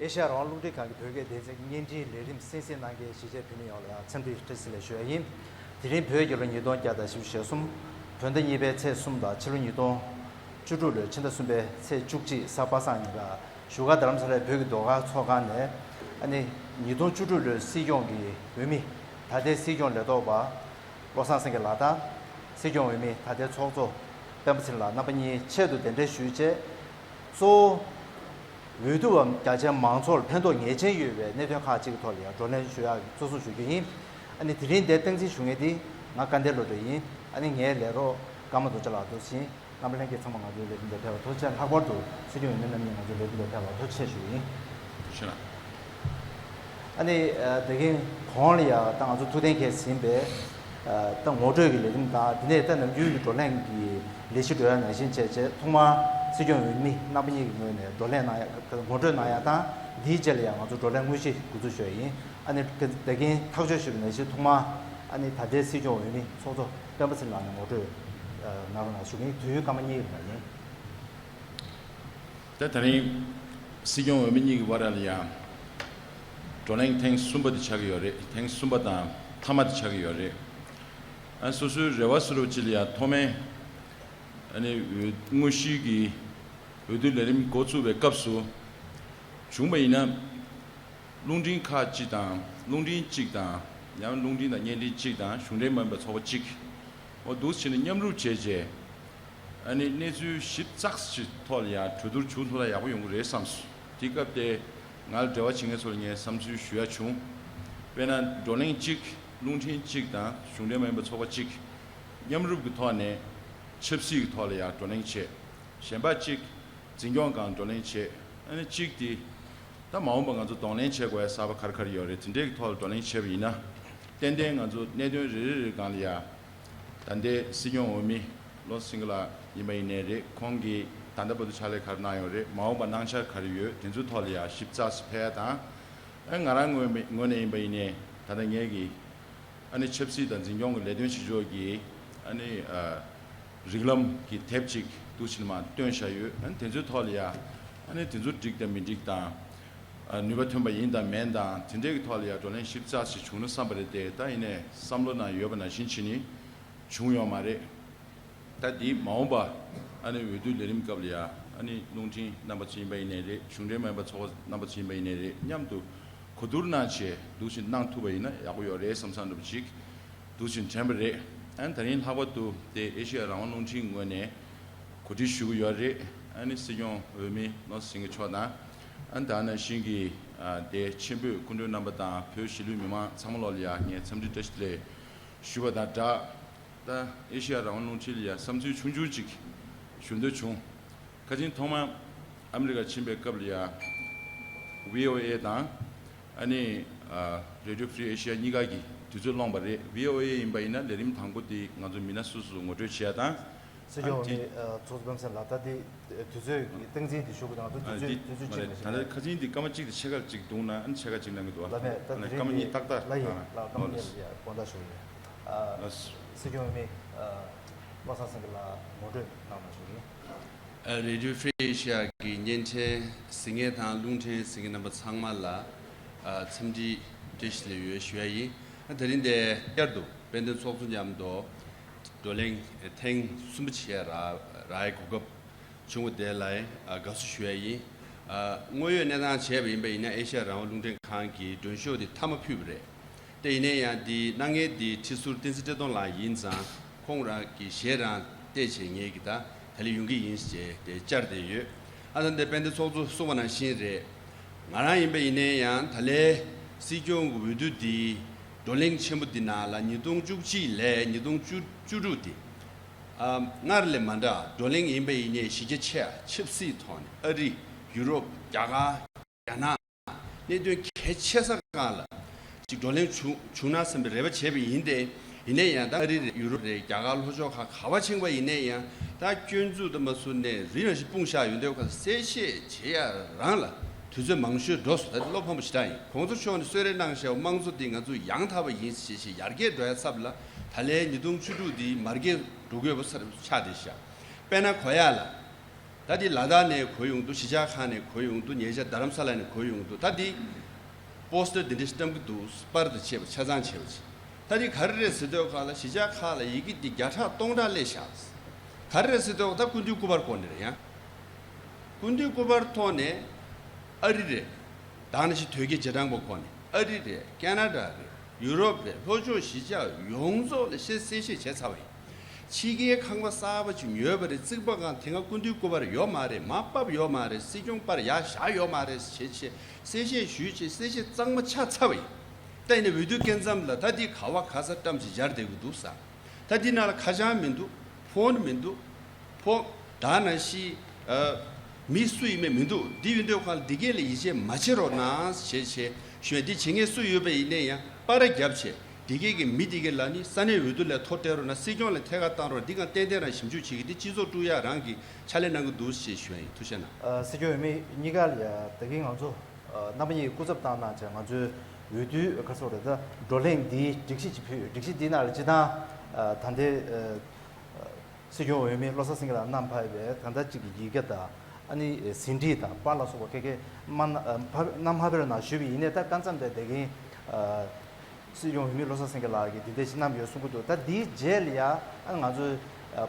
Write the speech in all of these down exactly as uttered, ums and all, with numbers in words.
ཨེ་ཤ་ཡ་རང་དབང་རླུང་འཕྲིན་ཁང་གི་བོད་སྐད་སྡེ་ཚན་གྱི་བརྙན་འཕྲིན་ལས་རིམ་གསན་གཟིགས་གནང་མཁན་གཞིས་བྱེས་བོད་མི་ཡོངས་ལ་ཡང་འཚམས་འདྲི་བཀྲ་ཤིས་བདེ་ལེགས་ཞུ་ཡ་ཡིན། དེ་རིང་བོད་རྒྱལ་ལོ་ཉིས་སྟོང་བརྒྱ་དང་བཞི་བཅུ་ཞེ་གསུམ། བོད་ཟླ་གཉིས་པའི་ཚེས་གསུམ་དང་ཕྱི་ལོ་ཉིས་སྟོང་བཅུ་དྲུག་ལོའི་ཕྱི་ཟླ་གསུམ་པའི་ཚེས་བཅུ་གཅིག་གཟའ་པ་སངས་ཉིན་ལ་བཞུགས་སྒར་རྡ་རམ་ས་ལའི་བོད་ཀྱི་ཟློས་གར་ཚོགས་ཁང་ནས། ཨ་ནི་ཉིས་སྟོང་བཅུ་དྲུག་ལོའི་སྲིད་སྐྱོང་གི་འོས་མི། ད་ལྟའི་སྲིད་སྐྱོང་ལས་ཐོག་པ་བློ་བཟང་སེང་གེ་ལགས་དང་། སྲིད་སྐྱོང་འོས་མི་ད་ལྟའི་ཚོགས་གཙོ་སྤེན་པ་ཚེ་རིང་ལགས་རྣམ་པ་གཉིས་ཆེད་དུ་གདན་འདྲེན་ཞུས་རྗེས། གཙོ་བོ་འོས་བསྡུ་བ་རྒྱ་ཆེན་མང་ཚོགས་ལ་ཕན་ཐོགས་ངེས་ཅན་ཡོད་པའི་གནད་དོན་ཁག་ཅིག་གི་ཐོག་ལ་ཡང་བགྲོ་གླེང་ཞུ་ཡག་གི་གཙོ་བཟུང་ཞུ་རྒྱུ་ཡིན། ཨ་ནི་དེ་རིང་འདིར་སྟངས་འཛིན་ཞུ་མཁན་དེ་ང་སྐལ་ལྡན་བློ་གྲོས་ཡིན། ཨ་ནི་ངའི་ལས་རོགས་ཀརྨ་རྡོ་རྗེ་ལགས་འདུག་ཕྱིན། རྣམ་པ་ལྷན་རྒྱས་ཚང་མ་ང་ཚོའི་ལས་རིམ་དུ་ཕེབས་པར་ཐུགས་རྗེ་ཆེ། ལྷག་པར་དུ་སྲིད་སྐྱོང་འོས་མི་རྣམ་གཉིས་ང་ཚོའི་ལས་རིམ་དུ་ཕེབས་པར་ཐུགས་རྗེ་ཆེ་ཞུ་ཡིན། ཐུགས་རྗེ་ཆེ་གནང་། ཨ་ནི་ཨ་དེ་གིན་གོང་ལ་ཡང་ད་ང་ཚོ་ཐུགས་གཏན་འཁེལ་ཟིན་པའི་ཨ་ད་ངོ་སྤྲོད་ཀྱི་ལས་རིམ་དང་། དེ་ནས་ད་ནམ་རྒྱུན་གྱི་བགྲོ་གླེང་གི་ལས་གཞི་འགྲོ་ཡ་ནང་བཞིན་བྱས་རྗེས། ཐོག་མར་སྲིད་སྐྱོང་འོས་མི་རྣམ་པ་གཉིས་ཀྱི་ངོས་ནས་བགྲོ་གླེང་གནང་ཡ། ངོ་སྤྲོད་གནང་ཡ་དང་། དེའི་རྗེས་ལ་ཡང་ང་ཚོ་བགྲོ་གླེང་དངོས་གཞི་འགོ་འཛུགས་ཞུ་ཡ་ཡིན། ཨ་ནི་ད་གིན་ཐག་གཅོད་ཞུས་པ་ནང་བཞིན་ཐོག་མར་ཨ་ནི་ད་ལྟའི་སྲིད་སྐྱོང་འོས་མི་ཚོགས་གཙོ་སྤེན་པ་ཚེ་རིང་ལགས་ནས་ངོ་སྤྲོད་གནང་རོགས་གནང་ཞུ་གི་ཡིན། དུས་ཡུན་སྐར་མ་གཉིས་ཀྱི་རིང་ཡིན། ད་དེ་རིང་སྲིད་སྐྱོང་འོས་མི་གཉིས་ཀྱི་བར་ལ་ཡང་བགྲོ་གླེང་ཐེངས་གསུམ་པ་དེ་ཆགས་ཀྱི་ཡོད་རེད། ཐེངས་གསུམ་པ་དང་མཐའ་མ་དེ་ཆགས་ཀྱི་ཡོད་རེད། ཨ་སོ་སོའི་རེ་བ་བཟོ་འདྲ་ཅིག་ལ་ཡང་ཐོག་མའི་ཨ་ནི་འོས་དངོས་གཞིའི་གི་འོས་བསྡུ་ལས་རིམ་འགོ་བཙུགས་པའི་སྐབས་སུ་བྱུང་བ་ཡིན་ན། རླུང་འཕྲིན་ཁག་གཅིག་དང་། རླུང་འཕྲིན་གཅིག་དང་། ཡང་རླུང་འཕྲིན་དང་བརྙན་འཕྲིན་གཅིག་དང་། གཞུང་འབྲེལ་མ་ཡིན་པའི་ཚོགས་པ་གཅིག་འོ་འདུག་བྱས་ནས་མཉམ་རུབ་བྱས་རྗེས། ཨ་ནི་གནས་ཚུལ་ཞིབ་ཚགས་ཤིག་ཐོག་ལ་ཡང་གྲོས་བསྡུར་བྱུང་ཐུབ་ན་ཡག་པོ་ཡོང་གི་རེད་བསམས་སོང་། དེ་སྐབས་དེ་ང་ལ་འབྲེལ་བ་བྱེད་མཁན་ཚོ་ལ་ངས་བསམ་ཚུལ་ཞུ་ཡ་བྱུང་། དཔེར་ན་བགྲོ་གླེང་གཅིག་རླུང་འཕྲིན་གཅིག་དང་གཞུང་འབྲེལ་མ་ཡིན་པའི་ཚོགས་པ་གཅིག་མཉམ་རུབ་ཀྱི་ཐོག་ནས་ཆབ་སྲིད་ཀྱི་ཐོག་ལ་ཡང་བགྲོ་གླེང་བྱས། གཞན་པ་གཅིག་འཛིན་སྐྱོང་སྒང་བགྲོ་གླེང་བྱས། ཨ་ནི་གཅིག་དེ་ད་མ་འོངས་པ་ང་ཚོ་གདོང་ལེན་བྱེད་དགོས་ཡ་གསར་པ་ག་རེ་ག་རེ་ཡོད་རེད། དེ་འདྲའི་ཐོག་ལ་བགྲོ་གླེང་བྱས་པ་ཡིན་ན། ཏན་ཏན་ང་ཚོ་གནད་དོན་རེ་རེ་རེ་སྒང་ལ་ཡ། ད་ལྟའི་སྲིད་སྐྱོང་འོས་མི་བློ་སེང་གེ་ལགས་ཡིན་པ་ཡིན་ནའི་རེད། ཁོང་གིས་ད་ལྟ་བར་དུ་ཕྱག་ལས་ག་རེ་གནང་ཡོད་རེད། མ་འོངས་པ་གནང་འཆར་ག་རེ་ཡོད། དེ་ཚོའི་ཐོག་ལ་ཡ་ཞིབ་ཚགས་སུ་ཕེབས་ཡ་དང་། ཨ་ང་རང་ངོས་མི་ངོས་ནས་ཡིན་པ་ཡིན་ནའི་ད་ལྟ་ངས་ཀྱི་ཨ་ནི་ཆབ་སྲིད་དང་འཛིན་སྐྱོང་གི་ལས་དོན་བྱེད་ཕྱོགས་ཀྱི་ཨ་ནི་ཨ་རིགས་ལམ་གྱི་དེབ་ཅིག་འདུག་ཕྱིན་མ་བཏོན་བཞག་ཡོད། ཨ་ནི་དེ་ཚོའི་ཐོག་ལ་ཡ་ཨ་ནི་དེ་ཚོ་འགྲིག་དང་མི་འགྲིག་དང་། ཨ་ནུས་པ་ཐོན་པ་ཡིན་དང་མིན་དང་དེ་འདྲའི་གི་ཐོག་ལ་ཡ་བགྲོ་གླེང་ཞིབ་ཚགས་ཤིག་བྱུང་ན་བསམ་པ་རེད་དེ། ད་ཡིན་ནའི་བསམ་བློ་ནང་ཡོད་པ་ནང་བཞིན་བྱས་ནས་བྱུང་ཡོད་མ་རེད། ད་འདི་མ་འོངས་པ་ཨ་ནི་འོས་བསྡུ་ལས་རིམ་སྐབས་ལ་ཡ་ཨ་ནི་རླུང་འཕྲིན་རྣམ་པ་ཚོ་ཡིན་པ་ཡིན་ནའི་རེད། གཞུང་འབྲེལ་མ་ཡིན་པ་ཚོགས་པ་རྣམ་པ་ཚོ་ཡིན་པ་ཡིན་ནའི་རེད། མཉམ་དུ་གོ་བསྡུར་གནང་བྱས་འདུག་ཕྱིན་གནང་ཐུབ་པ་ཡིན་ན་ཡག་པོ་ཡོད་རེད་བསམ་བསམ་འདྲ་པོ་ཅིག་འདུག་ཕྱིན་དྲན་པ་རེད། ཨ་ནི་ད་རིང་ལྷག་པར་དུ་དེ་ཨེ་ཤེ་ཡ་རང་དབང་རླུང་འཕྲིན་ངོས་ནས་གོ་སྒྲིག་ཞུ་གི་ཡོད་རེད། ཨ་ནི་སྲིད་སྐྱོང་འོས་མི་བློ་སེང་གེ་མཆོག་དང་། ཨ་ནི་ད་ནང་བཞིན་གྱི་ཨ་དེ་ཆེན་པོས་སྐུ་མགྲོན་རྣམ་པ་དང་བོད་གཞིས་ལུས་མི་མང་ཚང་མ་ལོག་ལ་ཡ་ངས་འཚམས་འདྲི་བཀྲ་ཤིས་བདེ་ལེགས་ཞུ་བ་དང་སྦྲགས། ད་ཨེ་ཤེ་ཡ་རང་དབང་རླུང་འཕྲིན་ལ་ཡ་བསམ་ཚུལ་ཆུང་ཆུང་ཅིག་ཞུ་འདོད་བྱུང་། ཁ་ཆེན་ཐོག་མར་ཨ་མི་རི་ཀ་ཕྱིན་པའི་སྐབས་ལ་ཡ་ཝི་ཨོ་ཨེ་དང་ཨ་ནི་ཨ་Radio Free Asia གཉིས་ཀ་གི་དུས་ཚོད་སློང་བ་རེད། ཝི་ཨོ་ཨེ་ཡིན་པ་ཡིན་ན་ལས་རིམ་དང་པོ་དེ་ང་ཚོ་མི་སྣ་སོ་སོ་ངོ་སྤྲོད་བྱེད་ཡ་དང་། སྲིད་སྐྱོང་འོས་མི་ཨ་ཚོགས་གཙོ་སྤེན་པ་ཚེ་རིང་ལགས། ད་དེ་དུས་ཚོད་ཀྱི་སྟངས་འཛིན་དེ་ཞུ་དགོས་དང་། ང་ཚོ་ཨ་དུས་ཚོད་འདི་དུས་ཚོད་མ་ཅིག་རེད། ད་ལྟ་ཁ་ཆེན་འདི་སྐར་མ་གཅིག་དང་ཕྱེད་ཀ་ཅིག་འདུག་ན། ཨ་ནི་ཕྱེད་ཀ་ཅིག་གནང་གི་འདུག་ཨ། ལགས་མེད། ད་ཨ་ནི་དེ་སྐར་མ་རིང་གཉིས་ཏག་ཏག་ལ་ཡིན། ཨ་ལགས་སྐར་མ་ལགས་གཉིས་ལ་ཡ་དགོངས་དག་ཞུ་གི་ཡིན། ཨ་ལགས། སྲིད་སྐྱོང་འོས་མི་ཨ་བློ་བཟང་སེང་གེ་ལགས་ངོ་སྤྲོད་གནང་རོགས་ཞུ་གི་ཡིན། ཨ་Radio Free Asia གི་བརྙན་འཕྲིན་གཟིགས་མཁན་དང་རླུང་འཕྲིན་གཟིགས་མཁན་རྣམ་པ་ཚང་མ་ལ་ཨ་འཚམས་འདྲི་བཀྲ་ཤིས་བདེ་ལེགས་ཡོད་ཞུ་ཡ་ཡིན། ཨ་དེ་རིང་འདིར་བསྐྱར་དུ་དཔལ་ལྡན་ཚོགས་གཙོ་མཉམ་དུ་བགྲོ་གླེང་ཐེངས་གསུམ་པ་བྱེད་ཡ་རག་རག་ཡའི་གོ་སྐབས་བྱུང་བ་དེ་ལ་ཨ་དགའ་བསུ་ཞུ་ཡ་ཡིན། ཨ་དངོས་ཡོད་གནས་སྟངས་བྱས་པ་ཡིན་པ་ཡིན་ན། ཨེ་ཤ་ཡ་རང་དབང་རླུང་འཕྲིན་ཁང་གི་མགྲོན་ཤོག་དེ་མཐའ་མ་ཕུལ་བ་རེད། དེ་ཡིན་ན་ཡང་འདི་གནང་མཁན་འདི་ཁྲི་ཟུར་བསྟན་འཛིན་བཀྲས་མཐོང་ལགས་ཡིན་ཙང་། ཁོང་རང་གི་ཞལ་རང་བལྟས་བྱས་ངེད་ཀྱིས་ད་ད་ལན་ཡོང་གི་ཡིན་ཞེས་དེ་བཅར་བསྡད་ཡོད། ཨ་ད་འདི་དཔལ་ལྡན་ཚོགས་གཙོ་གསུངས་པ་ནང་བཞིན་རེད། ང་རང་ཡིན་པ་ཡིན་ན་ཡང་ད་ལན་སྲིད་སྐྱོང་གི་འོས་བསྡུ་འདི་བགྲོ་གླེང་ཆེན་པོ་འདི་ནང་ལ་ཉིས་སྟོང་བཅུ་གཅིག་ལས་ཉིས་སྟོང་བཅུ་བཅུ་དྲུག་འདི་ཨ་སྔར་ལས་མ་འདྲ་བགྲོ་གླེང་ཡིན་པ་ཡིན་ནའི་གཞི་རྒྱ་ཆེ་བ། ཆབ་སྲིད་ཐོག་ནས་ཨ་རི། ཡུ་རོབ། རྒྱ་གར། རྒྱ་ནག་གནད་དོན་གལ་ཆེ་ས་སྒང་ལ་ཅིག་བགྲོ་གླེང་བྱུང་བྱུང་ན་བསམ་པའི་རེ་བ་བྱས་པ་ཡིན་ཏེ། ཡིན་ན་ཡང་ད་ཨ་རི་རེད། ཡུ་རོབ་རེད། རྒྱ་གར་ལྷོ་ཕྱོགས་ཁག་ག་པར་ཕྱིན་པ་ཡིན་ན་ཡང་ད་སྐྱོན་འཛུགས་དུ་མ་ཟུར་ནས་རི་རང་ཞིག་སྤུངས་བཞག་ཡོང་དུས་ཁ་གསལ་བཤད་བྱེད་ཡ་རང་ལ་དུས་ཚོད་མང་ཤོས་འགྲོ་སོང་། ད་བློ་ཕམ་པོ་ཞེ་དྲག་ཡིན། གོང་ས་མཆོག་ནས་གསོལ་རས་གནང་བཞག་པ་དམངས་གཙོ་འདི་ང་ཚོ་ཡང་དག་པ་ཡིན་ཞེས་ཞེས་ཡར་རྒྱས་འགྲོ་ཡ་ཚབ་ལ་ད་ལན་ཉིས་སྟོང་བཅུ་དྲུག་འདི་མར་རྒྱས་འགྲོ་དགོས་པ་ཆགས་བསྡད་ཤག་དཔེར་ན་གོ་ཡ་ལ། ད་འདི་ལ་དྭགས་ནས་གོ་ཡོང་འདུག་གཞིས་ཆགས་ཁག་ནས་གོ་ཡོང་འདུག་ཉེ་ཆར་རྡ་རམ་ས་ལ་ནས་གོ་ཡོང་འདུག་ད་འདི་པོ་སི་ཊར་འདི་འདྲ་ཞིག་བཀྲམ་གྱི་འདུག་པར་དང་བཅས་པ་ཆ་ཚང་བྱས་པ་ཅིག་ད་འདི་ག་རེ་རེད་ཟེར་དུས་ཁག་ལ་གཞིས་ཆགས་ཁག་ལ་ཡི་གེ་འདི་བརྒྱ་ཕྲག་སྟོང་ཕྲག་སླེབས་བཞག་ག་རེ་རེད་ཟེར་དུས་ད་སྐུ་མདུན་སྐུ་པར་སྐོར་ནས་རེད་ཡ། སྐུ་མདུན་སྐུ་པར་ཐོག་ནས་ཨ་རི་རེད། ད་ནང་བཞིན་དོལ་རྒྱལ་རྗེས་འབྲང་པ་ཁོ་ནས་ཨ་རི་རེད། ཀེ་ན་ཌ་རེད། ཡུ་རོབ་རེད། ལྷོ་ཕྱོགས་གཞིས་ཆགས་ཡོངས་རྫོགས་ལ་བཤད་གསལ་བཤད་བྱས་ཚར་བ་ཡིན། ཕྱི་རྒྱལ་ཁང་པ་གསར་པ་ཅིག་ཉོས་པ་རེད། རྩིག་པ་གང་དེ་སྔ་སྐུ་མདུན་སྐུ་པར་ཡོད་མ་རེད། མར་ཕབ་ཡོད་མ་རེད། སྲིད་སྐྱོང་པར་ཡར་བཞག་ཡོད་མ་རེད་ཞེས་བྱས་གསལ་བཤད་ཞུས་བྱས་གསལ་བཤད་གཙང་མ་ཆགས་ཚར་བ་ཡིན། ད་ཡིན་ནའི་འོས་བསྡུ་སྐབས་མཚམས་ལ་ད་འདི་ག་བ་ག་ས་བཀྲམ་ཞིག་སྦྱར་བསྡད་ཀྱི་འདུག་ས། ད་འདི་ནང་ལ་ཁ་བྱང་མི་འདུག་ཕོན་མི་འདུག་ཕོ། ད་ནང་བཞིན་ཨ། མི་སུ་ཡིན་མིན་མི་འདུག་འདི་ཡིན་དུས་ཁ་ལ་འདི་གས་ལ་ཡིད་ཆེས་མ་བྱེད་རོགས་གནང་ཞེས་བྱས་ཞུས། འདི་བྱེད་མཁན་སུ་ཡོད་པ་ཡིན་ནའི་ཡང་པར་རྒྱབ་བྱས་འདི་གས་ཀྱི་མི་འདི་གས་ལ་ནི་ས་གནས་འོས་བསྡུ་ལས་ཐོ་སྤྲད་རོགས་གནང་། སྲིད་སྐྱོང་ལ་ཐད་ཀར་བཏང་རོགས། འདི་གང་ཏན་ཏན་རང་ཞིབ་འཇུག་བྱེད་ཀྱི་འདི་སྤྱི་ཚོགས་དཀྲུག་ཡག་རང་གི་ཕྱག་ལས་གནང་གི་འདུག་ཞེས་ཞུས་ཡིན། ཐུགས་རྗེ་གནང་། ཨ། སྲིད་སྐྱོང་འོས་མི་གཉིས་ཀ་ལ་ཡ་ད་གིན་ང་ཚོ་ཨ། རྣམ་པ་གཉིས་སྐུ་ཚབ་བཏང་གནང་བྱས་ང་ཚོའི་འོས་བསྡུའི་ག་རེ་ཟེར་དགོས་རེད། ད་བགྲོ་གླེང་འདིའི་སྒྲིག་གཞི་ཅིག་ཕུལ། སྒྲིག་གཞི་འདི་ནང་ལ་སྤྱིར་བཏང་ཨ། ད་ལྟའི་ཨ། སྲིད་སྐྱོང་འོས་མི་བློ་བཟང་སེང་གེ་ལགས་བསྣམས་ཕེབས་པའི་ད་ལྟ་གཅིག་གི་ཡི་གེ་དང་ཨ་ནི་ཟིན་བྲིས་དང་པར་ལ་སོགས་པ་ཁ་ཁ་མ་ཕབ་བསྣམས་ཕེབས་པ་རེད་ན་ཞུས་པ་ཡིན་ནའི་ད་སྐབས་མཚམས་དེ་དེ་གིན་ཨ། སྲིད་སྐྱོང་འོས་མི་བློ་བཟང་སེང་གེ་ལགས་ཀྱིས་འདི་འདྲ་ཞིག་བསྣམས་ཡོད་གསུང་གི་འདུག་ད་འདིའི་རྗེས་ལ་ཡ་ཨ་ང་ཚོས་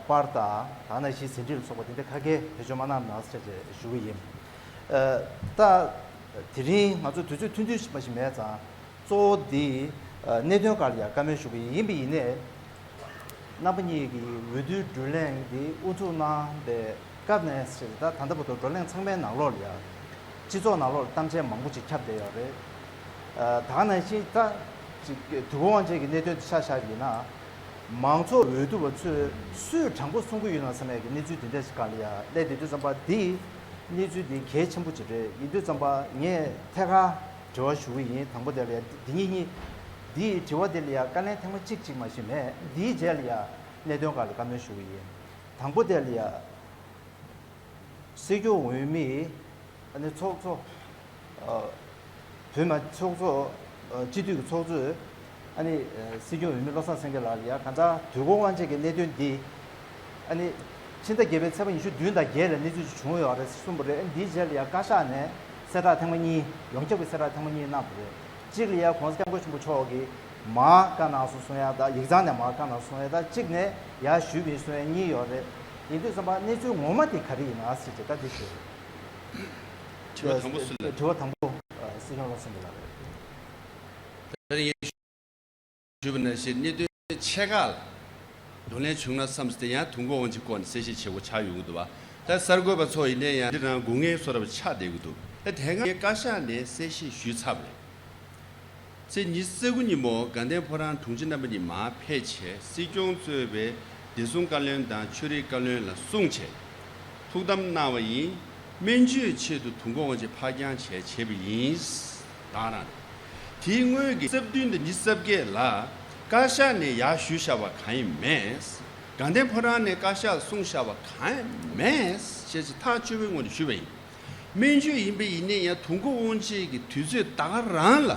པར་དང་ད་ནང་བཞིན་ཟིན་བྲིས་ལ་སོགས་པ་འདི་འདྲ་ཁ་སྐད་བེད་སྤྱོད་མ་གནང་ན་ཟེར་བྱས་ཞུ་གི་ཡིན། ཨ། ད་དེ་རིང་ང་ཚོ་དུས་ཚོད་ཐུང་ཐུང་ཞིག་མ་ཞིག་མེད་ཙང་གཙོ་བོ་འདི་ཨ། གནད་དོན་སྒང་ལ་ཡ་བཀའ་མོལ་ཞུ་གི་ཡིན། ཡིན་པ་ཡིན་ནའི་རྣམ་པ་གཉིས་ཀྱིས་འོས་བསྡུའི་བགྲོ་གླེང་འདི་དབུ་འཛུགས་གནང་བའི་སྐབས་ནས་ད་ད་ལྟ་བར་དུ་བགྲོ་གླེང་ཚང་མའི་ནང་ལོགས་ལ་ཡ། སྤྱི་ཚོགས་ནང་ལོགས་ལ་གཏམ་བཤད་མང་པོ་ཅིག་ཁྱབ་བསྡད་ཡོད་རེད། ཨ། ད་ག་ནང་བཞིན་ད་ཅིག་དུས་འཁོར་དབང་ཆེན་གྱི་གནད་དོན་དེ་ཆ་བཞག་པ་ཡིན་ན། མང་ཚོགས་འོས་བསྡུ་བ་ཚོས་སུས་དྲང་པོ་གསུང་གི་ཡོད་ན་བསམ་ཡག་གི་གནས་ཚུལ་དེ་འདྲ་ཞིག་སྒང་ལ་ཡ་སླེབས་བསྡད་དུས་ཙམ་པ་འདི་གནས་ཚུལ་འདི་གལ་ཆེན་པོ་ཅིག་རེད། ཡིན་དུས་ཙམ་པ་ངས་ཐད་ཀར་དྲི་བ་ཞུ་གི་ཡིན། དང་པོ་དེ་ལ་ཡ་འདི་གཉིས་གཉིས་འདིའི་དྲི་བ་དེ་ལ་ཡ་བཀའ་ལན་ཐེངས་མ་གཅིག་གཅིག་མ་ཞིག་མེད། འདིའི་རྗེས་ལ་ཡ་གནད་དོན་སྒང་ལ་བཀའ་མོལ་ཞུ་གི་ཡིན། དང་པོ་དེ་ལ་ཡ། སྲིད་སྐྱོང་འོས་མི་ཨ་ནི་ཚོགས་གཙོ། ཨ། བོད་མི་མང་ཚོགས་གཙོ། ཨ། སྤྱི་འཐུས་ཀྱི་ཚོགས་གཙོས་ཨ་ནི་ཨ། སྲིད་སྐྱོང་འོས་མི་བློ་བཟང་སེང་གེ་ལགས་ལ་ཡ་གང་ལྟར་དུས་འཁོར་དབང་ཆེན་གྱི་གནད་དོན་འདི་ཨ་ནི་ཕྱི་ཟླ་བརྒྱད་པའི་ཚེས་པ་ཉི་ཤུ་བདུན་དང་བརྒྱད་ལ་གནས་ཚུལ་ཅིག་བྱུང་ཡོད་རེད་གསུངས་པ་རེད། ཨ་ནི་འདིའི་རྗེས་ལ་ཡ་བཀའ་ཤག་ནས་གསལ་བསྒྲགས་ཐེངས་མ་གཉིས། ཡོངས་ཁྱབ་ཀྱི་གསལ་བསྒྲགས་ཐེངས་མ་གཉིས་གནང་བ་རེད། གཅིག་ལ་ཡ་༸གོང་ས་༸སྐྱབས་མགོན་ཆེན་པོ་མཆོག་གིས་མར་བཀའ་གནང་སོང་གསུང་ཡ་དང་། ཡིག་ཚང་ནས་མར་བཀའ་གནང་སོང་ཡ་དང་། གཅིག་ནས་ཡར་ཞུས་པ་ཡིན་གསུང་ཡ་གཉིས་ཡོད་རེད། ཡིན་དུས་ཙམ་པ་གནས་ཚུལ་ངོ་མ་དེ་ག་རེ་ཡིན་ན་ཟེར་བྱས་ད་འདི་ཞུ། དྲི་བ་དང་པོ་སུ་ལ། དྲི་བ་དང་པོ་ཨ། སྲིད་སྐྱོང་བློ་བཟང་སེང་གེ་ལགས་རེད། ད་རེས་ངས་ཞུས་པ་ནང་བཞིན་གནད་དོན་ཆེ་ཁག་ལ་བགྲོ་གླེང་བྱུང་ན་བསམས་ཏེ་ཡང་དུས་འཁོར་དབང་ཆེན་སྐོར་ནས་གསལ་བཤད་བྱེད་དགོས་ཆགས་ཡོང་གི་འདུག་བ། ད་གསར་འགོད་པ་ཚོ་ཡིན་ནའི་ཡང་འདི་རང་སྒུག་མཁན་བཟོ་འདྲ་ཆགས་བསྡད་ཀྱི་འདུག་ད་དེ་སྔ་ངས་བཀའ་ཤག་ནས་གསལ་བཤད་ཞུས་ཚར་བ་རེད། ཚེས་ཉི་ཤུ་རྩ་དགུ་ཉིན་མོ་དགའ་ལྡན་ཕོ་བྲང་དྲུང་ཆེ་རྣམ་པ་གཉིས་མར་ཕེབས་བྱས་སྲིད་སྐྱོང་གཙོས་པའི་བདེ་སྲུང་བཀའ་བློན་དང་ཆོས་རིག་བཀའ་བློན་ལ་གསུངས་བྱས་ཐུགས་དམ་གནང་བ་ཡིན། སྨན་བཅོས་ཆེད་དུ་དུས་འཁོར་དབང་ཆེན་ཕར་འགྱངས་བྱས་བྱས་པ་ཡིན། ད་རང་དེའི་སྔོན་གྱི་རྩ་བདུན་དང་ཉི་ཤུ་རྩ་བརྒྱད་ལ་བཀའ་ཤག་ནས་ཡར་ཞུས་བཞག་པ་གང་ཡང་མེད། དགའ་ལྡན་ཕོ་བྲང་ནས་བཀའ་ཤག་ལ་གསུངས་བཞག་པ་གང་ཡང་མེད་ཞེས་ཐག་ཆོད་པའི་ངོས་ནས་ཞུས་པ་ཡིན། སྨན་བཅོས་ཡིན་པ་ཡིན་ནའི་ཡང་དུས་འཁོར་དབང་ཆེན་གྱི་དུས་ཚོད་ད་ག་རང་ལ་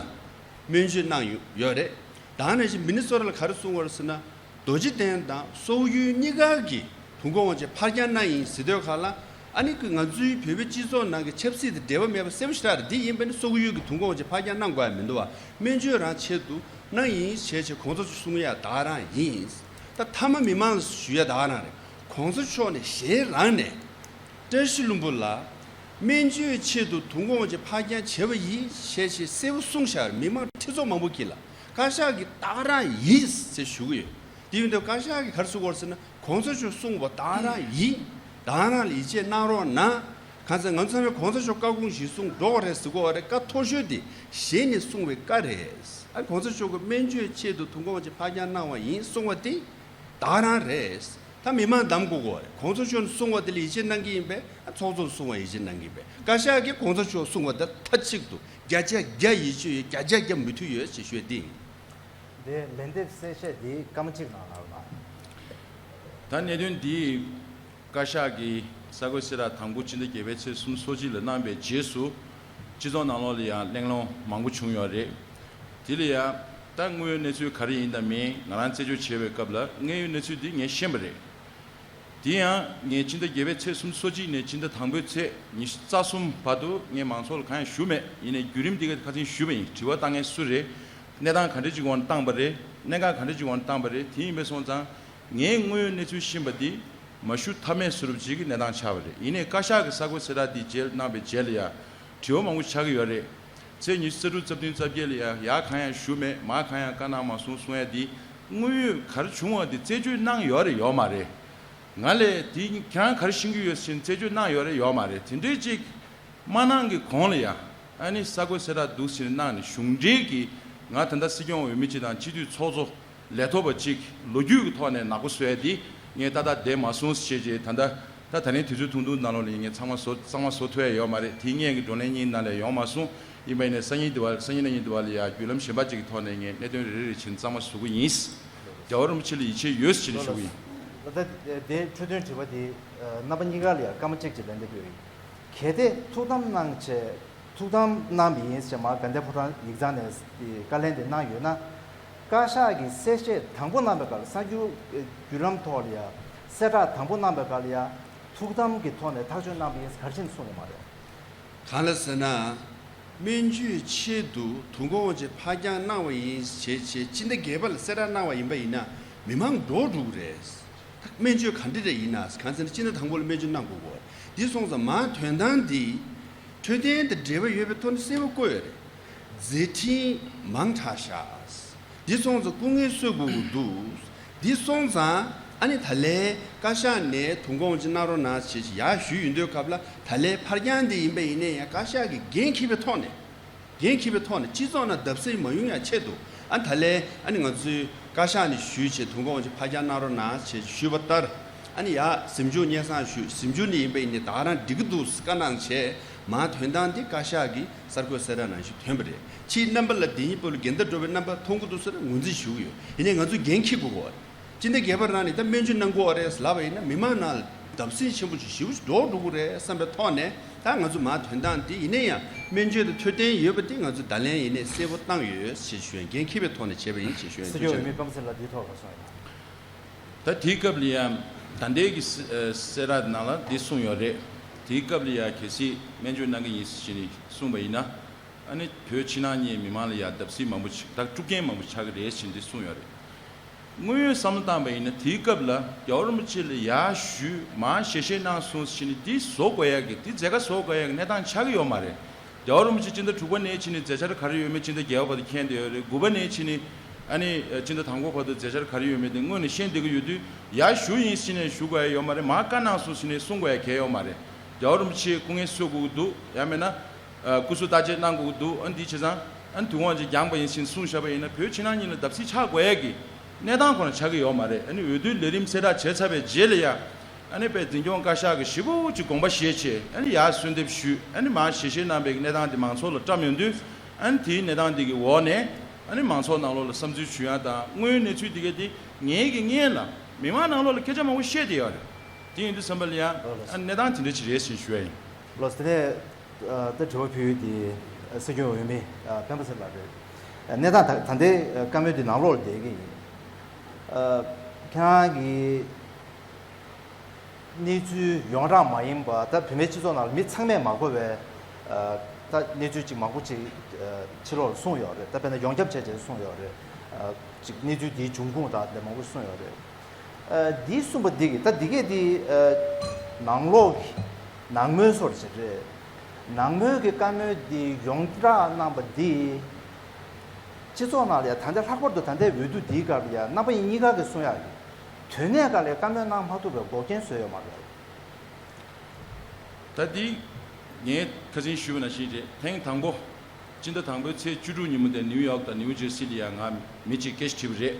སྨན་བཅོས་གནང་ཡོད་རེད། ད་ནང་བཞིན་མི་ནི་སོ་ཊ་ལ་ག་རེ་གསུངས་པ་རེད་ཟེར་ན། རྡོ་རྗེ་གདན་དང་སོག་ཡུལ་གཉིས་ཀ་གི་དུས་འཁོར་དབང་ཆེན་ཕར་འགྱངས་གནང་ཡིན་ཟེར་དུས་ག་ལ། ཨ་ནི་ང་ཚོའི་བོད་པའི་སྤྱི་ཚོགས་ནང་གི་ཆབ་སྲིད་དང་འབྲེལ་བ་མེད་པ་གསལ་པོ་ཞེ་དྲག་རེད། འདི་ཡིན་པ་ནི་སོག་ཡུལ་གྱི་དུས་འཁོར་དབང་ཆེན་ཕར་འགྱངས་གནང་དགོས་ཡ་མི་འདུག་བ། སྨན་བཅོས་རང་ཆེད་དུ་གནང་ཡིན་ཞེས་བྱས་གོང་ས་མཆོག་གསུང་ཡ་ད་ག་རང་ཡིན། ད་མཐའ་མ་མི་མང་ལ་ཞུ་ཡ་ད་ག་རང་རེད། གོང་ས་མཆོག་ནས་གཞན་རང་ནས་བཀྲ་ཤིས་ལྷུན་པོ་ལ་སྨན་བཅོས་ཆེད་དུ་དུས་འཁོར་དབང་ཆེན་ཕར་འགྱངས་བྱས་པ་ཡིན་ཞེས་བྱས་གསལ་པོ་གསུངས་བཞག་རེད། མི་མང་ཁྲི་ཚོ་མང་པོ་དཀྱིལ་ལ། བཀའ་ཤག་གིས་ད་ག་རང་ཡིན་ཟེར་ཞུ་གི་ཡོད། དེ་ཡིན་དུས་བཀའ་ཤག་གིས་ག་རེ་གསུང་གི་ཡོད་རེད་ཟེར་ན། གོང་ས་མཆོག་གསུངས་པ་ད་ག་རང་ཡིན། ད་ག་རང་ལ་ཡིད་ཆེས་གནང་རོགས་གནང་། གང་ཟེར་ང་ཚོ་ཚང་མས་གོང་ས་མཆོག་བཀའ་དགོངས་གཞིར་བཟུང་འགྲོ་དགོས་རེད་ཟེར་གོ་བ་རེད། བཀའ་མཐོ་ཤོས་དེ་ཞལ་ནས་གསུངས་པའི་བཀའ་རེད། ཨ་གོང་ས་མཆོག་གིས་སྨན་བཅོས་ཆེད་དུ་དུས་འཁོར་དབང་ཆེན་ཕར་འགྱངས་གནང་བ་ཡིན་གསུངས་པ་དེ་ད་ག་རང་རེད། ད་མི་མང་གདམ་དགོས་གོ་བ་རེད། གོང་ས་མཆོག་ནས་གསུངས་པ་དེ་ལ་ཡིད་ཆེས་གནང་གི་ཡིན་པས། ཨ་ཚོགས་གཙོ་གསུངས་པ་ཡིད་ཆེས་གནང་གི་ཡིན་པས། བཀའ་ཤག་གིས་གོང་ས་མཆོག་གསུངས་པ་དེ་མཐའ་གཅིག་ཏུ་བརྒྱ་ཆ་བརྒྱ་ཡིད་ཆེས་ཡོད། བརྒྱ་ཆ་བརྒྱ་མོས་མཐུན་ཡོད་ཅེས་ཞུ་ཡ་དེ་ཡིན། དེ་ལན་འདེབས་གསལ་བཤད་དེ་སྐར་མ་གཅིག་ནང་ལ་གནང་། ད་གནད་དོན་འདི་བཀའ་ཤག་གིས་གསར་འགོད་གསལ་བསྒྲགས་དང་པོ་སྤྱི་ཟླ་བརྒྱད་པའི་ཚེས་སོ་གཅིག་ལ་གནང་བའི་རྗེས་སུ་སྤྱི་ཚོགས་ནང་ལོགས་ལ་ཡང་གླེང་སློང་མང་པོ་བྱུང་ཡོད་རེད། དེ་ལ་ཡང་ད་དངོས་ཡོད་གནས་ཚུལ་ག་རེ་ཡིན་དང་མིན་ང་རང་རྩད་གཅོད་བྱེད་པའི་སྐབས་ལ་དངོས་ཡོད་གནས་ཚུལ་འདི་ངས་ཤེས་པ་རེད། དེ་ཡང་ངས་སྤྱི་ཟླ་བརྒྱད་པའི་ཚེས་སུམ་ཅུ་སོ་གཅིག་ནས་སྤྱི་ཟླ་དང་པོའི་ཚེས་ཉི་ཤུ་རྩ་གསུམ་བར་དུ་ངས་མང་ཚོགས་ལ་གང་ཡང་ཞུ་མེད། ཡིན་ནའི་བརྒྱུད་རིམ་འདི་ག་ཁ་སང་ཞུས་པ་ཡིན། དྲི་བ་བཏང་མཁན་སུ་རེད། གནས་སྟངས་ག་འདྲ་ཅིག་འོག་ནས་བཏང་པ་རེད། གནད་འགག་ག་འདྲ་ཅིག་འོག་ནས་བཏང་པ་རེད། དེ་ཡིན་པ་སོང་ཙང་ངས་དངོས་ཡོད་གནས་ཚུལ་ཤེས་པ་འདི་མ་ཞུ་ཐབས་མེད་བཟོ་འདྲ་ཅིག་གི་གནས་སྟངས་ཆགས་པ་རེད། ཡིན་ནའི་བཀའ་ཤག་གི་གསར་འགོད་གསལ་བསྒྲགས་འདི་རྗེས་གནང་བའི་རྗེས་ལ་ཡང་དྲི་བ་མང་པོ་ཆགས་ཀྱི་ཡོད་རེད། ཚེས་ཉི་ཤུ་རྩ་དྲུག་རྩ་བདུན་རྩ་བརྒྱད་ལ་ཡང་ཡར་གང་ཡང་ཞུ་མེད། མར་གང་ཡང་བཀའ་གནང་མ་སོང་གསུང་ཡ་འདི་དངོས་ཡོད་ག་རེ་བྱུང་བ་འདི་རྩད་གཅོད་གནང་ཡོད་རེད་ཡོད་མ་རེད། ང་ལས་དེ་ཁྱེད་རང་ག་རེ་ཤེས་ཀྱི་ཡོད་ཟེར་ནས་རྩད་གཅོད་གནང་ཡོད་རེད་ཡོད་མ་རེད། དེ་འདྲའི་ཅིག་མ་གནང་གི་གོང་ལ་ཡང་ཨ་ནི་གསར་འགོད་གསལ་བསྒྲགས་འདུག་ཟེར་ནས་གནང་ནས་གཞུང་འབྲེལ་གྱི་ང་ད་ལྟ་སྲིད་སྐྱོང་འོས་མི་གཅིག་དང་སྤྱི་འཐུས་ཚོགས་གཙོ་ལས་ཐོག་པ་གཅིག་ལོ་རྒྱུས་ཀྱི་ཐོག་ནས་ནག་པོ་བཟོ་ཡ་འདི་ངས་ཏག་ཏག་བསྡད་མ་སོང་ཞེས་བྱས། ད་ལྟ་ད་ད་ནས་དུས་ཚོད་ཐུང་ཐུང་ནང་ལོགས་ལ་ངས་ཚང་མ་བཟོ་ཚང་མ་བཟོ་ཐུབ་ཡ་ཡོད་མ་རེད། དེ་སྔོན་གྱི་བགྲོ་གླེང་གཉིས་ནང་ལ་ཡོང་མ་སོང་། ཡིན་པ་ཡིན་ནའི་སང་ཉིན་དེ་བ་སང་ཉིན་གནངས་ཉིན་དེ་བ་ལ་ཡ་བརྒྱུད་ལམ་གཞན་པ་ཅིག་གི་ཐོག་ནས་ངས་གནད་དོན་རེ་རེ་བྱས་ནས་གཙང་མ་བཟོ་གི་ཡིན། རྒྱལ་བ་རིན་པོ་ཆེ་ལ་ཡིད་ཆེས་ཡོད་ཟེར་ནས་ཞུ་གི་ཡིན། ད་ལྟ་དེ་འཕྲོས་དོན་དྲི་བ་དེ་རྣམ་པ་གཉིས་ཀ་ལ་ཡང་སྐར་མ་གཅིག་ཅིག་ལན་འདེབས་ཡོད། གལ་ཏེ་ཐུགས་དམ་གནང་བྱས་ཐུགས་དམ་གནང་བ་ཡིན་ཟེར་མར་དགའ་ལྡན་ཕོ་བྲང་ཡིག་ཚང་ནས་བཀའ་ལན་དེ་གནང་ཡོད་ན། བཀའ་ཤག་གིས་གསལ་བཤད་དང་པོ་གནང་བའི་སྐབས་ལ་གསར་འགྱུར་བརྒྱུད་ལམ་ཐོག་ལ་ཡང་གསལ་བསྒྲགས་དང་པོ་གནང་བའི་སྐབས་ལ་ཡང་ཐུགས་དམ་གྱི་ཐོག་ནས་ཐག་གཅོད་གནང་བ་ཡིན་ཟེར་ག་རེ་བྱས་ནས་གསུངས་ཡོད་མ་རེད། གང་ལ་ཟེར་ན། སྨན་བཅོས་ཆེད་དུ་དུས་འཁོར་དབང་ཆེན་ཕར་འགྱངས་གནང་བ་ཡིན་ཞེས་བྱས་སྤྱི་ཟླ་བརྒྱད་པ་ལ་གསལ་བསྒྲགས་གནང་བ་ཡིན་པ་ཡིན་ན་མི་མང་འདྲོག་འགྲོ་གི་རེད། ད་སྨན་བཅོས་ག་འདྲ་རེད་ཡིན་ན་གང་ཟེར་ན་སྤྱི་ཟླ་དང་པོ་ལ་སྨན་བཅོས་གནང་དགོས་གོ། འདི་སོང་ཙང་མར་དོན་དག་འདི་འཕྲོད་བསྟེན་དང་འབྲེལ་བ་ཡོད་པའི་ཐོག་ནས་གསལ་པོ་བཀོད་ཡོད་རེད། མཛད་འཕྲིན་མང་དྲགས་ཤག་འདི་སོང་ཙང་སྐུ་ངལ་གསོ་དགོས་ཀྱི་འདུག་འདི་སོང་ཙང་ཨ་ནི་ད་ལན་བཀའ་ཤག་ནས་དུས་འཁོར་དབང་ཆེན་གནང་རོགས་གནང་ཞེས་ཡར་ཞུས་ཡོང་དུས་སྐབས་ལ་ད་ལན་ཕར་འགྱངས་འདི་ཡིན་པ་ཡིན་ན་ཡང་བཀའ་ཤག་གིས་འགན་འཁྱེར་བའི་ཐོག་ནས་འགན་འཁྱེར་བའི་ཐོག་ནས་སྤྱི་ཚོགས་ནང་བརྡབ་གསིག་མ་ཡོང་ཡ་ཆེད་དུ་ཨ་ནི་ད་ལན་ཨ་ནི་ང་ཚོའི་བཀའ་ཤག་ནས་ཞུས་བྱས་དུས་འཁོར་དབང་ཆེན་ཕར་འགྱངས་གནང་རོགས་གནང་ཞེས་ཞུས་པ་ལྟར་ཨ་ནི་ཡར་གཟིམ་ཆུང་སྙན་སེང་ཞུས། གཟིམ་ཆུང་ནས་ཡིན་པ་ཡིན་ན་ད་ག་རང་འགྲིག་གི་འདུག་བཀའ་གནང་བྱས་མར་དོན་དག་འདི་བཀའ་ཤག་གིས་གསར་འགོད་གསལ་བསྒྲགས་ནང་བཞིན་ཐོན་པ་རེད། ཕྱིའི་རྣམ་པ་ལ་འདི་གཉིས་པོ་ལ་འགལ་ཟླ་འགྲོ་བའི་རྣམ་པ་མཐོང་གི་འདུག་ཟེར་ངོས་འཛིན་ཞུ་གི་ཡོད། ཡིན་ནའི་ང་ཚོས་འགན་འཁྱེར་དགོས་གོ། སྤྱི་ཟླ་བརྒྱད་པ་རང་ནས་ད་སྨན་བཅོས་གནང་དགོས་པ་རེད་ལབ་པ་ཡིན་ན་མི་མང་ནང་ལ་བརྡབ་གསིག་ཆེན་པོ་ཞིག་ཞེ་པོ་ཞིག་འགྲོ་འགྲོ་གི་རེད་བསམ་པའི་ཐོག་ནས་ད་ང་ཚོ་མར་དོན་དག་འདི་ཡིན་ན་ཡང་སྨན་བཅོས་དང་འཕྲོད་བསྟེན་ཡོད་པ་འདི་ང་ཚོས་བརྡ་ལན་ཡིན་ནའི་གསལ་པོ་བཏང་ཡོད་ཞེས་ཞུ་ཡ། འགན་འཁྱེར་བའི་ཐོག་ནས་བྱས་པ་ཡིན་ཞེས་ཞུ་ཡ། སྲིད་སྐྱོང་འོས་མི་སྤེན་པ་ཚེ་རིང་ལགས་འདིའི་ཐོག་ག་གསུང་ཡོད་ན། ད་དེའི་སྐབས་ལ་ཡང་ད་ལྟའི་གི་གསལ་བསྒྲགས་ནང་ལ་འདི་གསུངས་ཡོད་རེད། དེའི་སྐབས་ལ་ཡང་གལ་སྲིད་སྨན་བཅོས་གནང་གི་ཡིན་ཞེས་ནས་གསུངས་པ་ཡིན་ན། ཨ་ནི་བོད་ཕྱི་ནང་གཉིས་མི་མང་ལ་ཡང་བརྡབ་གསིག་མང་པོ་ཆགས། ད་དཀྲུག་རྐྱེན་མང་པོ་ཆགས་ཀྱི་རེད་ཞེས་འདི་གསུངས་ཡོད་རེད། དངོས་ཡོད་བསམ་བློ་བཏང་པ་ཡིན་ན་དེའི་སྐབས་ལ་རྒྱལ་བ་རིན་པོ་ཆེ་ལ་ཡར་ཞུས་མར་ཞལ་བཞེས་གནང་སོང་ཞེས་ནས་འདི་བཟོ་དགོས་ཡ་གི་འདི་མཛད་དཀའ་བཟོ་དགོས་ཡ་གི་གནས་སྟངས་ཆགས་ཀྱི་ཡོད་མ་རེད། རྒྱལ་བ་རིན་པོ་ཆེ་སྤྱི་ཟླ་དྲུག་པ་ནས་ཕྱིན་ནས་མཛད་འཆར་ག་རེ་ཡོད་མེད་སྤྱི་ཟླ་བརྒྱད་པ་བར་དུ་མཁྱེན་བསྡད་ཡོད་རེད། དགུ་པ་ནས་ཕྱིན་ནས་ཨ་ནི་སྤྱི་ཟླ་དང་པོ་བར་དུ་མཛད་འཆར་ག་རེ་ཡོད་མེད་དེ་སྔོན་ནས་ཤེས་བསྡད་ཀྱི་ཡོད་དུས་ཡར་ཞུ་ཡིན་ཞེས་ནས་ཞུ་དགོས་ཡ་ཡོད་མ་རེད། མར་བཀའ་གནང་སོང་ཞེས་ནས་གསུང་དགོས་ཡ་གལ་ཡོད་མ་རེད། རྒྱལ་བ་རིན་པོ་ཆེ་སྐུ་ངལ་གསོ་དགོས་ཀྱི་འདུག་ཡང་མིན་ན། ཨ། སྐུ་གཟུགས་བརྟག་དཔྱད་གནང་དགོས་ཀྱི་འདུག་ཨ་འདི་བྱས་ཙང་ཨ་ནི་དུས་དབང་ཅིག་འགྱངས་པ་ཡིན་ཞེས་གསུངས་བཞག་པ་ཡིན་ན་བོད་ཕྱི་ནང་གཉིས་ལ་བརྡབ་གསིག་ཆགས་དགོས་ཡས་ཀྱི་གནས་སྟངས་ཁོ་ན་ཆགས་ཀྱི་ཡོད་མ་རེད། ཨ་ནི་འོས་བསྡུའི་ལས་རིམ་གསལ་བསྒྲགས་བྱས་ཚར་བའི་རྗེས་ལ་ཡང་ཨ་ནི་དཔེ་འཛིན་སྐྱོང་བཀའ་ཤག་གིས་ཞེ་པོ་ཅིག་དགོངས་པ་བཞེས་བྱས་ཨ་ནི་ཡར་གསོལ་འདེབས་ཞུས། ཨ་ནི་མར་ཞལ་བཞེས་གནང་བའི་གནས་སྟངས་དེ་མང་ཚོགས་ལ་བཀྲམ་ཡོང་དུས་ཨ་ནི་དེའི་གནས་སྟངས་དེ་གི་འོག་ནས་ཨ་ནི་མང་ཚོགས་ནང་ལོགས་ལ་བསམ་ཚུལ་ཞུ་ཡག་དང་དངོས་ཡོད་གནས་ཚུལ་དེ་གས་དེ་ངེད་ཀྱིས་སྔོན་ལ་མི་མང་ནང་ལོགས་ལ་སྐད་ཆ་མང་པོ་བཤད་བསྡད་ཡོད་རེད། དེ་ཡིན་དུས་ཙམ་པ་ལ་ཡང་ཨ་ནི་གནས་སྟངས་དེ་འདྲ་ཅིག་རེད་ཞེས་ཞུ་ཡ་ཡིན། ལགས་སོ། དེ་ནས་ད་དྲི་བ་ཕུལ་ཡུལ་དེ་སྲིད་སྐྱོང་འོས་མི་སྤེན་པ་ཚེ་རིང་ལགས་རེད། གནས་སྟངས་ད་ད་ལྟའི་བཀའ་མོལ་འདི་ནང་ལོགས་ལ་བསྡད་ཀྱི་ཡིན། ཁྱེད་རང་གིས་གནས་ཚུལ་ཡོངས་གྲགས་མ་ཡིན་པ་ད་བོད་མིའི་སྤྱི་ཚོགས་ནང་ལ་མི་ཚང་མས་མ་གོ་བའི་ད་གནས་ཚུལ་ཅིག་མང་པོ་ཅིག་ཕྱི་ལོགས་ལ་གསུངས་ཡོད་རེད། ད་དཔེར་ན་ཡོངས་ཁྱབ་བྱས་བྱས་གསུངས་ཡོད་རེད། ཅིག་གནས་ཚུལ་འདིའི་འབྱུང་ཁུངས་དང་དེ་མང་པོ་གསུངས་ཡོད་རེད། ཨ། འདི་གསུངས་པ་འདི་གིས་ད་འདི་གས་འདི་ཨ། ནང་ལོགས་ཀྱི་ནང་མོལ་སོར་ཅིག་རེད། ནང་མོལ་གྱི་བཀའ་མོལ་འདི་ཡོངས་བསྒྲགས་གནང་པ་འདི་སྤྱི་ཚོགས་ནང་ལ་ཡང་ད་ལྟ་ལྷག་པར་དུ་ད་ལྟའི་འོས་བསྡུ་འདིའི་སྐབས་ལ་ཡང་རྣམ་པ་གཉིས་ཀ་གིས་གསུང་ཡག་གི་དོན་གནད་སྒང་ལ་བཀའ་མོལ་གནང་མ་ཐུབ་པའི་འགོག་རྐྱེན་བཟོས་ཡོད་མ་རེད། ད་འདི་ངས་ཁ་སང་ཞུས་པ་ནང་བཞིན་རེད། ཐེངས་དང་པོ་སྤྱི་ཟླ་དང་པོའི་ཚེས་བཅུ་དྲུག་ཉིན་མོ་དེ་ནིའུ་ཡོག་དང་ནིའུ་ཇར་སི་ལ་ཡང་ང་མི་གཅིག་སྐད་ཆ་དྲིས་པ་རེད།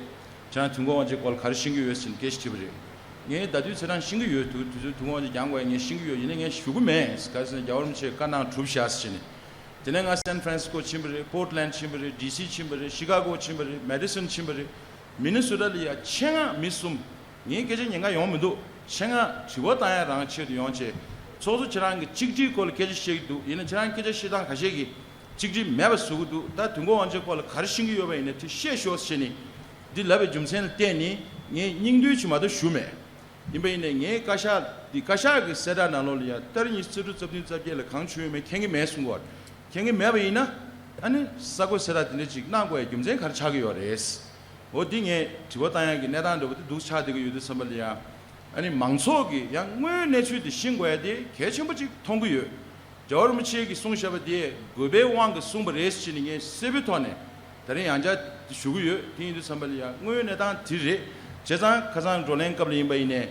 ཁྱེད་རང་དུས་འཁོར་དབང་ཆེན་སྐོར་ལ་ག་རེ་ཤེས་ཀྱི་ཡོད་ཟེར་ནས་སྐད་ཆ་དྲིས་པ་རེད། ངས་ད་དུས་ཚེ་རང་ཤེས་ཀྱི་ཡོད། དུས་དུས་ཚོད་དུས་འཁོར་དབང་ཆེན་རྒྱང་དགོས་ངས་ཤེས་ཀྱི་ཡོད། ཡིན་ནའི་ངས་ཞུ་གི་མེད། ག་རེ་ཟེར་ན་རྒྱལ་བ་རིན་པོ་ཆེས་བཀའ་གནང་གྲུབ་བཞག་ཟེར་ནས། དེ་ནས་ང་སན་ཧྥ་རན་སི་སྐོ་ཕྱིན་པ་རེད། པོར་ཊི་ལན་ཕྱིན་པ་རེད། ཌི་སི་ཕྱིན་པ་རེད། ཤི་ཀ་གོ་ཕྱིན་པ་རེད། མེ་ཌི་སོན་ཕྱིན་པ་རེད། མི་ནི་སོ་ཊ་ལ་ཡ་ཆེད་མངགས་མི་གསུམ། ངའི་སྐད་ཆ་ཉན་ག་ཡོང་མི་འདུག་ཆེད་མངགས་དྲི་བ་བཏང་ཡ་རང་ཆེད་དུ་ཡོང་བྱས། ཚོགས་གཙོ་ཁྱེད་རང་གི་གཅིག་སྒྲིལ་སྐོར་ལ་སྐད་ཆ་བཤད་ཀྱི་འདུག་ཡིན་ན་ཁྱེད་རང་སྐད་ཆ་བཤད་སྟངས་ཁ་ཤས་ཀྱིས་གཅིག་སྒྲིལ་མེད་པ་བཟོ་གི་འདུག་ད་དུས་འཁོར་དབང་ཆེན་སྐོར་ལ་ག་རེ་ཤེས་ཀྱི་ཡོད་པ་ཡིན་ན་དེ་བཤད་ཤོག་ཟེར་ནས་འདི་ལབ་པའི་རྒྱུ་མཚན་ལ་བརྟེན་ནས་ངས་སྙིང་བསྡུས་ཅིག་མ་གཏོགས་ཞུ་མེད། ཡིན་པ་ཡིན་ནའི་ངའི་བཀའ་ཤག་འདི་བཀའ་ཤག་གི་གསལ་བསྒྲགས་ནང་ལོགས་ལ་ཡང་ཏ་རིག་ཉི་ཤུ་རྩ་དྲུག་རྩ་བདུན་རྩ་བརྒྱད་ལ་གང་བྱུང་ཡོད་མེད་མཁྱེན་གྱི་མེད་གསུང་གི་ཡོད་རེད། མཁྱེན་གྱི་མེད་པ་ཡིན་ན་ཨ་ནི་གསར་འགོད་གསལ་བསྒྲགས་འདི་འདྲ་ཅིག་གནང་དགོས་ཡ་རྒྱུ་མཚན་ག་རེ་ཆགས་ཀྱི་ཡོད་རེད། འོ་འདི་ངས་དྲི་བ་བཏང་ཡ་གི་གནས་སྟངས་འདྲ་པོ་དེ་འདུག་ཆགས་བསྡད་ཀྱི་ཡོད་དུས་ཙམ་པ་ལ་ཡང་ཨ་ནི་མང་ཚོགས་ཀྱིས་ཡང་དངོས་ཡོད་གནས་ཚུལ་དེ་ཤེས་དགོས་ཡ་དེ་གལ་ཆེན་པོ་ཅིག་མཐོང་གི་ཡོད། རྒྱལ་བ་རིན་པོ་ཆེ་གིས་གསུངས་བཞག་པ་དེ་དགོས་པའི་དབང་གིས་གསུངས་པ་རེད་ཟེར་ནས་ངས་གསལ་པོའི་ཐོག་ནས་ད་རིང་ཡང་བསྐྱར་ཞུ་གི་ཡོད། དེ་ཡིན་དུས་ཙམ་པ་ལ་ཡང་དངོས་ཡོད་གནས་སྟངས་དེ་རེད། བྱས་ཙང་ཁ་སང་བགྲོ་གླེང་སྐབས་ལ་ཡིན་པ་ཡིན་ནའི་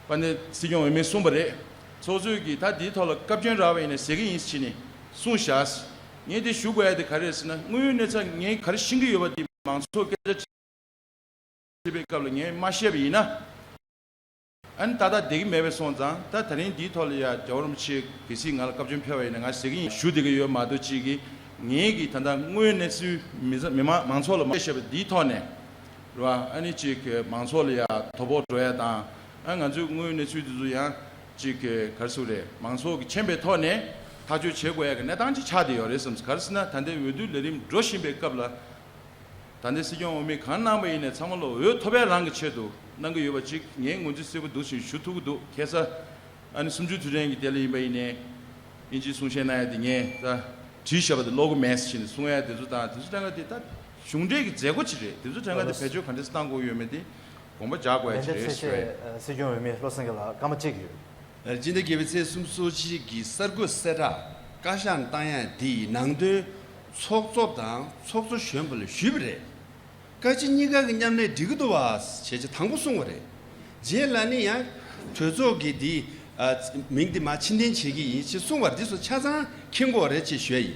དཔལ་ལྡན་སྲིད་སྐྱོང་འོས་མིས་གསུངས་པ་རེད། ཚོགས་གཙོས་ཀྱིས་ད་དེའི་ཐོག་ལ་བཀའ་བཀྱོན་རག་པ་ཡིན་ན་ཟེར་གི་ཡིན་ཟེར་ནས་གསུངས་བཞག་ངས་དེ་ཞུ་དགོས་ཡ་དེ་ག་རེ་རེད་ཟེར་ན་དངོས་ཡོད་གནས་ཚུལ་ངས་ག་རེ་ཤེས་ཀྱི་ཡོད་པ་དེ་མང་ཚོགས་སྐད་ཆ་དྲིས་པའི་སྐབས་ལ་ངས་མ་བཤད་པ་ཡིན་ན། ཨ་ནི་ཏག་ཏག་བསྡད་ཀྱི་མེད་པས་སོང་ཙང་ད་ད་རིང་འདིའི་ཐོག་ལ་ཡ་རྒྱལ་བ་རིན་པོ་ཆེ་གལ་སྲིད་ང་ལ་བཀའ་བཀྱོན་ཕེབས་པ་ཡིན་ན་ང་ཟེར་གྱི་ཡིན་ཞུ་བསྡད་ཀྱི་ཡོད་མ་གཏོགས་ཅིག་གིས་ངེད་ཀྱིས་ད་ལྟ་དངོས་ཡོད་གནས་ཚུལ་མི་ཚ་མི་མང་མང་ཚོགས་ལ་མ་བཤད་པ་འདིའི་ཐོག་ནས་རེད་བ། ཨ་ནི་ཅིག་མང་ཚོགས་ལ་ཡ་དོ་ཕོག་འགྲོ་ཡ་དང་ཨ་ང་ཚོའི་དངོས་ཡོད་གནས་ཚུལ་འདི་ཚོ་ཡང་ཅིག་ག་རེ་ཟེར་རེད་མང་ཚོགས་ཀྱིས་མཁྱེན་པའི་ཐོག་ནས་ཐག་གཅོད་བྱེད་དགོས་ཡ་གི་གནས་སྟངས་ཅིག་ཆགས་བསྡད་ཡོད་རེད་བསམ། ག་རེ་ཟེར་ན་ད་ལྟའི་འོས་བསྡུ་ལས་རིམ་འགྲོ་བཞིན་པའི་སྐབས་ལ། ད་ལྟའི་སྲིད་སྐྱོང་འོས་མི་གང་གནང་པ་ཡིན་ནའི་ཚང་མ་ལ་འོས་ཐོབ་པའི་རང་གི་ཆེད་དུ་གནང་གི་ཡོད་པ་ཅིག་ངས་ངོས་འཛིན་གསལ་པོ་འདུག་ཅིང་ཞུ་ཐུབ་ཀྱི་འདུག་ཁ་སང་ཨ་ནི་གསུམ་བཅུའི་དུས་དྲན་གྱི་དེ་ལ་ཡིན་པ་ཡིན་ནའི་དབྱིན་ཇིའི་གསུང་བཤད་གནང་ཡ་དེ་ངས་ད་བྲིས་བཞག་པ་དེ་ཀློག་གི་མེད་ཟེར་ནས་གསུང་ཡ་དེ་ཚོ་དང་དེ་ཚོ་གྲངས་ཀ་དེ་ད་གཞུང་འབྲེལ་གྱི་མཛད་སྒོ་ཅིག་རེད། དེ་ཚོ་གྲངས་ཀ་དེ་བེད་སྤྱོད་ག་འདྲས་གཏང་དགོས་ཡོད་མེད་དེ་དགོངས་པ་འཇགས་དགོས་ཡ་ཅིག་ལན་འདེབས་རེད་ཞུ་ཡ་ཡིན། ཨ་སྲིད་སྐྱོང་འོས་མི་བློ་བཟང་སེང་གེ་ལགས་སྐར་མ་གཅིག་ཡོད། སྤྱི་ཟླ་བརྒྱད་པའི་ཚེས་སུམ་ཅུ་སོ་གཅིག་གི་གསར་འགོད་གསལ་བསྒྲགས་བཀའ་ཤག་བཏང་ཡ་འདི་ཡི་ནང་དོན་ཚོགས་གཙོ་དང་ཚོགས་གཙོ་གཞོན་པ་ལ་ཞུས་པ་རེད། བཀའ་སྤྱི་གཉིས་ཀ་གི་མཉམ་ལས་འགྲིག་གི་འདུག་བ་ཞེས་ཅིག་དང་པོ་གསུངས་པ་རེད། རྗེས་ལ་ནི་ཡང་གྲོས་ཚོགས་ཀྱི་འདི་ཨ་མིང་འདི་མ་ཕྱིར་འཐེན་བྱེད་ཀྱི་ཡིན་ཞེས་གསུངས་པ་འདི་ཚོ་ཆ་ཚང་མཁྱེན་དགོས་རེད་ཅེས་ཞུ་ཡ་ཡིན།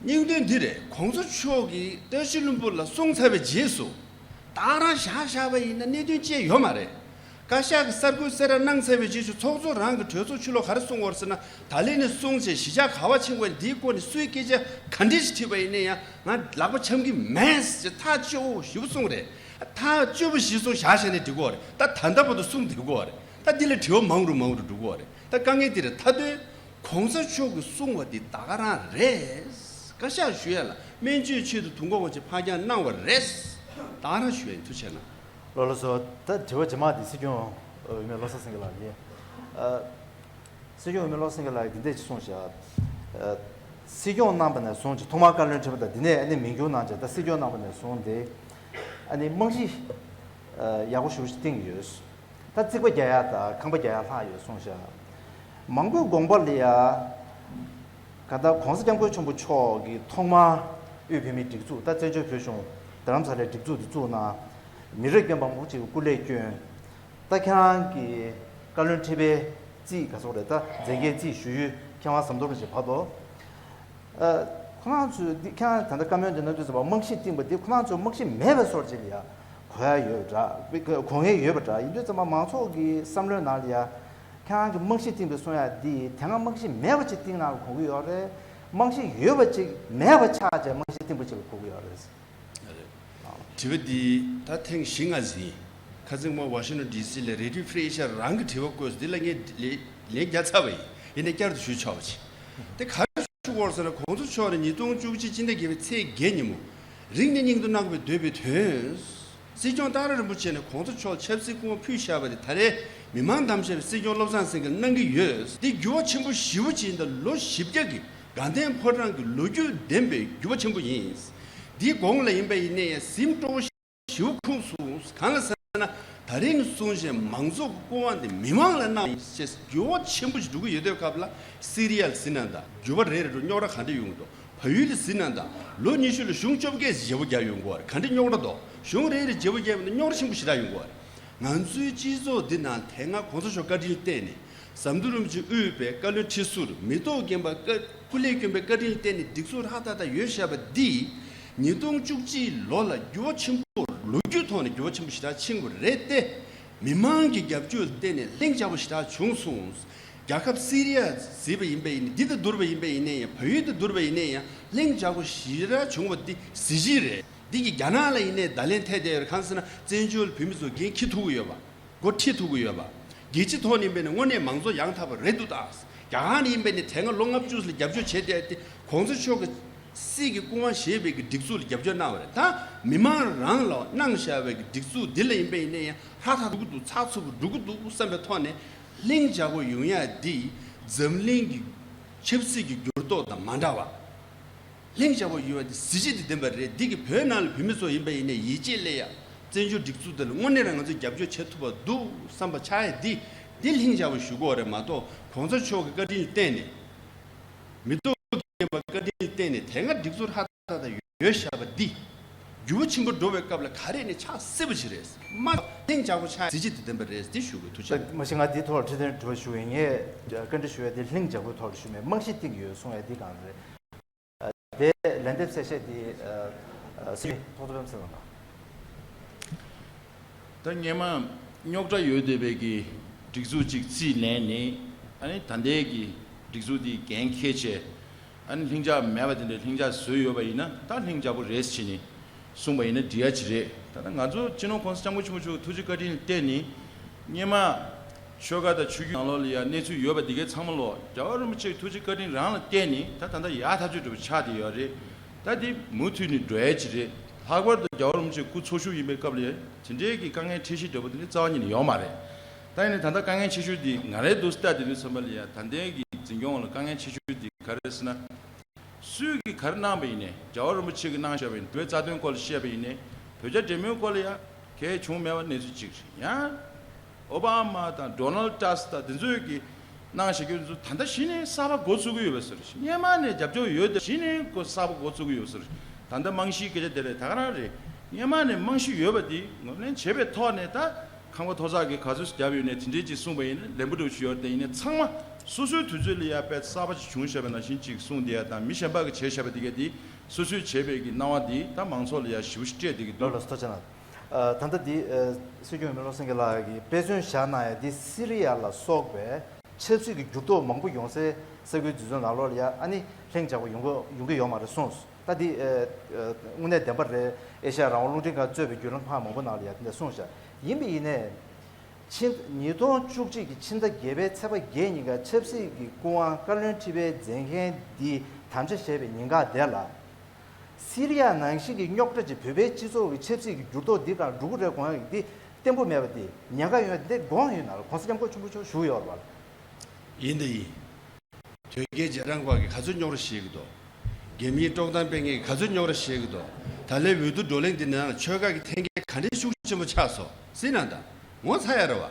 སྙིང་དོན་འདི་རེད། གོང་ས་མཆོག་གིས་བཀྲ་ཤིས་ལྷུན་པོ་ལ་གསུངས་ཚར་བའི་རྗེས་སུ་ད་ག་རང་བཞག་བཞག་པ་ཡིན་ན་གནད་དོན་ཅི་ཡང་ཡོད་མ་རེད། བཀའ་ཤག་གིས་གསར་འགོད་གསལ་བསྒྲགས་གནང་ཚར་བའི་རྗེས་སུ་ཚོགས་གཙོ་རང་གི་གྲོས་ཚོགས་ཕྱི་ལོགས་ག་རེ་གསུངས་ཡོད་རེད་ཟེར་ན་ད་ལན་ནས་གསུངས་བྱས་གཞིས་ཆགས་ག་པར་ཕྱིན་པ་ཡིན་འདིའི་སྐོར་ནས་སུས་སྐད་ཆ་ག་འདྲས་ཞིག་དྲིས་པ་ཡིན་ན་ཡང་ང་ལག་པ་འཆང་གི་མེད་ཅེས་ཐག་གཅོད་པོ་ཞེ་པོ་གསུངས་རེད། ཐག་གཅོད་པོ་ཞེས་གསུངས་བཞག་བཞག་ནས་འགྲིག་གི་ཡོད་རེད། ད་ད་ལྟ་བར་དུ་གསུངས་བསྡད་ཀྱི་ཡོད་རེད། ད་འདི་ལ་དྲི་བ་མང་རུ་མང་རུ་འགྲོ་གི་ཡོད་རེད། ད་དཀའ་ངལ་འདི་རེད། མཐའ་དོན་གོང་ས་མཆོག་གིས་གསུངས་པ་འདི་ད་ག་རང་རེད། བཀའ་ཤག་ཞུ་ཡ་ལ་སྨན་བཅོས་ཆེད་དུ་དུག་མཁོ་བ་ཅིག་ཕར་འགྱངས་གནང་བ་རེད། ད་ག་རང་ཞུ་ཡ་ཡིན། ཐུགས་རྗེ་གནང་། ལགས་ལགས་སོ། ད་དྲི་བ་རྗེས་མ་འདི་སྲིད་སྐྱོང་འོས་མི་བློ་བཟང་སེང་གེ་ལགས་ཡིན། ཨ། སྲིད་སྐྱོང་འོས་མི་བློ་བཟང་སེང་གེ་ལགས་ཀྱིས་འདི་འདྲས་ཅིག་གསུངས་བཞག་ཨ། སྲིད་སྐྱོང་གནང་བ་ནས་བཟུང་ཅིག་ཐོག་མར་བཀའ་བློན་ཁྲི་པ་དང་འདི་ནས་ཨ་ནི་མིང་བསྒྱུར་གནང་བྱས་ད་སྲིད་སྐྱོང་གནང་བ་ནས་བཟུང་སྟེ་ཨ་ནི་རྨང་གཞི་ཨ་ཡག་པོ་ཞེ་པོ་ཅིག་བཏིང་ཡོད། ད་རྩིག་པ་རྒྱག་ཡ་དང་ཁང་པ་རྒྱག་ཡ་ལྷག་ཡོད་གསུངས་བཞག་མང་པོའི་དགོངས་པ་ལ་ཡ། ག་ད་༸གོང་ས་༸སྐྱབས་མགོན་ཆེན་པོ་མཆོག་གིས་ཐོག་མར་དབུས་བོད་མིའི་སྒྲིག་འཛུགས་ད་བཙན་བྱོལ་བོད་གཞུང་རྡ་རམ་ས་ལའི་སྒྲིག་འཛུགས་འདི་བཙུགས་གནང་། མི་རབས་རྒན་པ་མང་པོ་ཅིག་གིས་སྐུ་ལས་བསྐྱོན། ད་ཁྱེད་རང་གི་བཀའ་བློན་ཁྲི་པའི་རྩིས་ག་ཚོད་རེད། ད་མཛད་འགན་རྩིས་ཞུ་ཡུལ་མཁས་དབང་ཟམ་གདོང་རིན་པོ་ཆེ་བར་དུ། ཨ། ཁོ་རང་ཚོས་འདི་ཁྱེད་རང་ད་ལྟ་བཀའ་མོལ་འདི་གནང་དུས་ཙམ་པ་རྨང་གཞི་བཏིང་པ་འདི་ཁོ་རང་ཚོས་རྨང་གཞི་མེད་པའི་བཟོ་འདྲ་ཅིག་ལ་ཡ་གོ་ཡ་ཡོད་པ་འདྲ། དགོངས་ཡ་ཡོད་པ་འདྲ། ཡིན་དུས་ཙམ་པ་མང་ཚོགས་ཀྱི་བསམ་བློའི་ནང་ལ་ཡ། ཁྱེད་རང་གི་རྨང་གཞི་བཏིང་པའི་གསུང་ཡ་འདི་དེ་སྔ་རྨང་གཞི་མེད་པ་ཅིག་བཏིང་གནང་ལ་གོ་གི་ཡོད་རེད། རྨང་གཞི་ཡོད་པ་ཅིག་མེད་པ་ཆགས་བྱས་རྨང་གཞི་བཏིང་པ་ཅིག་ལ་གོ་གི་ཡོད་རེད། དྲི་བ་འདི་ད་ཐེངས་བཞི་ལྔ་ཟིན། ཁ་སང་མ་ཝ་ཤིང་ཊོན་ཌི་སི་ལ་རེ་ཌི་ཡོ་ཧྥི་རི་ཨེ་ཤ་ཡ་རང་གི་དྲི་བ་བཀོད་འདི་ལ་ངས་ལན་ལན་རྒྱག་ཚར་བ་ཡིན། ཡིན་ནའི་བསྐྱར་དུ་ཞུས་ཆོག་པ་བྱེད། དེ་ག་རེ་ཞུ་དགོས་ཟེར་ན་༸གོང་ས་མཆོག་ནས་ཉིས་སྟོང་བཅུ་གཅིག་སྤྱི་ཟླ་བརྒྱད་པའི་ཚེས་བརྒྱད་ཉིན་མོ་རིང་ནས་སྙིང་དུ་གནང་བའི་འདོད་པའི་དོན། སྲིད་སྐྱོང་ཏཱ་ར་རིན་པོ་ཆེ་ནས་༸གོང་ས་མཆོག་ཆབ་སྲིད་སྐུ་ངོ་ཕུལ་བཞག་པ་དེ་ད་རེས་མི་མང་བདམས་བཞག་པའི་སྲིད་སྐྱོང་བློ་བཟང་སེང་གེར་གནང་གི་ཡོད། འདི་འགྱུར་བ་ཆེན་པོ་ཞེ་པོ་ཅིག་ཡིན། ད་ལོ་བཞི་བརྒྱ་གི་དགའ་ལྡན་ཕོ་བྲང་གི་ལོ་རྒྱུས་ལྡན་པའི་འགྱུར་བ་ཆེན་པོ་ཡིན། འདིའི་གོང་ལ་ཡིན་པ་ཡིན་ནའི་ཡང་གཟིམ་སྤྲོ་བོ་ཞེ་པོ་ཁུངས་སོང་། གང་ལ་ཟེར་ན་ད་རེས་ནས་བཟུང་བཞིན་མང་ཚོགས་ཀྱི་སྐུ་དབང་དེ་མི་མང་ལ་གནང་ཞེས་འགྱུར་བ་ཆེན་པོ་ཞིག་འགྲོ་གི་ཡོད་དུས་སྐབས་ལ་སི་རི་ཡ་ལ་ཟིན་ན་ད་འགྱུར་བ་རེ་རེ་འགྲོ་རྙོག་དྲ་ག་འདྲ་ཡོང་གི་འདུག་བལ་ཡུལ་དུ་ཟིན་ན་ད་ལོ་ཉི་ཤུ་ལ་གཞུང་བཅོ་བརྒྱད་ཞེ་པོ་རྒྱག་ཡོང་གི་རེད། ག་འདྲ་རྙོག་དྲ་འདུག་གཞུང་རེ་རེ་བརྗེ་པོ་བརྒྱབ་ན་རྙོག་དྲ་ཆེན་པོ་ཞེ་དྲག་ཡོང་གི་རེད། ང་ཚོའི་སྤྱི་ཚོགས་འདི་ནང་དེ་སྔ་༸གོང་ས་མཆོག་བཀའ་དྲིན་བརྟེན་ནས་ཟམ་གདོང་རིན་པོ་ཆེ་དབུས་པའི་བཀའ་བློན་ཁྲི་ཟུར་མི་ཐོག་རྒན་པ་བཀའ་སྐུ་ལས་བསྐྱོན་པའི་བཀའ་དྲིན་བརྟེན་ནས་སྒྲིག་འཛུགས་ཧྲ་ཐག་ཐག་ཡོད་བཞག་པ་འདི་ཉིས་སྟོང་བཅུ་གཅིག་ལོ་ལ་འགྱུར་བ་ཆེན་པོ་ལོ་རྒྱུས་ཐོག་ནས་འགྱུར་བ་ཆེན་པོ་ཞེ་དྲག་ཕྱིན་པ་རེད་དེ། མི་མང་གི་རྒྱབ་སྐྱོར་ལ་བརྟེན་ནས་ལྷིང་འཇགས་པོ་ཞེ་དྲག་བྱུང་སོང་། རྒྱལ་ཁབ་སི་རི་ཡ་གཟིགས་པ་ཡིན་པ་ཡིན་ནའི་འདི་དང་བསྡུར་བ་ཡིན་པ་ཡིན་ནའི་ཡང་བལ་ཡུལ་དང་བསྡུར་བ་ཡིན་ནའི་ཡང་ལྷིང་འཇགས་པོ་ཞེ་དྲག་བྱུང་བ་འདི་གཟི་བརྗིད་རེད། འདི་གི་རྒྱ་ནག་ལ་ཡིན་ནའི་བརྡ་ལན་ཐེབས་བསྡད་ཡོད་རེད། གང་ཟེར་ན་བཙན་བྱོལ་བོད་མི་ཚོ་འགན་འཁྱེར་ཐུབ་ཀྱི་ཡོད་པ། འགོ་ཁྲིད་ཐུབ་ཀྱི་ཡོད་པ། རྒྱལ་སྤྱི་ཐོག་ནས་ཡིན་པ་ཡིན་ན་དངོས་གནས་མང་གཙོ་ཡང་དག་པ་རེད་འདུག་ད། རྒྱ་གར་ནས་ཡིན་པ་ཡིན་ན་དེ་སྔ་ལོ་ལྔ་བཅུ་ལ་རྒྱབ་སྐྱོར་བྱས་བསྡད་དེ་༸གོང་ས་མཆོག་གི་ སྲིད་ཀྱི་སྐུ་དབང་བཞེས་པའི་གི་སྒྲིག་འཛུགས་ལ་རྒྱབ་སྐྱོར་གནང་བ་རེད། ད་མི་མང་རང་ལ་གནང་བཞག་པའི་གི་སྒྲིག་འཛུགས་འདི་ལ་ཡིན་པ་ཡིན་ན་ཡང་ཧྲ་ཐག་འགྲོ་གི་འདུག་ཚགས་ཚུད་པོ་འགྲོ་གི་འདུག་བསམ་པའི་ཐོག་ནས་ལྷིང་འཇགས་པོ་ཡོང་ཡ་འདི་འཛམ་གླིང་གི་ཆབ་སྲིད་ཀྱི་འགྱུར་ལྡོག་དང་མ་འདྲ་བ། ལྷིང་འཇགས་པོ་ཡོང་བ་འདི་གཟི་བརྗིད་དང་ལྡན་པ་རེད། འདི་གི་བོད་ནང་ལ་བོད་མི་ཚོ་ཡིན་པ་ཡིན་ན་ཡིད་ཆེས་སླེབས་ཡ། བཙན་བྱོལ་སྒྲིག་འཛུགས་འདི་ལ་དངོས་གནས་རང་ང་ཚོས་རྒྱབ་སྐྱོར་བྱེད་ཐུབ་པ་འདུག་བསམ་པ་ཆགས་ཡ་འདི་འདི་ལྷིང་འཇགས་པོ་ཞུ་དགོས་རེད་མ་གཏོགས་གོང་ས་མཆོག་གི་བཀའ་དྲིན་ལ་བརྟེན་ནས། མི་ཐོག་རྒན་པ་བཀའ་དྲིན་བརྟེན་ནས་དེ་སྔ་སྒྲིག་འཛུགས་ཧྲ་ཐག་ཐག་ཡོད་བཞག་པ་འདི་འགྱུར་བ་ཆེན་པོ་འགྲོ་བའི་སྐབས་ལ་ག་རེ་ནས་ཆགས་སྲིད་པ་ཞིག་རེད། མ་ལྷིང་འཇགས་པོ་ཆགས་གཟི་བརྗིད་དང་ལྡན་པ་རེད། འདི་ཞུ་དགོས། ཐུགས་རྗེ་ཆེ། མ་གཞི་ང་འདིའི་ཐོག་ལ་ཁྲི་འདོན་དྲི་བ་ཞུ་བའི་ངས་བཀའ་འདྲི་ཞུ་བའི་དེ་ལྷིང་འཇགས་པོའི་ཐོག་ལ་ཞུ་མེད། རྨང་གཞི་བཏིང་གི་ཡོད་གསུང་བའི་འདི་གང་རེད། དེ་ལན་འདེབས་གསལ་བཤད་དེ་སྲིད་ཐོག་ཐོག་བེམ་སེ་ལ། ད་སྔོན་མ་རྙོག་དྲ་ཡོད་བསྡད་པའི་གི་སྒྲིག་འཛུགས་གཅིག་རྩིས་ལེན་ནས། ཨ་ནི་ད་ལྟའི་གི་སྒྲིག་འཛུགས་དེ་འགན་འཁྱེར་བྱས། ཨ་ནི་ལྷིང་འཇགས་མེད་པ་དེ་འདྲ་ལྷིང་འཇགས་བཟོས་ཡོད་པ་ཡིན་ན་ད་ལྷིང་འཇགས་པོ་རེད་ཟེར་ནས་གསུངས་པ་ཡིན་ན་འགྲིག་ཡ་ཅིག་རེད། ད་ལྟ་ང་ཚོ་སྤྱི་ནོར་༸གོང་ས་༸སྐྱབས་མགོན་ཆེན་པོ་མཆོག་ཐུགས་རྗེ་བཀའ་དྲིན་བརྟེན་ནས་སྔོན་མ། ཆོལ་ཁ་དང་ཆོས་བརྒྱུད་ནང་ལོགས་ལ་ཡང་གནས་ཚུལ་ཡོད་པ་འདི་གའི་ཚང་མ་ལོ་རྒྱལ་བ་རིན་པོ་ཆེའི་ཐུགས་རྗེ་བཀའ་དྲིན་རང་ལ་བརྟེན་ནས་ད་ད་ལྟ་ཡག་ཐག་ཆོད་འགྲོ་བ་ཆགས་བསྡད་ཡོད་རེད། ད་འདི་མུ་མཐུད་ནས་འགྲོ་ཡ་ཅིག་རེད། ལྷག་པར་དུ་རྒྱལ་བ་རིན་པོ་ཆེ་སྐུ་འཚོ་བཞུགས་ཡིན་པའི་སྐབས་ལ་ཡང་དེ་འདྲའི་གི་དཀའ་ངལ་འཕྲད་གཞི་འདྲ་པོ་དེ་འདྲ་རྩ་བ་ཉིད་ནས་ཡོད་མ་རེད། ད་ཡིན་ནའི་ད་ལྟ་དཀའ་ངལ་ཆེ་ཤོས་འདི་ང་རའི་འདུག་ལྟ་དེ་དུས་ཙམ་པ་ལ་ཡང་ད་ལྟའི་གི་འཛིན་སྐྱོང་ལ་དཀའ་ངལ་ཆེ་ཤོས་འདི་ག་རེ་རེད་ཟེར་ན། སུས་ཀྱིས་ག་རེ་གནང་བ་ཡིན་ནའི་རྒྱལ་བ་རིན་པོ་ཆེ་གིས་གནང་བཞག་པ་ཡིན་ན་བོད་རྩ་དོན་སྐོར་ལ་བཤད་པ་ཡིན་ནའི་བོད་རྒྱ་འབྲེལ་མོལ་སྐོར་ལ་ཡང་གལ་བྱུང་མེད་པ་གནས་ཚུལ་གཅིག་རེད། ཡང་ཨོ་བྷ་མ་དང་ཌོ་ནལ་ཊྲམ་དང་དེ་ཚོས་ཀྱིས་གནང་བཞག་རྒྱུ་ཚོ་ད་ལྟ་གཞི་ནས་གསར་པ་འགོ་ཚུགས་ཀྱི་ཡོད་པ་ཟེར། སྔོན་མ་ནས་རྒྱབ་སྐྱོར་ཡོད་དེ་གཞི་ནས་ཀོ་གསར་པ་འགོ་ཚུགས་ཀྱི་ཡོད་ཟེར། ད་ལྟ་རྨང་གཞིའི་སྐད་ཆ་དེ་རེད། ད་ག་རང་རེད། སྔོན་མ་ནས་རྨང་གཞི་ཡོད་པ་དེ་ངོས་ལེན་བྱེད་པའི་ཐོག་ནས་ད། ཁང་པ་མཐོ་ཚད་ཀྱི་ག་ཚོད་བརྒྱབ་ཡོད་ནས་དེ་འདྲའི་ཅིག་གསུངས་པ་ཡིན་ན་ལན་པོ་འདྲ་ཞིག་ཡོད་རེད། དེ་ཡིན་ན་ཚང་མ་སོ་སོའི་དུས་ཚོད་ལ་ཡ་དཔེ་གསར་པ་ཅིག་བྱུང་བཞག་པ་ནང་བཞིན་ཅིག་གསུངས་བསྡད་ཡ་དང་མི་གཞན་པ་གིས་བྱས་བཞག་པ་དེ་གས་དེ་སོ་སོས་བྱས་པའི་གི་སྣང་བ་དེ་ད་མང་ཚོགས་ལ་ཡ་ཞེ་པོ་ཞིག་སྤྲད་བསྡད་ཀྱི་འདུག་ལགས་ལགས་སོ། ཐུགས་རྗེ་གནང་། ད་ལྟ་འདི་སྲིད་སྐྱོང་འོས་མི་བློ་སེང་གེ་ལགས་ཀྱིས་དཔེ་མཚོན་བཞག་གནང་ཡ་འདི་སི་རི་ཡ་ལ་སོགས་པའི་ཆབ་སྲིད་ཀྱི་འགྱུར་ལྡོག་མང་པོ་ཡོང་སའི་ས་ཁུལ་དེ་ཚོའི་ནང་ལོགས་ལ་ཡ་ཨ་ནི་ལྷིང་འཇགས་པོ་ཡོང་གི་ཡོང་གི་ཡོད་མ་རེད་གསུངས། ད་འདི་ཨ་ཨ་དངོས་གནས་བདེན་པ་རེད། ཨེ་ཤ་ཡ་རང་དབང་རླུང་འཕྲིན་ཁང་གཙོས་པའི་བརྒྱུད་ལམ་ཁག་མང་པོ་ནང་ལ་ཡ་དེ་འདྲ་གསུངས་ཤག་ཡིན་པ་ཡིན་ནའི། ཕྱི་ཉིས་སྟོང་བཅུ་གཅིག་གི་ཕྱི་ཟླ་བརྒྱད་པའི་ཚེས་པ་བརྒྱད་ཉིན་ཀ་ཆབ་སྲིད་ཀྱི་སྐུ་དབང་བཀའ་བློན་ཁྲི་པའི་མཛད་འགན་འདི་དམ་བཅའ་བཞེས་པའི་ཉིན་ཀ་དེ་ལ། སི་རི་ཡ་ནང་བཞིན་གྱི་རྙོག་དྲ་ཅིག་བོད་པའི་སྤྱི་ཚོགས་ཀྱི་ཆབ་སྲིད་ཀྱི་འགྱུར་ལྡོག་འདི་ག་འགྲོ་གི་རེད་དགོངས་ཡག་འདི་བརྟན་པོ་མེད་པ་འདི་ཉེན་ཁ་ཡོད་འདི་དགོངས་ཡོད་ན་ལ་གོང་ས་སྐྱབས་མགོན་ཆེན་པོ་མཆོག་བཞུགས་ཡོད་རེད་པ། ཡིན་དང་ཡིན། དོལ་རྒྱལ་རྗེས་འབྲང་པ་གིས་ག་ཚོད་རྙོག་དྲ་བཤད་ཀྱི་འདུག་རྒྱ་མིའི་དཀྲོག་གཏམ་སྤེལ་མཁན་གྱིས་ག་ཚོད་རྙོག་དྲ་བཤད་ཀྱི་འདུག་ད་ལོའི་འོས་བསྡུ་བགྲོ་གླེང་འདི་ནང་ཆོལ་ཁ་གི་འཐེན་འཁྱེར་ག་འདྲའི་ཤུགས་ཆེན་པོ་ཆགས་སོང་ཟེར་ན། ད་ངོ་ཚ་ཡ་རེད་བ།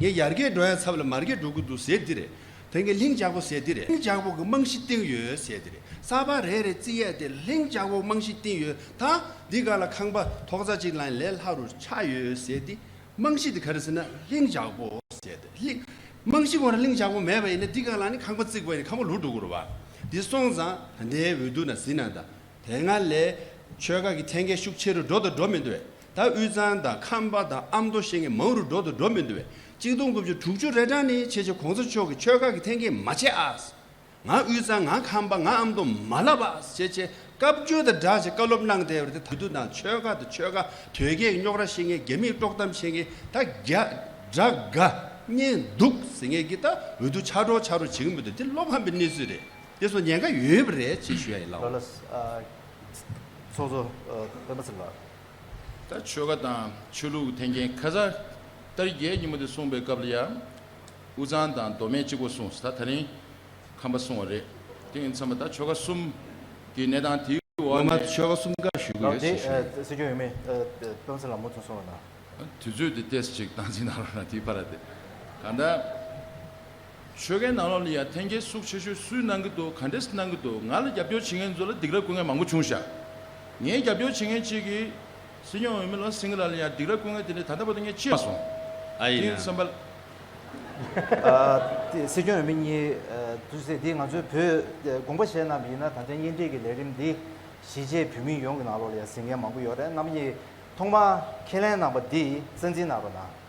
ངས་ཡར་རྒྱས་འགྲོ་ཡ་ཚབ་ལ་མར་རྒྱས་འགྲོ་གི་འདུག་ཟེར་འདི་རེད། དེ་ངས་ལྷིང་འཇགས་པོ་ཟེར་འདི་རེད། ལྷིང་འཇགས་པོ་གི་རྨང་གཞི་བཏིང་ཡོད་ཟེར་འདི་རེད། ས་པ་རེ་རེ་བརྩི་ཡས་དེ་ལྷིང་འཇགས་པོ་རྨང་གཞི་བཏིང་ཡོད། ད་འདི་ག་ལ་ཁང་པ་ཐོག་རྩ་གཅིག་ལ་ལས་སླ་རུ་ཆགས་ཡོད་ཟེར་འདི། རྨང་གཞི་དེ་ག་རེ་ཟེར་ན་ལྷིང་འཇགས་པོ་ཟེར་ཏེ་ལྷིང་། རྨང་གཞི་ཁོ་རང་ལྷིང་འཇགས་པོ་མེད་པ་ཡིན་ན་འདི་ག་ལ་ནི་ཁང་པ་བརྩིགས་པ་ཡིན་ན་ཁང་པ་ལུག་འགྲོ་གི་རེད་བ། འདི་སོང་ཙང་ད་ལྟའི་འོས་བསྡུ་ན་ཟིན་ན་ད་དེ་སྔ་ལས་ཆོལ་ཁ་གི་འཐེན་འཁྱེར་ཤུགས་ཆེ་རུ་འགྲོ་དང་འགྲོ་མི་འདུག་བས། ད་དབུས་གཙང་དང་ཁམས་པ་དང་ཨ་མདོ་བཤད་མཁན་མང་རུ་འགྲོ་དང་འགྲོ་མི་འདུག་བས། གཅིག་སྟོང་དགུ་བརྒྱ་དྲུག་ཅུ་རེ་གྲངས་ནས་ཆེ་ཆེ་གོང་ས་མཆོག་གིས་ཆོལ་ཁ་གི་འཐེན་འཁྱེར་མ་བྱེད་ཨ། ང་དབུས་གཙང་ང་ཁམས་པ་ང་ཨ་མདོ་མ་ལབ་པ་ཞེས་བྱས་བཀའ་བརྒྱུད་དང་སྦྲགས་བྱས་བཀའ་སློབ་གནང་བསྡད་པ་རེད། དེ་དུས་ནང་ཆོལ་ཁ་དང་ཆོལ་ཁ་དོལ་རྒྱལ་རྙོག་དྲ་བཤད་མཁན་རྒྱ་མིས་དཀྲོག་གཏམ་བཤད་མཁན་ད་རྒྱ་དགྲ་དགའ་གཉེན་སྡུག་ཟེར་མཁན་གྱི་ད་འོས་བསྡུ་ཆགས་འགྲོ་ཆགས་འགྲོ་བྱེད་ཀྱི་མི་འདུག་དེ་བློ་ཕམ་པའི་གནས་ཚུལ་རེད། དེ་ཚོ་ཉེན་ཁ་ཡོད་པ་རེད་ཅེས་ཞུ་ཡ་ཡིན་ལགས། ལགས་ལགས། ཚོགས་གཙོ་སྤེན་པ་ཚེ་ལགས། ད་ཆོལ་ཁ་དང་ཆོས་ལུགས་འཐེན་འཁྱེར་ཁ་སང་ཏ་རིག་བརྒྱད་ཉིན་མོ་དེ་གསུངས་པའི་སྐབས་ལ་ཡང་། དབུས་གཙང་དང་མདོ་སྨད་གཅིག་པོ་གསུངས། ད་ད་རིང་ཁམས་པ་གསུངས་པ་རེད། དེ་ཡིན་ཙང་ད་ཆོལ་ཁ་གསུམ་གྱི་གནས་སྟངས་དེའི་འོག་ངོ་མ་ནས། ཆོལ་ཁ་གསུམ་ཀ་ཞུ་གི་ཡོད་ཅེས་ཞུ། སྲིད་སྐྱོང་འོས་མི་སྤེན་པ་ཚེ་ལགས་མུ་མཐུད་གསུངས་རོགས་གནང་། དུས་ཚོད་དེ་ཏོག་ཙམ་ཅིག་སྟངས་འཛིན་གནང་རོགས་གནང་། དེའི་བར་དེ་གང་ལྟར། ཆོལ་ཁའི་ནང་ལོགས་ལ་ཡང་འཐེན་འཁྱེར་ཤུགས་ཆེ་ཤོས་སུས་གནང་གི་འདུག་ག་འདྲས་གནང་གི་འདུག་ང་ལ་རྒྱབ་སྐྱོར་བྱེད་མཁན་ཚོ་ལ་སྡིགས་ར་བསྐུལ་མཁན་མང་པོ་བྱུང་ཤག་ངའི་རྒྱབ་སྐྱོར་བྱེད་མཁན་གཅིག་གིས་སྲིད་སྐྱོང་འོས་མི་བློ་སེང་གེ་ལགས་ལ་ཡང་སྡིགས་ར་བསྐུལ་མཁན་དེ་འདྲ་ད་ལྟ་བར་དུ་ངས་ཅི་མ་སོང་། ཨ་ཡིན་དེ་ན། བསམ་པ། ཨ་དེ་སྲིད་སྐྱོང་འོས་མི་གཉིས་ཨ་དུས་ཚོད་འདི་ང་ཚོའི་བོད་དགོངས་པ་བཞེས་གནང་བ་ཡིན་ན་ད་ལྟའི་གཉེན་སྒྲིག་གི་ལས་རིམ་འདི་གཞིས་བྱེས་བོད་མི་ཡོངས་ཀྱི་ནང་ལོགས་ལ་ཡང་གཟིགས་མཁན་མང་པོ་ཡོད་རེད། རྣམ་པ་གཉིས་ཐོག་མར་ཁས་ལེན་གནང་བ་འདི་རྩ་འཛིན་གནང་རོགས་གནང་།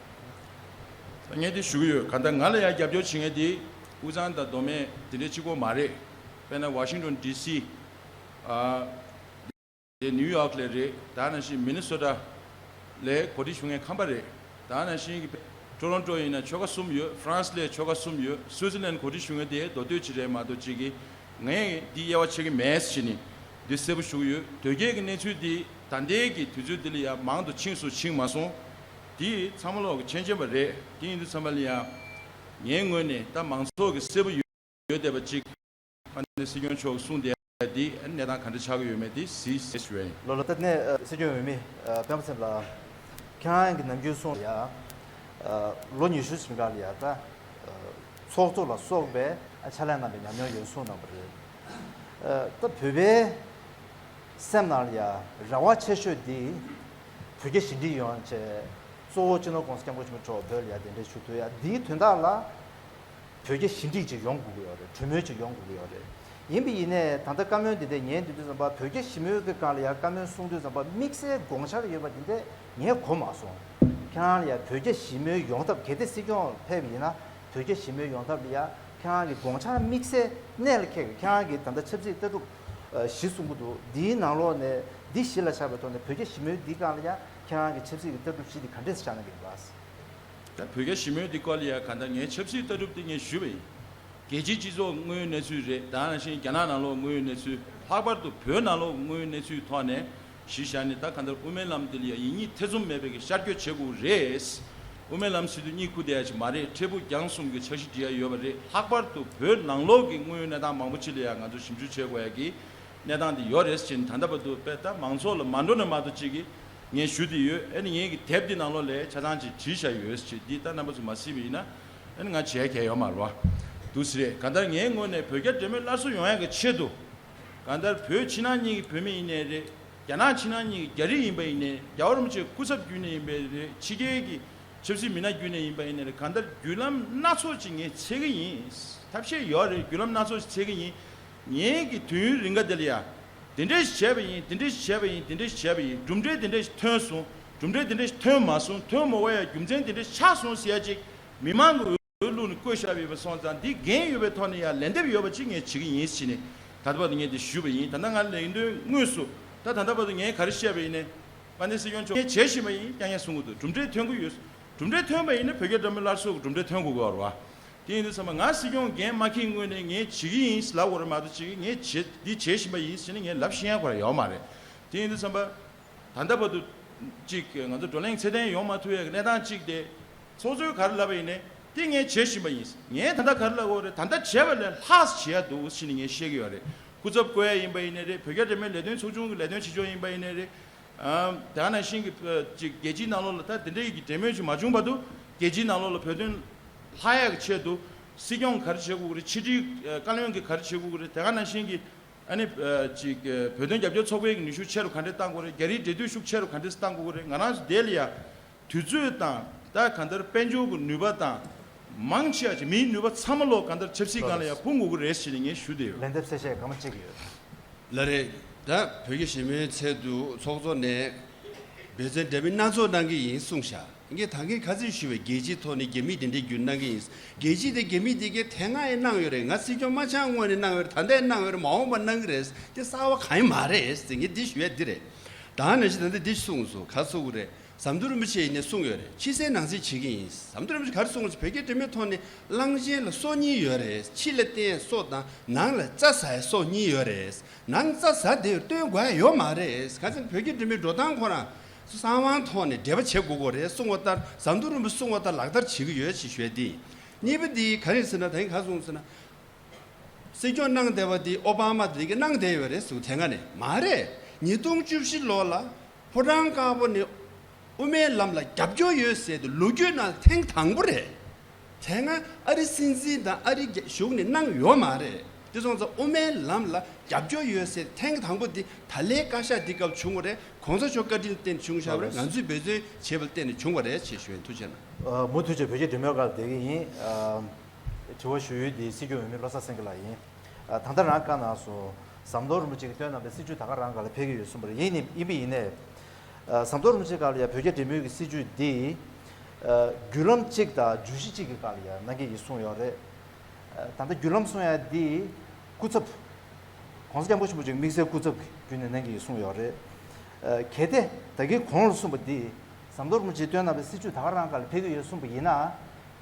ངས་འདི་ཞུ་གི་ཡོད། གང་ལྟར་ང་ལ་ཡང་རྒྱབ་སྐྱོར་བྱེད་མཁན་དེ་དབུས་གཙང་དང་མདོ་སྨད་དེ་འདྲའི་གཅིག་པོ་མ་རེད། དཔེར་ན་ཝ་ཤིང་ཏོན་ཌི་སི། ཨ། དེ་ནིའུ་ཡོག་ལ་རེད། ད་ནང་བཞིན་མི་ནི་སོ་ཊ་ལ་གོ་སྒྲིག་ཞུ་མཁན་ཁམས་པ་རེད། ད་ནང་བཞིན་གྱི་ཊོ་རོན་ཊོ་ཡིན་ན་ཆོལ་ཁ་གསུམ་ཡོད། ཧྥ་རན་སི་ལ་ཆོལ་ཁ་གསུམ་ཡོད། སུའི་ཙི་ལན་གོ་སྒྲིག་ཞུ་མཁན་དེ་མདོ་སྟོད་ཅིག་རེད་མ་གཏོགས་གཅིག་གིས་ངས་འདི་དབྱེ་བ་ཕྱེ་གི་མེད་ཟེར་ནས། འདི་གསལ་པོ་ཞུ་གི་ཡོད། དོལ་རྒྱལ་གྱི་གནས་ཚུལ་འདི་ད་ལྟའི་གི་དུས་ཚོད་འདི་ལ་ཡང་མང་དུ་ཕྱིན་སུ་ཕྱིན་མ་སོང་། འདི་ཚང་མ་ལོག་གི་མཁྱེན་མཁྱེན་པ་རེད། དེ་ཡིན་དུས་ཚང་མ་ལ་ཡང་ངའི་ངོས་ནས་ད་མང་ཚོགས་ཀྱི་གསལ་པོ་ཡོད་ཡོད་བསྡད་པ་གཅིག་ཨ་ནི་སྲིད་སྐྱོང་མཆོག་གསུངས་བསྡད་ཡ་འདི་ཨ་ནི་གནས་སྟངས་ག་འདྲ་ཆགས་ཀྱི་ཡོད་མེད་འདི་གཟིགས་ཟེར་ཞུ་ཡ་ཡིན། ལོ་ལོ་ད་ནས་སྲིད་སྐྱོང་འོས་མི་སྤེན་པ་ཚེ་རིང་ལགས། ཁྱེད་རང་གི་ནམ་རྒྱུན་གསུངས་ཡ། ལོ་ཉི་ཤུ་ཕྱིན་ག་ལ་ཡ་ད། ཚོགས་གཙོ་ལ་སོགས་པའི་ཕྱག་ལས་གནང་བའི་ཉམས་མྱོང་ཡོད་གསུངས་གནང་བ་རེད། ད་བོད་པའི་སེམས་ནང་ལ་ཡ་རེ་བ་ཆེ་ཤོས་འདི་བོད་རྒྱ་ཞི་འགྲིག་ཡོང་ཆེད་གཙོ་བོ་སྤྱི་ནོར་༸གོང་ས་༸སྐྱབས་མགོན་ཆེན་པོ་མཆོག་བོད་ལ་ཡ་གདན་འདྲེན་ཞུ་ཐུབ་ཡ་འདིའི་དོན་དག་ལ་བོད་རྒྱ་ཞི་འགྲིག་ཅིག་ཡོང་དགོས་ཀྱི་ཡོད་རེད། གྲོས་མོལ་ཅིག་ཡོང་དགོས་ཀྱི་ཡོད་རེད། ཡིན་པ་ཡིན་ནའི་ད་ལྟ་བཀའ་མོལ་འདི་འདྲ་ཉན་དུས་དུས་ཙམ་པ་བོད་རྒྱ་ཞི་མོལ་གྱི་སྒང་ལ་ཡ་བཀའ་མོལ་གསུང་དུས་ཙམ་པ་དམིགས་བསལ་དགོངས་འཆར་ཡོད་པ་འདི་འདྲ་ངས་གོ་མ་སོང་། ཁྱེད་རང་ལ་ཡ་བོད་རྒྱ་ཞི་མོལ་ཡོང་ཐབས་གལ་ཏེ་སྲིད་སྐྱོང་ཕེབས་པ་ཡིན་ན་བོད་རྒྱ་ཞི་མོལ་ཡོང་ཐབས་ལ་ཡ་ཁྱེད་རང་གི་དགོངས་འཆར་དམིགས་བསལ་གནད་ལ་འཁེལ་གི་ཁྱེད་རང་གི་ད་ལྟ་ཆབ་སྲིད་ལྟ་གྲུབ་བཞི་གསུང་གི་འདུག་འདིའི་ནང་ལོགས་ནས་འདི་གཞི་ལ་བཞག་པའི་ཐོག་ནས་བོད་རྒྱ་ཞི་མོལ་འདི་སྒང་ལ་ཡ་ཁྱེད་རང་གི་ཆབ་སྲིད་ཀྱི་ལྟ་གྲུབ་བཞི་འདི་ག་འདྲས་བཞག་གནང་གི་ཡོད་པ། ད་བོད་རྒྱ་ཞི་མོལ་འདི་སྐོར་ལ་ཡ་གང་ལྟར་ངའི་ཆབ་སྲིད་ལྟ་གྲུབ་འདི་ངས་ཞུས་པ་ཡིན། རྒྱལ་སྤྱིའི་སྤྱི་ཚོགས་དངོས་ཡོད་གནས་ཚུལ་རེད། ད་ནང་བཞིན་རྒྱ་ནག་ནང་ལོགས་དངོས་ཡོད་གནས་ཚུལ། ལྷག་པར་དུ་བོད་ནང་ལོགས་དངོས་ཡོད་གནས་ཚུལ་ཐོག་ནས་གཞི་བཞག་ནས་ད་གང་ལྟར་དབུ་མའི་ལམ་འདི་ལ་ཡ་ཡིན་གཉིས་ཐེ་ཚོམ་མེད་པའི་གི་ཤར་བསྐྱོད་བྱེད་དགོས་རེད། དབུ་མའི་ལམ་ཟེར་དུས་གཉིད་ཁུག་བསྡད་ཡ་ཅིག་མ་རེད། འཕྲལ་ཕུགས་རྒྱང་གསུམ་གྱི་འཆར་གཞི་སྒྲིག་ཡ་ཡོད་པ་རེད། ལྷག་པར་དུ་བོད་ནང་ལོགས་ཀྱི་དངོས་ཡོད་གནས་སྟངས་མང་པོ་ཅིག་ལ་ཡ་ང་ཚོ་ཞིབ་འཇུག་བྱེད་དགོས་ཡ་གི་གནས་སྟངས་འདི་ཡོད་རེད་ཟེར་ནས་ད་ལྟ་བར་དུ་དཔེ་ད་མང་ཚོགས་ལ་མ་འགྲོ་ན་མ་གཏོགས་ཅིག་གི་ངས་ཞུ་དེ་ཡོད། ཨ་ནི་ངས་ཀྱི་དེབ་འདི་ནང་ལོགས་ལ་ཆ་ཚང་ཅིག་བྲིས་བཞག་ཡོད་ཅེས་འདི་ལྟ་རྣམ་པ་ཚོ་མ་གཟིགས་པ་ཡིན་ན་ཨ་ནི་ང་བྱས་གལ་ཡོད་མ་རེད་བ། འདུག་སེ་རེད། གང་ལྟར་ངའི་ངོས་ནས་བོད་རྒྱ་འབྲེལ་མོལ་སླར་གསོ་ཡོང་ཡག་གི་ཆེད་དུ། གང་ལྟར་བོད་ཕྱི་ནང་གཉིས་ཀྱི་བོད་མི་ཡིན་ནའི་རེད། རྒྱ་ནག་ཕྱི་ནང་གཉིས་ཀྱི་རྒྱ་རིགས་ཡིན་པ་ཡིན་ནའི་རྒྱལ་བ་རིན་པོ་ཆེའི་སྐུ་ཚབ་བརྒྱུད་ནས་ཡིན་པ་རེད། ཕྱི་རྒྱལ་གྱི་ཆབ་སྲིད་མི་སྣ་བརྒྱུད་ནས་ཡིན་པ་ཡིན་ནའི་རེད། གང་ལྟར་བརྒྱུད་ལམ་སྣ་ཚོགས་ཅིག་ངས་འཚོལ་གི་ཡིན། ཐབས་ཤེས་ཡོད་རེད། བརྒྱུད་ལམ་སྣ་ཚོགས་ཅིག་འཚོལ་གི་ཡིན། ངེད་ཀྱི་དུས་ཡུན་རིང་ག་དེ་ལ་ཡ། དེ་འདྲས་ཞིག་བྱས་པ་ཡིན། དེ་འདྲས་ཞིག་བྱས་པ་ཡིན། དེ་འདྲས་ཞིག་བྱས་པ་ཡིན། གྲུབ་འབྲས་དེ་འདྲས་ཞིག་ཐོན་སོང་། གྲུབ་འབྲས་དེ་འདྲས་ཞིག་ཐོན་མ་སོང་། ཐོན་མ་དགོས་ཡ་རྒྱུ་མཚན་དེ་འདྲས་ཆགས་སོང་ཟེར་ཡ་ཅིག་མི་མང་གི་འོས་བླུགས་ནས་བསྐོས་བཞག་པ་ཡིན་པ་སོང་ཙང་འདི་འགན་ཡོད་པའི་ཐོག་ནས་ཡ་ལན་འདེབས་ཡོད་པ་ཅིག་ངས་བྱེད་ཀྱི་ཡིན་ཟེར་ནས་ད་ལྟ་བར་དུ་ངས་འདི་ཞུས་པ་ཡིན། ད་ལྟ་ང་ལས་དོན་དངོས་སུ་ད་ད་ལྟ་བར་དུ་ངས་ག་རེ་བཤད་པ་ཡིན་ནའི་དཔལ་ལྡན་སྲིད་སྐྱོང་མཆོག་ངས་བྱེད་བཞིན་པ་ཡིན། རྐྱང་རྐྱང་གསུང་གི་འདུག་གྲུབ་འབྲས་ཐོན་གྱི་ཡོད། གྲུབ་འབྲས་ཐོན་པ་ཡིན་ན་བོད་རྒྱ་འབྲེལ་མོལ་སླར་གསོ་གི་གྲུབ་འབྲས་ཐོན་དགོས་ཀྱི་ཡོད་རེད་བ། དེ་ཡིན་དུས་ཙམ་པ་ང་སྲིད་སྐྱོང་འགན་མ་འཁྱེར་སྔོན་ནས་ངས་བྱེད་ཀྱི་ཡིན་ལབ་དགོས་རེད་མ་གཏོགས་ཅིག་ངས་བྱེད་འདི་བྱེད་བཞིན་པ་ཡིན་ཟེར་ནས་ངས་ལབ་ཤེས་ཡ་ཁོ་རང་ཡོད་མ་རེད། དེ་ཡིན་དུས་ཙམ་པ། ད་ལྟ་བར་དུ་ཅིག་ང་ཚོ་བགྲོ་གླེང་ཚད་ལྡན་ཡོང་མ་ཐུབ་ཡ་གི་གནས་སྟངས་ཅིག་དེ། ཚོགས་གཙོས་ག་རེ་ལབ་པ་ཡིན་ནའི་དེ་ངས་བྱེད་བཞིན་པ་ཡིན། ངས་ད་ལྟ་ག་རེ་ལབ་དགོས་རེད། ད་ལྟ་བྱས་པ་ལས་ལྷག་བྱེད་ཡ་འདུག་ཟེར་ནས་ངས་བཤད་ཀྱི་ཡོད་རེད། སྐུ་ཚབ་བསྐོ་ཡ་ཡིན་པ་ཡིན་ནའི་རེད། བོད་རྒྱ་འབྲེལ་མོལ་ལས་དོན་ཚོགས་ཆུང་གི་ལས་དོན་བྱེད་ཕྱོགས་ཡིན་པ་ཡིན་ནའི་རེད། ཨམ། དེ་ག་ནང་བཞིན་གྱི་ཅིག་རྒྱལ་སྤྱིའི་ནང་ལོགས་ལ་ད་དེ་འདྲའི་གི་འབྲེལ་མོལ་ཞིག་མ་བྱུང་བར་དུ་རྒྱལ་སྤྱིའི་ནང་ལོགས་ལ་བོད་དོན་ལྷག་ཡག་གི་ཆེད་དུ་སྲིད་སྐྱོང་ག་རེ་བྱེད་དགོས་ཀྱི་རེད། ཕྱི་དྲིལ་བཀའ་བློན་གྱིས་ག་རེ་བྱེད་དགོས་ཀྱི་རེད། དེ་ག་ནང་བཞིན་གྱི་ཨ་ནི་ཅིག་བོད་དོན་རྒྱབ་སྐྱོར་ཚོགས་པའི་གི་ནུས་ཤུགས་ཆེ་རུ་ག་འདྲས་གཏང་དགོས་རེད། རྒྱ་རིགས་འབྲེལ་མཐུད་ཤུགས་ཆེ་རུ་ག་འདྲས་གཏང་དགོས་ཀྱི་རེད། ང་རང་ཚོ་དེ་ལ་ཡ་དུས་ཚོད་དང་ད་གང་ལྟར་དཔལ་འབྱོར་གྱི་ནུས་པ་དང་མང་ཆེ་བ་ཅིག་མིའི་ནུས་པ་ཚང་མ་ལོག་གང་ལྟར་ཆབ་སྲིད་སྒང་ལ་ཡ་སྤུངས་དགོས་ཀྱི་རེད་ཟེར་ནས་ངས་ཞུ་བསྡད་ཡོད། ལན་འདེབས་གསལ་བཤད་སྐར་མ་གཅིག་ཡོད། ལགས་རེད། ད་བོད་རྒྱ་ཞི་མོལ་ཆེད་དུ་ཚོགས་གཙོ་ནས་འབད་བརྩོན་འདྲ་མིན་སྣ་ཚོགས་གནང་གི་ཡིན་གསུངས་ཤག་ངས་ད་གིན་ཁ་སང་ཞུས་པའི་རྒྱལ་སྤྱིའི་ཐོག་ནས་རྒྱ་མིས་དེ་འདྲའི་བརྒྱུད་གནང་གི་ཡིན། རྒྱལ་སྤྱིས་དེ་རྒྱ་མིས་དེ་གའི་དེ་སྔ་ཡང་གནང་ཡོད་རེད། ང་སྲིད་སྐྱོང་མ་ཆགས་སྔོན་ནས་གནང་ཡོད་རེད། ད་ལྟ་ཡང་གནང་ཡོད་རེད། མ་འོངས་པ་གནང་གི་རེད། དེ་གསར་པ་གང་ཡང་མ་རེད་ཟེར། ངས་འདི་ཞུ་ཡ་འདི་རེད། ད་ནང་བཞིན་ད་ལྟ་འདི་གསུངས་སོང་། ག་ཚོད་རེད། ཟམ་གདོང་རིན་པོ་ཆེ་ཡིན་ནས་གསུངས་ཡོད་རེད། ཕྱི་གསལ་ནང་གསལ་བྱེད་ཀྱི་ཡིན། ཟམ་གདོང་རིན་པོ་ཆེ་ག་རེ་གསུངས་རེད། བོད་རྒྱ་འབྲེལ་མོལ་ཐོག་ནས་གླང་ཆེན་ལ་སོ་གཉིས་ཡོད་རེད། ཕྱི་ལ་བསྟན་སོ་དང་ནང་ལ་རྩྭ་ཟ་ཡ་སོ་གཉིས་ཡོད་རེད། ནང་རྩྭ་ཟ་བསྡད་སྟོན་དགོས་ཡ་ཡོད་མ་རེད། ག་ཚོད་བོད་རྒྱ་འབྲེལ་མོལ་འགྲོ་སྟངས་ཁོ་རང་གསང་བའི་ཐོག་ནས་འབྲེལ་བ་བྱེད་དགོས་ཀྱི་རེད་གསུངས་པ་ལྟར། ཟམ་གདོང་རིན་པོ་ཆེ་གསུངས་པ་ལྟར་ལག་བསྟར་བྱེད་ཀྱི་ཡོད་ཅེས་ཞུ་ཡ་དེ་ཡིན། གཉིས་པ་དེ་ག་རེ་ཟེར་ན། ད་གིན་ག་རེ་གསུངས་ཟེར་ན། སྲིད་སྐྱོང་གནང་བསྡད་པ་དེ་ཨོ་བྷ་མ་དེ་གིས་གནང་བསྡད་ཡོད་རེད་ཟེར། དེ་སྔ་ནས་མ་རེད། ཉིས་སྟོང་བཅུ་བཞི་ལོ་ལ་ཕོ་བྲང་དཀར་པོ་ནས་དབུ་མའི་ལམ་ལ་རྒྱབ་སྐྱོར་ཡོད་ཟེར་དེ་ལོ་རྒྱུས་ནང་ཐེངས་དང་པོ་རེད། དེ་སྔ་ཨ་རི་སྲིད་འཛིན་དང་ཨ་རི་གཞུང་ནས་གནང་ཡོད་མ་རེད། དེ་སོང་ཙང་དབུ་མའི་ལམ་ལ་རྒྱབ་སྐྱོར་ཡོད་ཟེར་ཐེངས་དང་པོ་དེ་ད་ལའི་བཀའ་ཤག་འདི་སྐབས་བྱུང་བ་རེད། གོང་ས་མཆོག་བཀའ་དྲིན་བརྟེན་བྱུང་བཞག་པ་རེད། ང་ཚོས་འབད་བརྩོན་བྱས་པ་ལ་བརྟེན་ནས་བྱུང་བ་རེད་ཅེས་ཞུ་ཡིན། ཐུགས་རྗེ་གནང་། ཨ། མུ་མཐུད་བྱས་བོད་རྒྱ་འབྲེལ་མོལ་སྒང་བསྡད་ཀྱི་ཡིན། ཨ། དྲི་བ་ཞུ་ཡུལ་འདི་སྲིད་སྐྱོང་འོས་མི་བློ་བཟང་སེང་གེ་ལགས་ཡིན། ཨ། ད་ལྟ་རང་བཀའ་གནང་སོང་། ཟམ་གདོང་རིན་པོ་ཆེ་གིས་བཏོན་གནང་བའི་སྲིད་བྱུས་ད་ག་རང་སྒང་ལ་ཕེབས་ཀྱི་ཡོད་གསུངས་པ་རེད། ཡིན་ནི་ཡིན་པ་ཡིན་ནའི། ཨ། ཟམ་གདོང་རིན་པོ་ཆེ་སྒང་ལ་ཡ་བོད་རྒྱ་འབྲེལ་མོལ་གྱི་སྲིད་བྱུས་འདི། ཨ། བརྒྱུད་ལམ་གཅིག་དང་བརྗོད་གཞི་གཅིག་གི་སྒང་ལ་ཡ་གནང་གི་ཡིན་གསུངས་ཡོད་རེད། ཨ། ད་ལྟ་བརྒྱུད་ལམ་གསུང་ཡ་འདི་སྐུ་ཚབ། གོང་ས་སྐྱབས་མགོན་ཆེན་པོ་མཆོག་དམིགས་བསལ་སྐུ་ཚབ་ཀྱི་བརྒྱུད་ནས་གནང་གི་ཡིན་གསུངས་ཡོད་རེད། ཨ། གལ་ཏེ་ད་གིན་གོང་ལ་གསུངས་པ་འདི་ཟམ་གདོང་རིན་པོ་ཆེས་བཏོན་གནང་བའི་སྲིད་བྱུས་ད་ག་རང་སྒང་ལ་ཕེབས་ཀྱི་ཡོད་གསུངས་པ་ཡིན་ན།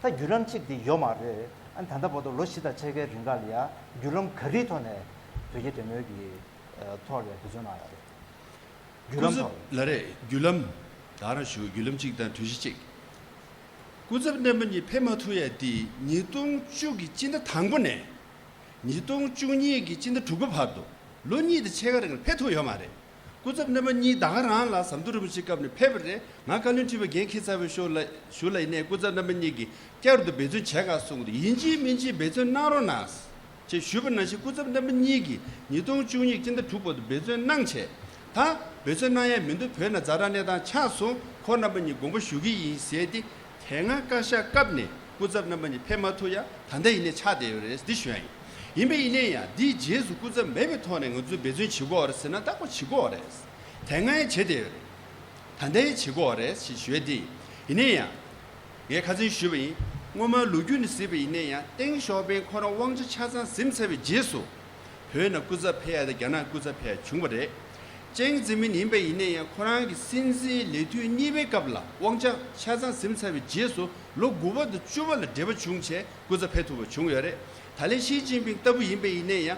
ད་བརྒྱུད་ལམ་གཅིག་འདི་ཡོད་མ་རེད། ཨ་ནི་ད་ལྟ་བར་དུ་ལོ་བཞི་དང་ཕྱེད་ཀའི་རིང་ག་ལ་ཡ་བརྒྱུད་ལམ་ག་རེའི་ཐོག་ནས་བོད་རྒྱ་འབྲེལ་མོལ་གྱི་ ཐོག་ལ་འབད་བརྩོན་གནང་ཡོད་རེད། བརྒྱུད་ལམ་ཐོག་ལ། ལ་རེད། བརྒྱུད་ལམ། ད་རང་ཞུ། བརྒྱུད་ལམ་གཅིག་དང་གྲོས་གཞི་གཅིག་སྐུ་ཚབ་རྣམ་པ་གཉིས་ཕེབས་མ་ཐུབ་ཡ་དེ་ཉིས་སྟོང་བཅུ་གི་སྤྱི་ཟླ་དང་པོ་ནས་ཉིས་སྟོང་བཅུ་གཉིས་ཀྱི་སྤྱི་ཟླ་དྲུག་པ་བར་དུ་ལོ་གཉིས་དང་ཕྱེད་ཀ་རིང་ལ་ཕེབས་ཐུབ་ཡོད་མ་རེད། སྐུ་ཚབ་རྣམ་པ་གཉིས་ད་ག་རང་ལ་ཟམ་གདོང་རིན་པོ་ཆེའི་སྐབས་ནས་ཕེབས་པ་རེད། ང་བཀའ་བློན་ཁྲི་པ་འགན་འཁྱེར་ཚར་བའི་ཞོར་ལ་ཞུ་ལ་ཡིན་ནའི་སྐུ་ཚབ་རྣམ་པ་གཉིས་ཀྱིས་བསྐྱར་དུ་འབད་བརྩོན་བྱེད་དགོས་གསུངས་འདུག་ཡིན་གཅིག་མིན་གཅིག་འབད་བརྩོན་གནང་རོགས་གནང་། ཅེས་ཞུས་པ་ནང་བཞིན་སྐུ་ཚབ་རྣམ་པ་གཉིས་ཀྱིས་ཉིས་སྟོང་བཅུ་གཉིས་སྤྱི་ཟླ་དྲུག་བར་དུ་འབད་བརྩོན་གནང་བྱས། ད་འབད་བརྩོན་གནང་ཡ་མི་འདུག་བོད་ནང་ཛ་དྲག་གནས་སྟངས་ཆགས་སོང་། ཁོང་རྣམ་པ་གཉིས་དགོངས་པ་ཞུ་གི་ཡིན་ཟེར་ཏེ། དེ་སྔ་བཀའ་ཤག་སྐབས་ནས་སྐུ་ཚབ་རྣམ་པ་གཉིས་ཕེབས་མ་ཐུབ་ཡ་ད་ལྟ་ཡིན་ནའི་ཆགས་བསྡད་ཡོད་རེད། འདི་ཞུ་ཡ་ཡིན། ཡིན་པ་ཡིན་ནའི་ཡང་འདིའི་རྗེས་སུ་སྐུ་ཚབ་མེད་པའི་ཐོག་ནས་ང་ཚོས་འབད་བརྩོན་བྱེད་དགོས་པ་རེད་ཟེར་ན་ད་ཁོ་བྱེད་དགོས་པ་རེད། དེ་སྔ་ཡང་བྱས་བསྡད་ཡོད་རེད། ད་ལྟ་ཡང་བྱེད་དགོས་པ་རེད་ཞེས་ཞུ་ཡ་དེ་ཡིན། ཡིན་ནའི་ཡང་། ངས་ཁ་སང་ཞུས་པ་ཡིན། སྔོན་མ་ལོ་རྒྱུས་ནས་གཟིགས་པ་ཡིན་ན་ཡང་ཏེང་ཞའོ་ཕིང་ཁོ་རང་དབང་ཆ་ཆ་ཚང་ཟིན་ཚར་བའི་རྗེས་སུ། བོད་ནང་སྐུ་ཚབ་ཕེབས་ཡ་དང་རྒྱ་ནག་སྐུ་ཚབ་ཕེབས་ཡ་བྱུང་བ་རེད། ཅང་ཙེ་མིན་ཡིན་པ་ཡིན་ན་ཡང་ཁོ་རང་གི་སྲིད་འཛིན་ལས་དུས་གཉིས་པའི་སྐབས་ལ་དབང་ཆ་ཆ་ཚང་ཟིན་ཚར་བའི་རྗེས་སུ་ལོ་དགུ་པ་དང་བཅུ་པ་ལ་འབྲེལ་བ་བྱུང་བྱས་སྐུ་ཚབ་ཕེབས་ཐུབ་པ་བྱུང་ཡོད་རེད། ད་ལན་ཞི་ཅིན་ཕིང་ལྟ་བུ་ཡིན་པ་ཡིན་ན་ཡང་།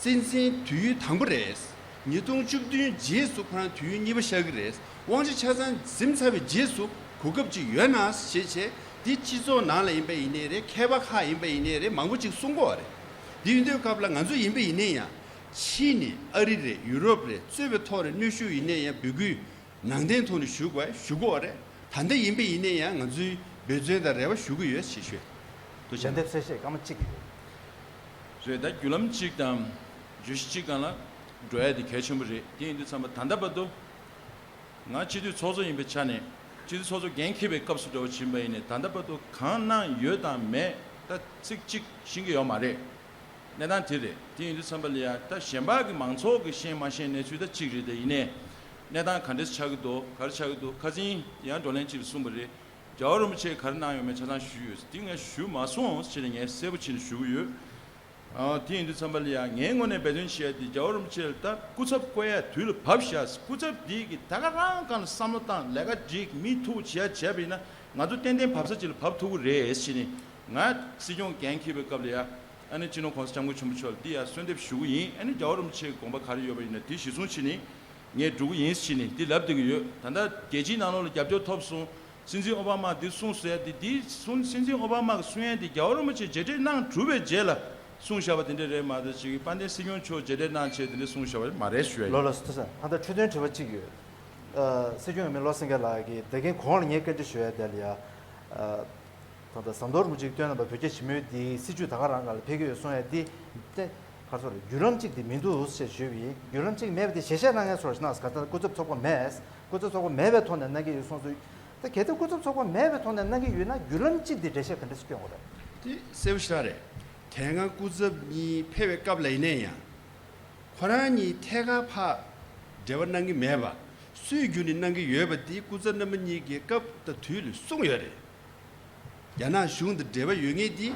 སྲིད་འཛིན་དུས་ཡུན་དང་པོ་རེད། ཉིས་སྟོང་བཅུ་བདུན་རྗེས་སུ་ཁོ་རང་དུས་ཡུན་གཉིས་པ་བཞག་གི་རེད། དབང་ཆ་ཆ་ཚང་ཟིན་ཚར་བའི་རྗེས་སུ་གོ་སྐབས་ཅིག་ཡོད་ན་ཞེས་བྱས། འདི་སྤྱི་ཚོགས་ནང་ལ་ཡིན་པ་ཡིན་ནའི་རེད། མཁས་པ་ཁག་ཡིན་པ་ཡིན་ནའི་རེད། མང་པོ་ཅིག་གསུང་གི་ཡོད་རེད། འདི་ཡིན་དུས་སྐབས་ལ་ང་ཚོ་ཡིན་པ་ཡིན་ནའི་ཡང་། ཕྱིས་ནས་ཨ་རི་རེད། ཡུ་རོབ་རེད། གཙོས་པའི་ཐོག་ནས་གནོན་ཤུགས་ཡིན་ནའི་ཡང་འབོད་སྐུལ་ནང་བསྟན་ཐོག་ནས་ཞུ་དགོས་ཞུ་དགོས་པ་རེད། ད་ལྟ་ཡིན་པ་ཡིན་ནའི་ཡང་ང་ཚོའི་འབད་བརྩོན་དང་རེ་བ་ཞུ་གི་ཡོད་ཞེས་ཞུས། ཐུགས་རྗེ་ཆེ། ལན་འདེབས་གསལ་བཤད་སྐར་མ་གཅིག་ཡོད། རེད། ད་བརྒྱུད་ལམ་གཅིག་དང་བརྗོད་གཞི་གཅིག་སྒང་ལ་འགྲོ་ཡ་དེ་གལ་ཆེན་པོ་རེད། དེ་ཡིན་དུས་ཙམ་པ་ད་ལྟ་བར་དུ་ང་སྤྱི་འཐུས་ཚོགས་གཙོ་ཡིན་པའི་ཆ་ནས་སྤྱི་འཐུས་ཚོགས་གཙོ་འགན་འཁྱེར་བའི་སྐབས་སུ་འདྲ་བོ་ཕྱིན་པ་ཡིན་ནའི་ད་ལྟ་བར་དུ་གང་གནང་ཡོད་དང་མེད་ད་ཚིག་གཅིག་ཤེས་ཀྱི་ཡོད་མ་རེད། གནས་སྟངས་དེ་རེད། དེ་ཡིན་དུས་ཙམ་པ་ལ་ཡ་ད་གཞན་པ་གི་མང་ཚོགས་ཀྱི་ཤེས་མ་ཤེས་གནས་ཚུལ་ད་གཅིག་རེད། དེ་ཡིན་ནའི་གནས་སྟངས་ག་འདྲས་ཆགས་ཀྱི་འདུག་ག་རེ་ཆགས་ཀྱི་འདུག་ཁ་སང་ཡང་བགྲོ་གླེང་གཅིག་ལ་གསུངས་པ་རེད། རྒྱལ་བ་རིན་པོ་ཆེས་ག་རེ་གནང་ཡོད་མེད་ཆ་ཚང་ཞུས་ཡོད། དེ་ངས་ཞུས་མ་སོང་ཟེར་ནས་ངས་གསལ་པོ་བྱས་ནས་ཞུ་གི་ཡོད། ཨ། དེ་ཡིན་དུས་ཙམ་པ་ལ་ཡང་ངའི་ངོས་ནས་འབད་བརྩོན་བྱེད་ཡ་དེ་རྒྱལ་བ་རིན་པོ་ཆེ་ལ་ད་སྐུ་ཚབ་བསྐོ་ཡ་དུས་ལ་བབས་ཤག་སྐུ་ཚབ་དེ་གི་ད་ག་རང་སྒང་ལ་བསམ་བློ་བཏང་། ལས་ཀ་སྒྲིག་མི་ཐུག་བྱེད་ཡ་བྱས་པ་ཡིན་ན་ང་ཚོ་ཏན་ཏན་བབས་ས་ཅིག་ལ་བབས་ཐུབ་ཀྱི་རེད་ཟེར་ནས་ང་སྲིད་སྐྱོང་འགན་འཁྱེར་བའི་སྐབས་ལ་ཡ་ཨ་ནི་སྤྱི་ནོར་༸གོང་ས་༸སྐྱབས་མགོན་ཆེན་པོ་མཆོག་ལ་འདི་ཡ་གསོལ་འདེབས་ཞུ་གི་ཡིན། ཨ་ནི་རྒྱལ་བ་རིན་པོ་ཆེའི་དགོངས་པ་ག་རེ་ཡོད་པ་ཡིན་ན་དེ་གཞིར་བཟུང་བྱས་ནས་ངས་འགྲོ་གི་ཡིན་ཟེར་ནས་འདི་ལབ་བསྡད་ཀྱི་ཡོད། ད་ལྟ་རྒྱལ་སྤྱིའི་ནང་ལོགས་ལ་རྒྱབ་སྐྱོར་ཐོབ་སོང་། སྲིད་འཛིན་ཨོ་བྷ་མ་འདི་གསུངས་ཟེར་ཡ་དེ་འདི་གསུངས། སྲིད་འཛིན་ཨོ་བྷ་མ་གི་གསུང་ཡ་དེ་རྒྱལ་བ་རིན་པོ་ཆེ་མཇལ་འཕྲད་གནང་གྲུབ་པའི་རྗེས་ལ་གསུངས་བཞག་པ་དེ་འདྲ་རེད་མ་གཏོགས་ཅིག་དཔལ་ལྡན་སྲིད་སྐྱོང་མཆོག་མཇལ་འཕྲད་གནང་བྱས་དེ་འདྲ་གསུངས་བཞག་པ་མ་རེད་ཞུ་ཡ་ཡིན། ལགས་ལགས་སོ། ཐུགས་རྗེ་ཆེ། ད་ལྟ་འཕྲོས་དོན་དྲི་བ་གཅིག་ཡོད། ཨ། སྲིད་སྐྱོང་འོས་མི་བློ་སེང་སྐྱིད་ལགས་ཀྱིས་ད་གིན་གོང་ལ་ངས་སྐད་ཆ་ཞུ་ཡ་དེ་ལ་ཡ། ཨ། ད་ལྟ་ཟམ་གདོང་རིན་པོ་ཆེའི་སྟོན་ལ་བོད་རྒྱ་ཞི་མོལ་འདིའི་སྲིད་བྱུས་ད་ག་རང་སྒང་ལ་ཕེབས་ཀྱི་ཡོད་གསུང་ཡ་འདི་ཏེ་ག་རེ་ཟེར་བརྒྱུད་ལམ་གཅིག་འདི་མི་འདུག་ཅེས་ཞུས་པ་ཡིན། བརྒྱུད་ལམ་གཅིག་མེད་པ་དེ་ཞལ་བཞེས་གནང་མཁན་ཚོར་གནང་ཟེར། ག་ད་སྐུ་ཚབ་ཚོགས་པ་མེད། སྐུ་ཚབ་ཚོགས་པ་མེད་པའི་ཐོག་ནས་གནང་གི་ཡོད་གསུངས་སོང་། ད་གལ་ཏེ་སྐུ་ཚབ་ཚོགས་པ་མེད་པའི་ཐོག་ནས་གནང་གི་ཡོད་ན་བརྒྱུད་ལམ་གཅིག་འདི་འགྲེལ་བཤད་ག་འདྲ་ཞིག་སྐྱོན་དགོས་རེད། དེ་གསལ་པོ་ཞེ་དྲག་རེད། དེ་སྔ་སྐུ་ཚབ་གཉིས་ཕེབས་པའི་སྐབས་ལ་ཡིན་ན་ཡང་། ཁོ་རང་གཉིས་ཐད་ཀར་ཕར་འབྲེལ་བ་གནང་གི་མེད་པ། སུས་བརྒྱུད་ནས་གནང་གི་ཡོད་པ་དེ་སྐུ་ཚབ་རྣམ་པ་གཉིས་ཀྱིས་སྐབས་དང་དུས་ལ་གསུངས་ཡོད་རེད། རྒྱ་ནག་གཞུང་དང་འབྲེལ་བ་ཡོད་མཁན་དེ།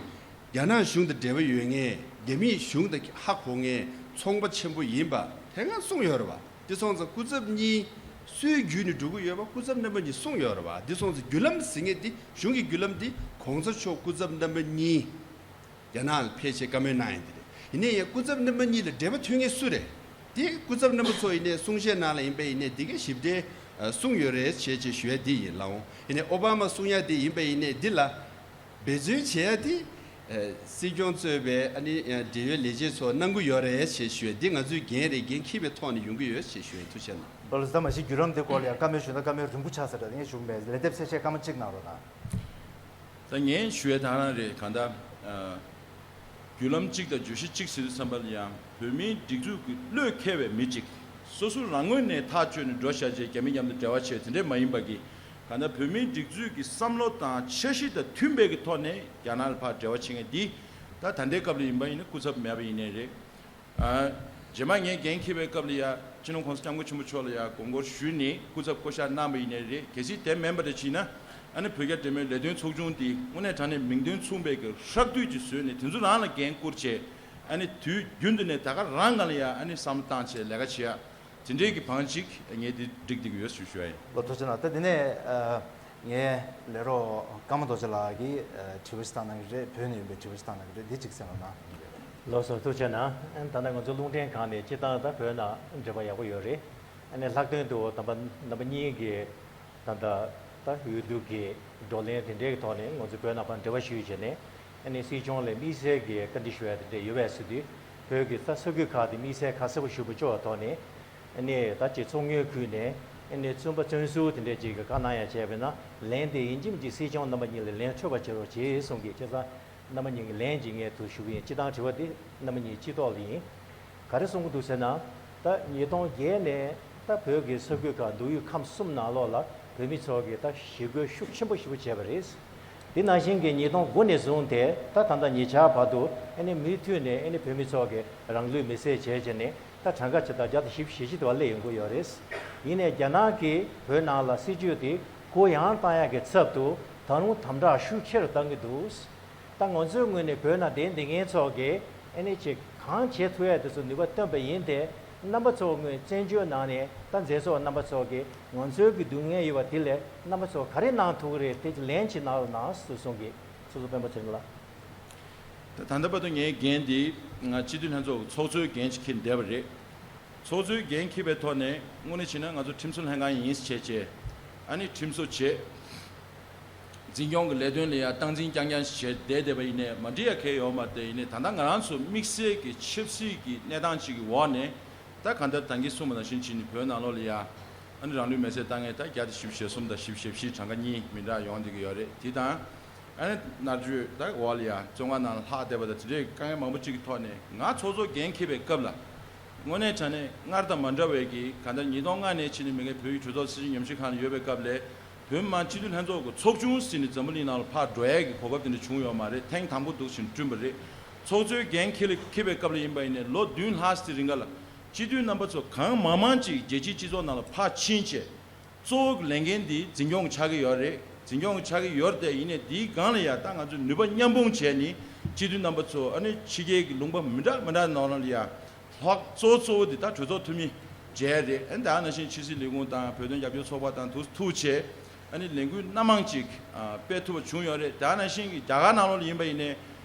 རྒྱ་ནག་གཞུང་དང་འབྲེལ་བ་ཡོད་མཁན། རྒྱ་མིའི་གཞུང་དང་ཧ་གོ་མཁན་ཚོང་པ་ཆེན་པོ་ཡིན་པ་དེ་སྔ་གསུངས་ཡོད་རེད་བ། དེ་སོང་ཙང་སྐུ་ཚབ་གཉིས་སུའི་བརྒྱུད་ནས་འགྲོ་གི་ཡོད་པ་སྐུ་ཚབ་རྣམ་པ་གཉིས་གསུངས་ཡོད་རེད་བ། དེ་སོང་ཙང་བརྒྱུད་ལམ་ཟེར་མཁན་དེ་གཞུང་གི་བརྒྱུད་ལམ་དེ་གོང་ས་མཆོག་སྐུ་ཚབ་རྣམ་པ་གཉིས། རྒྱ་ནག་ལ་ཕེབས་ཆེད་བཀའ་མོལ་གནང་ཡིན་དེ་རེད། ཡིན་ནའི་ཡང་སྐུ་ཚབ་རྣམ་པ་གཉིས་ལ་འབྲེལ་བ་མཐུད་མཁན་སུ་རེད། དེ་སྐུ་ཚབ་རྣམ་པ་ཚོ་ཡིན་ནའི་གསུང་བཤད་ནང་ལ་ཡིན་པ་ཡིན་ནའི་དེ་གའི་ཞིབ་ཕྲ་གསུངས་ཡོད་རེད་ཞེས་ཅེས་ཞུ་ཡ་དེ་ཡིན་ལགས་འོང་། ཡིན་ནའི་ཨོ་བྷ་མ་གསུང་ཡ་དེ་ཡིན་པ་ཡིན་ནའི་འདི་ལ་འབད་བརྩོན་བྱེད་ཡ་དེ་སྲིད་སྐྱོང་གཙོས་པའི་ཨ་ནི་འབྲེལ་ཡོད་ལས་བྱེད་ཚོ་གནང་གི་ཡོད་རེད་ཞེས་ཞུ་ཡ་འདི་ང་ཚོའི་འགན་རེད། འགན་འཁྱེར་བའི་ཐོག་ནས་ཡོང་གི་ཡོད་ཞེས་ཞུ་ཡ། ཐུགས་རྗེ་གནང་། ལགས་ལགས། ད་མ་གཞི་བརྒྱུད་ལམ་འདི་སྐོར་ལ་ཡང་བཀའ་མོལ་ཞུ་ན་བཀའ་མོལ་རིང་པོ་ཆགས་ས་རེད། ངས་ཞུ་གི་མེད། ལན་འདེབས་གསལ་བཤད་སྐར་མ་གཅིག་གནང་རོགས་གནང་། ད་ངས་ཞུ་ཡས་དེ་རང་རེད། གང་ལྟར། ཨ། བརྒྱུད་ལམ་གཅིག་དང་བརྗོད་གཞི་གཅིག་ཟེར་དུས་ཙམ་པ་ལ་ཡང་བོད་མིའི་སྒྲིག་འཛུགས་ཀྱི་བློས་འཁེལ་བའི་མི་གཅིག་སོ་སོ་རང་ངོས་ནས་ཐག་གཅོད་ནས་འགྲོ་བཞག་བྱས་རྒྱ་མི་མཉམ་དུ་འབྲེལ་བ་བྱས་དེ་འདྲས་མ་ཡིན་པ་གི། གང་ལྟར་བོད་མིའི་སྒྲིག་འཛུགས་ཀྱི་བསམ་བློ་དང་འཆར་གཞི་དང་མཐུན་པའི་གི་ཐོག་ནས་རྒྱ་ནག་ལ་ཕར་འབྲེལ་བ་བྱེད་མཁན་འདི་ད་ད་ལྟའི་སྐབས་ལ་ཡིན་པ་ཡིན་ན་སྐུ་ཚབ་མེད་པ་ཡིན་ནའི་རེད། ཨ། རྗེས་མ་ངས་འགན་འཁྱེར་བའི་སྐབས་ལ་ཡ་སྤྱི་ནོར་༸གོང་ས་༸སྐྱབས་མགོན་ཆེན་པོ་མཆོག་ལ་ཡ་དགོངས་སྐོར་ཞུས་ནས་སྐུ་ཚབ་བསྐོ་གཞག་གནང་བ་ཡིན་ནའི་རེད། གལ་སྲིད་དེ་མིན་པ་རེད་བྱས་ན་ཨ་ནི་བོད་རྒྱ་འབྲེལ་མོལ་ལས་དོན་ཚོགས་ཆུང་འདི་དངོས་གནས་དྲང་གནས་མིང་དོན་མཚུངས་པའི་གི་ཧྲག་བསྡུས་ཅིག་བཟོས་ནས་དེ་ཚོ་རང་ལ་འགན་བསྐུར་བྱས་ཨ་ནི་དུས་རྒྱུན་དུ་ནས་ད་ག་རང་སྒང་ལ་ཡ་ཨ་ནི་བསམ་བློ་བཏང་བྱས་ལས་ཀ་བྱེད་ཡ་དེ་འདྲའི་གི་བང་ཅིག་ངས་འདི་བསྒྲིགས་བསྡད་ཀྱི་ཡོད་ཞུ་ཞུ་ཡ་ཡིན། ལགས་ཐུགས་རྗེ་གནང་། ད་དེ་ནས་ཨ་ངས་ལས་རོགས་ཀརྨ་རྡོ་རྗེ་ལགས་ཀྱིས་ཨ་དྲི་བ་ཞིག་བཏང་གནང་གི་རེད། བོད་ནས་ཡིན་པའི་དྲི་བ་ཞིག་བཏང་གནང་གི་རེད། འདི་གཅིག་གསན་རོགས་གནང་། ལགས་སོ། ཐུགས་རྗེ་གནང་། ད་ལྟ་ང་ཚོ་རླུང་འཕྲིན་ཁང་ནས་སྤྱིར་བཏང་ད་བོད་ནང་འབྲེལ་བ་ཡག་པོ་ཡོད་རེད། ཨ་ནི་ལྷག་དོན་དུ་ད་ལྟ་རྣམ་པ་གཉིས་ཀྱིས་ད་ལྟ་ད་འོས་བསྡུ་གི་བགྲོ་གླེང་དེ་འདྲའི་ཐོག་ནས་ང་ཚོ་བོད་ནང་ཕར་འབྲེལ་བ་ཞུས་བྱས་ནས། ཨ་ནི་སྲིད་སྐྱོང་ལ་དམིགས་བསལ་གྱི་བཀའ་འདྲི་ཞུ་ཡ་དེ་འདྲ་ཡོད་པ་ཟེར་དུས། བོད་ཀྱི་ད་ས་ཁུལ་ཁག་དེ་དམིགས་བསལ་ཁ་གསལ་པོ་ཞུ་དགོས་ཆོག་པའི་ཐོག་ནས། ཨ་ནི་ད་ཅིག་ཚོགས་དངུལ་ཁུལ་ནས་ཨ་ནི་བཙུན་པ་བཙོན་ཟུར་དེ་འདྲ་ཅིག་གི་བཀའ་གནང་ཡ་བྱས་པས་ན། ལན་དེ་ཡིན་གཅིག་མིན་གཅིག་སྲིད་སྐྱོང་རྣམ་པ་གཉིས་ལ་ལན་འཕྲོད་པ་བྱེད་རོགས་བྱེད་གསུང་གི། བྱས་ཙང་རྣམ་པ་གཉིས་ཀྱི་ལན་ཅིག་ངས་དུ་ཞུ་གི་ཡིན། སྤྱིར་བཏང་དྲི་བ་འདི་རྣམ་པ་གཉིས་སྤྱི་ཐོག་ལ་ཡིན། ག་རེ་གསུང་གི་འདུག་ཟེར་ན། ད་ཉིས་སྟོང་བརྒྱད་ནས་ད་བོད་ཀྱི་ས་ཁུལ་ཁག་མདོ་དབུས་ཁམས་གསུམ་ནང་ལོགས་ལ་བོད་མི་ཚོ་གིས་ད་ཞི་རྒོལ་ཤུགས་ཆེན་པོ་ཞེ་པོ་བྱས་པ་རེད། དེ་ནང་བཞིན་གྱི་ཉིས་སྟོང་དགུ་ནས་བཟུང་སྟེ་ད་ད་ལྟ་ཉེ་ཆར་བར་དུ་ཨ་ནི་མུ་མཐུད་ནས་ཨ་ནི་བོད་མི་ཚོ་གིས་རང་ལུས་མེར་སྲེག་བྱས་བྱས་ནས་ད་གྲངས་ཀ་ཇི་ལྟར་བརྒྱ་དང་བཞི་བཅུ་ཞེ་བཞི་དེ་བ་སླེབས་ཡོང་གི་ཡོད་རེད། ཡིན་ནའི་རྒྱ་ནག་གིས་བོད་ནང་ལ་སྲིད་ཇུས་དེ་གུ་ཡངས་བཏང་ཡག་གི་ཚབ་ཏུ་ད་རུང་དམ་དྲག་ཤུགས་ཆེ་རུ་བཏང་གི་འདུག། ད་ང་ཚོའི་ངོས་ནས་བོད་ནང་བསྡད་བསྡད་མཁན་ཚོ་གིས་ཨ་ནི་ཅིག་གང་བྱེད་ཐུབ་ཡ་དེ་ཚོ་ནུས་པ་བཏོན་པ་ཡིན་ཏེ། རྣམ་པ་ཚོ་ངོས་བཙན་བྱོལ་ནང་ནས་ད་མཛད་ཚོགས་རྣམ་པ་ཚོ་གིས་ང་ཚོའི་གི་སྡུག་བསྔལ་ཡོད་པ་དེ་ལས་རྣམ་པ་ཚོ་ག་རེ་གནང་ཐུབ་ཀྱི་རེད། དེ་ཅིག་ལན་ཅིག་གནང་རོགས་གནང་ཟེར་གསུང་གི། ཚོགས་གཙོ་སྤེན་པ་ཚེ་རིང་ལགས། ད་ད་ལྟ་བར་དུ་ངའི་འགན་འདི་ང་སྤྱི་འཐུས་ལྷན་ཚོགས་ཚོགས་གཙོའི་འགན་ཅིག་འཁྱེར་བསྡད་པ་རེད། ཚོགས་གཙོའི་འགན་འཁྱེར་བའི་ཐོག་ནས་དངོས་གནས་བྱས་ན་ང་ཚོ་ཁྲིམས་བཟོ་ལྷན་ཁང་ཡིན་ཟེར་བྱས་བྱས། ཨ་ནི་ཁྲིམས་བཟོ་བྱས། འཛིན་སྐྱོང་གི་ལས་དོན་ལ་ཡང་སྟངས་འཛིན་རྐྱང་རྐྱང་བྱས་བསྡད་བསྡད་པ་ཡིན་ནའི་མ་འགྲིག་ཡ་གང་ཡང་ཡོད་མ་རེད། ཡིན་ནའི་ད་ལྟ་ང་རང་ཚོ་དམིགས་བསལ་གྱི་ཆབ་སྲིད་ཀྱི་གནས་སྟངས་ཅིག་གི་འོག་ནས། ད་གང་ལྟར་ད་གིན་གསུངས་པ་ནང་བཞིན་བྱས་ནས་བོད་ནང་ལོགས་ལ་ཡ་ཨ་ནི་རང་ལུས་མེར་སྲེག་བཏང་མཁན་ད་བརྒྱ་དང་བཞི་བཅུ་ཞེ་གསུམ་དང་བཞི་བཅུ་ཞེ་བཞི་གྲངས་ཀ་གཉིས་མི་འདྲ་ཡོང་བསྡད་ཀྱི་ཡོད་རེད། དེ་དང་། ཨ་ནི་མནར་གཅོད་ད་འོག་ལ་ཡ་བཙོན་ཁང་ནང་ལ་ལྷག་བསྡད་པ་དང་དེ་འདྲའི་དཀའ་ངལ་མང་པོ་ཅིག་གི་ཐོག་ནས་ང་ཚོགས་གཙོ་འགན་འཁྱེར་བའི་སྐབས་ལ། དངོས་གནས་དྲང་གནས་སྔར་དང་མ་འདྲ་བའི་གི་གང་ལྟར་ཉིས་སྟོང་ལྔ་ནས་བྱས་ནས་མ་གི་བོད་ཀྱི་གྲོས་ཚོགས་སྲིད་བྱུས་ཉམས་ཞིབ་ཁང་ལ་ཡོད་པའི་སྐབས་ལ། བོད་མི་མང་སྤྱི་འཐུས་ལྷན་ཚོགས་ཀྱི་ཚོགས་ཆུང་ཟེར་ནས་འཛམ་བུ་གླིང་ནང་ལ་ཕར་འགྲོ་ཡས་ཀྱི་གོ་སྐབས་དེ་འདྲ་བྱུང་ཡོད་མ་རེད། ཐེངས་དང་པོ་འདུག་ཕྱིན་བསྐྲུན་པ་རེད། ཚོགས་གཙོའི་འགན་འཁྱེར་ལ་འཁྱེར་བའི་སྐབས་ལ་ཡིན་པ་ཡིན་ནའི་ལོ་བདུན་ལྷག་ཙམ་རིང་ག་ལ་སྤྱི་འཐུས་རྣམ་པ་ཚོ་གང་མང་མང་ཅིག་རྒྱལ་སྤྱིའི་སྤྱི་ཚོགས་ནང་ལ་ཕར་ཕྱིན་བྱས། གཙོ་བོ་གི་ལས་འགན་འདི་འཛིན་སྐྱོང་གི་ཆགས་ཀྱི་ཡོད་རེད། འཛིན་སྐྱོང་གི་ཆགས་ཀྱི་ཡོད་རེད་དེ། ཡིན་ནའི་འདིའི་སྒང་ལ་ཡ་ད་ང་ཚོས་ནུས་པ་མཉམ་སྤུངས་བྱས་ནས་སྤྱི་འཐུས་རྣམ་པ་ཚོ་ཨ་ནི་ཕྱི་རྒྱལ་གྱི་ལུང་པ་མི་འདྲ་མི་འདྲ་ནང་ལ་ཡ་ལྷག་གཙོ་བོ་གཙོ་བོ་འདི་ད་གྲོས་ཚོགས་འཐུས་མི་བྱས་རེད། ཨ་ནི་ད་ནང་བཞིན་ཕྱི་སྲིད་ལས་ཁུངས་དང་བོད་དོན་རྒྱབ་སྐྱོར་ཚོགས་པ་དང་དུ་ཐུག་བྱས་ཨ་ནི་ལས་འགུལ་སྣ་མང་ཅིག་ཨ་སྤེལ་ཐུབ་པ་བྱུང་ཡོད་རེད། ད་ནང་བཞིན་གྱི་རྒྱ་གར་ནང་ལོགས་ལ་ཡིན་པ་ཡིན་ནའི།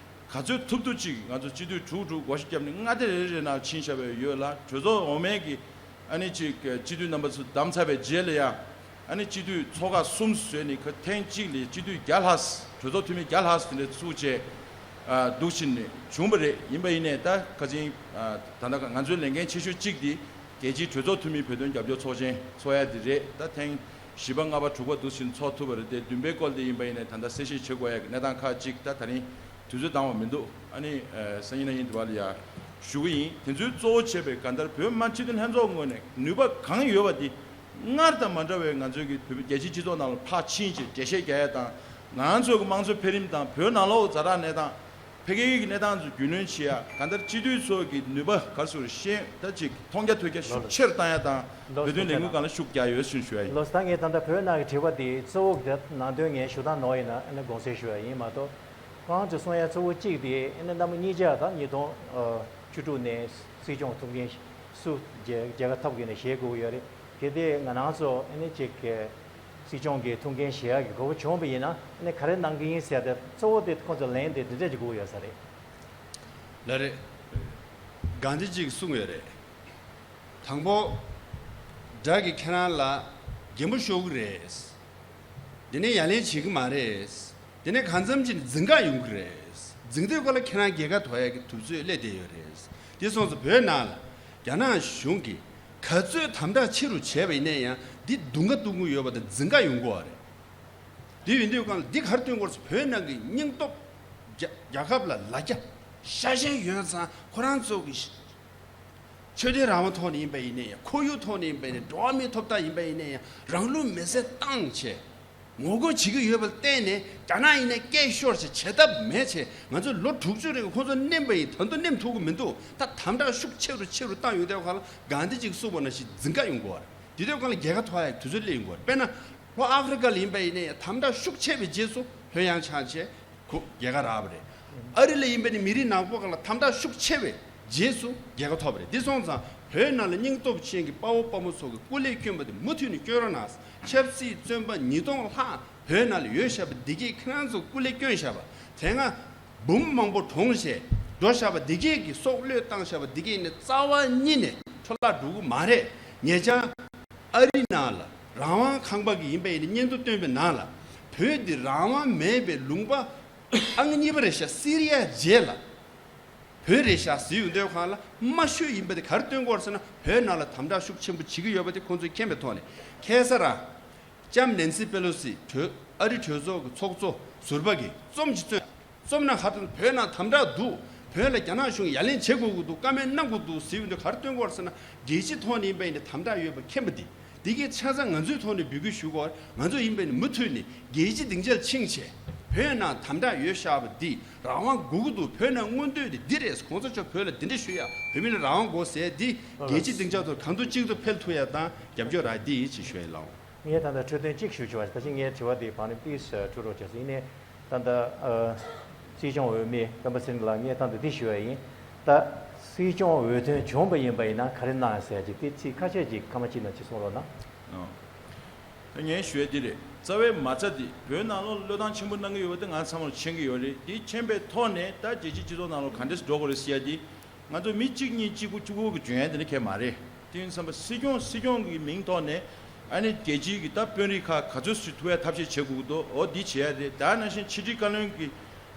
ག་ཚོད་ཐུབ་ཐུབ་ཅིག་ང་ཚོ་སྤྱི་འཐུས་དྲུག་དྲུག་བགོ་བཤའ་བརྒྱབ་ནས་མངའ་སྡེ་རེ་རེ་ནང་ཕྱིན་བཞག་པའི་ཡོད་ལ། གྲོས་ཚོགས་འོག་མའི་གི་ཨ་ནི་ཅིག་སྤྱི་འཐུས་རྣམ་པ་ཚོ་བདམས་ཚར་བའི་རྗེས་ལ་ཡང་ཨ་ནི་སྤྱི་འཐུས་ཚོགས་ཁག་གསུམ་བཟོས་ནས་ཁ་ཐེངས་གཅིག་ལ་སྤྱི་འཐུས་བརྒྱ་ལྷག་གྲོས་ཚོགས་འཐུས་མི་བརྒྱ་ལྷག་དེ་འདྲ་བཙུགས་བྱས་ཨ་འདུག་ཕྱིན་ནས་བྱུང་བ་རེད། ཡིན་པ་ཡིན་ནའི་ད་ཁ་ཅིག་ཨ་ད་ལྟ་ང་ཚོའི་ལས་འགན་ཆེ་ཤོས་གཅིག་དེ་རྒྱལ་སྤྱིའི་གྲོས་ཚོགས་འཐུས་མི་བོད་དོན་རྒྱབ་སྐྱོར་ཚོགས་ཆེན་ཚོགས་ཡ་དེ་རེད། ད་ཐེངས་བཞི་པ་ལྔ་པ་དྲུག་པ་འདུག་ཕྱིན་ཚོགས་ཐུབ་པ་རེད་དེ། བདུན་པའི་སྐོར་དེ་ཡིན་པ་ཡིན་ནའི་ད་ལྟ་གསལ་བཤད་བྱེད་དགོས་ཡ་གི་གནས་སྟངས་ཁག་ཅིག་ད་ད་རིང་དུས་ཚོད་འདང་བ་མི་འདུག་ཨ་ནི་ཨ་སང་ཉིན་གནངས་ཉིན་དུ་བ་ལ་ཡ་ཞུ་གི་ཡིན། དེ་ཚོའི་གཙོ་བོ་བྱས་པའི་གང་ལྟར་བོད་མི་མང་སྤྱི་འཐུས་ལྷན་ཚོགས་ངོས་ནས་ནུས་པ་གང་ཡོད་པ་འདི་སྔར་དང་མ་འདྲ་བའི་ང་ཚོའི་གི་བོད་རྒྱལ་སྤྱིའི་སྤྱི་ཚོགས་ནང་ལ་ཕར་ཕྱིན་བྱས་འགྲེལ་བཤད་རྒྱག་ཡ་དང་། ང་ཚོའི་གི་དམངས་གཙོའི་འཕེལ་རིམ་དང་བོད་ནང་ལོགས་ཛ་དྲག་གནས་སྟངས་འཕེལ་རྒྱས་ཀྱི་གནས་སྟངས་ཚོ་རྒྱུས་ལོན་བྱེད་ཡ། གང་ལྟར་སྤྱི་འཐུས་ཚོ་གི་ནུས་པ་ག་རེ་ཟེར་ཤེས་ད་ཅིག་མཐོང་རྒྱ་ཐོས་རྒྱ་ཤུགས་ཆེར་བཏང་ཡ་དང་། ལགས་སོ། བོད་དོན་ལས་འགུལ་སྒང་ལ་ཤུགས་རྒྱག་ཡོད་ཞུ་ཞུ་ཡ་ཡིན། ལགས་སོ། ད་ངས་ད་ལྟ་བོད་ནང་གི་དྲི་བ་དེ་གཙོ་བོ་དེ་ནང་དོན་ངས་ཞུ་སྟངས་ནོར་ཡིན་ན་ཨ་ནི་དགོངས་སེལ་ཞུ་ཡ་ཡིན་མ་གཏོགས། ཁོང་ཚོས་གསུང་ཡ་གཙོ་བོ་གཅིག་དེ་ཨ་ནི་རྣམ་པ་གཉིས་ཆ་ད་ཉིས་སྟོང་བཅུ་དྲུག་ནས་སྲིད་སྐྱོང་ཐུགས་འགན་སུ་རྒྱལ་རྒྱལ་ཁ་ཐོབ་ཀྱི་ནས་བཞེས་དགོས་ཀྱི་ཡོད་རེད། གལ་ཏེ་ང་རང་ཚོ་ཨ་ནི་ཅིག་གི་སྲིད་སྐྱོང་གི་ཐུགས་འགན་བཞེས་ཡག་གི་དགོས་པ་བྱུང་བ་ཡིན་ན་ཨ་ནི་ག་རེ་གནང་གི་ཡིན་ཟེར་ཏེ་གཙོ་བོ་དེ་ཁོང་ཚོ་ལན་དེ་འདི་འདྲ་ཅིག་དགོས་ཀྱི་ཡོད་ས་རེད། ལགས་རེད། གང་འདི་ཅིག་གསུངས་ཡོད་རེད། དང་པོ། དགྲ་གིས་ཁྱེད་རང་ལ་རྒན་པོ་ཤོར་གི་རེད། དེ་ནས་ཡ་ལན་བྱེད་གི་མ་རེད། དེ་ནས་གང་འཚམ་ཅིག་འཛིང་ག་ཡོང་གི་རེད། འཛིང་དུས་སྐབས་ལ་ཁྱེད་རང་རྒྱལ་ཁ་ཐོབ་ཡ་གི་དུས་ཚོད་སླེབས་བསྡད་ཡོད་རེད། དེ་སོང་ཙང་བོད་ནང་ལ་རྒྱ་ནག་གཞུང་གིས་ག་ཚོད་དམ་དྲག་ཆེ་རུ་བྱས་པ་ཡིན་ན་ཡང་འདི་རྡུང་ག་གཏོང་གི་ཡོད་པ་དང་འཛིང་ག་ཡོང་གི་ཡོད་རེད། དེ་ཡིན་དུས་སྒང་ལ་འདི་ག་རེ་སྟོན་གྱི་ཡོད་རེད་ཟེར། བོད་ནང་གི་སྙིང་སྟོབས། རྒྱ་རྒྱལ་ཁབ་ལ་ལ་རྒྱ་ཤ་ཞེན་ཡོད་ཙང་ཁོ་རང་ཚོ་གི་ཆོས་དད་རང་དབང་ཐོག་ནས་ཡིན་པ་ཡིན་ནའི་ཡང་། ཁོར་ཡུག་ཐོག་ནས་ཡིན་པ་ཡིན་ནའི། འགྲོ་བ་མིའི་ཐོབ་ཐང་ཡིན་པ་ཡིན་ནའི་ཡང་། རང་ལུས་མེར་སྲེག་བཏང་བྱས་ངོ་རྒོལ་བྱེད་ཀྱི་ཡོད་པ་ལ་བརྟེན་ནས་རྒྱ་ནག་ཡིན་ནའི་སྐད་ཤོར་བྱས་བྱེད་ཐབས་མེད་བྱས། ང་ཚོས་ལོ་དྲུག་ཅུ་རིང་ཁོང་ཚོ་མནན་པ་ཡིན། ད་དུང་མནན་ཐུབ་ཀྱི་མི་འདུག་ད་དམ་དྲག་ཤུགས་ཆེ་རུ་ཆེ་རུ་བཏང་ཡོང་དུས་སྒང་ལ་གང་འདི་ཅིག་གསུངས་པ་ནང་བཞིན་འཛིང་ག་ཡོང་གི་ཡོད་རེད། དེ་དུས་སྒང་ལ་རྒྱལ་ཁ་ཐོབ་ཡག་དུས་ཚོད་སླེབས་ཡོང་གི་ཡོད་རེད། དཔེར་ན། ལྷོ་ཨ་ཧྥེ་རི་ཀ་ལ་ཡིན་པ་ཡིན་ནའི་ཡང་དམ་དྲག་ཤུགས་ཆེ་བའི་རྗེས་སུ་ལྷོད་ཡངས་ཆགས་བྱས་ཁོ་རྒྱལ་ཁ་རག་པ་རེད། ཨ་རི་ལ་ཡིན་པ་ནི་མི་རིགས་ནག་པོ་སྒང་ལ་དམ་དྲག་ཤུགས་ཆེ་བའི་རྗེས་སུ་རྒྱལ་ཁ་ཐོབ་པ་རེད། འདི་སོང་ཙང་བོད་ནང་ལ་སྙིང་སྟོབས་ཅན་གྱི་དཔའ་བོ་དཔའ་མོ་ཚོ་གི་སྐུ་ལས་བསྐྱོན་པ་དེ་མུ་མཐུད་ནས་བསྐྱོན་རོགས་གནང་། ཆབ་སྲིད་བཙོན་པ་ཉིས་སྟོང་ལྷག་བོད་ནང་ལ་ཡོད་བཞག་པ་འདི་གས་ཁྱེད་རང་ཚོ་སྐུ་ལས་བསྐྱོན་བཞག་པ་དེ་སྔ་འབུམ་མང་པོ་གྲོངས་བྱས། འགྲོ་བཞག་པ་འདི་གས་ཀྱི་སྲོག་བློས་བཏང་བཞག་པ་འདི་གས་ནི་རྩ་བ་ཉིད་ནས་འཕྲོ་བརླག་འགྲོ་གི་མ་རེད། ཉེ་ཆར་ཨ་རི་ནང་ལ་རང་དབང་ཁང་པ་གི་ཡིན་པ་ཡིན་ན་སྙན་ཐོ་བཏོན་པའི་ནང་ལ་བོད་འདི་རང་དབང་མེད་པའི་ལུང་པ་ཨང་གཉིས་པ་རེད་ཤག་སི་རི་ཡའི་རྗེས་ལ་བོད་རེད་ཤག་ཟེར་ཡོང་དུས་སྒང་ལ་མ་ཤོད་ཡིན་པ་དེ་ག་རེ་སྟོན་གྱི་ཡོད་རེད་ཟེར་ན། བོད་ནང་ལ་དམ་དྲག་ཤུགས་ཆེན་པོ་བྱེད་ཀྱི་ཡོད་པ་དེ་ཁོང་ཚོས་མཁྱེན་པའི་ཐོག་ནས། ཁ་སང་རང་ལྕམ་ནན་སི་པེ་ལོ་སི་གྲོས་ཨ་རི་གྲོས་ཚོགས་ཀྱི་ཚོགས་གཙོ་ཟུར་པ་གིས་རྩོམ་ཅིག་བརྩམས། རྩོམ་ནང་ག་རེ་བོད་ནང་དམ་དྲག་འདུག་བོད་ལ་རྒྱ་ནག་གཞུང་ཡ་ལན་བྱེད་དགོས་ཀྱི་འདུག་བཀའ་མོལ་གནང་དགོས་འདུག་ཟེར་ཡོང་དུས་ག་རེ་སྟོན་གྱི་ཡོད་རེད་ཟེར་ན། རྒྱལ་སྤྱི་ཐོག་ནས་ཡིན་པ་ཡིན་ན་དམ་དྲག་ཡོད་པ་མཁྱེན་པ་འདི། འདི་གའི་ཆ་ཚང་ང་ཚོའི་ཐོག་ནས་འབོད་སྐུལ་ཞུ་དགོས། ང་ཚོ་ཡིན་པ་ཡིན་ན་མུ་མཐུད་ནས་རྒྱལ་སྤྱིའི་སྡིངས་ཆ་ལ་ཕྱིན་བྱས་བོད་ནང་དམ་དྲག་ཡོད་བཞག་པ་འདི་རང་དབང་དགོས་ཀྱི་འདུག་བོད་ནང་མངོན་འདོད་དེ་འདི་རེད། གོང་ས་མཆོག་བོད་ལ་འདི་འདྲ་ཞུ་ཡ། བོད་མི་ལ་རང་དབང་དགོས་ཟེར་འདི་རྒྱལ་སྤྱིའི་སྡིངས་ཆ་ཐོག་གང་ཐུབ་ཅི་ཐུབ་འཕེལ་ཐུབ་ཡ་དང་རྒྱབ་སྐྱོར་རག་འདི་ཡིན་ཅེས་ཞུ་ཡ་ལགས། ངས་ད་ལྟ་འཕྲོས་དོན་གཅིག་ཞུ་ཆོག་པ། ད་ཅི་ངའི་དྲི་བ་འདི་བར་ནས་པི་ལིས་ཀྲུ་རོགས་བྱས་སོང་། ཡིན་ནའི་ད་ལྟ་ཨ་སྲིད་སྐྱོང་འོས་མི་སྐམ་པ་ཚེ་རིང་ལགས་ངས་ད་འདི་འདི་ཞུ་བ་ཡིན། ད་སྲིད་སྐྱོང་འོས་ཐོན་བྱུང་བ་ཡིན་པ་ཡིན་ན་ག་རེ་གནང་ཟེར་ཡ་ཅིག་དེ་ཚིག་ཁ་ཤས་ཅིག་སྐར་མ་གཅིག་ནང་ཅིག་གསུང་རོགས་གནང་། ཨོ། ད་ངས་ཞུ་ཡ་འདི་རེད། རྩ་བའི་མ་རྩ་འདི་བོད་ནང་ལོགས་བློས་བཏང་ཆེན་པོ་གནང་གི་ཡོད་པ་དེ་ང་ཚང་མར་མཁྱེན་གྱི་ཡོད་རེད། དེ་མཁྱེན་པའི་ཐོག་ནས་ད་རྒྱལ་སྤྱིའི་སྤྱི་ཚོགས་ནང་ལོགས་ག་འདྲས་འགྲོ་དགོས་རེད་ཟེར་ཡ་འདི། ང་ཚོ་མི་གཅིག་གཉིས་གཅིག་པུ་གཅིག་པུ་གི་འཇོན་ཡ་དེ་འདྲ་གང་ཡང་མ་རེད། དེ་ཡིན་ཙང་སྲིད་སྐྱོང་སྲིད་སྐྱོང་གི་མིང་ཐོག་ནས་ཨ་ནི་རྒྱལ་སྤྱིའི་གི་ད་དཔོན་རིགས་ཁག་ག་ཚོད་ཞིག་ཐུག་ཡ་ཐབས་ཤེས་བྱེད་དགོས་ཀྱི་འདུག་འོ་འདི་བྱེད་ཡ་རེད། ད་ནང་བཞིན་ཕྱི་དྲིལ་བཀའ་བློན་གྱི་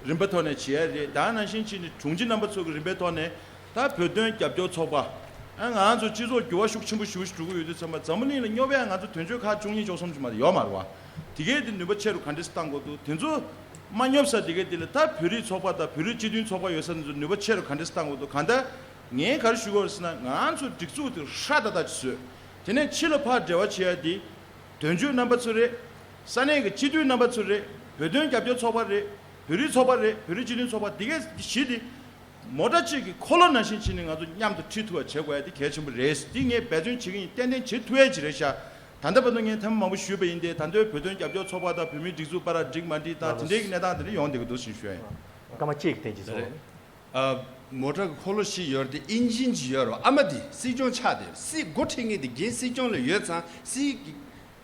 རིམ་པ་ཐོག་ནས་བྱེད་ཡ་རེད། ད་ནང་བཞིན་ཕྱི་ནས་དྲུང་ཆེ་རྣམ་པ་ཚོ་གི་རིམ་པའི་ཐོག་ནས་ད་བོད་དོན་རྒྱབ་སྐྱོར་ཚོགས་པ། ཨ་ང་ཚོ་སྤྱི་ཚོགས་འགྱུར་བ་ཤུགས་ཆེན་པོ་ཞེ་པོ་ཞིག་འགྲོ་གི་ཡོད་དུས་ཙམ་པ་འཛམ་བུ་གླིང་ལ་སྙོབ་ཡ་ང་ཚོ་དོན་གཅོད་ཁག་བཅུ་གཉིས་བཅུ་གསུམ་ཅིག་མ་གཏོགས་ཡོད་མ་རེད་བ། དེ་གས་དེ་ནུས་པ་ཆེ་རུ་ག་འདྲས་བཏང་དགོས་འདུག་དེ་ཚོ་མ་སྙོབ་ས་དེ་གས་དེ་ལ་ད་བོད་རིགས་ཚོགས་པ་དང་བོད་རིགས་སྤྱི་མཐུན་ཚོགས་པ་ཡོད་ས་དེ་ཚོ་ནུས་པ་ཆེ་རུ་ག་འདྲས་བཏང་དགོས་འདུག་གང་ལྟར་ངས་ག་རེ་ཞུ་དགོས་རེད་ཟེར་ན། ང་ཚོ་སྒྲིག་འཛུགས་དེ་ཧྲ་ཏག་ཏག་ཅིག་བཟོས། དེ་ནས་ཕྱི་ལ་ཕར་འབྲེལ་བ་བྱེད་ཡ་དེ་དོན་གཅོད་རྣམ་པ་ཚོ་རེད། ས་གནས་ཀྱི་སྤྱི་འཐུས་རྣམ་པ་ཚོ་རེད། བོད་དོན་རྒྱབ་སྐྱོར་ཚོགས་པ་རེད། བོད་རིགས་ཚོགས་པ་རེད། བོད་རིགས་སྤྱི་མཐུན་ཚོགས་པ་དེ་གས་བཞི་དེ། མོ་ཊ་གཅིག་གི་འཁོར་ལོ་ནང་བཞིན་བྱས་ནས་ང་ཚོ་མཉམ་དུ་ཁྲིད་ཐུབ་པ་བྱེད་དགོས་ཡ་དེ་གལ་ཆེན་པོ་རེད། འདི་ངས་འབད་བརྩོན་བྱེད་ཀྱི་ཡིན། ཏན་ཏན་བྱེད་ཐུབ་ཡ་ཅིག་རེད་ཤག་ད་ལྟ་བར་དུ་ངས་ཐེངས་མང་པོ་ཞུས་པ་ཡིན་ཏེ། ད་ལྟའི་བོད་དོན་རྒྱབ་སྐྱོར་ཚོགས་པ་དང་བོད་མིའི་སྒྲིག་འཛུགས་པར་འགྲིག་མ་འགྲིག་དང་དེ་འདྲའི་གི་གནས་སྟངས་དེ་འདྲ་ཡོང་བསྡད་ཀྱི་འདུག་ཟེར་ཞུ་ཡ་ཡིན། སྐར་མ་གཅིག་དེ་གཅིག་སོང་། ཨ། མོ་ཊ་གི་འཁོར་ལོ་བཞི་ཡོད་རེད་དེ། ཨིན་ཇིན་གཅིག་ཡོད་རེད་བ། ཨ་མ་དེ་སྲིད་སྐྱོང་ཆགས་དེ། སྲིད་འགོ་ཁྲིད་མཁན་དེ་འགན་སྲིད་སྐྱོང་ལ་ཡོད་ཙང་སྲིད།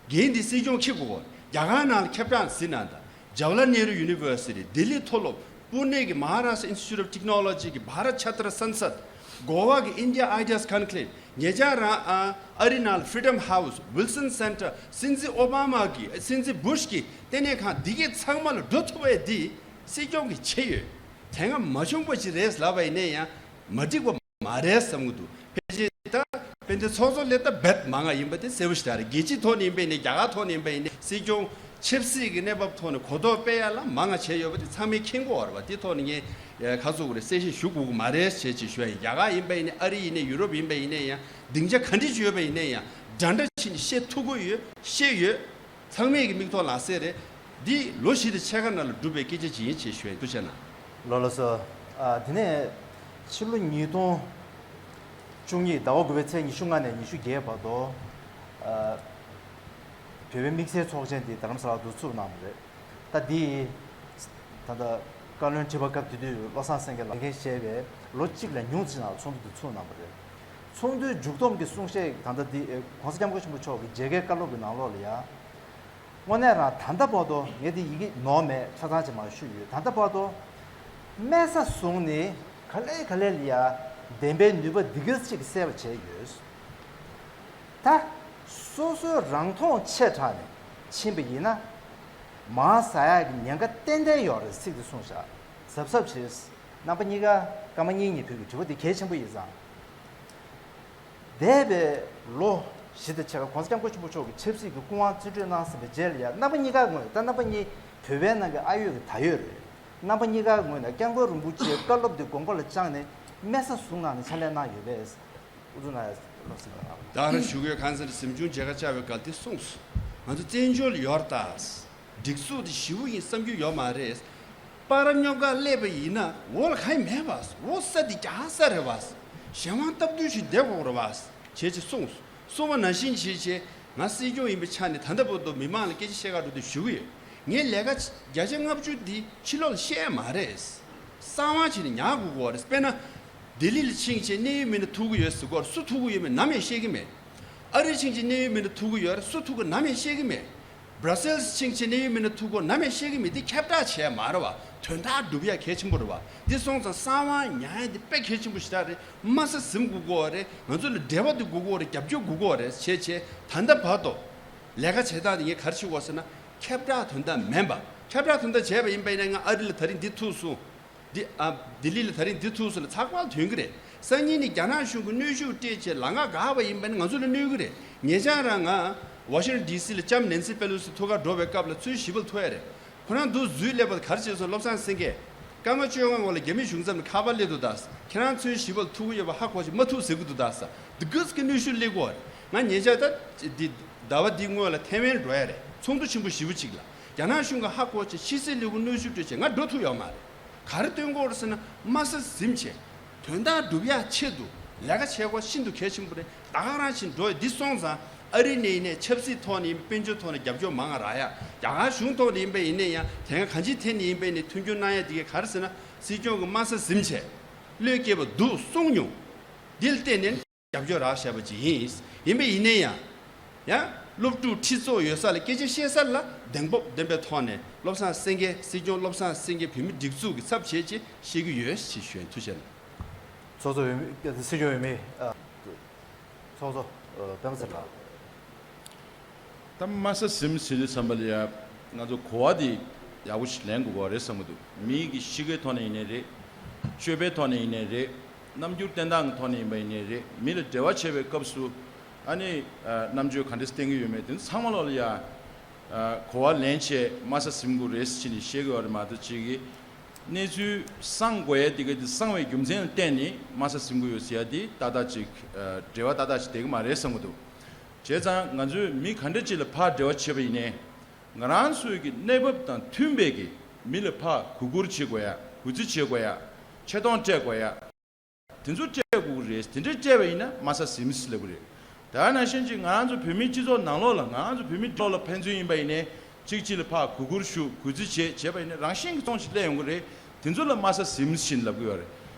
འགན་འདི་སྲིད་སྐྱོང་འཁྱེར་དགོས། རྒྱ་གར་ནང་ལ་ཁྱབ་བསྒྲགས་ཟིན་ན་ད། Jawaharlal Nehru University། ལྡི་ལི་མཐོ་སློབ། པུ་ནེ་གི་Maharashtra Institute of Technology གི་Bharat Chhatra Sansad། གོ་བ་གི་India Ideas Conclave། ཉེ་ཆར་རང་ཨ་ཨ་རི་ནང་ལ་Freedom House། Wilson Center། སྲིད་འཛིན་ཨོ་བྷ་མ་གི་སྲིད་འཛིན་བུ་ཤ་གི་ལྟེ་གནས་ཁང་འདི་གས་ཚང་མ་ལ་འགྲོ་ཐུབ་པ་འདི་སྲིད་སྐྱོང་གིས་བྱས་ཡོད། དེ་སྔ་མ་བྱུང་པ་ཞིག་རེད་ལབ་པ་ཡིན་ན་ཡང་མ་འགྲིག་པ། མ་རེད་བསམ་གྱི་འདུག་ཕལ་ཆེར་ད་དཔེ་འདི་ཚོགས་གཙོ་ལས་ད་རྦད་མང་ང་ཡིན་པ་དེ་གསལ་པོ་ཞིག་རེད། རྒྱལ་སྤྱིའི་ཐོག་ནས་ཡིན་པ་ཡིན་ནའི་རྒྱ་གར་ཐོག་ནས་ཡིན་པ་ཡིན་ནའི་སྲིད་སྐྱོང་ཆབ་སྲིད་ཀྱི་གནས་བབ་ཐོག་ནས་གོ་རྟོགས་སྤེལ་ཡ་ལ་མང་ང་བྱས་ཡོད་པ་དེ་ཚང་མས་མཁྱེན་གྱི་ཡོད་རེད་བ། དེ་ཐོག་ནས་ངས་ཁ་ཚུགས་རེ་གསལ་བཤད་ཞུ་དགོས་ཀྱི་མ་རེད་ཅེས་ཅིག་ཞུ་ཡ་ཡིན། རྒྱ་གར་ཡིན་པ་ཡིན་ནའི་ཨ་རི་ཡིན་ནའི་ཡུ་རོབ་ཡིན་པ་ཡིན་ནའི་ཡང་སྡིངས་ཆ་ག་འདྲ་ཞིག་ཡོད་པ་ཡིན་ནའི་ཡང་འདྲ་འདྲ་བྱས་ནས་བཤད་ཐུབ་ཀྱི་ཡོད། བཤད་ཡོད། ཚང་མས་ཀྱི་མིག་ཐོག་ལ་གསལ་རེད། འདི་ལོ་བཞི་དང་ཕྱེད་ཀ་ནང་ལ་གྲུབ་པའི་སྐད་ཆ་ཅིག་ཡིན་ཅེས་ཞུ་ཡ་ཡིན། ཐུགས་རྗེ་གནང་། ལགས་ལགས་སོ། ཨ། དེ་ནས་ཕྱི་ལོ་ཉིས་སྟོང་བཅུ་གཉིས་ཟླ་བ་དགུ་པའི་ཚེས་ཉི་ཤུ་ལྔ་ནས་ཉི་ཤུ་བརྒྱད་བར་དུ། ཨ། བོད་པའི་དམིགས་བསལ་ཚོགས་ཆེན་དེ་རྡ་རམ་ས་ལ་དུ་ཚུགས་གནང་བ་རེད། ད་འདི་ད་ལྟ་བཀའ་བློན་ཁྲི་པ་སྐབས་དེ་དུས་བློ་བཟང་སེང་གེ་ལགས་ལས་འགན་བཞེས་པའི་ལོ་གཅིག་ལས་ཉུང་ཙམ་ནང་ཚོགས་འདུ་དེ་ཚུགས་གནང་བ་རེད། ཚོགས་འདུའི་མཇུག་སྡོམ་གྱི་གསུང་བཤད་ད་ལྟ་འདི་༸གོང་ས་༸སྐྱབས་མགོན་ཆེན་པོ་མཆོག་གི་མཇལ་ཁའི་བཀའ་སློབ་ཀྱི་ནང་ལོགས་ལ་ཡ། དངོས་གནས་རང་ད་ལྟ་བར་དུ་ངས་འདི་ཡི་གེ་ནོར་མེད་ཆ་ཚང་ཅིག་མར་ཞུས་ཡོད། ད་ལྟ་བར་དུ་དམན་ས་བཟུང་ནས་ག་ལེ་ག་ལེ་ལ་ཡ་བདེན་པའི་ནུས་པ་འདི་ག་ཅིག་གསལ་བ་བྱས་ཡོད། ད་སོ་སོའི་རང་མཐོང་ཆེ་དྲགས་ནས་ཕྱིན་པ་ཡིན་ན་མར་ཟག་ཡག་གི་ཉེན་ཁ་ཏན་ཏན་ཡོད་རེད། ཚིག་འདི་གསུངས་བཞག་གཟབ་གཟབ་བྱེད། རྣམ་པ་གཉིས་ཀ་སྐར་མ་གཉིས་གཉིས་ཕུལ་གྱི་དྲི་བ་འདི་གལ་ཆེན་པོ་ཡིན་ཙང་། འདས་པའི་ལོ་བཞི་དང་ཕྱེད་ཀ་༸གོང་ས་༸སྐྱབས་མགོན་ཆེན་པོ་མཆོག་གིས་ཆབ་སྲིད་ཀྱི་སྐུ་དབང་རྩིས་སྤྲོད་གནང་ཟིན་པའི་རྗེས་ལ་ཡང་རྣམ་པ་གཉིས་ཀ་ངོས་ད་རྣམ་པ་གཉིས་བོད་པའི་ནང་གི་ཨ་ཡོད་ཀྱི་ད་ཡོད་རེད། རྣམ་པ་གཉིས་ཀ་ངོས་ནས་སྐྱབས་མགོན་རིན་པོ་ཆེའི་བཀའ་སློབ་འདི་དགོངས་པ་ལ་བཅངས་ནས་དམན་ས་བཟུང་གནང་ནས་ཕྱག་ལས་གནང་ཡོད་པས། ཨུ་ཚུགས་གནང་ཡ་ལགས་སོ། ད་རང་ཞུ་དགོས་གང་ཟེར་ན་གཟིམ་ཆུང་མཇལ་ཁ་བཅར་བའི་སྐབས་དེ་གསུངས་སོང་། ང་ཚོ་བཙན་བྱོལ་ཡོད་རེད་ད། སྒྲིག་འཛུགས་དེ་ཞེ་པོ་ཡིན་བསམ་རྒྱུ་ཡོད་མ་རེད། པར་རྙོག་ག་སླེབས་པ་ཡིན་ན་འོག་ལ་གང་ཡང་མེད་པ། འོག་ས་དེ་རྒྱ་ས་རེད་པ། གཞན་དབང་སྟབས་བསྟུན་ཞིག་བསྡད་དགོས་རེད་པ། བྱས་ཅེས་གསུངས་སོང་། གསུངས་པ་ནང་བཞིན་བྱས་བྱས་ང་སྲིད་སྐྱོང་ཡིན་པའི་ཆ་ནས་ད་ལྟ་བར་དུ་མི་མང་ལ་སྐད་ཆ་བཤད་ག་འགྲོ་དུས་ཞུ་གི་ཡོད། ངའི་ལས་ཀ་བརྒྱ་ཆ་ལྔ་བཅུ་འདི་ཕྱི་ལོགས་ལ་བཤད་ཡ་མ་རེད། གསང་བ་བྱས་ནས་ཉར་དགོས་ཀྱི་ཡོད་རེད། དཔེར་ན། ལྡི་ལི་ལ་ཕྱིན་བྱས་གནད་ཡོད་མི་སྣ་ཐུག་གི་ཡོད་ཟེར་གྱི་ཡོད་རེད། སུ་ཐུག་གི་ཡོད་མེད་ནམ་ཡང་བཤད་ཀྱི་མེད། ཨ་རི་ཕྱིན་བྱས་གནད་ཡོད་མི་སྣ་ཐུག་གི་ཡོད་རེད། སུ་ཐུག་གི་ནམ་ཡང་བཤད་ཀྱི་མེད། Brussels་ཕྱིན་བྱས་གནད་ཡོད་མི་སྣ་ཐུག་གོ་ནམ་ཡང་བཤད་ཀྱི་མེད། འདི་ཁྱབ་བསྒྲགས་བྱས་མ་རེད་བ། དོན་དག་སྒྲུབ་ཡ་གལ་ཆེན་པོ་རེད་བ། འདི་སོང་ཙང་གསང་བ་ཉར་ཡ་འདི་དཔེ་གལ་ཆེན་པོ་ཞེ་དྲག་རེད། དམའ་ས་ཟིན་དགོས་ཀྱི་ཡོད་རེད། ང་ཚོ་ལ་འབྲེལ་བ་འདི་དགོས་ཀྱི་ཡོད་རེད། རྒྱབ་སྐྱོར་དགོས་ཀྱི་ཡོད་རེད། བྱས་བྱས་ད་ལྟ་བར་དུ་ལས་ཀ་བྱེད་སྟངས་འདི་ངས་ག་རེ་བྱེད་དགོས་ཟེར་ན། ཁྱབ་བསྒྲགས་དོན་དག་མིན་པ། ཁྱབ་བསྒྲགས་དོན་དག་བྱས་པ་ཡིན་པ་ཡིན་ན། ང་ཨ་རི་ལ་ད་རིང་འདི་ཐུག་སོང་། འདི་ཨ་ལྡི་ལི་ལ་ད་རིང་འདི་ཐུག་སོང་ལ་ཚགས་པར་ཐོན་གྱི་རེད། སང་ཉིན་ནས་རྒྱ་ནག་གཞུང་གིས་གནོན་ཤུགས་སྤྲད་བྱས་ལམ་ཁ་བཀག་པ་ཡིན་པ་ནི་ང་ཚོ་ལ་གནོད་ཀྱི་རེད། ཉེ་ཆར་རང་ང་ཝ་ཤིང་ཊོན་ཌི་སི་ལ་ལྕམ་ནན་སི་པེ་ལོ་སི་ཐུག་གར་འགྲོ་བའི་སྐབས་ལ་ཚོས་ཞིབ་པར་ཐུག་ཡ་རེད། ཁོ་རང་འདུག་འཛུལ་སླེབས་པ་ག་རེ་བྱས་སོང་། བློ་བཟང་སེང་གེ། སྐར་མ་བཅོ་ལྔ་སྔོན་ལ་རྒྱ་མི་གཞུང་ཚབ་ནས་ཁ་པར་སླེབས་འདུག་ད། ཁྱེད་རང་ཚོས་ཞིབ་པར་ཐུག་གི་ཡོད་པ་ཧ་གོ་བྱས་མ་ཐུག་ཟེར་གི་འདུག་ད་ཟེར། འདི་ག་ཙམ་གྱི་གནོན་ཤུགས་སླེབས་ཀྱི་ཡོད་རེད། ང་ཉེ་ཆར་ད་འདི་ཟླ་བ་འདིའི་སྔོན་ལ་ཐེ་ཝན་འགྲོ་ཡ་རེད། ཚོགས་འདུ་ཆེན་པོ་ཞེ་པོ་ཅིག་ལ། རྒྱ་ནག་གཞུང་གིས་ཧ་གོ་བྱས་ཕྱི་སྲིད་ལས་ཁུངས་གནོན་ཤུགས་སྤྲད་བྱས་ང་འགྲོ་ཐུབ་ཡོད་མ་རེད། ག་རེ་སྟོན་གྱི་ཡོད་རེད་ཟེར་ན། དམའ་ས་ཟིན་བྱས་དོན་དག་སྒྲུབ་ཡ་ཆེད་དུ་ལས་ཀ་བྱེད་དགོས་ཤིན་ཏུ་གལ་ཆེན་པོ་རེད། ད་ག་རང་བཞིན་འགྲོ་ཡ་འདི་སོང་ཙང་ཨ་རི་ནས་ཡིན་ནའི་ཆབ་སྲིད་ཐོག་ནས་ཡིན། དཔལ་འབྱོར་ཐོག་ནས་རྒྱབ་སྐྱོར་མང་རག་ཡ། རྒྱ་གར་གཞུང་ཐོག་ནས་ཡིན་པ་ཡིན་ནའི་ཡང་དེ་སྔ་གང་ཅིའི་ཐད་ནས་ཡིན་པ་ཡིན་ནའི་མཐུན་འགྱུར་གནང་ཡ་དེ་གས་ག་རེ་ཟེར་ན། སྲིད་སྐྱོང་གིས་དམའ་ས་ཟིན་བྱས་བློས་བཀལ་བ་འདུག་གསུངས་མྱོང་། འདི་ལ་བརྟེན་ནས་རྒྱབ་སྐྱོར་རག་བཞག་པ་ཅིག་ཡིན། ཡིན་པ་ཡིན་ནའི་ཡང་། ཡང་སློབ་ཕྲུག་ཁྲི་ཚོ་ཡོད་ས་ལ་སྐད་ཆ་བཤད་ས་ལ་གདེང་སྤོབས་ལྡན་པའི་ཐོག་ནས་བློ་བཟང་སེང་གེ། སྲིད་སྐྱོང་བློ་བཟང་སེང་གེ་བོད་མི་སྒྲིག་འཛུགས་ཀྱི་ཚབ་བྱས་རྗེས་བཤད་ཀྱི་ཡོད་ཅེས་ཞུ་ཡིན། ཐུགས་རྗེ་ཆེ། ཚོགས་གཙོ་འོས་མི། སྲིད་སྐྱོང་འོས་མི། ཨ། ཚོགས་གཙོ། ཨ། སྤེན་པ་ཚེ་རིང་ལགས། ད་དམའ་ས་ཟིན་ཟེར་དུས་ཙམ་པ་ལ་ཡ། ང་ཚོ་གོ་བ་འདི་ཡག་པོ་ཞིག་ལེན་དགོས་པ་རེད་བསམ་གྱི་འདུག་མི་གི་གཤིས་ཀའི་ཐོག་ནས་ཡིན་ནའི་རེད། སྤྱོད་པའི་ཐོག་ནས་ཡིན་ནའི་རེད། རྣམ་འགྱུར་བསྟན་སྟངས་ཀྱི་ཐོག་ནས་ཡིན་པ་ཡིན་ནའི་རེད། མི་ལ་འབྲེལ་བ་བྱེད་པའི་སྐབས་སུ། ཨ་ནི། ཨ། རྣམ་དཔྱོད་ག་འདྲས་བསྟན་གྱི་ཡོད་མེད་དེ་ཚང་མ་ལོག་ལ་ཡ། ཨ། གོ་བ་ལེན་བྱས་དམའ་ས་ཟིན་དགོས་རེད་ཟེར་ནས་བཤད་ཀྱི་ཡོད་རེད་མ་གཏོགས། གཅིག་གིས་གནས་ཚུལ་གསང་དགོས་ཡ་དེ་ག་དེ་གསང་བའི་རྒྱུ་མཚན་ལ་བརྟེན་ནས་དམའ་ས་ཟིན་དགོས་ཡོད་ཟེར་ཡ་དེ་ཏག་ཏག་ཅིག་ཨ། འབྲེལ་བ་ཏག་ཏག་ཅིག་བསྡད་ཀྱི་མ་རེད་བསམ་གྱི་འདུག་བྱས་ཙང་ང་ཚོས་མི་ག་འདྲ་ཅིག་ལ་ཕར་འབྲེལ་བ་བྱེད་པ་ཡིན་ནའི། ང་རང་ཚོའི་གི་གནས་བབ་དང་མཐུན་པའི་གི་མི་ལ་ཕར་གུས་བཀུར་བྱེད་དགོས་ཡ། གུས་བརྩི་བྱེད་དགོས་ཡ། ཆེ་མཐོང་སྤྲད་དགོས་ཡ། དེ་ཚོ་སྤྲད་དགོས་ཀྱི་རེད། དེ་འདྲ་སྤྲད་པ་ཡིན་ན་དམའ་ས་ཟིན་ལབ་ཀྱི་རེད། དེ་ནང་བཞིན་གྱི་ང་རང་ཚོ་བོད་མིའི་སྤྱི་ཚོགས་ནང་ལོགས་ལ། ང་རང་ཚོ་བོད་མི་ལོགས་ལ་ཕན་ཚུན་ཡིན་པ་ཡིན་ནའི། གཅིག་གཅིག་ལ་ཕར་གུས་བཀུར་ཞུ། གུས་བརྩི་བྱེད། བྱས་པ་ཡིན་ན་རང་བཞིན་གྱི་ཙོང་ཞིག་སླེབས་ཡོང་གི་རེད། དེ་ཚོ་ལ་དམའ་ས་ཟིན་ལབ་ཀྱི་ཡོད་རེད།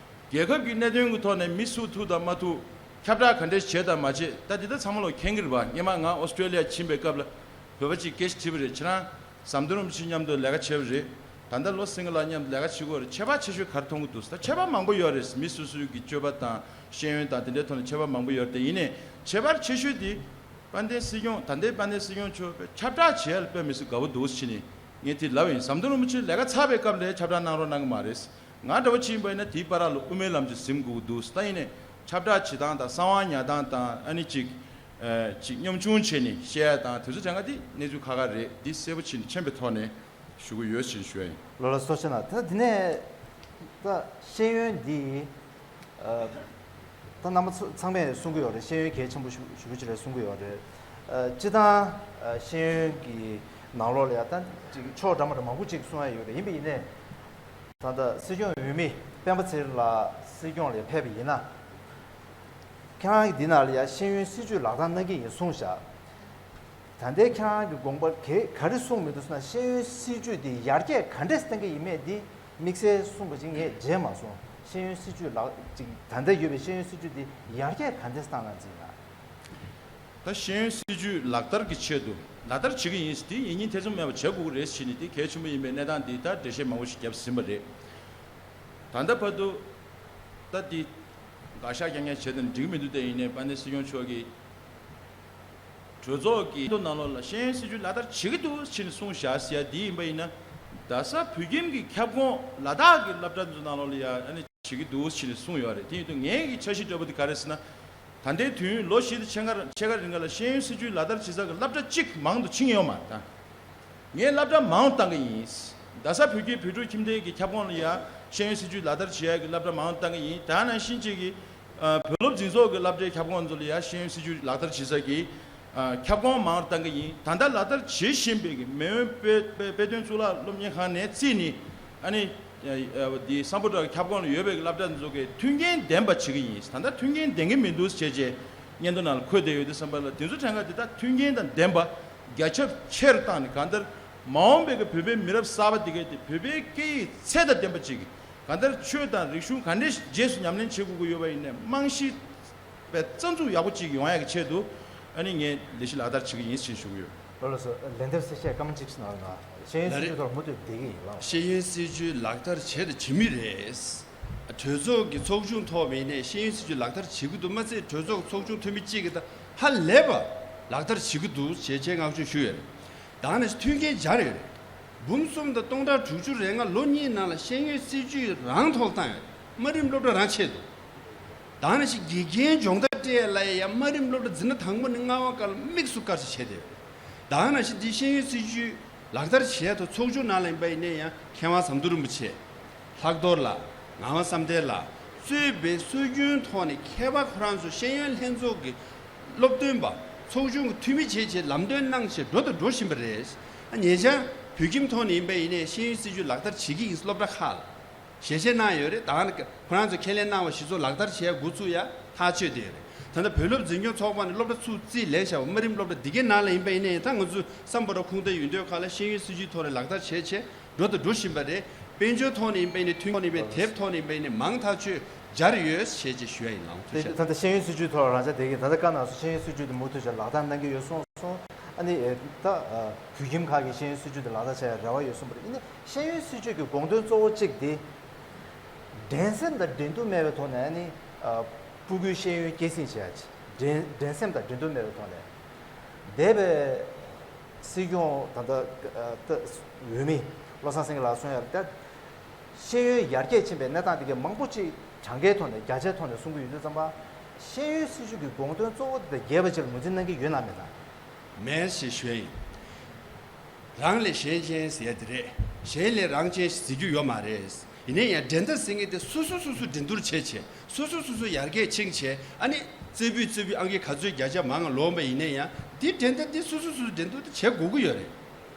རྒྱལ་ཁབ་ཀྱི་གནད་དོན་གྱི་ཐོག་ནས་མི་སུ་ཐུག་དང་མ་ཐུག་ཁྱབ་བསྒྲགས་ག་འདྲས་བྱེད་དང་མ་བྱེད། ད་འདི་ད་ཚང་མ་ལོག་མཁྱེན་གྱི་རེད་པ། སྔོན་མ་ང་ཨོ་སི་ཀྲོ་ལི་ཡ་ཕྱིན་པའི་སྐབས་ལ་བོད་པ་གཅིག་སྐད་ཆ་དྲིས་པ་རེད། ཁྱེད་རང་ཟམ་གདོང་རིན་པོ་ཆེ་མཉམ་དུ་ལས་ཀ་བྱས་པ་རེད། ད་ལྟ་བློ་སེང་གེ་ལགས་མཉམ་དུ་ལས་ཀ་བྱེད་ཀྱི་ཡོད་རེད། ཁྱད་པར་ཆེ་ཤོས་ག་རེ་མཐོང་གི་འདུག་ད་ཁྱད་པར་མང་པོ་ཡོད་རེད། མི་སོ་སོའི་གི་སྤྱོད་པ་དང་ཤེས་ཡོན་དང་དེ་འདྲའི་ཐོག་ནས་ཁྱད་པར་མང་པོ་ཡོད་རེད། དེ་ཡིན་ནའི་ཁྱད་པར་ཆེ་ཤོས་དེ་དཔལ་ལྡན་སྲིད་སྐྱོང་། ད་ལྟའི་དཔལ་ལྡན་སྲིད་སྐྱོང་མཆོག་ཁྱབ་བསྒྲགས་བྱེད་ཡ་ལ་དཔེ་མི་སྲིད་དགའ་པོ་འདུག་ཟེར་ནས་ངས་དེ་ལབ་ཡིན། ཟམ་གདོང་རིན་པོ་ཆེ་ལས་ཀ་ཚར་བའི་སྐབས་ལ་ཁྱབ་བསྒྲགས་གནང་རོགས་གནང་གི་མ་རེད། ང་འདྲ་བོ་ཅིག་ཡིན་པ་ཡིན་ན་དེའི་བར་ལ་དབུ་མའི་ལམ་གྱི་ཟིན་དགོས་ཀྱི་འདུག་ད་ཡིན་ནའི་ཁྱབ་བསྒྲགས་བྱེད་སྟངས་དང་གསང་བ་ཉར་སྟངས་དང་། ཨ་ནི་ཅིག་ཨ། ཅིག་གཉོམ་ཆུང་བྱས་ནས་བཤད་ཡ་དང་དེ་ཚོ་གྲངས་ཀ་དེ་གནས་ཚུལ་ཁག་ཁག་རེད། འདི་གསལ་པོ་ཕྱིན་མཁྱེན་པའི་ཐོག་ནས་ཞུ་གི་ཡོད་ཅེས་ཞུ་ཡ་ཡིན། ལོ་ལ་སོ་ཆེ་ན། ད་འདི་ནས་ད་ཤེས་ཡོན་འདི། ཨ། ད་རྣམ་པ་ཚོ་ཚང་མས་གསུང་གི་ཡོད་རེད། ཤེས་ཡོན་གལ་ཆེན་པོ་ཞུ་ཞུ་གི་ཅིག་རེད་གསུང་གི་ཡོད་རེད། ཨ། སྤྱི་བཏང་། ཨ། ཤེས་ཡོན་གྱི་ནང་ལོགས་ལ་ཡ་ད་ཅིག་ཕྱོགས་འདྲ་མ་འདྲ་མང་པོ་ཅིག་གསུང་ཡ་ཡོད་རེད། ཡིན་པ་ཡིན་ནའི་ད་ལྟ་སྲིད་སྐྱོང་འོས་མི་སྤེན་པ་ཚེ་རིང་ལགས་སྲིད་སྐྱོང་ལ་ཕེབས་པ་ཡིན་ན། ཁྱེད་རང་གིས་འདི་ནང་ལ་ཡ་ཤེས་ཡོན་སྲིད་བྱུས་ལག་བསྟར་གནང་གི་ཡིན་གསུངས་བཞག་ད་ལྟའི་ཁྱེད་རང་གི་དགོངས་པ་ག་ག་རེ་གསུངས་མི་འདུག་ཟེར་ན། ཤེས་ཡོན་སྲིད་བྱུས་འདི་ཡར་རྒྱས་ག་འདྲས་གཏང་གི་ཡིན་མེད་འདི་དམིགས་བསལ་གསུངས་པ་ཅིག་ངས་མཇལ་མ་སོང་། ཤེས་ཡོན་སྲིད་བྱུས་ལག་ཅིག་ད་ལྟ་ཡོད་པའི་ཤེས་ཡོན་སྲིད་བྱུས་འདི་ཡར་རྒྱས་ག་འདྲས་གཏང་གནང་རྩིས་ཡིན་ན། ད་ཤེས་ཡོན་སྲིད་བྱུས་ལག་བསྟར་གྱི་ཆེད་དུ་ལག་བསྟར་བྱེད་ཀྱི་ཡིན། དེ་ཡིན་ཉིན་ཐེ་ཚོམ་མེད་པར་བྱེད་དགོས་ཀྱི་རེད་ཟེར་ནས་དེ་གལ་ཆེན་པོ་ཡིན་པའི་གནས་སྟངས་འདི་ད་འགྲེལ་བཤད་མང་པོ་ཞིག་བརྒྱབ་ཟིན་པ་རེད། ད་ལྟ་བར་དུ་ད་འདི་དགག་བཞག་རྐྱང་རྐྱང་བྱས་ཏེ་འགྲིག་མི་འདུག་དེ་ཡིན་ནའི་དཔལ་ལྡན་སྲིད་སྐྱོང་མཆོག་གིས་གྲོས་ཚོགས་ཀྱི་ནང་ལོགས་ལ་ཤེས་ཡོན་སྲིད་བྱུས་ལག་བསྟར་བྱེད་ཀྱི་འདུག་ཟེར་ནས་གསུངས་བཞག་ཟེར་ཡ་འདི་ཡིན་པ་ཡིན་ན། རྡ་ས་བོད་ཁྱིམ་གྱི་ཁྱབ་ཁོངས་ལ་དྭགས་ཀྱི་སློབ་གྲྭ་ཚོའི་ནང་ལོགས་ལ་ཡ་ཨ་ནི་བྱེད་ཀྱི་འདུག་ཟེར་ནས་གསུངས་ཡོད་རེད། དེ་ཡིན་དུས་ངའི་གི་འཆར་གཞི་འདྲ་པོ་འདི་ག་རེ་ཟེར་ན། ད་ལྟའི་དུས་ཡུན་ལོ་བཞི་དང་ཕྱེད་ཀ་ཕྱེད་ཀ་རིང་ག་ལ་ཤེས་ཡོན་སྲིད་བྱུས་ལག་བསྟར་བྱེད་ས་གི་སློབ་གྲྭ་གཅིག་མང་དུ་ཕྱིན་ཡོད་མ་རེད་ད། ངས་སློབ་གྲྭ་མང་བཏང་གི་ཡིན། རྡ་ས་བོད་ཁྱིམ་བོད་ཕྲུག་ཁྱིམ་སྡེ་གི་ཁྱབ་ཁོངས་ལ་ཡ་ཤེས་ཡོན་སྲིད་བྱུས་ལག་བསྟར་བྱེད་ཡ་གི་སློབ་གྲྭ་མང་བཏང་གི་ཡིན། དེ་ནང་བཞིན་བཅས་ཀྱི་ཨ་བོད་སློབ་འཛིན་ཚོགས་ཀྱི་སློབ་གྲྭའི་ཁྱབ་ཁོངས་ཚོ་ལ་ཡ་ཤེས་ཡོན་སྲིད་བྱུས་ལག་བསྟར་བྱེད་ས་གི་ཨ་ཁྱབ་ཁོངས་མང་བཏང་གི་ཡིན། ད་ལྟ་ལག་བསྟར་བྱེད་བཞིན་པའི་གི་མེས་དབོན་དཔེ་དཔེ་དཔེ་སྟོན་གཙུག་ལག་སློབ་གཉེར་ཁང་ནས་བརྩིས་ནས་ཨ་ནི་ཨ་འདི་སམ་བྷོ་ཊ་ཁྱབ་ཁོངས་ལ་ཡོད་པའི་གི་སློབ་གྲྭ་འདི་ཚོ་གི་མཐུན་རྐྱེན་ལྡན་པ་བྱེད་ཀྱི་ཡིན། ད་ལྟ་མཐུན་རྐྱེན་ལྡན་གྱི་མི་འདུག་བྱས་བྱས་སྙན་ཐོ་ནང་ལ་འཁོད་བསྡད་ཡོད་དུས་ཙམ་པ་ལ། དེ་ཚོ་གྲངས་ཀ་དེ་དག་མཐུན་རྐྱེན་དང་ལྡན་པ་རྒྱ་ཁྱབ་ཆེ་རུ་བཏང་ནས། གང་ལྟར་མ་འོངས་པའི་གི་བོད་པའི་མི་རབས་གསར་པ་དེ་གས་དེ་བོད་པའི་སྐད་ཡིག་ཚད་དང་ལྡན་པ་ཅིག་གང་ལྟར་ཆོས་དང་རིག་གཞུང་ག་འདྲས་རྗེས་སུ་ཉམས་ལེན་བྱེད་དགོས་ཀྱི་ཡོད་པ་ཡིན་ནའི་རྨང་གཞི་དཔེ་རྩ་འཛུགས་ཡག་པོ་ཅིག་ཡོང་ཡག་གི་ཆེད་དུ་ཨ་ནི་ངས་ལས་གཞི་ལག་བསྟར་བྱེད་ཀྱི་ཡིན་ཞེས་ཞུ་གི་ཡོད། ལགས་སོ། ལན་འདེབས་གསལ་བཤད་སྐར་མ་གཅིག་གནང་རོགས་གནང་། ཤེས་ཡོན་ལ་སྲིད་ཇུས་ཐོག་མུ་མཐུད་བསྡད་ཀྱི་ཡིན་ལགས། ཤེས་ཡོན་སྲིད་ཇུས་ལག་བསྟར་བྱས་དང་བྱེད་མུས་རེད། གྲོས་ཚོགས་ཀྱི་ཚོགས་ཆུང་ཐོག་མ་ཡིན་ནའི་ཤེས་ཡོན་སྲིད་ཇུས་ལག་བསྟར་བྱེད་ཀྱི་འདུག་མ་ཚད་གྲོས་ཚོགས་ཚོགས་ཆུང་འཐུས་མི་གཅིག་གིས་ད་ཧ་ལས་པ་ལག་བསྟར་བྱེད་ཀྱི་འདུག་ཞེས་ཆེད་མངགས་ཞུ་ཞུས་ཡོད་རེད། ད་ནི་མཐུན་རྐྱེན་སྦྱར་ཡོད་རེད། འབུམ་གསུམ་དང་སྟོང་ཕྲག་དྲུག་ཅུ་རེ་ལྔ་ལོ་གཉིས་ནང་ལ་ཤེས་ཡོན་སྲིད་ཇུས་རང་ཐོག་བཏང་ཡོད། དམའ་རིམ་སློབ་གྲྭ་རང་ཆད་འདུག་ད་ནི་ཞིག་དགེ་རྒན་སྦྱོང་བརྡར་སྤྲད་ལ་ཡ་དམའ་རིམ་སློབ་གྲྭ་འཛིན་གྲྭ་དང་པོ་ནས་ལྔ་པ་བར་དམིགས་སུ་བཀར་ཞིག་བྱས་ཏེ། ད་ནི་ཞིག་འདི་ཤེས་ཡོན་སྲིད་ཇུས་ལག་བསྟར་བྱས་ཐོག་ཚོགས་ཆུང་ནང་ལ་ཡིན་པ་ཡིན་ནའི་ཡང་མཁས་དབང་ཟམ་གདོང་རིན་པོ་ཆེ། ལྷག་རྡོར་ལགས། ངག་དབང་བསམ་གཏན་ལགས། གཙོས་པའི་སྲོལ་རྒྱུན་ཐོག་ནས་མཁས་པ་ཁོ་རང་ཚོ་ཤེས་ཡོན་ལྷན་ཚོགས་ཀྱི་སློབ་སྟོན་པ། ཚོགས་ཆུང་གི་འཐུས་མི་བྱས་བྱས་ལམ་སྟོན་གནང་བྱས་འགྲོ་དང་འགྲོ་བཞིན་པ་རེད། ཉེ་ཆར་བོད་ཁྱིམ་ཐོག་ནས་ཡིན་པ་ཡིན་ནའི་ཤེས་ཡོན་སྲིད་ཇུས་ལག་བསྟར་བྱེད་ཀྱི་ཡིན་སློབ་གྲྭ་ཁག་ལ། ཞལ་བཞེས་གནང་ཡོད་རེད། ད་ཁོ་རང་ཚོ་ཁས་ལེན་གནང་བ་གཞི་ཚོགས་ལག་བསྟར་བྱས་འགོ་ཚུགས་ཡ་ཐག་ཆོད་བསྡད་ཡོད་རེད། ད་ལྟ་བོད་སློབ་འཛིན་སྐྱོང་ཚོགས་པ་ནས་སློབ་གྲྭ་ཚུགས་རྩིས་ལེན་བྱ་བ་དམའ་རིམ་སློབ་གྲྭ་འདི་གའི་ནང་ལ་ཡིན་པ་ཡིན་ནའི་ད་ང་ཚོས་སམ་བྷོ་ཊ་ཁུངས་འདེད་ཡོད་འདོད་ཁག་ལ་ཤེས་ཡོན་སྲིད་ཇུས་ཐོག་ནས་ལག་བསྟར་བྱས་བྱས་འགྲོ་དང་འགྲོ་བཞིན་པ་རེད། དཔལ་འབྱོར་ཐོག་ནས་ཡིན་པ་ཡིན་ནའི་མཐུན་ཐོག་ནས་ཡིན་པའི་དེབ་ཐོག་ནས་ཡིན་པ་ཡིན་ནའི་མང་ཐག་ཆོད་སྦྱར་ཡོད་ཞེས་ཅིག་ཞུ་ཡ་ཡིན་ལགས། ཐུགས་རྗེ་ཆེ། ད་ལྟ་ཤེས་ཡོན་སྲིད་ཇུས་ཐོག་ལ་རང་ཅག་བསྡད་ཀྱི་ད་ལྟ་བཀའ་གནང་སོང་། ཤེས་ཡོན་སྲིད་ཇུས་དེ་མུ་མཐུད་བྱས་ལག་བསྟར་གནང་གི་ཡོད་གསུངས་སོང་། ཨ་ནི་ད་བོད་ཁྱིམ་ཁག་གི་ཤེས་ཡོན་སྲིད་ཇུས་དེ་ལག་བསྟར་བྱ་ཡ་རེ་བ་ཡོད་གསུངས་པ་རེད། ཡིན་ནའི་ཤེས་ཡོན་སྲིད་ཇུས་ཀྱི་དགོངས་དོན་གཙོ་བོ་གཅིག་དེ། འགྲན་སེམས་དང་འགྲན་བསྡུར་མེད་པའི་ཐོག་ནས་ནི་ཕྲུ་གུའི་ཤེས་ཡོན་སྐྱེད་སྲིང་བྱེད་ཡ་ཆེད། འགྲན་འགྲན་སེམས་དང་འགྲན་བསྡུར་མེད་པའི་ཐོག་ནས་འདས་པའི་སྲིད་སྐྱོང་ད་ལྟ་ད་འོས་མི་བློ་བཟང་སེང་གེ་ལགས་གསུང་ཡ་ལ་ཤེས་ཡོན་ཡར་རྒྱས་ཕྱིན་པའི་གནས་སྟངས་དེ་གའི་མང་པོ་ཅིག་གྲངས་ཀའི་ཐོག་ནས་བརྒྱ་ཆའི་ཐོག་ནས་གསུང་གི་ཡོད་དུས་ཙམ་པ། ཤེས་ཡོན་སྲིད་ཇུས་ཀྱི་དགོངས་དོན་གཙོ་བོ་དེ་དང་འགལ་བ་ཅིག་ལ་ངོས་འཛིན་གནང་གི་ཡོད་ན་མེད་ན། མེད་ཞེས་ཞུ་ཡ་ཡིན། རང་ལས་གཞན་ཅན་ཟེར་ཡ་དེ་རེད། གཞན་ལས་རང་ཅན་ཟེར་རྒྱུ་ཡོད་མ་རེད། ཡིན་ནའི་ཡང་འགྲན་ཟླ་ཟེར་མཁན་དེ་སོ་སོ་སོ་སོ་འགྲན་བསྡུར་བྱས་བྱས་སོ་སོ་སོ་སོ་ཡར་རྒྱས་ཕྱིན་བྱས་ཨ་ནི་རྩེ་ཕུད་རྩེ་ཕུད་ཨང་ཀི་ག་ཚོད་བརྒྱ་ཆ་མང་ང་ལོངས་པ་ཡིན་ནའི་ཡང་འདི་འགྲན་ཟླ་འདི་སོ་སོ་སོ་སོ་འགྲན་བསྡུར་དེ་བྱེད་དགོས་ཀྱི་ཡོད་རེད།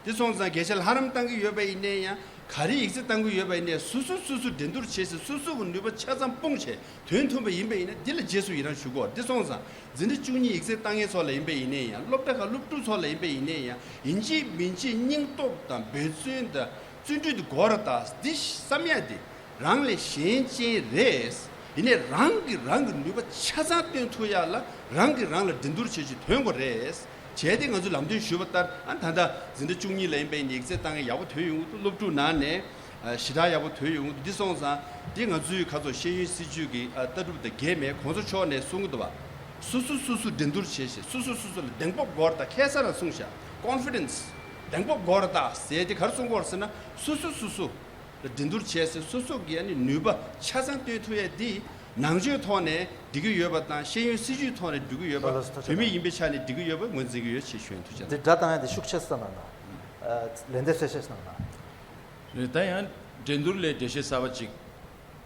དེ་སོང་ཙང་སྐད་ཆ་ལྷ་རམས་བཏང་གི་ཡོད་པ་ཡིན་ནའི་ཡང་ག་རེ་ཡིག་ཚད་བཏང་གི་ཡོད་པ་ཡིན་ནའི་སོ་སོ་སོ་སོ་འགྲན་བསྡུར་བྱས་ཟིན་སོ་སོ་གི་ནུས་པ་ཆ་ཚང་སྤུངས་བྱས་དོན་མཐུན་པ་ཡིན་པ་ཡིན་ན་འདི་ལ་རྗེས་སུ་ཡི་རང་ཞུ་དགོས། འདི་སོང་ཙང་འཛིན་གྲྭ་བཅུ་གཉིས་ཡིག་ཚད་བཏང་མཁན་ཚོ་ལ་ཡིན་པ་ཡིན་ནའི་ཡང་སློབ་གྲྭ་ཁག་སློབ་ཕྲུག་ཚོ་ལ་ཡིན་པ་ཡིན་ནའི་ཡང་ཡིན་གཅིག་མིན་གཅིག་སྙིང་སྟོབས་དང་འབད་བརྩོན་དང་བརྩོན་འགྲུས་དེ་དགོས་ར་ད་འདི་བསམ་ཡ་དེ། རང་ལས་གཞན་ཅན་རེད། ཡིན་ནའི་རང་གིས་རང་གི་ནུས་པ་ཆ་ཚང་བཏོན་ཐུབ་ཡ་ལ་རང་གིས་རང་ལ་འགྲན་བསྡུར་བྱེད་ཀྱི་དོན་གོ་རེད། བྱས་ཏེ་ང་ཚོས་ལམ་སྟོན་ཞུས་པ་ལྟར་ཨ་ད་ལྟ་འཛིན་གྲྭ་བཅུ་གཉིས་ལ་ཡིན་པའི་ཡིག་ཚད་བཏང་ཡ་ཡག་པོ་ཐོན་ཡོང་གི་འདུག་སློབ་ཕྲུག་ནང་ནས་ཨ་ཞེ་དྲག་ཡག་པོ་ཐོན་ཡོང་གི་འདུག་འདི་སོང་ཙང་འདི་ང་ཚོའི་ཁ་ཚོ་ཤེས་ཡོན་སྲིད་ཇུས་ཀྱི་ཨ་ལྟ་གྲུབ་དང་འགལ་མེད་གོང་ས་མཆོག་ནས་གསུང་གི་འདུག་བ། སོ་སོ་སོ་སོ་འགྲན་བསྡུར་བྱེད་ཞེས་སོ་སོ་སོ་སོ་ལ་གདེང་སྤོབས་དགོས་རེད་ད་ཁ་སང་རང་གསུངས་ཤག confidence གདེང་སྤོབས་དགོས་རེད་ད་ཟེར་ཏེ་ག་རེ་གསུང་གི་ཡོད་རེད་ཟེར་ན་སོ་སོ་སོ་སོ། ལ་འགྲན་བསྡུར་བྱས་ཚེ་སོ་སོ་གི་ཨ་ནི་ནུས་པ་ཆ་ཚང་བཏོན་ཐུབ་ཡས་འདི་ནང་ཆོས་ཐོག་ནས་འགྲིག་གི་ཡོད་པ་དང་ཤེས་ཡོན་སྲིད་བྱུས་ཐོག་ནས་འགྲིག་གི་ཡོད་པ་ལགས་སོ་ཐུགས་རྗེ་བོད་མི་ཡིན་པའི་ཆ་ནས་འགྲིག་གི་ཡོད་པ་ངོས་འཛིན་གྱི་ཡོད་ཅེས་ཞུ་ཡིན། ཐུགས་རྗེ་གནང་། འདི་སྒྲ་བཏང་ཡས་འདི་ཤུགས་ཆེ་ཙམ་གནང་། ལན་འདེབས་གསལ་བཤད་གནང་། རེད། ད་ཡང་འགྲན་བསྡུར་ལས་འགྲེལ་བཤད་གསར་པ་ཅིག་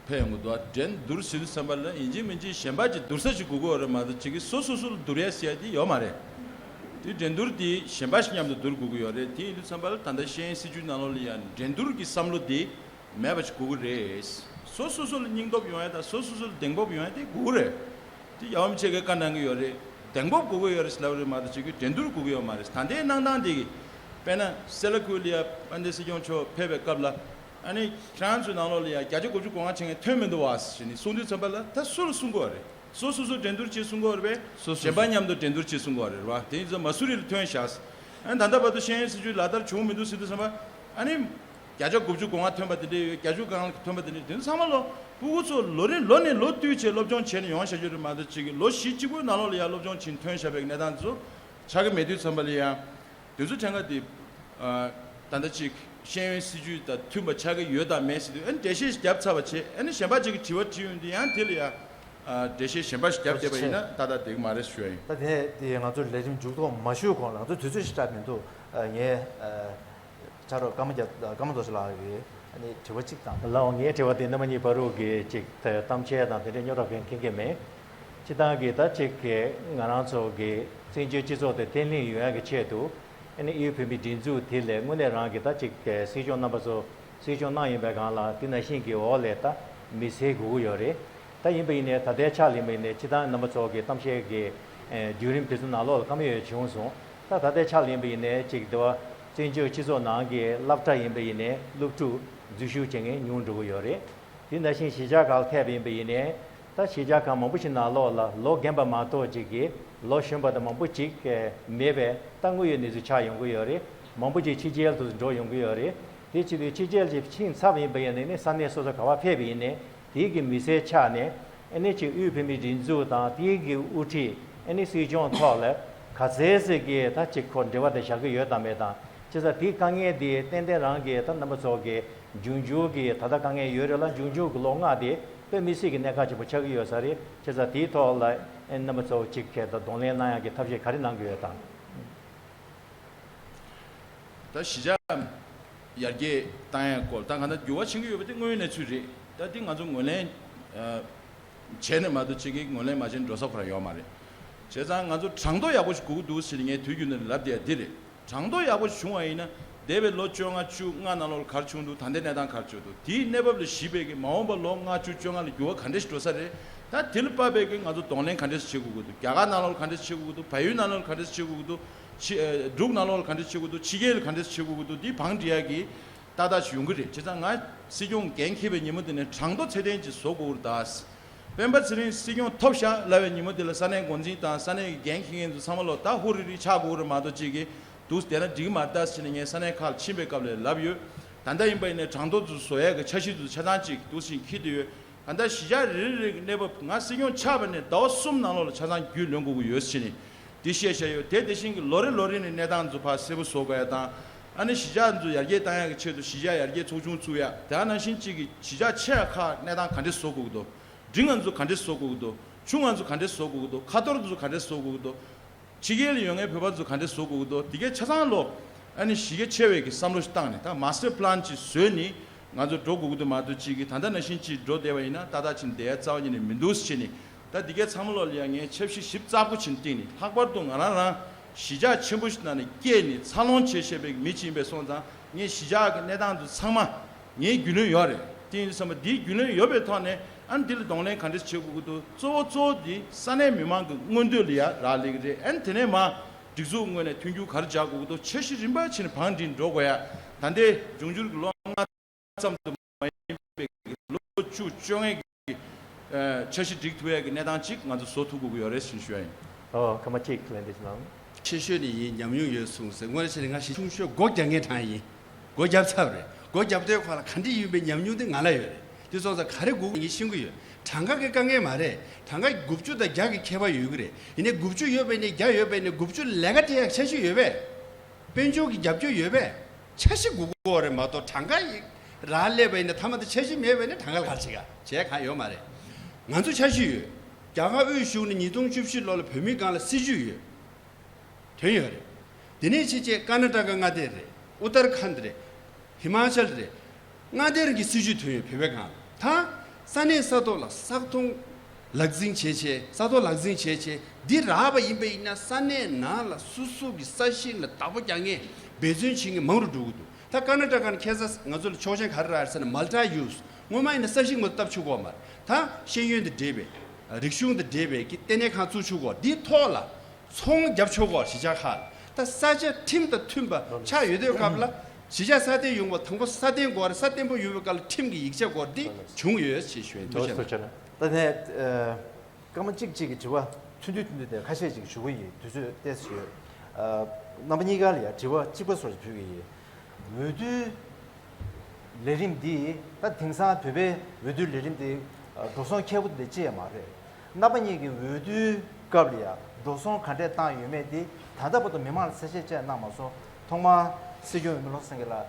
ཕེབས་ཡོང་གི་འདུག་འགྲན་བསྡུར་ཟེར་དུས་ཙམ་པ་ལ་ཡིན་གཅིག་མིན་གཅིག་གཞན་པ་ཅིག་བསྡུར་ས་ཅིག་དགོས་ཀྱི་ཡོད་རེད་མ་གཏོགས་ཅིག་གིས་སོ་སོ་སོ་ལ་བསྡུར་ཡ་ཟེར་ཡ་དེ་ཡོད་མ་རེད། དེ་འགྲན་བསྡུར་དེ་གཞན་པ་ཞིག་མཉམ་དུ་བསྡུར་དགོས་ཀྱི་ཡོད་རེད། དེ་ཡིན་དུས་ཙམ་པ་ལ་ད་ལྟ་ཤེས་ཡོན་སྲིད་བྱུས་ནང་ལོགས་ལ་ཡང་འགྲན་བསྡུར་གྱི་བསམ་བློ་དེ་མེད་པ་ཞིག་དགོས་ཀྱི་རེད། སོ་སོ་སོ་ལ་སྙིང་སྟོབས་ཡོང་ཡ་དང་སོ་སོ་སོ་ལ་གདེང་སྤོབས་ཡོང་ཡ་དེ་དགོས་ཀྱི་རེད། དེ་ཡག་པོ་མི་བྱེད་མཁན་བཀའ་གནང་གི་ཡོད་རེད། གདེང་སྤོབས་དགོས་ཀྱི་ཡོད་རེད་ཟེར་ལབ་རེད་མ་གཏོགས་ཅིག་གིས་འགྲན་བསྡུར་དགོས་ཀྱི་ཡོད་མ་རེད། ད་ལྟའི་གནང་སྟངས་དེ་གིས་དཔེར་ན་སེ་ལ་ཀུ་ལི་ཡ་དཔལ་ལྡན་སྲིད་སྐྱོང་མཆོག་ཕེབས་པའི་སྐབས་ལ་ཨ་ནི་ཁྱེད་རང་ཚོའི་ནང་ལོགས་ལ་ཡ་བརྒྱ་ཆ་དགུ་བཅུ་གོ་ལྔ་བྱེད་མཁན་ཐོན་མི་འདུག་བ་ཞེས་ནི་གསུང་དུས་ཙམ་པ་ལ་ད་སུ་ལ་གསུང་དགོས་རེད། སོ་སོ་སོ་འགྲན་བསྡུར་བྱེད་གསུང་དགོས་རེད་པས། སོ་སོ་གཞན་པ་མཉམ་དུ་འགྲན་བསྡུར་བྱེད་གསུང་དགོས་རེད་བ། དེ་ཡིན་ཙང་མ་སུ་རི་ལ་ཐོན་བཞག་ཨ་ནི་ད་ལྟ་བར་དུ་ཤེས་ཡོན་སྲིད་བྱུས་ལག་བསྟར་བྱུང་མི་འདུག་ཟེར་དུས་ཙམ་པ་ཨ་ནི། བརྒྱ་ཆ་དགུ་བཅུ་གོ་ལྔ་ཐོན་པ་དེ་འདྲ་ཡོད། བརྒྱད་ཅུ་གང་ལ་ཐོན་པ་དེ་འདྲ་དེ་ཚང་མ་ལོ་སྤུ་གུ་ཚོ་ལོ་རེ་ལོ་ནས་ལོ་བསྟུད་བྱས་སློབ་སྦྱོང་བྱས་ནས་ཡོང་བཞག་རྒྱུ་རེད་མ་གཏོགས་ཅིག་གི་ལོ་བཞི་གཅིག་པོའི་ནང་ལོགས་ལ་ཡང་སློབ་སྦྱོང་བྱས་ནས་ཐོན་བཞག་པའི་གནས་སྟངས་དེ་ཚོ་ཆགས་ཀྱི་མེད་དུས་ཙམ་པ་ལ་ཡང་དེ་ཚོ་ཕྲན་ཁ་དེ་ད་ལྟ་ཅིག་ཤེས་ཡོན་སྲིད་བྱུས་དང་མཐུན་པ་ཆགས་ཀྱི་ཡོད་དམ་མེད་ཟེར་དུས་ཨ་ནི་འགྲེལ་བཤད་ཞིག་བརྒྱབ་ཚར་བ་བྱས་ཨ་ནི་གཞན་པ་ཅིག་གིས་དྲི་བ་དྲིས་ཡོང་དུས་ཡང་དེ་ལ་ཡང་འགྲེལ་བཤད་གཞན་པ་ཞིག་བརྒྱབ་བསྡད་པ་ཡིན་ན་ཏག་ཏག་འགྲིག་གི་མ་རེད་ཞུ་ཡ་ཡིན། ད་དེ་དེ་ང་ཚོ་ལས་རིམ་མཇུག་སྡོམ་མ་ཞུས་གོང་ལ་ང་ཚོ་དུས་ཚོད་ཞིག་སྤྲད་མི་འདུག་ངས། ཕྱག་རོགས་ཀརྨ་རྒྱ་ཀརྨ་རྡོ་རྗེ་ལགས་ཀྱིས་ཨ་ནི་དྲི་བ་གཅིག་དང་། ལགས་འོང་། ངའི་དྲི་བ་དེ་རྣམ་པ་གཉིས་བར་དུ་གི་ཅིག་གཏམ་བཤད་དང་དེ་འདྲའི་རྙོག་དྲ་གང་མཁན་གྱི་མེད། སྤྱིར་བཏང་གི་ད་ཅིག་གི་ང་རང་ཚོ་གི་བཙན་བྱོལ་སྤྱི་ཚོགས་དེ་བརྟན་ལྷིང་ཡོང་ཡག་གི་ཆེད་དུ་ཨ་ནི་དབུས་བོད་མིའི་སྒྲིག་འཛུགས་དེ་ལས་དངོས་གནས་རང་གི་ད་ཅིག་གི་སྲིད་སྐྱོང་རྣམ་པ་ཚོ་སྲིད་སྐྱོང་གནང་ཡིན་པའི་སྒང་ལ་དེ་ནང་བཞིན་གྱི་འོག་ལས་ད་མི་སེར་དགོས་ཀྱི་ཡོད་རེད། ད་ཡིན་པ་ཡིན་ནའི་ད་ལྟའི་ཆ་ལ་ཡིན་པ་ཡིན་ནའི་སྤྱིར་བཏང་རྣམ་པ་ཚོ་གི་གཏམ་བཤད་ཀྱི་བརྒྱུད་རིམ་དེ་ཚོ་ནང་ལོགས་ལ་བཀའ་མོལ་ཡོད་བྱུང་སོང་། ད་ད་ལྟའི་ཆ་ལ་ཡིན་པ་ཡིན་ནའི་ཅིག་འདི་བ་བཙན་བྱོལ་སྤྱི་ཚོགས་ནང་གི་སློབ་གྲྭ་ཡིན་པ་ཡིན་ནའི་སློབ་ཕྲུག་འཛུལ་ཞུགས་བྱེད་མཁན་ཉུང་འགྲོ་གི་ཡོད་རེད། དེ་ནང་བཞིན་གཞིས་ཆགས་ཁག་ལ་ཐད་པ་ཡིན་པ་ཡིན་ནའི་ ད་གཞིས་ཆགས་ཁག་མང་པོ་ཞིག་ནང་ལོགས་ལ་ལོ་རྒན་པ་མ་གཏོགས་ཅིག་གིས་ལོ་གཞོན་པ་དང་མང་པོ་ཅིག་མེད་པས། ད་དངོས་ཡོད་གནས་ཚུལ་ཆགས་ཡོང་གི་ཡོད་རེད། མང་པོ་ཅིག་ཕྱི་རྒྱལ་དུ་འགྲོ་ཡོང་གི་ཡོད་རེད། དེ་བྱེད་དུས་ཕྱི་རྒྱལ་གྱི་ཕྱིན་ཚར་བ་ཡིན་པ་ཡིན་ནའི་ས་གནས་སོ་སོ་ག་པར་ཕེབས་པ་ཡིན་ནའི་དེའི་གི་མི་སེར་ཆགས་ནས། ཨ་ནི་ཅིག་དབུས་བོད་མིའི་སྒྲིག་འཛུགས་དང་དེའི་གི་དབུ་ཁྲིད། ཨ་ནི་སྲིད་སྐྱོང་ཐོག་ལ་ག་ཚད་ཟིག་གི་ད་ཅིག་ཁོ་འབྲེལ་བ་དེ་བཞག་གི་ཡོད་དམ་མེད་དང་། བྱས་ཙང་དེའི་དཀའ་ངལ་དེ་ཏན་ཏན་རང་གི་ད་རྣམ་པ་ཚོ་གི་འབྱུང་འགྱུར་གྱི་ད་ལྟ་དཀའ་ངལ་ཡོད་རེད་ལ། འབྱུང་འགྱུར་གྱི་ལོ་ལྔ་དེ་དཔེ་མི་སྲིད་ཀྱི་གནད་འགག་ཆེན་པོ་ཆགས་ཀྱི་ཡོད་ས་རེད། བྱས་ཙང་དེའི་ཐོག་ལ་ཨེ་རྣམ་པ་ཚོ་གཅིག་གིས་ད་གདོང་ལེན་གནང་ཡག་གི་ཐབས་ཤེས་ག་རེ་གནང་གི་ཡོད་དམ། ད་གཞིས་ཆགས་ཡར་རྒྱས་བཏང་ཡག་སྐོར་ད་གང་ལྟར་འགྱུར་བ་ཕྱིན་གྱི་ཡོད་པ་དེ་དངོས་ཡོད་གནས་ཚུལ་རེད། ད་དེ་ང་ཚོ་ངོས་ལེན་བྱས་ནས་མ་གཏོགས་གཅིག་གིས་ངོས་ལེན་མ་བྱས་ནས་འགྲོ་ས་ཁོ་རང་ཡོད་མ་རེད། བྱས་ཙང་ང་ཚོ་གྲངས་ཐོ་ཡག་པོ་ཞིག་དགོས་ཀྱི་འདུག་ཟེར་ནས་ངས་དུས་རྒྱུན་དུ་ལབ་བསྡད་ཡ་འདི་རེད། གྲངས་ཐོ་ཡག་པོ་བྱུང་བ་ཡིན་ན། འདས་པའི་ལོ་བཅོ་ལྔ་བཅུ་ལྔ་ནང་ལོགས་ལ་ག་རེ་བྱུང་འདུག་ད་ལྟའི་གནས་སྟངས་ག་རེ་བྱུང་འདུག་དེའི་གནས་བབ་ལ་གཞིགས་པའི་གི་མ་འོངས་པ་ལོ་ལྔ་བཅུ་བཅོ་ལྔ་ལ་འགྱུར་བ་ག་འདྲ་ཞིག་འགྲོ་ས་རེད། ད་དེ་ལ་དཔག་པའི་གི་ང་ཚོ་གདོང་ལེན་ག་འདྲ་ཞིག་བྱེད་དགོས་ཀྱི་འདུག་རྒྱ་གར་ནང་ལོགས་ལ་ག་འདྲ་ཞིག་བྱེད་དགོས་ཀྱི་འདུག་བལ་ཡུལ་ནང་ལོགས་ལ་ག་འདྲ་ཞིག་བྱེད་དགོས་ཀྱི་འདུག་ཕྱི་ཨ། འབྲུག་ནང་ལོགས་ལ་ག་འདྲ་ཞིག་བྱེད་དགོས་ཀྱི་འདུག་ཕྱི་རྒྱལ་ལ་ག་འདྲ་ཞིག་བྱེད་དགོས་ཀྱི་འདུག་འདི་བང་སྒྲིག་ཡག་གི་ཏག་ཏག་ཞིག་ཡོང་གི་རེད། བྱས་ཙང་ང་སྲིད་སྐྱོང་འགན་འཁྱེར་བའི་ཉིན་མོ་དེ་ནས་གྲངས་ཐོ་ཚད་ལྡན་ཅིག་བཟོ་དགོས་ཀྱི་རེད་ད། སྤེན་པ་ཚེ་རིང་སྲིད་སྐྱོང་ཐོབ་ཤག་ལབ་པའི་ཉིན་མོ་དེ་ལ་ས་གནས་འགོ་འཛིན་དང་ས་གནས་ཀྱི་འགན་འཁྱེར་མཁན་ཚོ་ཚང་མ་ལོ་ད་ཧུ་རི་རི་ཆགས་དགོས་རེད་མ་གཏོགས་གཅིག་གིས་འདུག་བསྡད་ན་འགྲིག་གི་མ་རེད་ད་ཟེར་ནས་ངས་ས་གནས་ཁག་ལ་ཕྱིན་པའི་སྐབས་ལ་ལབ་ཡོད། ད་ལྟ་ཡིན་པ་ཡིན་ནའི་གྲངས་ཐོ་ཚོ་བཟོ་ཡག་གི་འཆར་གཞི་ཚོ་ཆ་ཚང་གཅིག་འདུག་སེ་འཁྱེར་བསྡད་ཡོད། ད་ལྟ་གཞིས་ཆགས་རེ་རེ་རེ་གི་གནས་བབ་ང་སྲིད་སྐྱོང་ཆགས་པ་ནས་ཟླ་བ་གསུམ་ནང་ལོགས་ལ་ཆ་ཚང་རྒྱུས་ལོན་དགོས་ཀྱི་ཡོད་ཟེར་ནས་འདི་བཤད་བཞག་ཡོད། དེ་དེ་བཞིན་གྱི་ལོ་རེ་ལོ་རེ་ནས་གནས་སྟངས་ཚོ་ཕར་གསལ་པོ་བཟོ་དགོས་ཡ་དང་། ཨ་ནི་གཞིས་ཆགས་ཚོ་ཡར་རྒྱས་བཏང་ཡག་གི་ཆེད་དུ་གཞིས་ཆགས་ཡར་རྒྱས་ཚོགས་ཆུང་བཙུགས་ཡ། དེ་ནང་བཞིན་གཅིག་གི་གཞིས་ཆགས་ཆེ་ཡ་ཁག་གནས་སྟངས་ག་འདྲས་བཟོ་དགོས་ཀྱི་འདུག་འབྲིང་ང་ཚོ་ག་འདྲས་བཟོ་དགོས་ཀྱི་འདུག་ཆུང་ང་ཚོ་ག་འདྲས་བཟོ་དགོས་ཀྱི་འདུག་ཁ་ཐོར་ཚོ་ག་འདྲས་བཟོ་དགོས་ཀྱི་འདུག་ཕྱི་རྒྱལ་ལ་ཡོད་མཁན་བོད་པ་ཚོ་ག་འདྲས་བཟོ་དགོས་ཀྱི་འདུག་དེ་གའི་ཆ་ཚང་ལོ། ཨ་ནི་གཞི་རྒྱ་ཆེ་བའི་གི་བསམ་བློ་ཞིག་བཏང་ནས་ད་master plan་ཅིག་བཟོས་ནས་ང་ཚོ་འགྲོ་དགོས་ཀྱི་འདུག་མ་གཏོགས་གཅིག་གིས་ད་ལྟ་ནང་བཞིན་ཅིག་འགྲོ་བསྡད་པ་ཡིན་ན་ཏག་ཏག་ཅིག་བསྡད་ཡ་རྩ་བ་ཉིད་ནས་མི་འདུག་ཟེར་ནས། ད་འདི་གའི་ཚང་མ་ལོ་ལ་ཡང་ངས་ཆབ་སྲིད་ཞིབ་ཚགས་པོ་ཕྱིན་བཏིང་ནས། ལྷག་པར་དུ་ང་རང་རང་གཞིས་ཆགས་ཆེན་པོ་ཞིག་ནང་ནས་སྐྱེས་ནས་འཚར་ལོངས་བྱས་བྱས་པའི་མི་ཅིག་ཡིན་པའི་སོང་ཙང་། ངས་གཞིས་ཆགས་ཀྱི་གནས་སྟངས་དེ་ཚང་མ་ངའི་རྒྱུས་ལོན་ཡོད་རེད། དེ་ཡིན་དུས་ཙམ་པ་འདིའི་རྒྱུས་ལོན་ཡོད་པའི་ཐོག་ནས། ཨ་ནི་འདི་ལ་གདོང་ལེན་ག་འདྲས་བྱེད་དགོས་ཀྱི་འདུག་གཙོ་བོ་གཙོ་བོ་འདི་ས་གནས་མི་མང་གི་མངོན་འདོད་ལ་ཡ་རག་ལས་ཀྱི་རེད། ཨ་ནི་དེ་ནས་མར་སྒྲིག་འཛུགས་ངོས་ནས་མཐུན་འགྱུར་ག་རེ་རྒྱག་དགོས་ཀྱི་འདུག་འཆར་གཞི་རིམ་པ་བྱས་ནས་བང་སྒྲིག་འགྲོ་དགོས་ཡ། ད་ལྟའི་འབྱུང་འགྱུར་གྱི་ལོ་ལྔ་ཙམ་དུ་མ་ཡིན་པའི་ལོ་བཅུ་བཅོ་ལྔའི་གི་འཆར་གཞི་སྒྲིག་ཐུབ་ཡ་གི་གནས་སྟངས་ཅིག་ང་ཚོ་བཟོ་ཐུབ་དགོས་ཀྱི་ཡོད་རེད་ཟེར་ཞུ་ཡ་ཡིན། ཨོ། སྐར་མ་གཅིག་ལན་འདེབས་གནང་། ཆེ་ཤོས་ནི་ཡིན། ཉམས་མྱོང་ཡོད་གསུངས་ཟེར། དངོས་གནས་བྱས་ན་ང་གཞི་ཆུང་ཤོས་སྒོ་རྒྱག་མཁན་གྲས་ཡིན། སྒོ་བརྒྱབ་ཚར་བ་རེད། སྒོ་བརྒྱབ་དུས་ཁོ་ལ་ག་འདྲ་ཡིན་པའི་ཉམས་མྱོང་དེ་ང་ལ་ཡོད་རེད། དེ་སོང་ཙང་ག་རེ་དགོས་ངས་ཤེས་ཀྱི་ཡོད། གྲངས་ཀ་གི་དཀའ་ངལ་མ་རེད། གྲངས་ཀ་དགུ་བཅུ་དང་བརྒྱ་གི་ཁྱད་པར་ཡོད་ཀྱི་རེད། ཡིན་ནའི་དགུ་བཅུ་ཡོད་པ་ཡིན་ནའི་བརྒྱ་ཡོད་པ་ཡིན་ནའི་དགུ་བཅུ་ལས་ཀ་སྤྲད་ཡག་འཆར་གཞི་ཡོད་པས། དཔལ་འབྱོར་གྱི་རྒྱབ་སྐྱོར་ཡོད་པས། འཆར་གཞི་དགོས་ཀྱི་ཡོད་རེད་མ་གཏོགས། གྲངས་ཀ་ཡིག་རག་སླེབས་པ་ཡིན་ན། མཐའ་མ་དེ་འཆར་གཞི་མེད་པ་ཡིན་ན་གྲངས་ཀ་ལ་ག་རེ་བྱེད་ག་བྱེད་གང་ཡོད་མ་རེད། ང་ཚོ་འཆར་གཞི་ཡོད། རྒྱ་གར་དབུས་གཞུང་ནས་ཉིས་སྟོང་བཅུ་བཞི་ལོ་ལ་བོད་མིའི་སྒང་ལ་སྲིད་ཇུས་ཡོད། ཐོན་ཡོད་རེད། དེ་ནས་ཕྱིན་ཆད་ཀར་ན་ཊ་ཀ་མངའ་སྡེ་རེད། ཨུ་ཏར་ཁཱན་རེད། ཧི་མ་ཅལ་རེད། མངའ་སྡེ་རང་གི་སྲིད་ཇུས་ཐོན་ཡོད། བོད་པའི་སྒང་ལ། ད་ས་གནས་ས་ཐོག་ལ་ས་ཐོག་ལག་འཛིང་བྱས་བྱས། ས་ཐོག་ལག་འཛིང་བྱས་བྱས་འདི་རག་པ་ཡིན་པ་ཡིན་ན། ས་གནས་ནང་ལ་སོ་སོ་གི་ས་ཞིང་ལ་བདག་པོ་རྒྱག་མཁན་འབད་བརྩོན་བྱེད་མཁན་མང་རུ་འགྲོ་གི་འདུག་ད་ཀར་ན་ཊ་ཀ་ནས་ཁ་སང་ང་ཚོ་ལ་ཆོག་མཆན་ག་རེ་རག་ཟེར་ན། མལ་ཊི་ཡུ་སི། སྔོན་མ་ཡིན་ན་ས་ཞིང་མ་གཏོགས་བཏབ་ཆོག་གི་ཡོད་མ་རེད། ད་ཤེས་ཡོན་དང་འབྲེལ་བའི། རིག་གཞུང་དང་འབྲེལ་བའི་གི་ལྟེ་གནས་ཁང་བཙུགས་ཆོག་གི་ཡོད། འདིའི་ཐོག་ལ་ཚོང་རྒྱབ་ཆོག་གི་ཡོད། གཞིས་ཆགས་ཁག་ལ། ད་ས་ཆ་ཁྲིམས་དང་མཐུན་པ་ཆགས་ཡོད་དུས་སྐབས་ལ། གཞིས་ཆགས་སྲ་བརྟན་ཡོང་བ་དང་པོ་སྲ་བརྟན་དགོས་རེད། སྲ་བརྟན་པོ་ཡོང་བའི་སྐབས་ལ་ཁྲིམས་ཀྱི་ཡིག་ཆ་དགོས་རེད། འདི་བྱུང་ཡོད་ཅེས་ཞུ་ཡ་ཡིན། ཐུགས་རྗེ་ཆེ། ད་ནས་ཨ། སྐར་མ་གཅིག་གཅིག་གི་དྲི་བ་ཐུང་ཐུང་ཐུང་ཐུང་དེ་ཁ་ཤས་ཅིག་ཞུ་གི་ཡིན། དུས་ཚོད་ཏོག་ཙམ་ཡོད། ཨ། རྣམ་པ་གཉིས་ཀ་ལ་ཡང་དྲི་བ་གཅིག་པ་བཟོ་ཞིག་ཕུལ་གི་ཡིན། འོས་བསྡུའི་ལས་རིམ་འདི། ད་དེང་སང་བོད་པའི་འོས་བསྡུའི་ལས་རིམ་འདི་འགྲོ་སོང་ཁྱད་པོ་དེ་ཅི་ཡང་མ་རེད། རྣམ་པ་གཉིས་ཀྱིས་འོས་བསྡུའི་སྐབས་ལ་ཡང་འགྲོ་སོང་ག་འདྲས་བཏང་ཡོད་མེད་དེ་ད་ལྟ་བར་དུ་མི་མང་ལ་གསལ་བཤད་བཅས་གནང་མ་སོང་། ཐོག་མར་སྲིད་སྐྱོང་འོས་མི་བློ་བཟང་སེང་གེ་ལགས།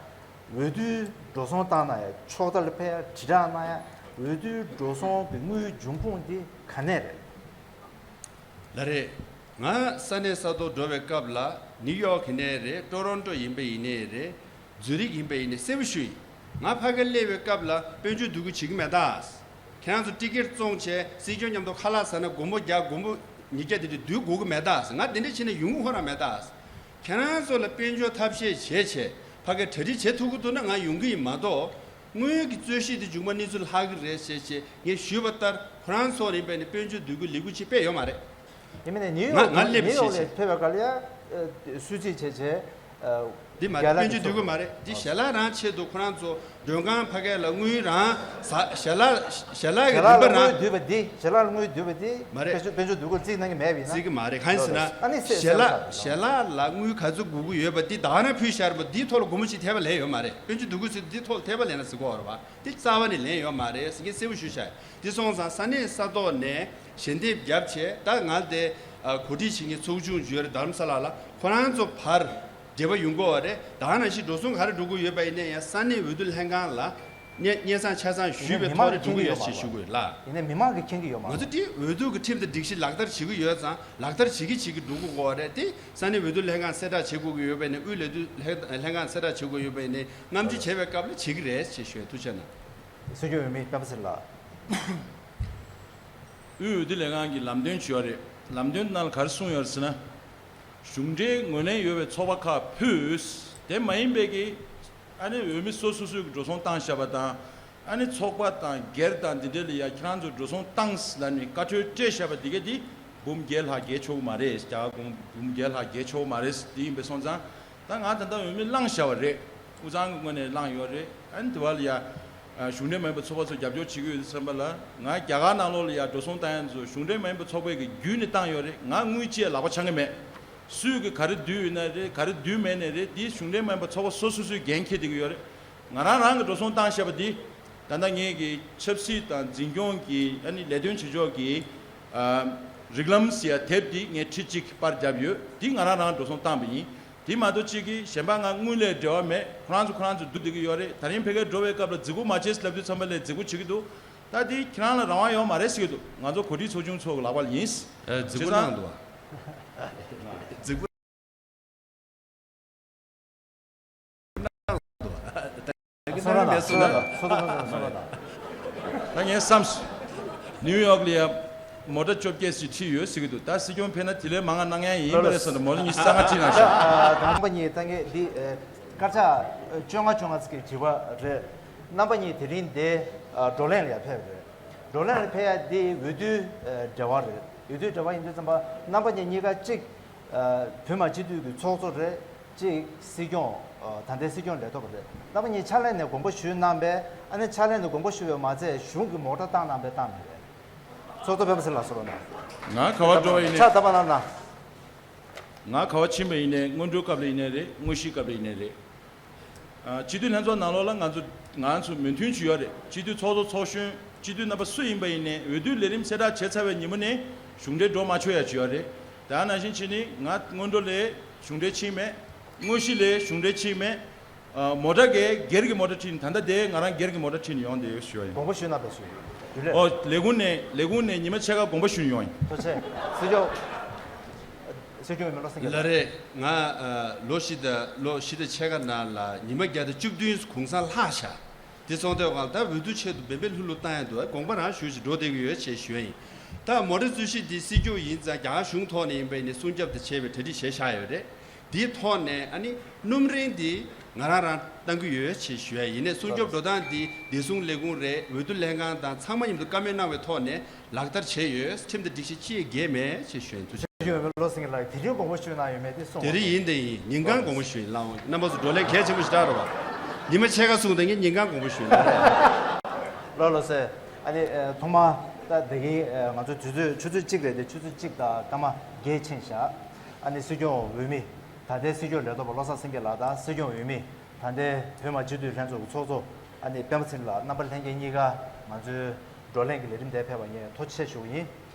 འོས་བསྡུའི་འགྲོ་སོང་བཏང་ན་ཡང་། ཕྱོགས་མཐའ་ལ་ཕེབས་ཡ་དྲིལ་བསྒྲགས་གནང་ཡ། འོས་བསྡུའི་འགྲོ་སོང་གི་དངུལ་འབྱུང་ཁུངས་དེ་ག་ནས་རེད། ལགས་རེད། ང་ས་གནས་ས་ཐོག་འགྲོ་བའི་སྐབས་ལ། ནིའུ་ཡོག་ཡིན་ནའི་རེད། ཊོ་རོན་ཊོ་ཡིན་པ་ཡིན་ནའི་རེད། ཛུ་རིག་ཡིན་པ་ཡིན་ནའི་གསལ་པོ་ཞུ་ཡིན། ང་ཕ་གིར་སླེབས་པའི་སྐབས་ལ་དཔལ་འབྱོར་འདོད་རྒུ་བྱེད་ཀྱི་མེད་ད། ཁྱེད་རང་ཚོ་ཊི་ཀེ་ཊི་བཙོང་བྱས། སྲིད་སྐྱོང་མཉམ་དུ་ཁ་ལག་ཟ་ན་སྒོར་མོ་བརྒྱ། སྒོར་མོ་ཉིས་བརྒྱ་དེ་འདྲ་བསྡུ་དགོས་ཀྱི་མེད་ད། ང་དེ་འདྲ་བྱས་ན་ཡོང་གི་ཁོ་རང་མེད་ད། ཁྱེད་རང་ཚོ་ལ་དཔལ་འབྱོར་ཐབས་ཤེས་བྱས་བྱས་ཕ་གིར་གྲ་སྒྲིག་བྱེད་ཐུབ་ཀྱི་འདུག་ན་ང་ཡོང་གི་ཡིན་མ་གཏོགས། དངུལ་གྱི་རྩོད་གཞི་དེ་མཇུག་མ་གནས་ཚུལ་ལྷག་གི་རེད་ཟེར་བྱས་ངས་ཞུས་པ་ལྟར། ཁོ་རང་ཚོ་ལ་ཡིན་པས་ནི་དཔལ་འབྱོར་འདོད་རྒུ་ལས་འགུལ་ཅིག་སྤེལ་ཡོད་མ་རེད། ཡིན་མིན་ནས་ནིའུ་ཡོག་ནིའུ་ཡོག་ལ་ཕེབས་པའི་སྐབས་ལ་ཡ། སུད་སི་བྱས་བྱས། འདི་མ་རེད། དཔལ་འབྱོར་འདུས་སྒོ་མ་རེད། འདི་ཞལ་ལག་རང་ཆེད་དུ་ཁོ་རང་ཚོ་མགྲོན་ཁང་ཕ་གི་ལ་དངུལ་རང་ཟ། ཞལ་ལག་ཞལ་ལག་གི་ཞལ་ལག་རིན་པ་ལ་རང་དངུལ་བསྡུས་པ་འདི། ཞལ་ལག་ལ་དངུལ་བསྡུས་པ་འདི་མ་རེད། དཔལ་འབྱོར་དཔལ་འབྱོར་འདུས་སྒོ་རྩིས་གནང་གི་མེད་པ་ཡིན་ན། རྩིས་ཀྱི་མ་རེད། གང་ཡིན་ཟེར་ན། ཨ་ནི་སེ་ཞལ་ལག་སེ་ཞལ་ལག་ལ་དངུལ་ག་ཚོད་དགོས་ཀྱི་ཡོད་པ་འདི་ད་ག་རང་ཕུལ་བཞག་རེད་པ། འདི་ཐོག་ལ་སྒོར་མོ་ཞིག་ཐེབས་པ་ལེན་ཡོད་མ་རེད། དཔལ་འབྱོར་འདུས་སྒོ་ཟེར་འདི་ཐོག་ལ་ཐེབས་པ་ལེན་ན་ཟེར་གོ་རེད་པ། འདི་རྩ་བ་ནས་ལེན་ཡོད་མ་རེད་ཟེར་མཁན་གསལ་པོ་ཞུ་བཞག་དེ་སོང་ཙང་ས་གནས་ས་ཐོག་ནས་ཞལ་འདེབས་བརྒྱབ་བྱས། ད་ང་དེ་གོ་སྒྲིག་བྱེད་མཁན་ཚོགས་ཆུང་ཡོད་རེད། རྡ་རམ་ས་ལ་ལ་ཁོ་རང་ཚོ་བར་འབྲེལ་བ་ཡོང་གི་ཡོད་རེད། ད་ག་ནང་བཞིན་འགྲོ་སོང་ག་རེ་འགྲོ་གི་ཡོད་པ་ཡིན་ན་ཡང་ས་གནས་འོས་བསྡུ་ལྷན་ཁང་ལ་སྙན་སྙན་སེང་ཆ་ཚང་ཞུས་པའི་ཐོག་ནས་འགྲོ་གི་ཡོད་ཅེས་ཞུ་དགོས་ལ། ཡིན་ནའི་མི་མང་གིས་མཁྱེན་གྱི་ཡོད་མ་རེད། ང་ཚོ་དེ་འོས་བསྡུ་གི་ཁྲིམས་དང་སྒྲིག་གཞི་ལག་བསྟར་བྱེད་ཀྱི་ཡོད་ཙང་ལག་བསྟར་བྱེད་ཀྱི་བྱེད་ཀྱི་འགྲོ་གི་ཡོད་རེད། དེ་ས་གནས་འོས་བསྡུ་ལྷན་ཁང་གསལ་བསྒྲགས་བྱེད་དགོས་ཀྱི་ཡོད་པ་ཡིན་ན། དབུས་ལས་འོས་བསྡུ་ལྷན་ལྷན་ཁང་གསལ་བསྒྲགས་བྱེད་དགོས་ཡོད་པ་ཡིན་ན། མཉམ་སྤྱོད་བྱེད་པའི་སྐབས་ལ་བྱེད་ཀྱི་རེད་ཅེས་ཞུ་ཡ། ཐུགས་རྗེ་གནང་། སྲིད་སྐྱོང་འོས་མི་སྤེན་པ་ཚེ་རིང་ལགས། དབུས་འོས་བསྡུ་ལས་ཁང་གིས་ལམ་སྟོན་བྱས་ཡོད་རེད། ལམ་སྟོན་ནང་ལ་ག་རེ་གསུངས་ཡོད་རེད་ཟེར་ན། གཞུང་འབྲེལ་ངོས་ལེན་ཡོད་པའི་ཚོགས་པ་ཁག་ཕུད། དེ་མ་ཡིན་པའི་གི་ཨ་ནི་འོས་མི་སོ་སོ་སོའི་གི་འགྲོ་སོང་བཏང་བཞག་པ་དང་། ཨ་ནི་ཚོགས་པ་དང་སྒེར་དང་འདི་འདྲ་ལ་ཡ་ཁྱེད་རང་ཚོ་འགྲོ་སོང་བཏང་ཟེར་ལབ་ནས་བཀའ་འཁྲོལ་སྤྲད་བཞག་པ་འདི་ག་འདི་འབུམ་བརྒྱད་ལྷག་བརྒལ་ཆོག་གི་མ་རེད། རྒྱ་གར་གོང་འབུམ་བརྒྱད་ལྷག་བརྒལ་ཆོག་གི་མ་རེད། འདི་ཡིན་པ་སོང་ཙང་། ད་ང་ད་ལྟ་འོས་མི་བླངས་བཞག་པ་རེད། དབུས་གཙང་གི་ངོས་ནས་བླངས་ཡོད་རེད། ཨ་ནི་དེ་བ་ལ་ཡ། ཨ། གཞུང་འབྲེལ་མ་ཡིན་པའི་ཚོགས་པ་ཚོ་རྒྱབ་སྐྱོར་བྱེད་ཀྱི་ཡོད་དུས་ཙམ་པ་ལ། ང་རྒྱ་གར་ནང་ལོགས་ལ་ཡ་འགྲོ་སོང་བཏང་ཡ་ཚོ་གཞུང་འབྲེལ་མ་ཡིན་པའི་ཚོགས་པའི་གི་བརྒྱུད་ནས་བཏང་ཡོད་རེད། ང་དངུལ་ཅིག་ལག་པ་འཆང་གི་མེད། སུས་གི་ག་རེ་བསྡུས་ཡོད་ན་རེད། ག་རེ་བསྡུས་མེད་ནས་རེད། འདི་གཞུང་འབྲེལ་མ་ཡིན་པའི་ཚོགས་པ་སོ་སོ་སོས་འགན་འཁྱེར་བསྡད་ཀྱི་ཡོད་རེད། ང་རང་རང་གི་འགྲོ་སོང་བཏང་བཞག་པ་འདི། ད་ལྟ་ངེད་ཀྱི་ཆབ་སྲིད་དང་འཛིན་སྐྱོང་གི་ཨ་ནི་ལས་དོན་བྱེད་ཕྱོགས་ཀྱི། ཨ། རིགས་ལམ་ཟེར་ཡ་དེབ་འདི་ངས་ཁྲི་གཅིག་པར་བརྒྱབ་ཡོད། འདི་ང་རང་རང་འགྲོ་སོང་བཏང་པ་ཡིན། དེ་མ་གཏོགས་གཅིག་གིས་གཞན་པ་ང་དངུལ་ལས་འབྲེལ་བ་མེད། ཁོ་རང་ཚོ་ཁོ་རང་ཚོ་བསྡུ་བསྡད་ཀྱི་ཡོད་རེད། ད་རིང་ཕ་གིར་འགྲོ་བའི་སྐབས་ལ་རྫི་གུ་མ་བྱེད་ལབ་དུས་ཙམ་པ་ལ་རྫི་གུ་བྱེད་ཀྱི་འདུག་ད་དེ་ཁྱེད་རང་ལ་རང་དབང་ཡོད་མ་རེད་ཟེར་གྱི་འདུག་ང་ཚོ་གོ་སྒྲིག་ཚོགས་ཆུང་ཚོ་གི་ལག་པ་ལ་ཡིན། ཨ། རྫི་གུ་བྱས་ཙང་། གནང་འདུག་བ། རྫི་གུ། ད་ངས་བསམ་སོང་། ནིའུ་ཡོག་ལ་ཡ་མོ་ཊ་བཅོ་བརྒྱད་ཅིག་ཁྲིད་ཡོད་ཟེར་གྱི་འདུག་ད་སྲིད་སྐྱོང་ཕེབས་ན་དེ་ལས་མང་ང་གནང་ཡ་ཡིན་པ་རེད་ཟེར་ན། མོ་ཊ་ཉི་ཤུ་རྩ་ལྔ་ཁྲིད་གནང་ཤག་ཨ། རྣམ་པ་གཉིས་ད་ངས་འདི། ཨ། སྐར་ཆ་བཅོ་ལྔ་བཅོ་ལྔ་ཙམ་གྱི་དྲི་བ་རེད། རྣམ་པ་གཉིས་དེ་རིང་འདི། ཨ། བགྲོ་གླེང་ལ་ཡ་ཕེབས་རེད། བགྲོ་གླེང་ལ་ཕེབས་ཡ་འདི་འོས་བསྡུའི། ཨ། འབྲེལ་བ་རེད། འོས་བསྡུའི་འབྲེལ་བ་ཡིན་དུས་ཙམ་པ་རྣམ་པ་གཉིས་གཉིས་ཀ་གཅིག་ཨ། བོད་མི་སྤྱི་འཐུས་ཀྱི་ཚོགས་གཙོ་རེད། གཅིག་སྲིད་སྐྱོང་། ཨ། ད་ལྟའི་སྲིད་སྐྱོང་ལས་ཐོག་པ་རེད། རྣམ་པ་གཉིས་ཕྱག་ལས་ནས་དགོངས་པ་ཞུས་གནང་པས། ཨ་ནི་ཕྱག་ལས་ནས་དགོངས་པ་ཞུས་པས་མ་ཚད་གཞུང་གི་མོ་ཊ་བཏང་གནང་པས་བཏང་མེད་པས། ཚོགས་གཙོ་སྤེན་པ་ཚེ་རིང་ལགས་གསུང་རོགས་གནང་། ང་ག་པར་འགྲོ་བ་ཡིན་ནའི། ཕྱག་བརྡབ་པ་གནང་གནང་། ང་ག་པར་ཕྱིན་པ་ཡིན་ནའི། སྔོན་འགྲོའི་སྐབས་ལ་ཡིན་ནའི་རེད། དངོས་གཞིའི་སྐབས་ལ་ཡིན་ནའི་རེད། ཨ། སྤྱི་འཐུས་ལྷན་ཚོགས་ནང་ལོགས་ལ་ང་ཚོ་ང་ཚོ་མོས་མཐུན་ཞུས་ཡོད་རེད། སྤྱི་འཐུས་ཚོགས་གཙོ་ཚོགས་གཞོན། སྤྱི་འཐུས་རྣམ་པ་སུ་ཡིན་པ་ཡིན་ནའི་འོས་བསྡུའི་ལས་རིམ་གསལ་བསྒྲགས་བྱས་ཚར་བའི་ཉིན་མོ་ནས་གཞུང་འབྲེལ་འགྲོ་མ་ཆོག་ཡ་ཞུས་ཡོད་རེད། ད་ནང་བཞིན་བྱས་ནས་ང་སྔོན་འགྲོ་ལ་གཞུང་འབྲེལ་ཕྱིན་མེད། དངོས་གཞི་ལ་གཞུང་འབྲེལ་ཕྱིན་མེད། ཨ། མོ་ཊ་གས་སྒེར་གྱི་མོ་ཊ་ཁྲིད་ནས། ད་ལྟ་དེ་ང་རང་སྒེར་གྱི་མོ་ཊ་ཁྲིད་ནས་ཡོང་བསྡད་ཡོད་ཞུ་བ་ཡིན། དགོངས་པ་ཞུས་གནང་པས་ཞུ། རྒྱུན་ལས། ཨོ། ལས་ཁུངས་ནས་ལས་ཁུངས་ནས་ཉི་མ་ཕྱེད་ཀ་དགོངས་པ་ཞུ་ནས་ཡོང་ཡིན། ཐུགས་རྗེ་ཆེ། སྲིད་སྐྱོང་། སྲིད་སྐྱོང་འོས་མི་བློ་བཟང་སྐྱིད་ལགས། ལགས་རེད། ང་ལོ་བཞི་དང་ལོ་བཞི་དང་ཕྱེད་ཀ་ནང་ལ་ཉི་མ་བརྒྱ་དང་བཅུ་བདུན་གུང་སེང་ལྷག་ཤག་དེ་སོང་དུས་སྒང་ད་འོས་བསྡུ་ཆེད་དུ་འབད་འབད་ལྷོད་ལྷོད་བཏང་ཡ་འདུག་དགོངས་པ་རང་ཞུ་ཞིག་འགྲོ་བསྡད་ཀྱི་ཡོད་ཅེས་ཞུ་ཡ་ཡིན། ད་མོ་ཊ་རྩོད་གཞི་འདི་སྲིད་སྐྱོང་ཡིན་ཙང་རྒྱ་གར་གཞུང་ཐོག་ནས་ཡིན་པ་ཡིན་ནའི་སྲུང་སྐྱོབ་དེ་བྱས་པའི་གྲ་སྒྲིག་བྱས་བཞག་ཡོད་རེད། དེའི་ཐོག་ནས་ཨ་ནི་སྣུམ་རིན་འདི་ང་རང་རང་གཏང་གི་ཡོད་ཅེས་ཞུ་ཡ་ཡིན་ནའི། སྲུང་སྐྱོབ་འགྲོ་སྟངས་འདི་བདེ་སྲུང་ལས་ཁུངས་རེད། འོས་བསྡུ་ལྷན་ཁང་དང་ཚང་མ་མཉམ་དུ་བཀའ་མོལ་གནང་བའི་ཐོག་ནས་ལག་བསྟར་བྱས་ཡོད། ཁྲིམས་དང་སྒྲིག་གཞི་ཅི་ཡང་འགལ་མེད་ཅེས་ཞུ་ཡ་ཡིན། ཐུགས་རྗེ་ཆེ། བློ་བཟང་སྐྱིད་ལགས། དེ་རིང་དགོངས་པ་ཞུས་གནང་ཡོད་མེད་དེ་གསུངས། དེ་རིང་ཡིན་དེ་ཡིན། ཉིན་གང་དགོངས་པ་ཞུས་ཡིན། ལགས་འོང་། རྣམ་པ་ཚོ་བགྲོ་གླེང་གལ་ཆེན་པོ་ཞིག་རག་རེད་བ། ཉི་མ་ཕྱེད་ཀ་གསུངས་དེ་ངས་ཉིན་གང་དགོངས་པ་ཞུས་ཡིན། ལགས་ལགས་སེ། ཨ་ནི་ཨ་ཐོག་མར་ད་དེ་གིན་ཨ་ང་ཚོ་དུས་ཚོད་ཆུ་ཚོད་གཅིག་རེད་དེ། ཆུ་ཚོད་གཅིག་དང་སྐར་མ་བརྒྱད་ཕྱིན་བཞག་ཨ་ནི་སྲིད་སྐྱོང་འོས་མི། ད་ལྟའི་སྲིད་སྐྱོང་ལས་ཐོག་པ་བློ་བཟང་སེང་གེ་ལགས་དང་སྲིད་སྐྱོང་འོས་མི། ད་ལྟའི་བོད་མི་སྤྱི་འཐུས་ལྷན་ཚོགས་ཀྱི་ཚོགས་གཙོ་ཨ་ནི་སྤེན་པ་ཚེ་རིང་ལགས། རྣམ་པ་ལྷན་རྒྱས་གཉིས་ཀ་ང་ཚོའི་བགྲོ་གླེང་གི་ལས་རིམ་དེར་ཕེབས་པར་ངས་ཐུགས་རྗེ་ཆེ་ཞུ་གི་ཡིན།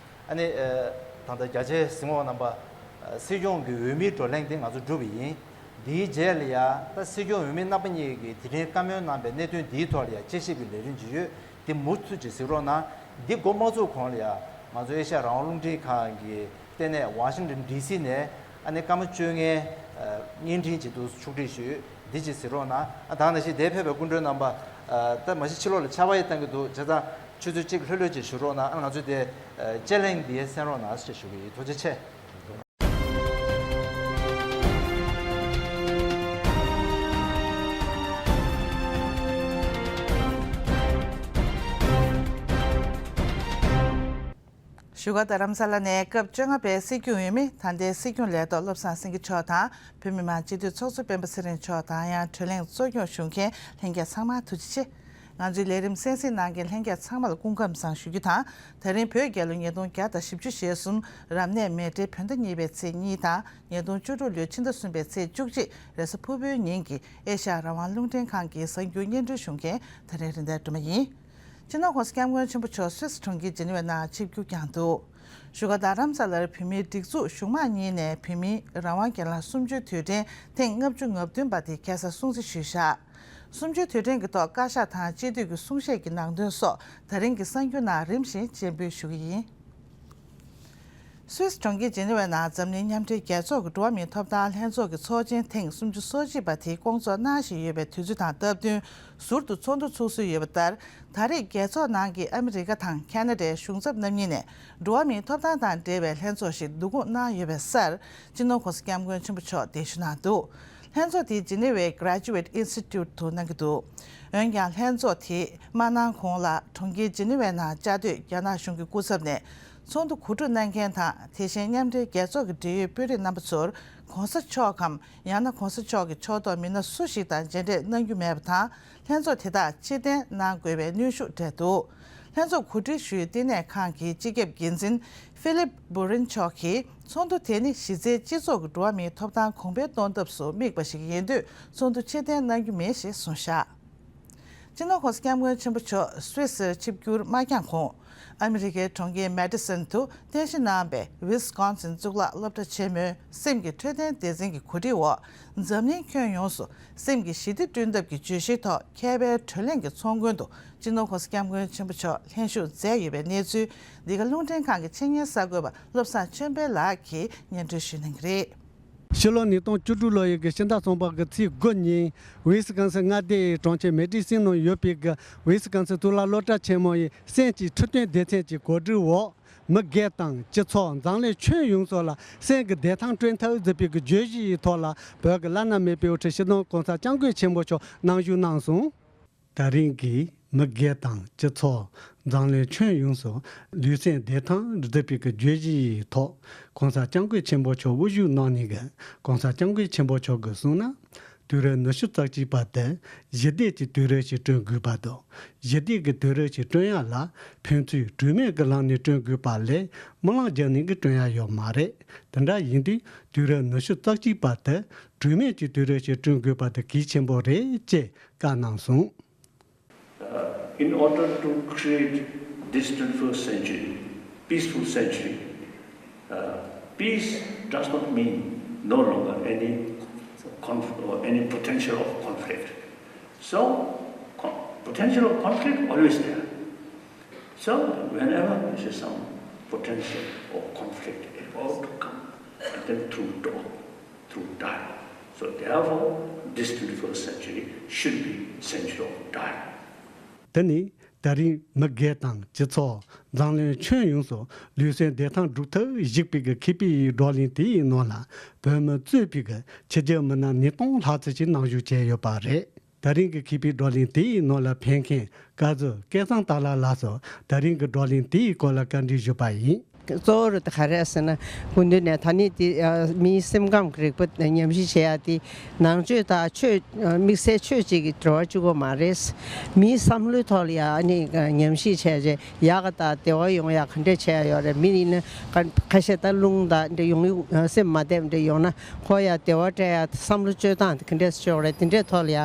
ཨ་ནི་ཨ་ད་ལྟ་རྒྱ་ཆེའི་གཟིགས་མོ་བ་རྣམ་པ། ཨ་སྲིད་སྐྱོང་གི་འོས་མིའི་བགྲོ་གླེང་དེ་ང་ཚོ་གྲུབ་པ་ཡིན། འདིའི་རྗེས་ལ་ཡ་ད་སྲིད་སྐྱོང་འོས་མི་རྣམ་པ་གཉིས་ཀྱིས་དེ་རིང་བཀའ་མོལ་གནང་པའི་གནད་དོན་འདིའི་ཐོག་ལ་ཡ་དཔྱད་ཞིབ་ཀྱི་ལས་རིམ་ཅིག་ཡོད། དེ་མུ་མཐུད་ཅིག་གཟིགས་རོགས་གནང་། འདི་འགོ་མ་ཚུགས་གོང་ལ་ཡ་ང་ཚོ་ཨེ་ཤ་ཡ་རང་དབང་རླུང་འཕྲིན་ཁང་གི་ལྟེ་གནས་ཝ་ཤིང་ཊོན་ཌི་སི་ནས་ཨ་ནི་སྐར་མ་བཅོ་ལྔའི་ཨ་བརྙན་འཕྲིན་ཅིག་འདུག་ཕྱོགས་སྒྲིག་ཞུས། འདི་ཅིག་གཟིགས་རོགས་གནང་། ཨ་ད་ནང་བཞིན་དེར་ཕེབས་པའི་སྐུ་མགྲོན་རྣམ་པ། ཨ་ད་མ་གཞི་ཕྱི་ལོགས་ལ་ཆར་པ་ཡང་བཏང་གི་འདུག་བྱས་ཙང་ཆུ་ཚོད་གཅིག་ལྷོད་ལྷོད་ཅིག་བཞུགས་རོགས་གནང་། ཨ་ང་ཚོས་དེ་ཨ་དཔྱད་གླེང་འདི་གསན་རོགས་གནང་ཞེས་ཞུ་གི་ཡིན། ཐུགས་རྗེ་ཆེ། བཞུགས་སྒར་རྡ་རམ་ས་ལ་ནས་སྐབས་བཅོ་ལྔ་པའི་སྲིད་སྐྱོང་འོས་མི་ད་ལྟའི་སྲིད་སྐྱོང་ལས་ཐོག་བློ་བཟང་སེང་གེ་མཆོག་དང་། བོད་མི་མང་སྤྱི་འཐུས་ཚོགས་གཙོ་སྤེན་པ་ཚེ་རིང་མཆོག་དང་། ཡང་བགྲོ་གླེང་གཙོ་སྐྱོང་ཞུ་མཁན་ལྷན་རྒྱས་ཚང་མ་ཐུགས་རྗེ་ཆེ། ང་ཚོའི་ལས་རིམ་གསན་གཟིགས་གནང་མཁན་ལྷན་རྒྱས་ཚང་མ་ལ་སྐུ་ཁམས་བཟང་ཞུ་རྒྱུ་དང་། ད་རིང་བོད་རྒྱལ་ལོ་ཉིས་སྟོང་བརྒྱ་དང་བཞི་བཅུ་ཞེ་གསུམ་རབ་གནས་མེ་སྤྲེལ་བོད་ཟླ་གཉིས་པའི་ཚེས་གཉིས་དང་། ཉིས་སྟོང་བཅུ་དྲུག་ལོའི་ཕྱི་ཟླ་གསུམ་པའི་ཚེས་བཅུ་གཅིག་རེས་གཟའ་ཕུར་བུའི་ཉིན་གྱི་ཨེ་ཤ་ཡ་རང་དབང་རླུང་འཕྲིན་ཁང་གི་གཟའ་འགྱུར་སྙན་སྒྲོན་ཞུ་མཁན་ད་རིང་རིན་ལྡན་སྒྲོལ་མ་ཡིན། སྤྱི་ནོར་༸གོང་ས་༸སྐྱབས་མགོན་ཆེན་པོ་མཆོག་སུད་སི་གྲོང་ཁྱེར་ཇི་ནི་ཝའི་ནང་ཆིབས་བསྒྱུར་བསྐྱངས་འདུག་བཞུགས་སྒར་རྡ་རམ་ས་ལར་བོད་མིའི་སྒྲིག་འཛུགས་གཞུང་མང་གཉིས་ནས་བོད་མིའི་རང་དབང་སྒེར་ལངས་གསུམ་བཅུའི་དུས་དྲན་ཐེངས་ལྔ་བཅུ་ང་བདུན་པ་དེ་ཁ་སང་སྲུང་བརྩི་ཞུས་བཞག་གསུམ་བཅུའི་དུས་དྲན་གྱི་ཐོག་བཀའ་ཤག་དང་སྤྱི་འཐུས་ཀྱི་གསུང་བཤད་ཀྱི་ནང་དོན་སོགས་ད་རིང་གི་གསར་འགྱུར་ནང་རིམ་བཞིན་སྤྱན་འབུལ་ཞུ་གི་ཡིན། སུད་སི་གྲོང་ཁྱེར་ཇི་ནི་ཝའི་ནང་འཛམ་གླིང་མཉམ་འབྲེལ་རྒྱལ་ཚོགས་ཀྱི་འགྲོ་བ་མིའི་ཐོབ་ཐང་ལྷན་ཚོགས་ཀྱི་ཚོགས་ཆེན་ཐེངས་སུམ་ཅུ་སོ་གཅིག་པ་དེ་སྐོང་ཚོགས་གནང་བཞིན་ཡོད་པའི་དུས་ཚོད་དང་སྟབས་བསྟུན་ཟུར་དུ་ཚོགས་འདུ་ཚོགས་སྲོལ་ཡོད་པ་ལྟར། ད་རེས་རྒྱལ་ཚོགས་ནང་གི་ཨ་མི་རི་ཀ་དང་ཁ་ན་ཌའི་གཞུང་ཚབ་རྣམ་གཉིས་ནས་འགྲོ་བ་མིའི་ཐོབ་ཐང་དང་འབྲེལ་བའི་ལྷན་ཚོགས་ཤིག་བསྡུ་སྐོང་གནང་ཡོད་པའི་སར། སྤྱི་ནོར་༸གོང་ས་༸སྐྱབས་མགོན་ཆེན་པོ་མཆོག་གདན་ཞུ་གནང་འདུག་ལྷན་ཚོགས་དེ་ཇི་ནི་ཝའི་Graduate Institute དུ་གནང་གི་འདུག་འོན་ཀྱང་ལྷན་ཚོགས་དེ་མ་གནང་གོང་ལ་གྲོང་ཁྱེར་ཇི་ནི་ཝའི་ནང་བཅའ་སྡོད་རྒྱ་ནག་གཞུང་གི་སྐུ་ཚབ་ནས་ཚོགས་འདུ་གོ་སྒྲིག་གནང་མཁན་དང་། དེ་བཞིན་མཉམ་འབྲེལ་རྒྱལ་ཚོགས་ཀྱི་འབྲེལ་ཡོད་དཔོན་རིགས་རྣམ་པ་ཚོར་༸གོང་ས་མཆོག་གམ། ཡང་ན་༸གོང་ས་མཆོག་གི་ཕྱོགས་གཏོགས་མི་སྣ་སུ་ཞིག་དང་མཇལ་འཕྲད་གནང་རྒྱུ་མེད་པ་དང་། ལྷན་ཚོགས་དེ་དག་ཕྱིར་འཐེན་གནང་དགོས་པའི་གནོན་ཤུགས་སྤྲད་འདུག་ལྷན་ཚོགས་གོ་སྒྲིག་ཞུ་ཡུལ་བསྟི་གནས་ཁང་གི་སྤྱི་ཁྱབ་འགན་འཛིན་ཧྥི་ལིབ་བུ་རིན་མཆོག་གིས། ཚོགས་འདུ་དེ་ནི་གཞི་རྩའི་སྤྱི་ཚོགས་ཀྱི་འགྲོ་བ་མིའི་ཐོབ་ཐང་གོང་འཕེལ་གཏོང་ཐབས་སུ་དམིགས་པ་ཞིག་ཡིན་དུས། ཚོགས་འདུ་ཕྱིར་འཐེན་གནང་རྒྱུ་མིན་ཞེས་གསུངས་བཞག་སྤྱི་ནོར་༸གོང་ས་༸སྐྱབས་མགོན་ཆེན་པོ་མཆོག་སུད་སིར་ཆིབས་བསྒྱུར་མ་བསྐྱངས་གོང་། ཨ་མི་རི་ཀའི་གྲོང་ཁྱེར་མེ་ཏི་སོན་དུ་རྟེན་གཞི་གནང་པའི་ཝི་སི་ཀོན་སིན་གཙུག་ལག་སློབ་གྲྭ་ཆེན་མོའི་སེམས་ཀྱི་འཕྲོད་བསྟེན་སྡེ་ཚན་གྱི་གོ་སྒྲིག་འོག་འཛམ་གླིང་ཁྱོན་ཡོངས་སུ་སེམས་ཀྱི་ཞི་བདེ་བསྐྲུན་ཐབས་ཀྱི་བརྗོད་གཞིའི་ཐོག་མཁས་པའི་བགྲོ་གླེང་གི་ཚོགས་མགོན་དུ་སྤྱི་ནོར་༸གོང་ས་༸སྐྱབས་མགོན་ཆེན་པོ་མཆོག་ལྷན་ཞུགས་མཛད་ཡོད་པའི་གནས་ཚུལ། འདི་ག་རླུང་འཕྲིན་ཁང་གི་ཆེད་གཉེར་གསར་འགོད་པ་བློ་བཟང་ཆོས་འཕེལ་ལགས་ཀྱིས་སྙན་སྒྲོན་ཞུ་གནང་གི་རེད། ཕྱི་ལོ་ཉིས་སྟོང་བཅུ་དྲུག་ལོ་ཡི་གི་ཕྱི་ཟླ་གསུམ་པ་གི་ཚེས་དགུ་ཉིན་ཝི་སི་ཀོན་སིན་མངའ་སྡེའི་གྲོང་ཁྱེར་མེ་ཏི་སིན་ནང་ཡོད་པའི་གི་ཝི་སི་ཀོན་སིན་གཙུག་ལག་སློབ་གྲྭ་ཆེན་མོ་ཡི་སེམས་ཀྱི་འཕྲོད་བསྟེན་སྡེ་ཚན་གྱི་གོ་སྒྲིག་འོག་མི་སྒེར་དང་སྤྱི་ཚོགས་འཛམ་གླིང་ཁྱོན་ཡོངས་སུ་ལ་སེམས་ཀྱི་བདེ་ཐང་བསྐྲུན་ཐབས་ཟེར་བའི་གི་བརྗོད་གཞི་ཡི་ཐོག་ལ་བོད་ཀྱི་བླ་ན་མེད་པའི་དབུ་ཁྲིད་སྤྱི་ནོར་༸གོང་ས་༸སྐྱབས་མགོན་ཆེན་པོ་མཆོག་གནང་ཞུ་གནང་སོང་། ད་རིང་གི་མི་སྒེར་དང་སྤྱི་ཚོགས་འཛམ་གླིང་ཁྱོན་ཡོངས་སུ་ལུས་སེམས་བདེ་ཐང་ཟེར་བའི་གི་བརྗོད་གཞི་ཡི་ཐོག་༸གོང་ས་༸སྐྱབས་མགོན་ཆེན་པོ་མཆོག་དབུ་བཞུགས་གནང་ནས་གི་༸གོང་ས་༸སྐྱབས་མགོན་ཆེན་པོ་མཆོག་གིས་གསུངས་ན། དུས་རབས་ཉི་ཤུ་རྩ་གཅིག་པ་དེ་ཞི་བདེ་གི་དུས་རབས་ཤིག་བསྐྲུན་དགོས་པ་དང་། ཞི་བདེ་གི་དུས་རབས་ཤིག་བསྐྲུན་ཡ་ལ་ཕན་ཚུན་གྲོས་མོལ་གྱི་ལམ་ནས་བསྐྲུན་དགོས་པ་ལས་རྨི་ལམ་རྒྱག་ནས་གི་བསྐྲུན་ཡ་ཡོད་མ་རེད། དེ་འདྲ་ཡིན་དུས་དུས་རབས་ཉི་ཤུ་རྩ་གཅིག་པ་དེ་གྲོས་མོལ་གྱི་དུས་རབས་ཤིག་བསྐྲུན་དགོས་པ་དེ་གལ་ཆེན་པོ་རེད་ཅེས་བཀའ་གནང་སོང་། Uh, in order to create this twenty-first century, peaceful century, uh, peace does not mean no longer any conf- or any potential of conflict. So, con- potential of conflict always there. So, whenever there is some potential of conflict about to come, and then through talk, through dialogue. So, therefore, this twenty-first century should be century of dialogue. དེ་ནི་ད་རིང་མི་སྒེར་དང་སྤྱི་ཚོགས་འཛམ་གླིང་ཁྱོན་ཡོངས་སུ་ལུས་སེམས་བདེ་ཐང་སྒྲུབ་ཐབས་ཞེས་པའི་གི་མཁས་པའི་བགྲོ་གླེང་དེའི་ནང་ལ་བོད་མི་གཙོས་པའི་གི་ཕྱི་རྒྱལ་མི་སྣ་ཉིས་སྟོང་ལྷག་ཙམ་ཞིག་གནང་ཞུགས་བྱས་ཡོད་པ་རེད། ད་རིང་གི་མཁས་པའི་བགྲོ་གླེང་དེའི་ནང་ལ་ཕེབས་མཁན་བཀའ་ཟུར་སྐལ་བཟང་དར་ལགས་ལགས་སུ་ད་རིང་གི་བགྲོ་གླེང་དེའི་སྐོར་ལ་བཀའ་འདྲི་ཞུས་པ་ཡིན། གཙོ་བོ་རུ་དེ་ག་རེ་ཟེར་ན། སྐུ་མདུན་ནས་ད་ནི་དེ་མིའི་སེམས་ཁམས་ཀྱི་རིག་པ་ཉམས་ཞིབ་བྱེད་ཡ་དེ་ནང་ཆོས་དང་ཆོས་དམིགས་བསལ་ཆོས་གཅིག་གི་འབྲེལ་བ་གཅིག་པོ་མ་རེད། མིའི་བསམ་བློའི་ཐོག་ལ་ཡ་ཨ་ནི་ཉམས་ཞིབ་བྱས་རྗེས་ཡག་ག་དང་བདེ་བ་ཡོང་ཡ་ག་འདྲས་བྱས་ཡ་ཡོད་རེད། མི་ཡིན་ན་ཁ་ཁ་ཤས་ད་རླུང་དང་འདྲ་ཡོང་ཡུག་སེམས་མ་བདེ་བ་འདྲ་ཡོང་ན་ཁོ་ཡ་བདེ་བ་སྤྲད་ཡ་བསམ་བློ་བཅོས་སྟངས་དེ་ག་འདྲས་བཅོས་རེད། དེ་འདྲས་ཐོག་ལ་ཡ་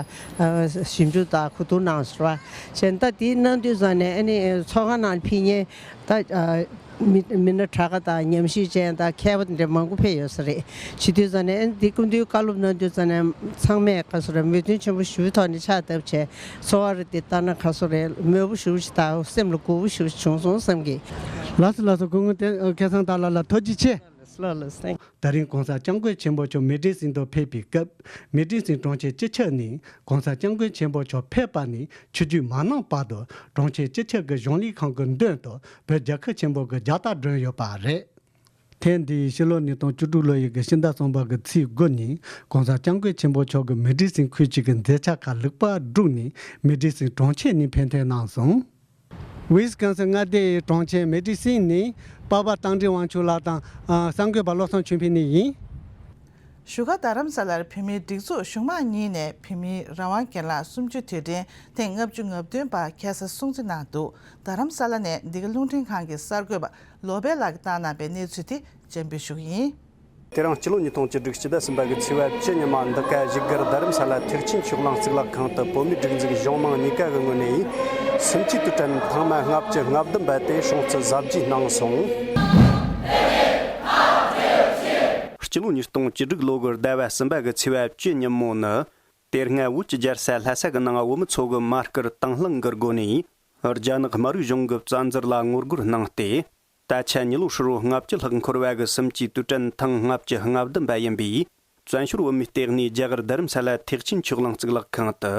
ཞིབ་འཇུག་དང་གོ་བསྡུར་གནང་ཟེར་བ་བྱས། ད་དེ་གནང་དུས་ཙང་ནས་ཨ་ནི་ཚོགས་ཁང་ནང་ཕེབས་མཁན་ད་མི་མི་སྣ་གྲགས་ཀ་དང་ཉམས་ཞིབ་ཅན་དང་མཁས་པ་དེ་འདྲ་མང་པོ་ཕེབས་ཡོད་ས་རེད། བྱེད་དུས་ཙང་ནས་ཨ་ནི་དེ་སྐུ་མདུན་བཀའ་སློབ་གནང་དུས་ཙང་ནས་ཚང་མས་ག་སོ་རེད། མོས་མཐུན་ཆེན་པོ་ཞུ་ཐོག་ནས་ཕྱག་བཏབ་བྱས་ཚོར་བ་རེ་དེ་ལྟ་ན་ག་སོ་རེད། མོས་པོ་ཞུ་ཞིག་དང་སེམས་ལ་མགུ་པོ་ཞུ་བྱུང་སོང་བསམ་གི། ལགས་སོ་ལགས་སོ། སྐུ་ངོ་བསྟན་སྐལ་བཟང་དར་ལགས་ལ་ཐུགས་རྗེ་ཆེ། ལགས་ལགས་སེང་། ད་རིང་༸གོང་ས་༸སྐྱབས་མགོན་ཆེན་པོ་མཆོག་མེ་ཏི་སིན་དུ་ཕེབས་པའི་སྐབས་མེ་ཏི་སིན་གྲོང་ཁྱེར་སྤྱི་ཁྱབ་ནས་༸གོང་ས་༸སྐྱབས་མགོན་ཆེན་པོ་མཆོག་ཕེབས་པ་ནས་ཆིབས་བསྒྱུར་མ་གནང་བར་དུ་གྲོང་ཁྱེར་སྤྱི་ཁྱབ་ཀྱི་གཞུང་ལས་ཁང་གི་མདུན་དུ་བོད་རྒྱལ་ཁབ་ཆེན་པོ་གི་རྒྱལ་རྟགས་བསྒྲོན་ཡོད་པ་རེད། ཐེངས་འདིའི་ཕྱི་ལོ་ཉིས་སྟོང་བཅུ་དྲུག་ལོ་ཡི་གི་ཕྱི་ཟླ་གསུམ་པ་གི་ཚེས་དགུ་ཉིན་༸གོང་ས་༸སྐྱབས་མགོན་ཆེན་པོ་མཆོག་གིས་མེ་ཏི་སིན་ཁུལ་གཅིག་གི་མཛད་འཆར་ཁག་ལེགས་པར་བསྒྲུབས་ནས་མེ་ཏི་སིན་གྲོང་ཁྱེར་ནས་ཕེབས་ཐོན་གནང་སོང་། ཝི་སི་ཀོན་སིན་མངའ་སྡེའི་གྲོང་ཁྱེར་མེ་ཌི་སིན་ནས་པ་ཕ་རྟ་མགྲིན་དབང་ཕྱུག་ལགས་དང་གསར་འགོད་པ་བློ་བཟང་ཆོས་འཕེལ་གཉིས་ཡིན། བཞུགས་སྒར་རྡ་རམ་ས་ལར་བོད་མིའི་སྒྲིག་འཛུགས་གཞུང་མང་གཉིས་ནས་བོད་མིའི་རང་དབང་སྒེར་ལངས་གསུམ་བཅུའི་དུས་དྲན་ཐེངས་ལྔ་བཅུ་ང་བདུན་པ་ཁ་སང་སྲུང་བརྩི་གནང་འདུག་རྡ་རམ་ས་ལ་ནས་འདི་ག་རླུང་འཕྲིན་ཁང་གི་གསར་འགོད་པ་ལོ་པཎ་ལགས་ཀྱིས་བཏང་གནང་པའི་གནས་ཚུལ་དེ་སྤྱན་འབུལ་ཞུ་གི་ཡིན། དེ་རིང་སྤྱི་ལོ་ཉིས་སྟོང་བཅུ་དྲུག་སྤྱི་ཟླ་གསུམ་པ་གི་ཚེས་པ་བཅུ་ཉིན་མ་འདི་ག་བཞུགས་སྒར་རྡ་རམ་ས་ལ་ཐེག་ཆེན་ཆོས་གླིང་གཙུག་ལག་ཁང་དུ་བོད་མིའི་སྒྲིག་འཛུགས་གཞུང་མང་གཉིས་ཀ་གི་ངོས་ནས་སུམ་བཅུའི་དུས་དྲན་ཐེངས་མ་ལྔ་བཅུ་ང་བདུན་པ་དེ་སྲུང་བརྩི་གཟབ་རྒྱས་གནང་སོང་། སྤྱི་ལོ་ཉིས་སྟོང་བཅུ་དྲུག་ལོ་གི་ཟླ་བ་གསུམ་པ་གི་ཚེས་པ་བཅུ་ཉིན་མོ་ནི། དེ་སྔ་བོད་ཀྱི་རྒྱལ་ས་ལྷ་ས་གི་ནང་བོད་མི་ཚོ་གི་མ་སྐུལ་དང་བླངས་ཀྱི་སྒོ་ནས་རྒྱ་ནག་དམར་པོའི་གཞུང་གི་བཙན་འཛུལ་ལ་ངོ་རྒོལ་གནང་སྟེ། ད་ཆ་མྱི་ལོ་ཧྲིལ་བོ་ལྔ་བཅུ་ལྷག་འཁོར་བ་གི་སུམ་བཅུའི་དུས་དྲན་ཐེངས་ལྔ་བཅུ་ང་བདུན་པ་ཡིན་པས། བཙན་བྱོལ་བོད་མིའི་ལྟེ་གནས་རྒྱ་གར་རྡ་རམ་ས་ལ་ཐེག་ཆེན་ཆོས་གླིང་གཙུག་ལག་ཁང་དུ།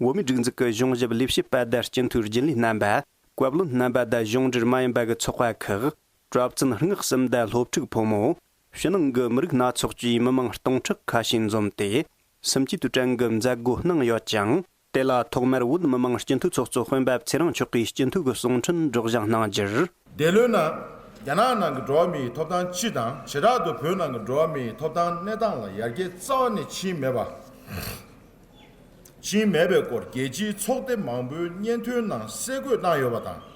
བོད་མིའི་སྒྲིག་འཛུགས་ཀྱི་གཞུང་ཞབས་ལས་བྱེད་པ་དང་སྤྱི་འཐུས་རྒྱུན་ལས་རྣམ་པ། བཀའ་བློན་རྣམ་པ་དང་གཞུང་འབྲེལ་མ་ཡིན་པ་གི་ཚོགས་པ་ཁག་གྲྭ་བཙུན་སྔགས་གསུམ་དང་སློབ་ཕྲུག་ཕོ་མོ། ཕྱི་ནང་གི་མི་རིགས་སྣ་ཚོགས་ཀྱི་མི་མང་སྟོང་ཕྲག་ཁ་ཤས་འཛོམས་ཏེ། སུམ་བཅུའི་དུས་དྲན་གྱི་མཛད་སྒོ་གནང་ཡོད་ཅིང་། དེ་ལ་ཐོག་མར་བོད་མི་མང་སྤྱི་འཐུས་ཚོགས་གཙོ་སྤེན་པ་ཚེ་རིང་མཆོག་གིས་སྤྱི་འཐུས་ཀྱི་གསུང་འཕྲིན་སྒྲོག་སྦྱང་གནང་རྒྱུར། འདས་ལོའི་ནང་རྒྱ་ནག་ནང་གི་འགྲོ་བ་མིའི་ཐོབ་ཐང་སྤྱི་དང་བྱེ་བྲག་ཏུ་བོད་ནང་གི་འགྲོ་བ་མིའི་ཐོབ་ཐང་གནས་སྟངས་ལ་ཡར་རྒྱས་རྩ་བ་ནས་ཕྱིན་མེད་པ། ཕྱིན་མེད་པའི་སྐོར་རྒྱལ་སྤྱིའི་ཚོགས་སྡེ་མང་པོའི་སྙན་ཐོའི་ནང་གསལ་བཀོད་གནང་ཡོད་པ་དང་།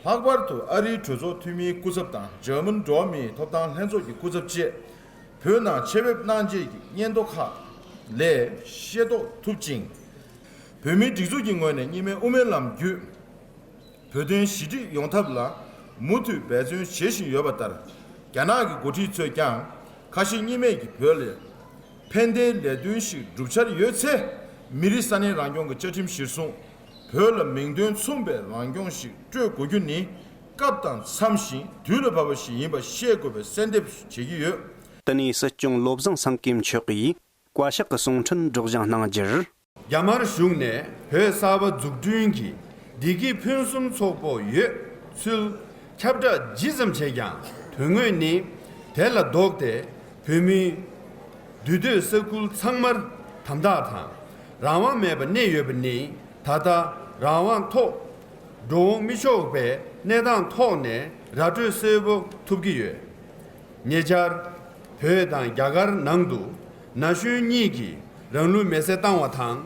ལྷག་པར་དུ་ཨ་རིའི་གྲོས་ཚོགས་འཐུས་མིའི་སྐུ་ཚབ་དང་འཇར་མན་འགྲོ་བ་མིའི་ཐོབ་ཐང་ལྷན་ཚོགས་ཀྱི་སྐུ་ཚབ་བཅས་བོད་ནང་ཆེད་ཕེབས་གནང་རྗེས་ཀྱི་སྙན་ཐོ་ཁག་ལས་ཤེས་རྟོགས་ཐུབ་ཅིང་། བོད་མིའི་སྒྲིག་འཛུགས་ཀྱི་ངོས་ནས་གཉིས་སྨན་དབུ་མའི་ལམ་བརྒྱུད། བོད་དོན་ཞི་འགྲིག་ཡོང་ཐབས་ལ་མུ་མཐུད་འབད་བརྩོན་བྱེད་བཞིན་ཡོད་པ་ལྟར། རྒྱ་ནག་གི་འགོ་ཁྲིད་ཚོས་ཀྱང་ཁ་ཞེ་གཉིས་མེད་ཀྱིས་བོད་ལ་ཕན་བདེའི་ལས་དོན་ཞིག་སྒྲུབ་འཆར་ཡོད་ཚེ། མི་རིགས་ས་གནས་རང་སྐྱོང་གི་བཅའ་ཁྲིམས་གཞིར་བཟུང་བོད་ལ་མིང་དོན་མཚུངས་པའི་རང་སྐྱོང་ཞིག་སྤྲོད་དགོས་རྒྱུ་ནི་སྐབས་དང་འཚམ་ཞིང་དུས་ལ་བབ་པ་ཞིག་ཡིན་པ་ཤེས་དགོས་པའི་གསལ་འདེབས་བྱེད་ཀྱི་ཡོད། དེ་ནས་སྲིད་སྐྱོང་བློ་བཟང་སེང་གེ་མཆོག་གིས་བཀའ་ཤག་གི་གསུང་འཕྲིན་སྒྲོག་སྦྱང་གནང་རྒྱུར། རྒྱ་དམར་གཞུང་ནས་བོད་གསར་པ་འཛུགས་སྐྲུན་གྱི་བདེ་སྐྱིད་ཕུན་སུམ་ཚོགས་པོ་ཡོད་ཚུལ་ཁྱབ་བསྒྲགས་ཇི་ཙམ་བྱས་ཀྱང་དོན་དངོས་ནི་དེ་ལ་ལྡོག་སྟེ་བོད་མིའི་འདུས་སྡོད་ས་ཁུལ་ཚང་མར་དམ་དྲག་དང་རང་དབང་མེད་པར་གནས་ཡོད་པ་ནི་ད་ལྟ་རང་དབང་ཐོག་འགྲོ་མི་ཆོག་པའི་གནས་སྟངས་ཐོག་ནས་ར་སྤྲོད་གསལ་པོ་ཐུབ་ཀྱི་ཡོད། ཉེ་ཆར། བོད་དང་རྒྱ་གར་ནང་དུ་ན་གཞོན་གཉིས་ཀྱིས་རང་ལུས་མེར་སྲེག་བཏང་བ་དང་།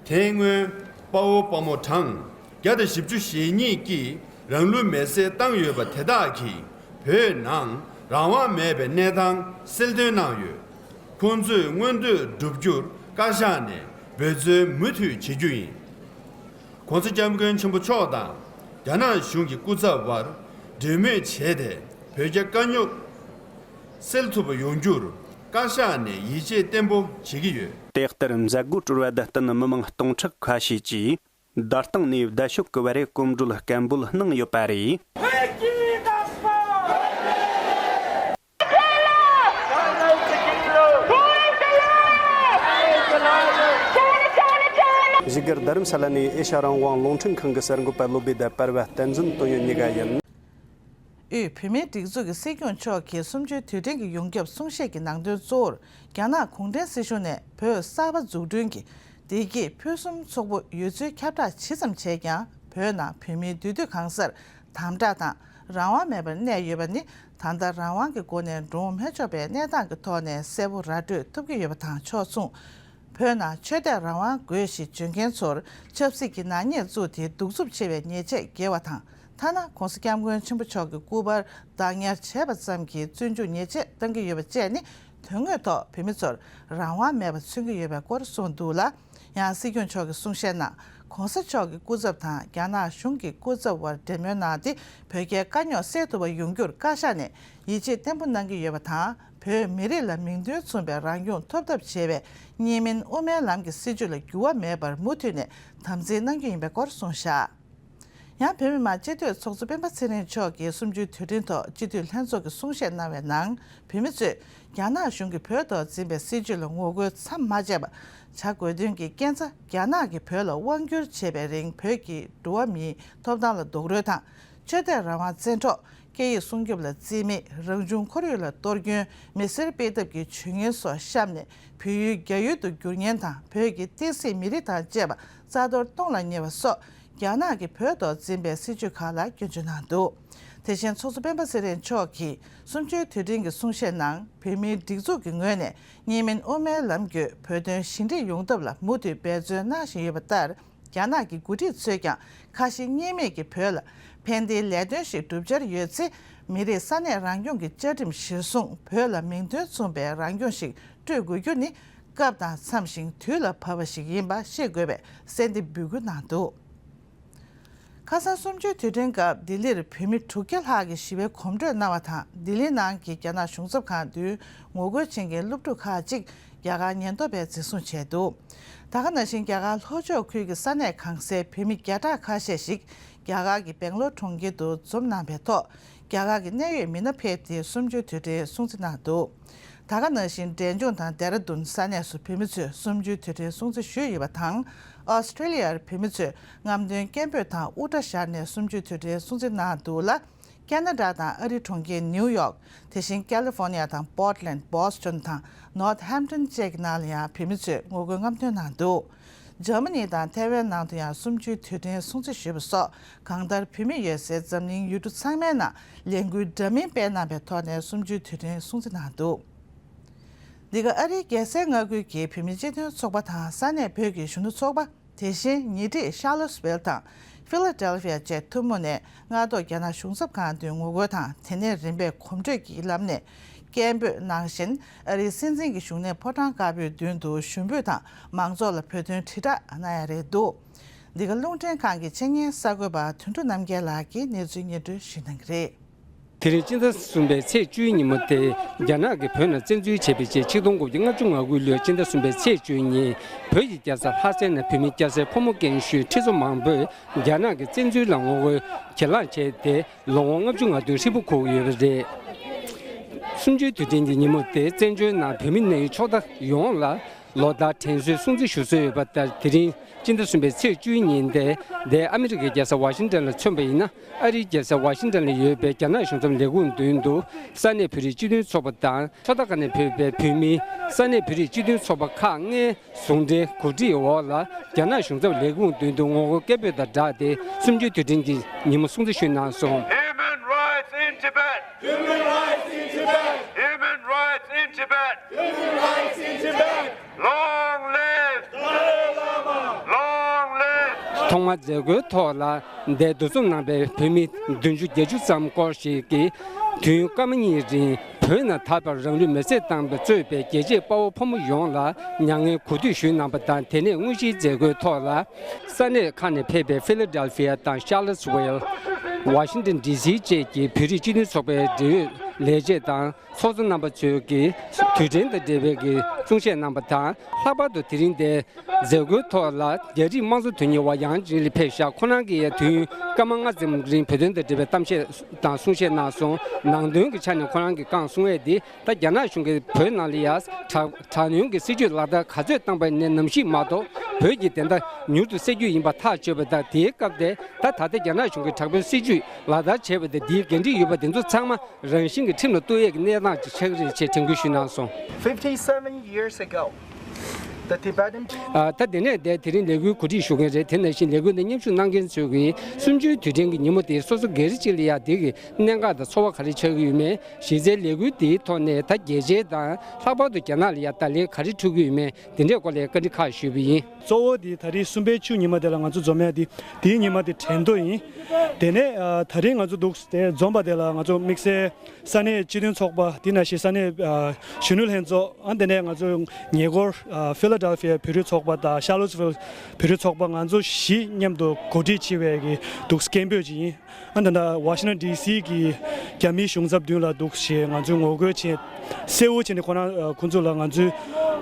དེ་སྔོན་དཔའ་བོ་དཔའ་མོ་གྲངས་བརྒྱ་དང་བཞི་བཅུ་ཞེ་གཉིས་ཀྱིས་རང་ལུས་མེར་སྲེག་བཏང་ཡོད་པ་དེ་དག་གིས་བོད་ནང་རང་དབང་མེད་པའི་གནས་སྟངས་གསལ་སྟོན་གནང་ཡོད། ཁོང་ཚོས་མངོན་འདོད་བསྒྲུབ་རྒྱུར་བཀའ་ཤག་ནས་འབད་བརྩོན་མུ་མཐུད་བྱེད་རྒྱུ་ཡིན། ༸གོང་ས་༸སྐྱབས་མགོན་ཆེན་པོ་མཆོག་དང་རྒྱ་ནག་གཞུང་གི་སྐུ་ཚབ་དབར་འབྲེལ་མོལ་བྱས་ཏེ་བོད་རྒྱ་དཀའ་རྙོག་སེལ་ཐུབ་པ་ཡོང་རྒྱུར་བཀའ་ཤག་ནས་ཡིད་ཆེས་བརྟན་པོ་བྱེད་ཀྱི་ཡོད། དེ་ལྟར་མཛད་སྒོ་གྲོལ་བ་དང་བསྟུན་མི་མང་སྟོང་ཕྲག་ཁ་ཤས་ཀྱིས་རྡ་སྟེང་ནས་བརྡ་ཤོག་གི་བར་སྐོམ་བགྲོད་སྐད་འབོད་གནང་ཡོད་པ་རེད། བོད་ཀྱི་བདག་པོ། བཞུགས་སྒར་རྡ་རམ་ས་ལ་ནས་ཨེ་ཤ་རང་དབང་རླུང་འཕྲིན་ཁང་གི་གསར་འགོད་པ་བློ་བྷེ་དང་པར་བ་བསྟན་འཛིན་དོན་ཡོད་གཉིས་ཀ་ཡིན། དབུས་བོད་མིའི་སྒྲིག་འཛུགས་ཀྱི་སྲིད་སྐྱོང་མཆོག་གིས་གསུམ་བཅུའི་དུས་དྲན་གྱི་ཡོངས་ཁྱབ་གསུང་བཤད་ཀྱི་ནང་དོན་གཙོ་བོར། རྒྱ་ནག་གུང་ཁྲན་སྲིད་གཞུང་ནས་བོད་གསར་པ་འཛུགས་སྐྲུན་གྱི་བདེ་སྐྱིད་ཕུན་སུམ་ཚོགས་པོ་ཡོད་ཚུལ་ཁྱབ་བསྒྲགས་ཇི་ཙམ་བྱས་ཀྱང་། བོད་ནང་བོད་མིའི་འདུས་སྡོད་གང་སར་དམ་དྲག་དང་རང་དབང་མེད་པར་གནས་ཡོད་པ་ནི། ད་ལྟ་རང་དབང་གི་སྒོ་ནས་འགྲོ་མི་ཆོག་པའི་གནས་སྟངས་ཀྱི་ཐོག་ནས་གསལ་པོ་ར་སྤྲོད་ཐུབ་ཀྱི་ཡོད་པ་དང་ཕྱོགས་མཚུངས། བོད་ནང་ཆོས་དད་རང་དབང་དགོས་ཞེས་བརྗོད་མཁན་ཚོར་ཆབ་སྲིད་ཀྱི་ནག་ཉེས་བཙུགས་ཏེ་གདུག་རྩུབ་ཆེ་བའི་ཉེས་ཆད་འགེལ་བ་དང་། ཐ་ན་༸གོང་ས་༸སྐྱབས་མགོན་ཆེན་པོ་མཆོག་གི་སྐུ་པར་བདག་ཉར་བྱས་པ་ཙམ་གྱིས་བཙོན་འཇུག་ཉེས་ཆད་གཏང་གི་ཡོད་པ་བཅས་ནི། དོན་དངོས་ཐོག་བོད་མི་ཚོར་རང་དབང་མེད་པ་མཚོན་གྱི་ཡོད་པའི་སྐོར་གསུངས་འདུག་ལ། ཡང་སྲིད་སྐྱོང་མཆོག་གིས་གསུང་བཤད་ནང་༸གོང་ས་མཆོག་གི་སྐུ་ཚབ་དང་རྒྱ་ནག་གཞུང་གི་སྐུ་ཚབ་དབར་འབྲེལ་མོལ་གནང་སྟེ། བོད་རྒྱའི་དཀའ་རྙོག་སེལ་ཐུབ་པ་ཡོང་རྒྱུར་བཀའ་ཤག་ནས་ཡིད་ཆེས་བརྟན་པོ་གནང་གི་ཡོད་པ་དང་། བོད་མི་རིགས་ལ་མིང་དོན་མཚུངས་པའི་རང་སྐྱོང་ཐོབ་ཐབས་བྱེད་པའི་གཉིས་སྨན་དབུ་མའི་ལམ་གྱི་སྲིད་བྱུས་ལ་འགྱུར་བ་མེད་པར་མུ་མཐུད་ནས་དམ་འཛིན་གནང་རྒྱུ་ཡིན་པའི་སྐོར་གསུངས་བཞག། ཡང་བོད་མི་མང་སྤྱི་འཐུས་ཚོགས་གཙོ་སྤེན་པ་ཚེ་རིང་མཆོག་གིས་གསུམ་བཅུའི་དུས་དྲན་ཐོག་སྤྱི་འཐུས་ལྷན་ཚོགས་ཀྱི་གསུང་བཤད་གནང་བའི་ནང་། བོད་མི་ཚོས་རྒྱ་ནག་གཞུང་གིས་བོད་ཐོག་འཛིན་པའི་སྲིད་བྱུས་ལ་ངོ་རྒོལ་མཚམས་མ་ཆད་པ་བྱ་དགོས་དོན་གྱི་རྐྱེན་རྩ། རྒྱ་ནག་གིས་བོད་ལ་དབང་བསྒྱུར་བྱས་པའི་རིང་བོད་ཀྱི་འགྲོ་བ་མིའི་ཐོབ་ཐང་ལ་རྡོག་རོལ་དང་། ཆོས་དད་རང་དབང་བཙན་འཕྲོག་སྐད་ཡིག་སྲུང་སྐྱོབ་ལ་རྩིས་མེད། རང་བྱུང་ཁོར་ཡུག་ལ་གཏོར་སྐྱོན། མི་སེར་སྤེལ་ཐབས་ཀྱི་ཇུས་ངན་སོགས་བཤམས་ནས། བོད་ཡུལ་རྒྱ་ཡུལ་དུ་བསྒྱུར་ཉེན་དང་། བོད་ཀྱི་བསྟན་སྲིད་མི་རིགས་དང་བཅས་པ་རྩ་གཏོར་གཏོང་ལ་ཉེ་བ་སོགས་ རྒྱ་ནག་གིས་བོད་ཐོག་འཛིན་པའི་སྲིད་བྱུས་ཁག་ལ་སྐྱོན་བརྗོད་གནང་འདུག་དེ་བཞིན་ཚོགས་གཙོ་སྤེན་པ་ཚེ་རིང་མཆོག་གིས་གསུམ་བཅུའི་དུས་དྲན་གྱི་གསུང་བཤད་ནང་བོད་མིའི་སྒྲིག་འཛུགས་ཀྱི་ངོས་ནས་གཉིས་སྨན་དབུ་མའི་ལམ་བརྒྱུད་བོད་དོན་ཞི་འགྲིག་ཡོང་ཐབས་ལ་མུ་མཐུད་འབད་བརྩོན་གནང་བཞིན་ཡོད་པ་ལྟར། རྒྱ་ནག་གི་འགོ་ཁྲིད་ཚོས་ཀྱང་ཁ་ཞེ་གཉིས་མེད་ཀྱིས་བོད་ལ་ཕན་བདེའི་ལས་དོན་ཞིག་བསྒྲུབ་འཆར་ཡོད་ཚེ། མི་རིགས་ས་གནས་རང་སྐྱོང་གི་བཅའ་ཁྲིམས་གཞིར་བཟུང་བོད་ལ་མིང་དོན་མཚུངས་པའི་རང་སྐྱོང་ཞིག་སྤྲོད་དགོས་རྒྱུ་ནི་སྐབས་དང་འཚམ་ཞིང་དུས་ལ་བབ་པ་ཞིག་ཡིན་པ་ཤེས་དགོས་པའི་གསལ་འདེབས་འབུལ་སྐུལ་གནང་འདུག་ཁ་སང་གསུམ་བཅུའི་དུས་དྲན་སྐབས་ལྡི་ལིར་བོད་མི་དྲུག་བརྒྱ་ལྷག་གིས་ཞི་བའི་གོམ་བགྲོད་གནང་བ་དང་། ལྡི་ལིའི་ནང་གི་རྒྱ་ནག་གཞུང་ཚབ་ཁང་མདུན་ངོ་རྒོལ་བྱེད་མཁན་སློབ་ཕྲུག་ཁག་ཅིག་རྒྱ་གར་ཉེན་རྟོག་པས་འཛིན་བཟུང་བྱས་འདུག་ད་ག་ནང་བཞིན་རྒྱ་གར་ལྷོ་ཕྱོགས་ཁུལ་གྱི་ས་གནས་གང་སའི་བོད་མི་བརྒྱ་ཕྲག་ཁ་ཤས་ཤིག་རྒྱ་གར་གྱི་སྦེང་ལོར་གྲོང་ཁྱེར་དུ་འཛོམས་གནང་བའི་ཐོག་རྒྱ་གར་གྱི་གནད་ཡོད་མི་སྣ་ཕེབས་ཏེ་གསུམ་བཅུའི་དུས་དྲན་སྲུང་བརྩི་གནང་འདུག་ད་ག་ནང་བཞིན་འབྲས་ལྗོངས་དང་ལྡེ་ར་ལྡུན་ས་གནས་སུ་བོད་མི་ཚོས་གསུམ་བཅུའི་དུས་དྲན་སྲུང་བརྩི་ཞུས་ཡོད་པ་དང་། ཨོ་སི་ཀྲེ་ལི་ཡར་བོད་མི་ཚོས་རྔམ་སྟོན་སྐད་འབོད་དང་དབུ་སྐྲ་བཞར་ནས་གསུམ་བཅུའི་དུས་དྲན་སྲུང་བརྩི་གནང་འདུག་ལ། ཁེ་ན་ཌ་དང་ཨ་རིའི་གྲོང་ཁྱེར་ནིའུ་ཡོག་དེ་བཞིན་ཀ་ལི་ཧྥོར་ནི་ཡ་དང་པོར་ཊི་ལེན། བྷོ་སི་ཊོན་དང་ནོར་ཧེམ་ཊོན་བཅས་ཀྱི་ནང་ལ་ཡང་བོད་མི་ཚོས་ངོ་རྒོལ་རྔམ་སྟོན་གནང་འདུག་འཇར་མ་ནི་དང་ཐའེ་ཝན་ནང་དུ་ཡང་གསུམ་བཅུའི་དུས་དྲན་སྲུང་བརྩི་ཞུས་པ་སོགས་གང་ལྟར་བོད་མི་ཡོད་སའི་འཛམ་གླིང་ཡུལ་གྲུ་ཚང་མའི་ནང་ལས་འགུལ་འདྲ་མིན་སྤེལ་གནང་བའི་ཐོག་ནས་གསུམ་བཅུའི་དུས་དྲན་སྲུང་བརྩི་གནང་འདུག་འདི་ག་ཨ་རིའི་རྒྱལ་སའི་མངའ་ཁུལ་གྱི་བོད་མི་སྤྱི་མཐུན་ཚོགས་པ་དང་ས་གནས་བོད་ཀྱི་གཞོན་ནུ་ཚོགས་པ། དེ་བཞིན་ཉེ་འཁྲིས་ཤར་ལོ་སི་ཝེལ་དང་ཕི་ལ་ཌེལ་ཕི་ཡ་བཅས་ཐུན་མོང་ནས་སྔ་ཐོག་རྒྱ་ནག་གཞུང་ཚབ་ཁང་མདུན་ངོ་རྒོལ་དང་། དེ་ནས་རིམ་པས་གོམ་བགྲོད་ཀྱི་ལམ་ནས་སྐད་འབོད་གནང་བཞིན། ཨ་རིའི་སྲིད་འཛིན་གྱི་བཞུགས་གནས་ཕོ་བྲང་དཀར་པོའི་མདུན་དུ་ཞུ་འབོད་དང་མང་ཚོགས་ལ་བོད་དོན་དྲིལ་བསྒྲགས་གནང་ཡ་རེད་འདུག་འདི་ག་རླུང་འཕྲིན་ཁང་གི་ཆེད་གཉེར་གསར་འགོད་པ་དོན་གྲུབ་རྣམ་རྒྱལ་ལགས་ཀྱིས་གནས་ཚུལ་སྙན་སྒྲོན་ཞུས་གནང་གི་རེད། དེ་རིང་སྤྱི་ཟླ་གསུམ་པའི་ཚེས་བཅུའི་ཉིན་མོ་སྟེ། རྒྱ་ནག་གིས་བོད་ནང་བཙན་འཛུལ་བྱས་པའི་རྗེས་ཆིག་སྟོང་དགུ་བརྒྱ་ལྔ་བཅུ་ང་དགུའི་ལོའི་སྤྱི་ཟླ་གསུམ་པའི་ཚེས་བཅུའི་ཉིན། བོད་ཀྱི་རྒྱལ་ས་ལྷ་སའི་ནང་བོད་མི་སྐྱ་སེར་ཕོ་མོ་རྒན་གཞོན་ཁྲི་ཚོ་མང་པོས་རྒྱ་ནག་གི་བཙན་འཛུལ་ལ་ངོ་རྒོལ་གྱེན་ལངས་བྱས་ཏེ། ལོ་ངོ་ལྔ་བཅུ་ང་བདུན་ཧྲིལ་པོ་འཁོར་གྱི་ཡོད་པ་རེད། གསུམ་བཅུའི་དུས་དྲན་གྱི་ཉིན་མོ་སྟེ། བཙན་བྱོལ་ནང་བོད་མི་གནས་ཡུལ་ཕྱོགས་མཐའ་ཡོངས་ལ་ལོ་ལྟར་དྲན་གསོའི་སྲུང་བརྩི་ཞུ་སྲོལ་ཡོད་པ་ལྟར། དེ་རིང་སྤྱི་ཟླ་གསུམ་པའི་ཚེས་བཅུའི་ཉིན་ཏེ། འདིར་ཨ་མི་རི་ཀའི་རྒྱལ་ས་ཝ་ཤིང་ཏོན་ལ་མཚོན་པ་ཡིན་ན། ཨ་རིའི་རྒྱལ་ས་ཝ་ཤིང་ཏོན་ལ་ཡོད་པའི་རྒྱ་ནག་གཞུང་ཚབ་ལས་ཁུངས་མདུན་དུ། ས་གནས་བོད་རིགས་སྤྱི་མཐུན་ཚོགས་པ་དང་ཕྱོགས་མཐའ་ཁག་ནས་ཕེབས་པའི་བོད་མི། ས་གནས་བོད་རིགས་སྤྱི་མཐུན་ཚོགས་པ་ཁག་ལྔའི་ཟུང་འབྲེལ་གོ་སྒྲིག་འོག་ལ། རྒྱ་ནག་གཞུང་ཚབ་ལས་ཁུངས་མདུན་དུ་ངོ་རྒོལ་སྐད་འབོད་དང་སྦྲགས་ཏེ། གསུམ་བཅུའི་དུས་དྲན་གྱི་ཉིན་མོ་སྲུང་བརྩི་ཞུས་གནང་སོང་། Human rights in Tibet! Human rights in Tibet! Human rights in Tibet! Human rights in Tibet! Long live! Dalai Lama! Long live! ཐོག་མར་མཛད་སྒོའི་ཐོག་ལ། འདིར་འདུ་འཛོམས་གནང་པའི་བོད་མི་བདུན་ཅུ་བརྒྱད་ཅུ་ཙམ་སྐོར་ཞིག་གིས། དུས་ཡུན་སྐར་མ་གཉིས་རིང་བོད་ནང་ད་བར་རང་ལུས་མེར་སྲེག་བཏང་བའི་གཙོས་པའི་རྒྱལ་གཅེས་དཔའ་བོ་ཕོ་མོ་ཡོངས་ལ་མྱ་ངན་གུས་འདུད་ཞུས་གནང་པ་དང་། དེ་ནས་དངོས་གཞིའི་མཛད་སྒོའི་ཐོག་ལ། ས་གནས་ཁག་ནས་ཕེབས་པའི་ཕི་ལ་ཌེལ་ཕི་ཡ་དང་ཤར་ལོ་སི་ཝེལ། ཝ་ཤིང་ཏོན་ཌི་སི་བཅས་ཀྱི་བོད་རིགས་སྤྱི་མཐུན་ཚོགས་པའི་འབྲེལ་ཡོད་ལས་བྱེད་དང་ཚོགས་གཙོ་རྣམ་པ་ཚོས་ཀྱིས་དུས་དྲན་དང་འབྲེལ་བའི་གི་གསུང་བཤད་གནང་པ་དང་། ལྷག་པར་དུ་དེ་རིང་འདིར་མཛད་སྒོའི་ཐོག་ལ་རྒྱ་རིགས་དམངས་གཙོ་དོན་གཉེར་བ་ཡང་ཅིན་ལི་ཕེབས་ཤག་ཁོང་རང་གིས་ཡང་དུས་ཡུན་སྐར་མ་ལྔ་ཙམ་རིང་བོད་དོན་དང་འབྲེལ་བའི་གཏམ་བཤད་དང་གསུང་བཤད་གནང་སོང་། ནང་དོན་གྱི་ཆ་ནས་ཁོང་རང་གིས་གང་གསུང་ཡས་དེ། ད་རྒྱ་ནག་གཞུང་གིས་བོད་ནང་ལ་ཡ་དྲག་དྲག་གནོན་གྱི་སྲིད་བྱུས་ལག་བསྟར་ག་ཚོད་བཏང་པ་ཡིན་ནའི་ནམ་ཞིག་མ་གཏོགས་བོད་ཀྱི་བདེན་མཐའ་མྱུར་དུ་གསལ་རྒྱུ་ཡིན་པ་ཐག་ཆོད་པ་དང་། དེའི་སྐབས་དེ་ད་ད་ལྟ་རྒྱ་ནག་གཞུང་གིས་དྲག་པོའི་སྲིད་བྱུས་ལག་བསྟར་བྱས་པ་དེ་འདིའི་འགན་འཁྲི་ཡོད་པ་དེ་ཚོ་ཚང་མ་རང་བཞིན་གྱིས་ཁྲིམས་ལ་གཏུག་ཡས་ཀྱི་གནས་སྟངས་ཅིག་ཆགས་ཀྱི་རེད་ཅེས་དྲན་སྐུལ་ཞུས་གནང་སོང་། Fifty-seven years ago, the Tibetan ཨ། ད་དེ་ནས་དེ་དེ་རིང་ལས་འགུལ་གོ་སྒྲིག་ཞུ་མཁན་རེད། དེ་ནང་བཞིན་ལས་འགུལ་འདི་མཉམ་ཞུགས་གནང་མཁན་ཚོས་ཀྱིས་གསུམ་བཅུའི་དུས་དྲན་གྱི་ཉིན་མོ་དེ་སོ་སོ་སྒེར་གཅིག་ལ་ཡ་དེ་གི་གནད་འགག་དང་ཚོར་བ་ག་རེ་ཆགས་ཀྱི་ཡོད་མེད། གཞི་རྩའི་ལས་འགུལ་དེའི་ཐོག་ནས་ད་རྒྱལ་སྤྱིའི་དང་ལྷག་པར་དུ་རྒྱ་ནག་ལ་ཡ་བརྡ་ལན་ག་རེ་འཕྲོད་ཀྱི་ཡོད་མེད། དེ་འདྲའི་སྐོར་ལ་བཀའ་འདྲི་ཁག་ཞུས་པ་ཡིན། གཙོ་བོ་དེ་ད་རེས་གསུམ་པའི་ཆུ་ཉི་མ་དེ་ལ་ང་ཚོ་འཛོམས་ཡ་དེ། དེའི་ཉི་མ་དེ་དྲན་ཐོ་ཡིན། དེ་ནས་ཨ། ད་རེས་ང་ཚོ་འདུག་སྟེ་འཛོམས་པ་དེ་ལ་ང་ཚོ་དམིགས་བསལ་ས་གནས་སྤྱི་མཐུན་ཚོགས་པ། དེ་ནང་བཞིན་ས་གནས་ཨ། གཞོན་ནུ་ལྷན་ཚོགས། ཨ། དེ་ནས་ང་ཚོ་ཉེ་འཁོར་ཨ། ཕི་ལ་ཌེལ་ཕི་ཡ་བོད་རིགས་ཚོགས་པ་དང་ཤར་ལོ་སི་ཝེལ་བོད་རིགས་ཚོགས་པ། ང་ཚོ་བཞི་མཉམ་དུ་གོ་སྒྲིག་བྱས་པའི་གི་འདུག་སྐད་འབོད་ཅིག་ཡིན། ཨ། ད་ལྟ་ཝ་ཤིང་ཏོན་ཌི་སི་གི་རྒྱ་མིའི་གཞུང་ཚབ་མདུན་ལ་འདུག་བྱས་ང་ཚོས་ངོ་རྒོལ་བྱས། གསལ་བོ་བྱས་ནས་ཁོ་རང་ཁོང་ཚོ་ལ་ང་ཚོས་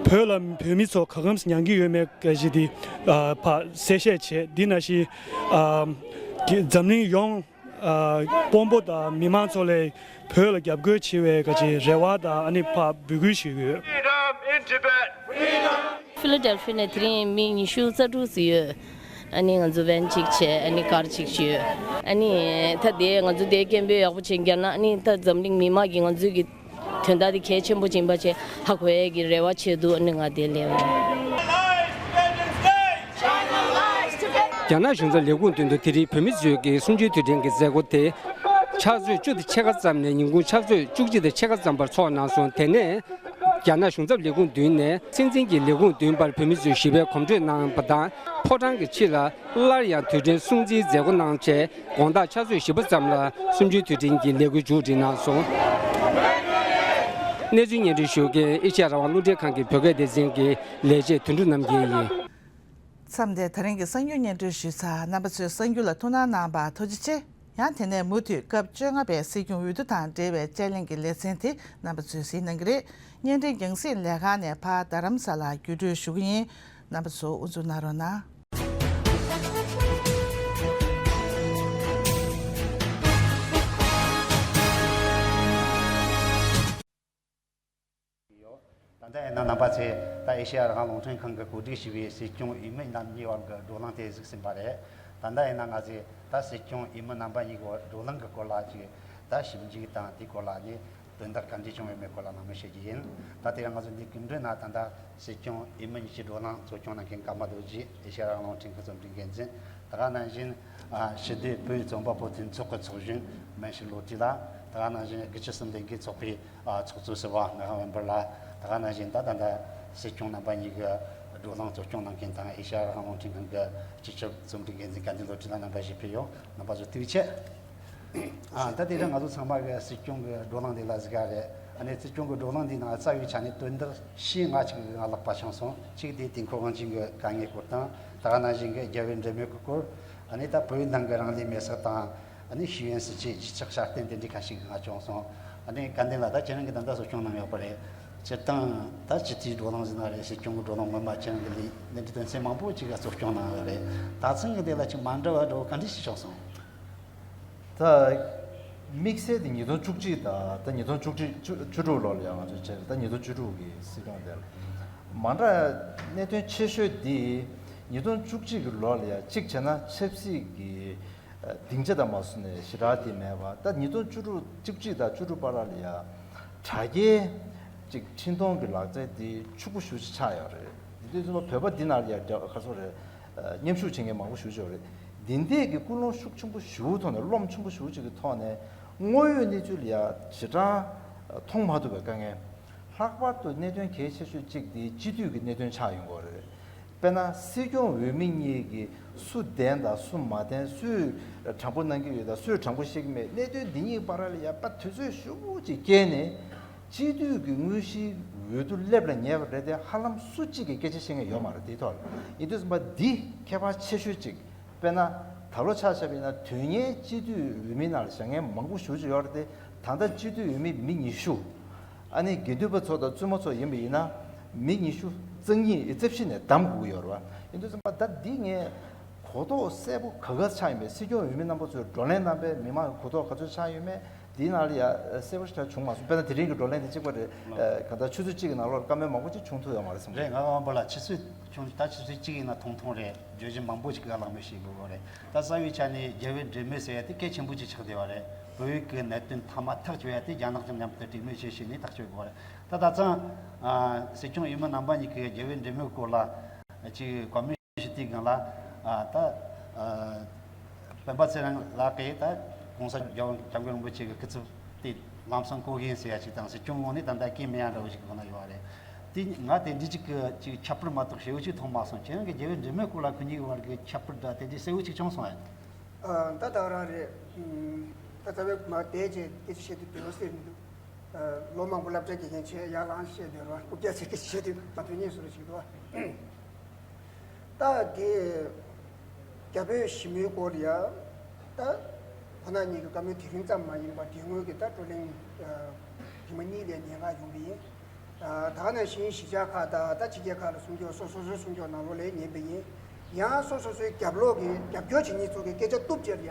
བོད་ལ་བོད་མི་ཚོ་ག་གམ་མྱང་གི་ཡོད་མེད་ག་ཞིག་དེ་ཕར་གསལ་བཤད་བྱས། འདི་ནང་བཞིན་འཛམ་གླིང་ཡོངས་དཔོན་པོ་དང་མི་མང་ཚོ་ལ་བོད་ལ་རྒྱབ་སྐྱོར་བྱེད་པའི་ག་ཅིག་རེ་བ་དང་། ཨ་ནི་ཕར་འབོད་སྐུལ་ཞུས་ཡོད། Freedom in Tibet! Freedom! ཕི་ལ་ཌེལ་ཕི་ཡ་ནས་དེ་རིང་མི་ཉི་ཤུ་རྩ་དྲུག་ཙམ་ཡོད། ཨ་ནི་ང་ཚོ་བན་གཅིག་བྱས། ཨ་ནི་ཀར་གཅིག་བྱས། ཨ་ནི་ད་དེ་ང་ཚོ་དེ་སྐད་འབོད་ཡག་པོ་བྱས་བརྒྱབ་ན། ཨ་ནི་ད་འཛམ་གླིང་མི་མང་གིས་ང་ཚོའི་གི་དོན་དག་དེ་གལ་ཆེན་པོ་ཅིག་ཡིན་པ་བྱས་ཧ་གོ་ཡས་ཀྱི་རེ་བ་བྱས་འདུག་ཨ་ནི་ང་དེ་ལས། China lies Tibet! རྒྱ་ནག་གཞུང་ཚབ་ལས་ཁུངས་མདུན་དུ་དེ་རིང་བོད་མི་ཚོས་ཀྱི་གསུམ་བཅུའི་དུས་དྲན་གྱི་མཛད་སྒོ་དེ་ཕྱག་ཚོད་བཅུ་དང་ཕྱེད་ཀ་ཙམ་ནས་ཉིན་གུང་ཕྱག་ཚོད་བཅུ་གཅིག་དང་ཕྱེད་ཀ་ཙམ་བར་འཚོགས་གནང་སོང་། དེ་ནས་རྒྱ་ནག་གཞུང་ཚབ་ལས་ཁུངས་མདུན་ནས་སྲིད་འཛིན་གྱི་ལས་ཁུངས་མདུན་བར་བོད་མི་ཚོས་ཞི་བའི་གོམ་བགྲོད་གནང་བ་དང་། ཕོ་བྲང་གི་ཕྱི་ལ་སླར་ཡང་དུས་དྲན་སྲུང་བརྩིའི་མཛད་སྒོ་གནང་རྗེས། དགོང་དག་ཕྱག་ཚོད་བཞི་པ་ཙམ་ལ་གསུམ་བཅུའི་དུས་དྲན་གྱི་ལས་འགུལ་མཇུག་སྒྲིལ་གནང་སོང་། གནས་ཚུལ་སྙན་སྒྲོན་ཞུ་མཁན་ཨེ་ཤེ་ཡ་རང་དབང་རླུང་འཕྲིན་ཁང་གི་བོད་སྐད་སྡེ་ཚན་གྱི་ལས་བྱེད་དོན་གྲུབ་རྣམ་རྒྱལ་ཡིན། མཚམས་འདིར་ད་རིང་གི་གསར་འགྱུར་སྙན་སྒྲོན་ཞུས་ཚར། རྣམ་པ་ཚོས་གསར་འགྱུར་ལ་ཐུགས་སྣང་གནང་བར་ཐུགས་རྗེ་ཆེ། ཡང་དེ་ནས་མུ་མཐུད་སྐབས་བཅོ་ལྔ་པའི་སྲིད་སྐྱོང་འོས་བསྡུ་དང་འབྲེལ་བའི་དཔྱད་གླེང་གི་ལེ་ཚན་དེ་རྣམ་པ་ཚོས་གཟིགས་གནང་གི་རེད། བརྙན་འཕྲིན་རྒྱང་སྲིང་ལས་ཁང་ནས་ཕར་རྡ་རམ་ས་ལར་བརྒྱུད་སྤྲོད་ཞུ་གི་ཡིན། རྣམ་པ་ཚོ་དབུ་འཛུགས་གནང་རོགས་གནང་། ཡོད། ད་ལྟ་ཡིན་ན་རྣམ་པ་ཚོས་ད་ཨེ་ཤེ་ཡ་རང་དབང་རླུང་འཕྲིན་ཁང་གིས་གོ་སྒྲིག་བྱས་པའི་སྲིད་སྐྱོང་འོས་མི་རྣམ་གཉིས་བར་གྱི་བགྲོ་གླེང་དེ་གཟིགས་ཟིན་པ་རེད། ད་ལྟ་ཡིན་ན་ང་ཚོས་ད་སྲིད་སྐྱོང་འོས་མི་རྣམ་པ་གཉིས་ཀྱི་བགྲོ་གླེང་གི་སྐོར་ལ་ཅིག་ད་ཞིབ་འཇུག་དང་དེའི་སྐོར་ལ་ནི་དོན་དག་ག་འདྲས་བྱུང་བའི་མེད་སྐོར་ལ་གནང་མུས་བྱེད་ཀྱི་ཡིན། ད་དེ་རིང་ང་ཚོ་འདི་གི་འགྲོས་ན་ད་ལྟ་སྲིད་སྐྱོང་འོས་མི་གཉིས་ཀྱི་བགྲོ་གླེང་གཙོ་སྐྱོང་གནང་མཁན་ཀརྨ་རྡོ་རྗེ་ཨེ་ཤེ་ཡ་རང་དབང་རླུང་འཕྲིན་ཁང་རྩོམ་སྒྲིག་འགན་འཛིན། ད་ག་ནང་བཞིན་ཨ་ཕྱི་སྡོད་བོད་རྩོམ་པ་པོ་མཐུན་ཚོགས་ཀྱི་ཚོགས་གཞོན་སྨན་ཞིག་བློ་གྲོས་ལགས། ད་ག་ནང་བཞིན་དགུ་བཅུ་གསུམ་ལས་འགུལ་ཚོགས་པའི་ཨ་ཚོགས་གཙོ་ཟུར་པ་ངག་དབང་དབེན་པ་ལགས། ད་ག་ནང་བཞིན་ད་ད་ལྟ་སྲིད་སྐྱོང་རྣམ་པ་གཉིས་ཀྱི་བགྲོ་གླེང་གཙོ་སྐྱོང་གནང་མཁན་དང་ཨེ་ཤེ་ཡ་རང་དབང་རླུང་འཕྲིན་ཁང་གི་སྤྱི་ཁྱབ་རྩོམ་སྒྲིག་འགན་འཛིན་བཀའ་བསྡུ་བློ་གྲོས་ལགས། རྣམ་པ་བཞུགས་ཕེབས་ཡོད། རྣམ་པ་ཚོ་ཐུགས་རྗེ་ཆེ། ཨ་ད་དེ་རིང་ང་ཚོ་ཚང་མ་གི་སྲིད་སྐྱོང་གི་བགྲོ་གླེང་འདི་ལ་གཟིགས་ཀ་རེད། ཨ་ནི་སྲིད་སྐྱོང་གི་བགྲོ་གླེང་འདི་ནང་རྩ་བའི་ཆ་ནས་དོན་དག་བཞི་ལྔ་ཅིག་ང་ལག་པ་འཆང་སོང་། གཅིག་དེ་དུས་འཁོར་དབང་ཆེན་གྱི་དཀའ་ངལ་སྐོར་དང་། ད་ག་ནང་བཞིན་གྱི་རྒྱལ་བའི་འབྲེལ་མོལ་གྱི་སྐོར། ཨ་ནི་ད་བོད་ནང་གི་རང་ལུས་མེར་སྲེག་དང་། ཨ་ནི་ཤེས་ཡོན་སྲིད་བྱུས་གཞིས་ཆགས་སྲ་བརྟན་དེ་འདྲའི་ཁ་ཤས་ཀྱིས་ང་བྱུང་སོང་། ཨ་ནི་བཀའ་བསྡུ་ལགས། ད་ཁྱེད་རང་གིས་ད་ལྟ་གཙོ་སྐྱོང་གནང་ཡོད་པ་རེད། སྤྱིར་བཏང་ད་སྤྱི་འཐུས་བགྲོ་གླེང་ཟེར་ན་རེད། སྲིད་སྐྱོང་གི་བགྲོ་གླེང་སྔོན་མ་ཁྱེད་རང་གི་ལས་ལས་འགུལ་དོན་ཚན་མང་པོ་ཅིག་ག་གཙོ་སྐྱོང་གནང་ཡོད་རེད། ད་ཚང་གི་དེ་ལ་ཅིག་མ་འདྲ་བ་འདྲ་བོ་ག་འདྲ་ཞིག་བྱུང་སོང་། ད་དམིགས་བསལ་དེ་ཉིས་སྟོང་བཅུ་གཅིག་དང་ད་ཉིས་སྟོང་བཅུ་གཅིག་བཅུ་བཅུ་དྲུག་ལོ་ལ་ཡང་ང་ཚོ་བྱས། ད་ཉིས་སྟོང་བཅུ་དྲུག་གི་སྲིད་སྐྱོང་དེ་ལ་མ་འདྲ་གནད་དོན་ཆེ་ཤོས་དེ་ཉིས་སྟོང་བཅུ་གཅིག་གི་ལོ་ལ་ཡང་གཅིག་བྱས་ན་ཆབ་སྲིད་ཀྱི་སྡིངས་ཆ་དང་མ་སོང་ནས་ཞེ་དྲག་དེ་མེད་པ། ད་ཉིས་སྟོང་བཅུ་དྲུག་བཅུ་གཅིག་དང་བཅུ་དྲུག་བར་ལ་ཡང་དྲ་རྒྱའི་ཅིག་འཕྲིན་གཏོང་གི་ལག་རྩལ་དེ་ཕྱུག་པོ་ཞེ་པོ་ཅིག་ཆགས་ཡོད་རེད། དེ་དུས་ཙམ་པ་བོད་པ་འདི་ནང་ལ་ཡང་ག་ཚོད་རེད། མཉམ་ཞུགས་བྱེད་མཁན་མང་པོ་ཞེ་པོ་ཅིག་ཡོད་རེད། འདི་འདྲས་ཀྱི་ཀུན་སློང་ཤུགས་ཆེན་པོ་ཞེ་པོའི་ཐོག་ནས། རློམ་ཆེན་པོ་ཞེ་པོ་ཅིག་གི་ཐོག་ནས་དངོས་ཡོད་གནས་ཚུལ་ལ་ཡང་ཞེ་དྲག་མཐོང་མ་ཐུབ་པའི་དཀའ་ངལ། ལྷག་པར་དུ་གནད་དོན་གལ་ཆེ་ཤོས་གཅིག་དེ་སྤྱི་འཐུས་ཀྱི་གནད་དོན་ཆགས་ཡོང་གི་ཡོད་རེད། དཔེར་ན་སྲིད་སྐྱོང་འོས་མི་གཉིས་ཀྱིས་སུ་བདེན་དང་སུ་མ་བདེན། སུས་དྲང་པོ་གནང་གི་ཡོད་དང་སུས་དྲང་པོ་བཤད་ཀྱི་མེད། གནད་དོན་འདི་གཉིས་བར་ལ་ཡང་དཔེ་དུས་ཚོད་ཞེ་པོ་ཅིག་བསྐྱལ་ནས་སྤྱི་འཐུས་ཀྱི་དངོས་གཞིའི་འོས་བསྡུ་སླེབས་ལ་ཉེ་བ་རེད་དེ། ཧ་ལམ་སུ་གཅིག་གིས་སྐད་ཆ་བཤད་མཁན་ཡོད་མ་རེད། དེའི་ཐོག་ལ་ཡིན་དུས་ཙམ་པ་འདི་ཁྱད་པར་ཆེ་ཤོས་ཅིག་དཔེར་ན་ད་ལོ་ཆ་བཞག་པ་ཡིན་ན་དུས་ངན་སྤྱི་འཐུས་འོས་མི་ནང་ལ་བཞེངས་མཁན་མང་པོ་ཞེ་པོ་ཅིག་ཡོད་རེད་དེ། ད་ལྟ་སྤྱི་འཐུས་འོས་མི་མི་ཉི་ཤུ། ཨ་ནི་དགེ་འདུན་པ་ཚོ་དང་བཙུན་མ་ཚོ་ཡིན་པ་ཡིན་ན་མི་ཉི་ཤུ་རྩ་གཉིས་རྩ་བཞི་ནས་བདམས་དགོས་ཀྱི་ཡོད་རེད་བ། ཡིན་དུས་ཙམ་པ་ད་འདི་ངས་གོ་རྟོགས་གསལ་པོ་ག་ག་ཚོད་ཆགས་ཡོད་མེད། སྲིད་སྐྱོང་འོས་མི་རྣམ་པ་ཚོས་བགྲོ་གླེང་གནང་པའི་མི་མང་གི་གོ་རྟོགས་ག་ཚོད་ཆགས་ཡོད་མེད། འདིའི་ནང་ལ་ཡ་གསལ་པོ་ཞེ་དྲག་བྱུང་མ་སོང་། དཔེར་ན་དེ་རིང་གི་བགྲོ་གླེང་དེ་གཅིག་པ་རེད། ཨ། གང་ལྟར་ཆུ་ཚོད་གཅིག་གི་ནང་ལོགས་བཀའ་མོལ་མང་པོ་ཅིག་བྱུང་ཐུབ་ཡོད་མ་རེད་བསམ་གྱི། རེད། ང་རང་པོ་ལ་ཆུ་ཚོད་ཆུང་ད་ཆུ་ཚོད་གཅིག་ཡིན་ན་ཐུང་ཐུང་རེད། བརྗོད་གཞི་མང་པོ་ཞིག་ག་ལ་མི་ཤེས་དགོས་པ་རེད། ད་རྩ་བའི་ཆ་ནས་རྒྱལ་བའི་འབྲེལ་མོལ་ཟེར་ཡ་དེ་གལ་ཆེན་པོ་ཅིག་ཆགས་བསྡད་པ་རེད། བོད་ཡིག་གི་གནད་དོན་ཐ་མ་ཐག་གཅོད་ཡ་དེ་རྒྱ་ནག་གི་མཉམ་དུ་གྲོས་མོལ་བྱས་བྱས་ནས་ཐག་གཅོད་དགོས་པ་རེད། ད་ད་ཐེངས་ཨ་སྲིད་སྐྱོང་འོས་མི་རྣམ་པ་གཉིས་ཀྱིས་རྒྱལ་བའི་འབྲེལ་མོལ་སྐོར་ལ་ཅིག་བཀའ་མོལ་ཞུ་དུས་སྒང་ལ། ཨ་ད་ཨ་སྤེན་པ་ཚེ་རིང་ལགས་ཀྱིས་ད་༸གོང་ས་༸རྒྱལ་བ་༸སྐྱབས་མགོན་རིན་པོ་ཆེ་གི་སྐུ་ཚབ་དེ་ལམ་སང་བསྐོ་གི་ཡིན་ཟེར་ཡ་ཅིག་དང་། སྲིད་སྐྱོང་ངོས་ནས་ད་ལྟ་སྐད་མི་ཡ་འདྲ་བོ་ཞིག་གི་ནང་ཡོད་རེད། དེ་ང་དེ་འདྲི་ཅིག་གི་ཅིག་ཁྱད་པར་མ་གཏོགས་ཞེ་པོ་ཅིག་མཐོང་མ་སོང་། ཁྱེད་རང་གི་རྒྱལ་བའི་འབྲེལ་མོལ་སྐོར་ལ་ཁོ་གཉིས་ཀྱི་བར་གྱི་ཁྱད་པར་འདྲ་དེ་འདྲ་གསལ་བོ་ཅིག་བྱུང་སོང་ཨེ། ཨ་ད་ད་ག་རང་རེད། ཨ་ད་ལྟ་བའི་མ་བསྡད་རྗེས་སྐད་ཆ་བཤད་དུས་འདོད་པ་སེམས་མི་འདུག་ཨ་ལོ་མང་པོ་སློབ་གྲྭ་དགེ་རྒན་བྱས། ཡར་ལངས་བཤད་འདོད་རེད་བ། རྐུབ་བཀྱག་ཟེར་སྐད་ཆ་བཤད་དུས་མ་དོན་གཉེར་བཟོ་འདྲ་ཞིག་འདུག་བ། ད་དེ་རྒྱ་བོད་ཞི་མོལ་སྐོར་ཡ། ད་ཁོ་ན་གཉིས་ཀྱི་བཀའ་མོལ་དེ་རིང་ཙམ་མ་ཡིན་པར་དེ་སྔོན་གྱི་ད་བགྲོ་གླེང་ཨ་ཐེངས་མ་གཉིས་ལ་ཉན་ག་ཡོང་གི་ཡིན། ཨ་ད་ག་ནང་བཞིན་གཞིས་ཆགས་ཁག་དང་ད་ཕྱི་རྒྱལ་ཁག་ལ་སྲུང་སྐྱོབ་སོ་སོ་སོའི་སྲུང་སྐྱོབ་ནང་ལོགས་ལ་ཉན་པ་ཡིན། ཡང་སོ་སོ་སོའི་རྒྱབ་ལོགས་ཀྱི་རྒྱབ་སྐྱོར་བྱེད་མཁན་ཚོ་གི་སྐད་ཆ་གཏུབ་བྱས་ཡ།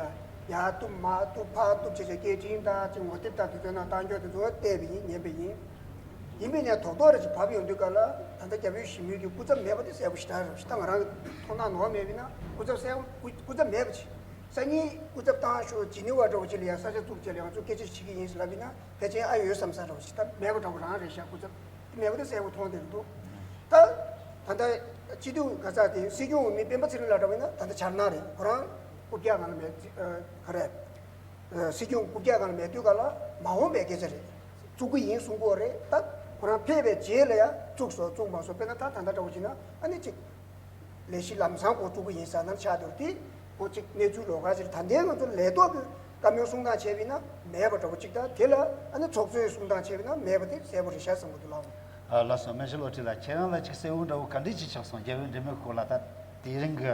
ཡར་གཏུབ་མར་གཏུབ་ཕར་གཏུབ་བྱས་བྱས་སྐད་འཕྲིན་དང་ཅིག་ངོ་དེབ་དང་དེ་ཚོའི་ནང་བཏང་རྒྱུ་དེ་ཚོ་བལྟས་པ་ཡིན། ཉན་པ་ཡིན། ཡིན་པས་ན་རྡོག་རྡོག་རེ་ཅིག་བབས་ཡོང་དུས་སྐབས་ལ་ད་ལྟ་རྒྱ་བོད་ཞི་མོལ་གྱི་སྐུ་ཚབ་མེད་པ་དེ་གསལ་པོ་ཞེ་དྲག་རེད། ད་ང་རང་གི་མཐོང་སྣང་ནོར་མེད་པ་ཡིན་ན་སྐུ་ཚབ་གསལ་པོ་སྐུ་ཚབ་མེད་པ་ཅིག་སང་ཉིན་སྐུ་ཚབ་བཏང་ཤོག་ཇི་ནི་ཝ་འདྲ་བོ་ཅིག་ལ་ཡང་ས་ཆ་བཙུགས་བྱས་ལ་ང་ཚོ་སྐད་ཆ་བྱེད་ཀྱི་ཡིན་ཟེར་ལབ་ཡིན་ན་ཕལ་ཆེར་ཨ་ཡོད་བསམ་ས་འདྲ་བོ་ཞིག་ད་མེད་པ་འདྲ་བོ་རང་རེད་ཤག་སྐུ་ཚབ་དེ་མེད་པ་དེ་གསལ་པོ་མཐོང་བསྡད་འདུག་ད་ ད་ལྟ་སྤྱི་འཐུས་ག་ས་དེ་སྲིད་སྐྱོང་འོས་མི་སྤེན་པ་ཚེ་རིང་ལགས་འདྲ་བ་ཡིན་ན་ད་ལྟ་འཆར་སྣང་རེད། ཁོ་རང་རྐུབ་བཀྱག་སྒང་ལ་མེད། ཨ། ག་རེ། ཨ། སྲིད་སྐྱོང་རྐུབ་བཀྱག་སྒང་ལ་མེད་དུས་ག་ལ་མ་འོངས་པའི་སྐད་ཆ་རེད། བཙུགས་ཀྱི་ཡིན་གསུང་གི་ཡོད་རེད། ད་ཁོ་རང་ཕེབས་པའི་རྗེས་ལ་ཡང་བཙུགས་སོང་བཙུགས་མ་སོང་། དཔེར་ན་ད་ད་ལྟ་འདྲ་བོ་བྱས་ན་ཨ་ནི་གཅིག་ལས་གཞི་ལམ་སང་འགོ་བཙུགས་ཀྱི་ཡིན་ཟེར་ན་ཆགས་འདུག་དེ་ཁོ་གཅིག་གནས་ཚུལ་ལོགས་ཀ་ཅིག་ད་ལྟའི་ང་ཚོ་ལས་ཐོག་གི་བཀའ་མོལ་གསུང་སྟངས་བྱས་པ་ཡིན་ན་མེད་པ་འདྲ་བོ་གཅིག་དང་། དེ་ལ་ཨ་ནི་ཚོགས་གཙོས་གསུང་སྟངས་བྱས་པ་ཡིན་ན་མེད་པ་དེ་གསལ་པོ་རེད་ཤག་བསམ་གྱི་འདུག་ལགས། ཨ། ལགས་སོ། སྨན་ཞབས་བློ་གྲོས་ལགས། ཁྱེད་རང་ལ་ཅིག་གསལ་བོ་འདྲ་བོ་ག་འདྲས་ཅིག་ཆགས་སོང་། རྒྱལ་བའི་འབྲེལ་མོལ་སྐོར་ལ་ད་དེ་རིང་གི་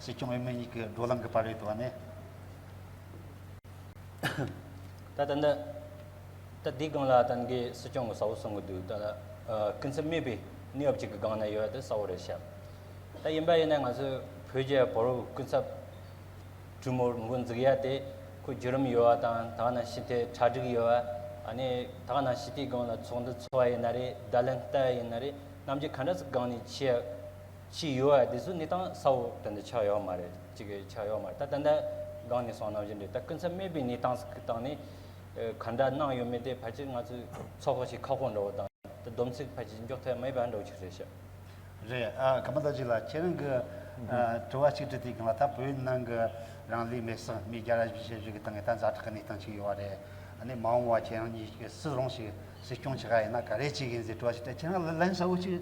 སྲིད་སྐྱོང་འོས་མི་གཉིས་ཀྱི་བགྲོ་གླེང་གི་བར་བའི་ཐོག་ནས། ད་ད་འདི་ད་འདིའི་སྒང་ལ་ད་ངས་སྲིད་སྐྱོང་གི་གསལ་བོ་གསུང་གི་འདུག་ད་ཨ་སྐུ་ཚབ་མེད་པའི་གནས་བབ་ཅིག་གི་སྒང་ན་ཡོད་དེ་གསལ་བོ་རེད་ཤག་ད་ཡིན་པ་ཡིན་ན་ང་ཚོའི་བོད་རྒྱ་བར་དུ་སྐུ་ཚབ་གྲོས་མོལ་འགོ་འཛུགས་ཡ་དེ་ཁོ་བརྒྱུད་རིམ་ཡོད་པ་དང་། ད་ག་ནང་བཞིན་དེ་གྲ་སྒྲིག་ཡོད་པ། ཨ་ནི་ད་ག་ནང་བཞིན་དེའི་སྒང་ལ་ཚོགས་འདུ་ཚོགས་པ་ཡིན་ན་རེད། བརྡ་ལན་བཏབ་པ་ཡིན་ན་རེད། རྣམ་འགྱུར་ག་འདྲ་ཟིག་སྒང་ནས་བྱས་བྱས་ཡོད་པ་དེ་ཚོ་གནས་སྟངས་གསལ་བོ་ད་ལྟ་ཆགས་ཡོད་མ་རེད། ཅིག་ཆགས་ཡོད་མ་རེད། ད་ད་ལྟ་སྒང་ནས་གསུངས་ནང་བཞིན་རེད། ད་སྐུ་ཚབ་མེད་པའི་གནས་སྟངས་ཟིག་གི་སྟེང་ནས་ག་འདྲ་གནང་ཡོད་མེད་དེ་ཕལ་ཆེར་ང་ཚོས་ཚོད་དཔག་བྱེད་ཁག་པོ་འདྲ་བོ་དང་། ད་སྡོམ་ཚིག་ཕལ་ཆེར་འཇོག་ཐུབ་མེད་པ་འདྲ་བོ་ཅིག་རེད་ཤག་རེད། ཨ། གམ་པ་ལགས་ཅིག་ལ་ཁྱེད་རང་གི་ཨ་དྲི་བ་གཅིག་དྲིས་དུས་སྒང་ལ་ད་བོད་ནང་གི་རང་ལུས་མེར་སྲེག་མི་བརྒྱ་ར་བཞི་བཅུ་ཞེ་བཞི་གི་སྟེང་གི་ད་ཛ་དྲག་གི་གནས་སྟངས་ཅིག་ཡོད་པ་རེད། ཨ་ནི་མ་འོངས་པ་ཁྱེད་རང་གཉིས་ཀྱི་སུ་རུང་ཞིག་སྲིད་སྐྱོང་བྱེད་ག་ཡིན་ན་ག་རེ་བྱེད་གི་ཡིན་ཟེར་དྲི་བ་ཞིག་དྲིས། ཁྱེད་རང་ལ་ལན་གསལ་བོ་ཅིག་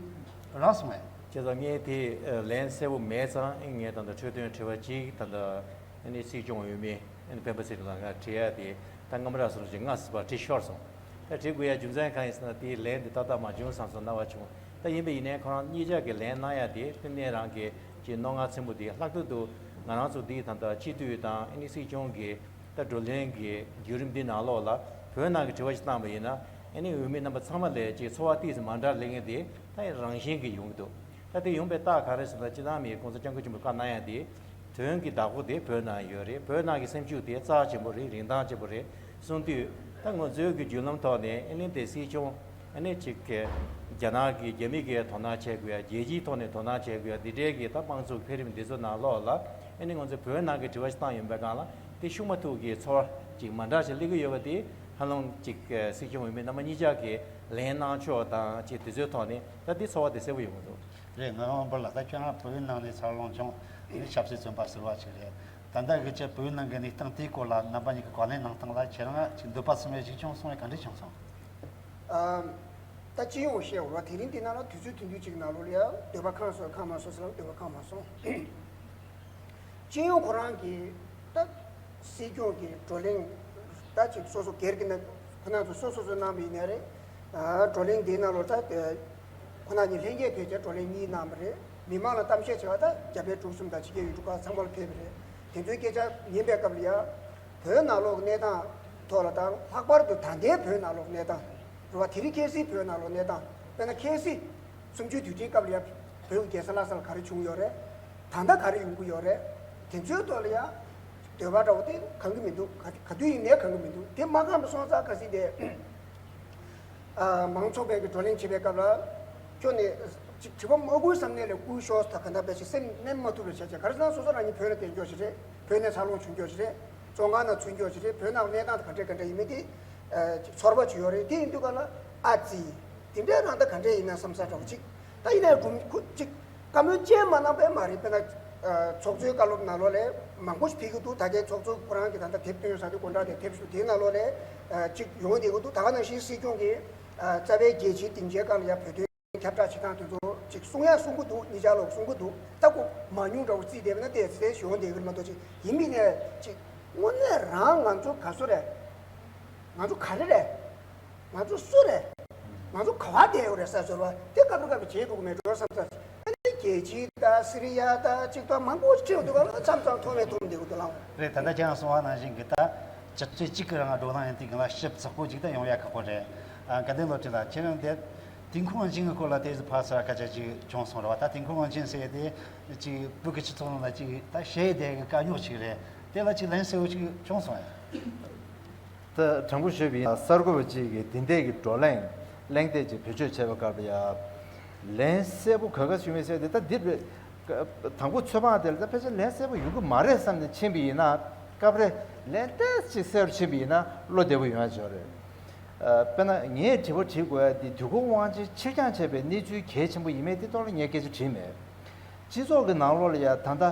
རག་སོང་ངས། བྱས་ཙང་ངས་དེ་ལན་གསལ་བོ་མེད་ཙང་ངས་ད་ལྟ་འཕྲོས་དོན་དྲི་བ་གཅིག་ད་ལྟ་ཨ་ནི་སྲིད་སྐྱོང་འོས་མི་ཨ་ནི་སྤེན་པ་ཚེ་རིང་ལགས་ང་དྲི་ཡ་དེ་ད་སྔ་མ་རག་སོང་ཞིག་ང་སྲིད་པ་དྲི་ཤོར་སོང་། ད་དྲི་དགོས་ཡ་རྒྱུ་མཚན་གང་ཡིན་ཟེར་ན་དེའི་ལན་དེ་ཏག་ཏག་མ་བྱུང་བསམ་སོང་སྣང་བ་བྱུང་། ད་ཡིན་པ་ཡིན་ནའི་ཁོ་རང་གཉིས་ཆ་གི་ལན་གནང་ཡ་དེ་ཏན་ཏན་རང་གི་ཅིག་རྣོ་ངར་ཆེན་པོ་དེ་ལྷག་ཏུ་དུ་ང་རང་ཚོ་འདི་ད་ལྟ་སྤྱི་འཐུས་དང་ཨ་ནི་སྲིད་སྐྱོང་གི་ད་བགྲོ་གླེང་གི་བརྒྱུད་རིམ་འདི་ནང་ལོགས་ལ་བོད་ནང་གི་དྲི་བ་ཞིག་བཏང་བ་ཡིན་ན་ཨ་ནི་འོས་མི་རྣམ་པ་ཚང་མ་ལས་ཀྱི་ཚོར་བ་ཏོག་ཙམ་མ་འདྲ་སླེབས་མཁན་དེ་ད་རང་བཞིན་གྱིས་ཡོང་གི་འདུག་ད་དེ་ཡོང་པའི་རྟགས་ག་རེ་ཟེར་ན་སྤྱི་བཏང་མིའི་༸གོང་ས་༸སྐྱབས་མགོན་ཆེན་པོས་བཀའ་གནང་ཡ་དེ་དོན་གྱི་བདག་པོ་དེ་བོད་ནང་ཡོད་རེད། བོད་ནང་གི་སེམས་ཤུགས་དེ་རྩ་ཆེན་པོ་རེད། རིན་ཐང་ཆེན་པོ་རེད་གསུངས་དུས་ད་ང་ཚོའི་གི་བརྒྱུད་ལམ་ཐོག་ནས་ཨ་ནི་དེ་སྲིད་སྐྱོང་ཨ་ནི་གཅིག་གི་རྒྱ་ནག་གི་རྒྱ་མི་གིས་དོ་སྣང་བྱེད་དགོས་ཡ། རྒྱལ་སྤྱིའི་ཐོག་ནས་དོ་སྣང་བྱེད་དགོས་ཡ། འདི་འདྲའི་གི་ད་དམངས་གཙོ་འཕེལ་རིམ་འདི་ཚོ་ནང་ལོགས་ལ་ཨ་ནི་ང་ཚོ་བོད་ནང་གི་དྲི་བ་ཞིག་བཏང་ཡོང་པའི་སྒང་ལ་དེ་ཤུགས་མ་ཐུག་གི་ཚོར་བ་ཅིག་མ་འདྲ་ཞིག་སླེབས་ཀྱི་ཡོད་པ་དེ་ཧ་ལམ་ཅིག་སྲིད་སྐྱོང་འོས་མི་རྣམ་པ་གཉིས་ཆ་གི་ལན་གནང་ཕྱོགས་དང་ཅིག་དེ་ཚོའི་ཐོག་ནས་ད་དེ་ཚོར་བ་དེ་གསལ་པོ་ཡོང་གི་འདུག་རེད། ང་རང་བོད་ལ་ད་ཁྱོད་རང་བོད་ནང་ནས་འཚར་ལོངས་བྱུང་ནས་ཆབ་སྲིད་བཙོན་པ་ཟུར་པ་ཞིག་རེད། ད་ལྟ་གི་ཆེད་བོད་ནང་གི་གནས་སྟངས་དེའི་སྐོར་ལ་རྣམ་པ་གཉིས་ཀྱི་བགྲོ་གླེང་གནང་སྟངས་ལ་ཁྱེད་རང་ཅིག་འདོད་པ་ཚིམ་པའི་གཞི་བྱུང་སོང་བས་ག་འདྲ་བྱུང་སོང་། ཨ། ད་སྤྱི་ཡོངས་བཤད་འོ་ར་དེ་རིང་འདི་ནང་ལ་དུས་ཚོད་ཐུང་ཐུང་ཅིག་ནང་ལོགས་ལ་ཡང་འདོད་པ་ཁེངས་སོང་ཁེངས་མ་སོང་ཟེར་ལ་འདོད་པ་ཁེངས་མ་སོང་། སྤྱི་ཡོངས་ཁོ་རང་གི་ད་སྲིད་སྐྱོང་གི་བགྲོ་གླེང་ད་ཅིག་སོ་སོ་སྒེར་གྱི་ནང་ཁོ་ན་ཚོ་སོ་སོ་སོ་གནང་བ་ཡིན་ནའི་རེད། ཨ། བགྲོ་གླེང་འདིའི་ནང་ལོགས་ད་ཁོ་ན་གཉིས་ལྷན་རྒྱས་ཕལ་ཆེར་བགྲོ་གླེང་གཉིས་གནང་བ་རེད། མི་མང་ལ་གཏམ་བཤད་བྱེད་པ་ད་རྒྱ་བལ་འབྲུག་གསུམ་དང་ཕྱི་རྒྱལ་ཡུལ་གྲུ་ཁག་ཚང་མ་ལ་ཕེབས་པ་རེད། དེ་ཚོའི་སྐད་ཆ་ཉན་པའི་སྐབས་ལ་ཡ། བོད་ནང་ལོགས་གནས་སྟངས་ཐོག་ལ་དང་ལྷག་པར་དུ་ད་ལྟའི་བོད་ནང་ལོགས་གནས་སྟངས་རེད་བ། དེ་རིང་ཁ་སང་བོད་ནང་ལོགས་གནས་སྟངས་དཔེར་ན་ཁ་སང་གསུམ་བཅུའི་དུས་དྲན་སྐབས་ལ་ཡ་བོད་ཀྱི་རྒྱལ་ས་ལྷ་སར་ག་རེ་བྱུང་ཡོད་རེད། ད་ལྟ་ག་རེ་ཡོང་གི་ཡོད་རེད། དེ་ཚོའི་ཐོག་ལ་ཡ་འདོད་པ་འདྲ་བོ་དེ་ཁེངས་གི་མི་འདུག་ག་ག་དུས་ཡིན་ནའི་ཁེངས་གི་མི་འདུག་དེ་མ་ཁེངས་པ་སོང་ཙང་ཁ་སང་དེ། ཨ། མང་ཚོགས་པའི་གི་བགྲོ་གླེང་བྱེད་པའི་སྐབས་ལ་ཁྱོན་ནས་ཅིག་དྲི་བ་མ་བཀོད་བསམ་ནས་ལས་བཀོད་ཤོག་ད་ག་འདྲ་བས་ཞིག་སེམས་མནན་མ་ཐུབ་པའི་བྱས་བྱས། ག་རེ་ཟེར་ན་སོ་སོ་རང་ཉིད་བོད་ནས་བསྡད་མཁན་ཞིག་རེད། བོད་ནས་འཚར་ལོངས་བྱུང་མཁན་ཞིག་རེད། བཙོན་ཁང་ནང་ཚུད་མཁན་ཞིག་རེད། བོད་ནང་གནས་སྟངས་ག་འདྲ་ག་འདྲ་ཡིན་མིན་དེ་ཨ་ཅིག་ཚོར་བ་ཅིག་ཡོད་རེད། དེ་ཡིན་དུས་ག་ལ་ཨ་ཙི། དེ་འདྲའི་རང་ད་ག་འདྲ་ཡིན་ན་བསམ་ས་འདྲ་བོ་ཅིག་ད་ཡིན་ནའི་སྒྲུང་ཁུ་ཅིག་བཀའ་མོལ་ཅན་མ་གནང་པས་མ་རེད། དཔེར་ན་ཨ་ཚོགས་གཙོའི་བཀའ་སློབ་ནང་ལོགས་ལས་མང་པོ་ཞིག་ཕེབས་ཀྱི་འདུག་ད་གའི་ཚོགས་གཙོ་ཁོ་རང་གིས་ད་ལྟ་དེབ་བཏོན་ས་དེ་དགོང་དག་དེ་དེབ་ཞུ་དེའི་ནང་ལོགས་ལས་ཨ་ཅིག་ཡོང་བསྡད་ཀྱི་འདུག་ད་ག་ནང་བཞིན་སྲིད་སྐྱོང་གིས་ཨ་རྩ་བའི་རྒྱལ་སྤྱིའི་སྡིངས་ཆའི་སྒང་ལ་ཡར་བོད་དོན་ཁྱབ་བསྒྲགས་བྱེད་སྟངས་དེ་ཚོ་ཅིག་གསུང་ཡ་གསུང་གི་འདུག་གཉིས་ཆར་ལོག་གསུང་གི་འདུག་ད་ཁོ་མང་ཉུང་འདྲ་བོ་བརྩིས་བསྡད་པ་ན་ཏོག་ཙམ་ཡོང་བསྡད་ཀྱི་རེད་མ་གཏོགས་ཅིག་ཡིན་མིན་ནས་ཅིག་དངོས་གནས་རང་ང་ཚོ་ག་ཚོད་རེད། ང་ཚོ་ག་རེ་རེད། ང་ཚོ་སུ་རེད། ང་ཚོ་ག་པར་བསྡད་ཡོད་རེད་ཟེར་ཚོར་བ་དེ་སྐབས་རེ་སྐབས་རེ་བྱེད་དགོས་ཀྱི་མེད་འགྲོ་བསམ་ས། ཨ་ནི་རྒྱལ་སྤྱི་དང་སི་རི་ཡ་དང་ཅིག་དང་མང་པོ་ཅིག་འདུག་ག་ལ་མཚམས་མཚམས་མཐོང་མེད་མཐོང་མི་འདུག་གི་འདུག་ལགས། རེད། ད་ལྟ་ཁྱེད་རང་གསུངས་པ་ནང་བཞིན་གྱི་ད་ཅིག་ཚོད་གཅིག་གི་རིང་བགྲོ་གླེང་ཡིན་དུས་གང་ལ་ཞིབ་ཚགས་པོ་ཅིག་ད་ཡོང་ཡ་ཁག་པོ་རེད། ཨ། དགའ་ལྡན་བློ་གྲོས་ལགས། ཁྱེད་རང་དེ་ཏིང་ཁུ་ཝང་ཆིང་གི་སྐོར་ལ་དེ་ཚོ་ཕར་ཚུར་སྐད་ཆ་ཅིག་བྱུང་སོང་རེད་བ། ད་ཏིང་ཁུ་ཝང་ཆིང་ཟེར་ཡ་དེ་ཅིག་བོད་ཀྱི་སྤྱི་ཚོགས་ནང་ལ་ཅིག་ད་བཤད་ཡ་དེ་གི་དཀའ་རྙོག་ཅིག་རེད། དེ་ལ་ཅིག་ལན་གསལ་བོ་ཅིག་བྱུང་སོང་ཡ། ད་དྲང་པོ་ཤོད་པ་ཡིན་ན་གསར་འགོད་པ་གཅིག་གིས་འདི་འདྲས་ཀྱི་བགྲོ་གླེང་གླེང་སྟེགས་ཅིག་བེད་སྤྱོད་བྱས་པའི་སྐབས་ལ་ཡ། ལན་གསལ་པོ་ག་ག་ཞུ་མི་ཟེར་དེ་ད་འདི་དང་པོ་ཚོད་དཔག་དེ་ལ་ད་ཕལ་ཆེར་ལན་གསལ་པོ་ཡོང་གི་མ་རེད་བསམ་ནས་ཕྱིན་པ་ཡིན་ན། སྐབས་རེ་ལན་ཏོག་ཙམ་གསལ་པོ་ཕྱིན་པ་ཡིན་ན་བློ་བདེ་པོ་ཡོང་ཡ་ཅིག་ཡོད་རེད། ཨ། དཔེར་ན་ངས་དྲི་བ་དྲི་དགོས་ཡ་དེ་དུས་འཁོར་དབང་ཆེན་ཕྱིར་འགྱངས་བྱས་པའི་གནས་ཚུལ་གལ་ཆེན་པོ་ཡིན་མེད་དེ་ཐོག་ལ་ངས་སྐད་ཆ་དྲིས་མེད། སྤྱི་ཚོགས་ཀྱི་ནང་ལོགས་ལ་ཡ་ད་ལྟ་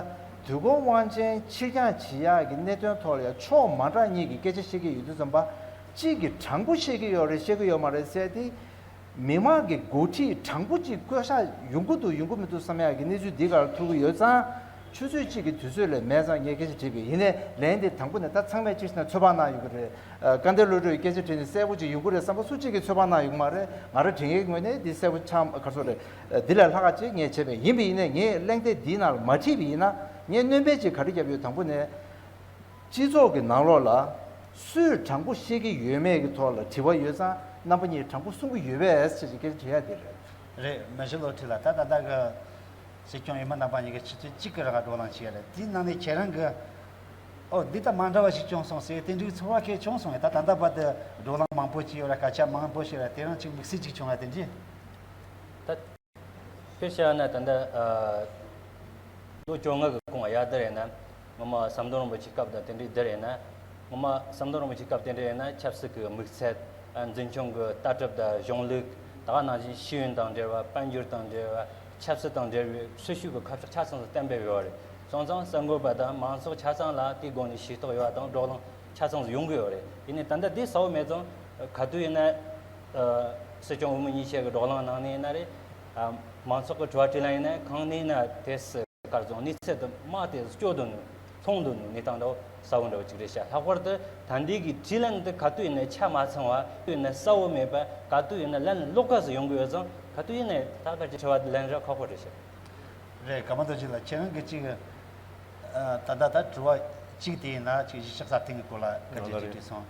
དུས་འཁོར་དབང་ཆེན་ཕྱིར་འགྱངས་བྱེད་ཡག་གི་གནད་དོན་ཐོག་ལ་ཡ་ཕྱོགས་མ་འདྲ་གཉིས་ཀྱི་སྐད་ཆ་བཤད་ཀྱི་ཡོད་དུས་ཙམ་པ། གཅིག་གིས་དྲང་པོ་བཤད་ཀྱི་ཡོད་རེད་བཤད་ཀྱི་ཡོད་མ་རེད་ཟེར་ཏེ། མི་མང་གི་འགོ་ཁྲིད་དྲང་པོ་གཅིག་བསྐོ་གཞག་ཡོང་གི་འདུག་ཡོང་གི་མི་འདུག་བསམ་ཡག་གི་གནས་ཚུལ་འདི་གར་ཐུག་གི་ཡོད་ཙང་། ཆུ་ཚོད་གཅིག་གི་དུས་ཚོད་ལས་མེད་ཙང་ངས་སྐད་ཆ་དྲིས་པས། ཡིན་ནའི་ལན་འདི་དང་པོ་ནས་ད་ཚང་མས་གཅིག་བྱས་ན་ཚོད་དཔག་གནང་ཡོད་ཀྱི་རེད། ཨ། སྐལ་ལྡན་བློ་གྲོས་སྐད་ཆ་དྲིས་ནས་གསལ་པོ་ཅིག་ཡོང་གི་རེད་བསམ་པ་སུ་གཅིག་གིས་ཚོད་དཔག་གནང་ཡོད་ཀྱི་མ་རེད། ང་རང་དྲན་ཡག་ངོས་ནས་འདི་གསལ་པོ་ཆགས་ག་ཚོད་རེད། ཨ། འདི་ལས་ལྷག་ག་ཅིག་ངས་བྱས་པས། ཡིན་པ་ཡིན་ནའི་ངས་གླེང་སྟེགས་འདིའི་ནང་ལ་མ་ཁྲིད་པ་ཡིན་ན། ངས་སྣོན་པ་ཅིག་ག་རེ་བརྒྱབ་ཡོད། དང་པོ་ནས། སྤྱི་ཚོགས་ཀྱི་ནང་ལོགས་ལ་སུས་དྲང་པོ་བཤད་ཀྱི་ཡོད་མེད་ཀྱི་ཐོག་ལ་དྲི་བ་ཡོད་ཙང་། རྣམ་པ་གཉིས་དྲང་པོ་གསུང་གི་ཡོད་པས་ཅེས་ཀྱི་སྐད་ཆ་དྲི་ཡ་དེ་རེད། རེད། མི་ཤི་ལོ་ཁྲི་ལ་ད་ད་ལྟ་གི་སྲིད་སྐྱོང་འོས་མི་རྣམ་པ་གཉིས་ཀྱི་ཆུ་ཚོད་གཅིག་གི་རིང་བགྲོ་གླེང་བྱས་རེད། དེའི་ནང་ནས་ཁྱེད་རང་གི། ཨོ། འདི་ད་མ་འདྲ་བ་ཞིག་བྱུང་སོང་ཟེར་དེ་འདྲའི་ཚོར་བ་ཁྱེད་བྱུང་སོང་ངས། ད་ད་ལྟ་བར་དུ་བགྲོ་གླེང་མང་པོ་བྱས་ཡོད་ར། སྐད་ཆ་མང་པོ་བཤད་ར། དེ་རིང་ཅིག་དམིགས་བསལ་ཅིག་བྱུང་བ་དེ་འདྲ། ད། དཔེར་བཤད་ན་ད་ལྟ། ཨ། ལོ་བཅོ་ལྔ་གི་གོང་ཡར་དེ་རེད་ན། ངོ་མ་ཟམ་གདོང་རིན་པོ་ཆེའི་སྐབས་དང་དེ་འདྲའི་དེ་རེད་ན། ངོ་མ་ཟམ་གདོང་རིན་པོ་ཆེའི་སྐབས་དེ་འདྲ་ཡིན་ན་ཆབ་སྲིད་ཀྱི་དམིགས་ཚད། ཨ། འཛིན་སྐྱོང་གི་ལྟ་གྲུབ་དང་གཞུང་ལུགས། ད་ག་ནང་བཞིན་ཤེས་ཡོན་དང་འབྲེལ་བ། དཔལ་འབྱོར་དང་འབྲེལ་བ། ཆབ་སྲིད་དང་འབྲེལ་བའི་སྲི་ཞུ་གི་ཁ་ཕྱོགས་ཆ་ཚང་དུ་གཏན་འབེབས་ཡོད་རེད། སོང་ཙང་གསར་འགོད་པ་དང་མང་ཚོགས་ཆ་ཚང་ལ་དེའི་སྒོ་ནས་ཤེས་རྟོགས་ཡོད་པ་དང་བགྲོ་གླེང་ཆ་ཚང་དུ་ཡོང་གི་ཡོད་རེད། ཡིན་ནའི་ད་ལྟ་དེ་གསལ་པོ་མེད་ཙང་། ག་དུས་ཡིན་ན། ཨ། སྲིད་སྐྱོང་འོས་མི་གཉིས་ཆར་གྱི་བགྲོ་གླེང་ནང་ནས་ཡིན་ན་རེད། ཨ། མང་ཚོགས་ཀྱི་དྲི་བ་དྲིས་ལན་ཡིན་ན་གང་ནས་ཡིན་ན་དེ་སྲིད་གར་སོང་གནས་ཚད་དུ་དམག་དེ་སྐྱོ་འདུག་ནོ། ཚོང་འདུག་ནོ། གནས་སྟངས་འདྲ་བོ་གསལ་བོ་འདྲ་བོ་ཅིག་རེད་ཤག་ལྷག་པར་དུ་ད་ལྟའི་གི་དྲིས་ལན་དེ་ག་དུས་ཡིན་ན་ཆ་མ་ཚང་བ། ག་དུས་ཡིན་ན་གསལ་བོ་མེད་པ། ག་དུས་ཡིན་ན་ལན་ལོགས་ཀ་ཙམ་ཡོང་གི་ཡོད་ཙང་། ག་དུས་ཡིན་ན་ད་ག་ཅིག་དྲི་བ་དེ་ལན་རག་ཁག་པོ་རེད་ཤག་རེད། ཀརྨ་རྡོ་རྗེ་ལགས། ཁྱེད་རང་གིས་ཅིག་ཨ། ད་ལྟ་ད་དྲི་བ་གཅིག་དེ་ཡིན་ན་ཅིག་གཞིས་ཆགས་སྲ་བརྟན་གྱི་སྐོར་ལ་སྐད་ཆ་ཅིག་དྲིས་སོང་།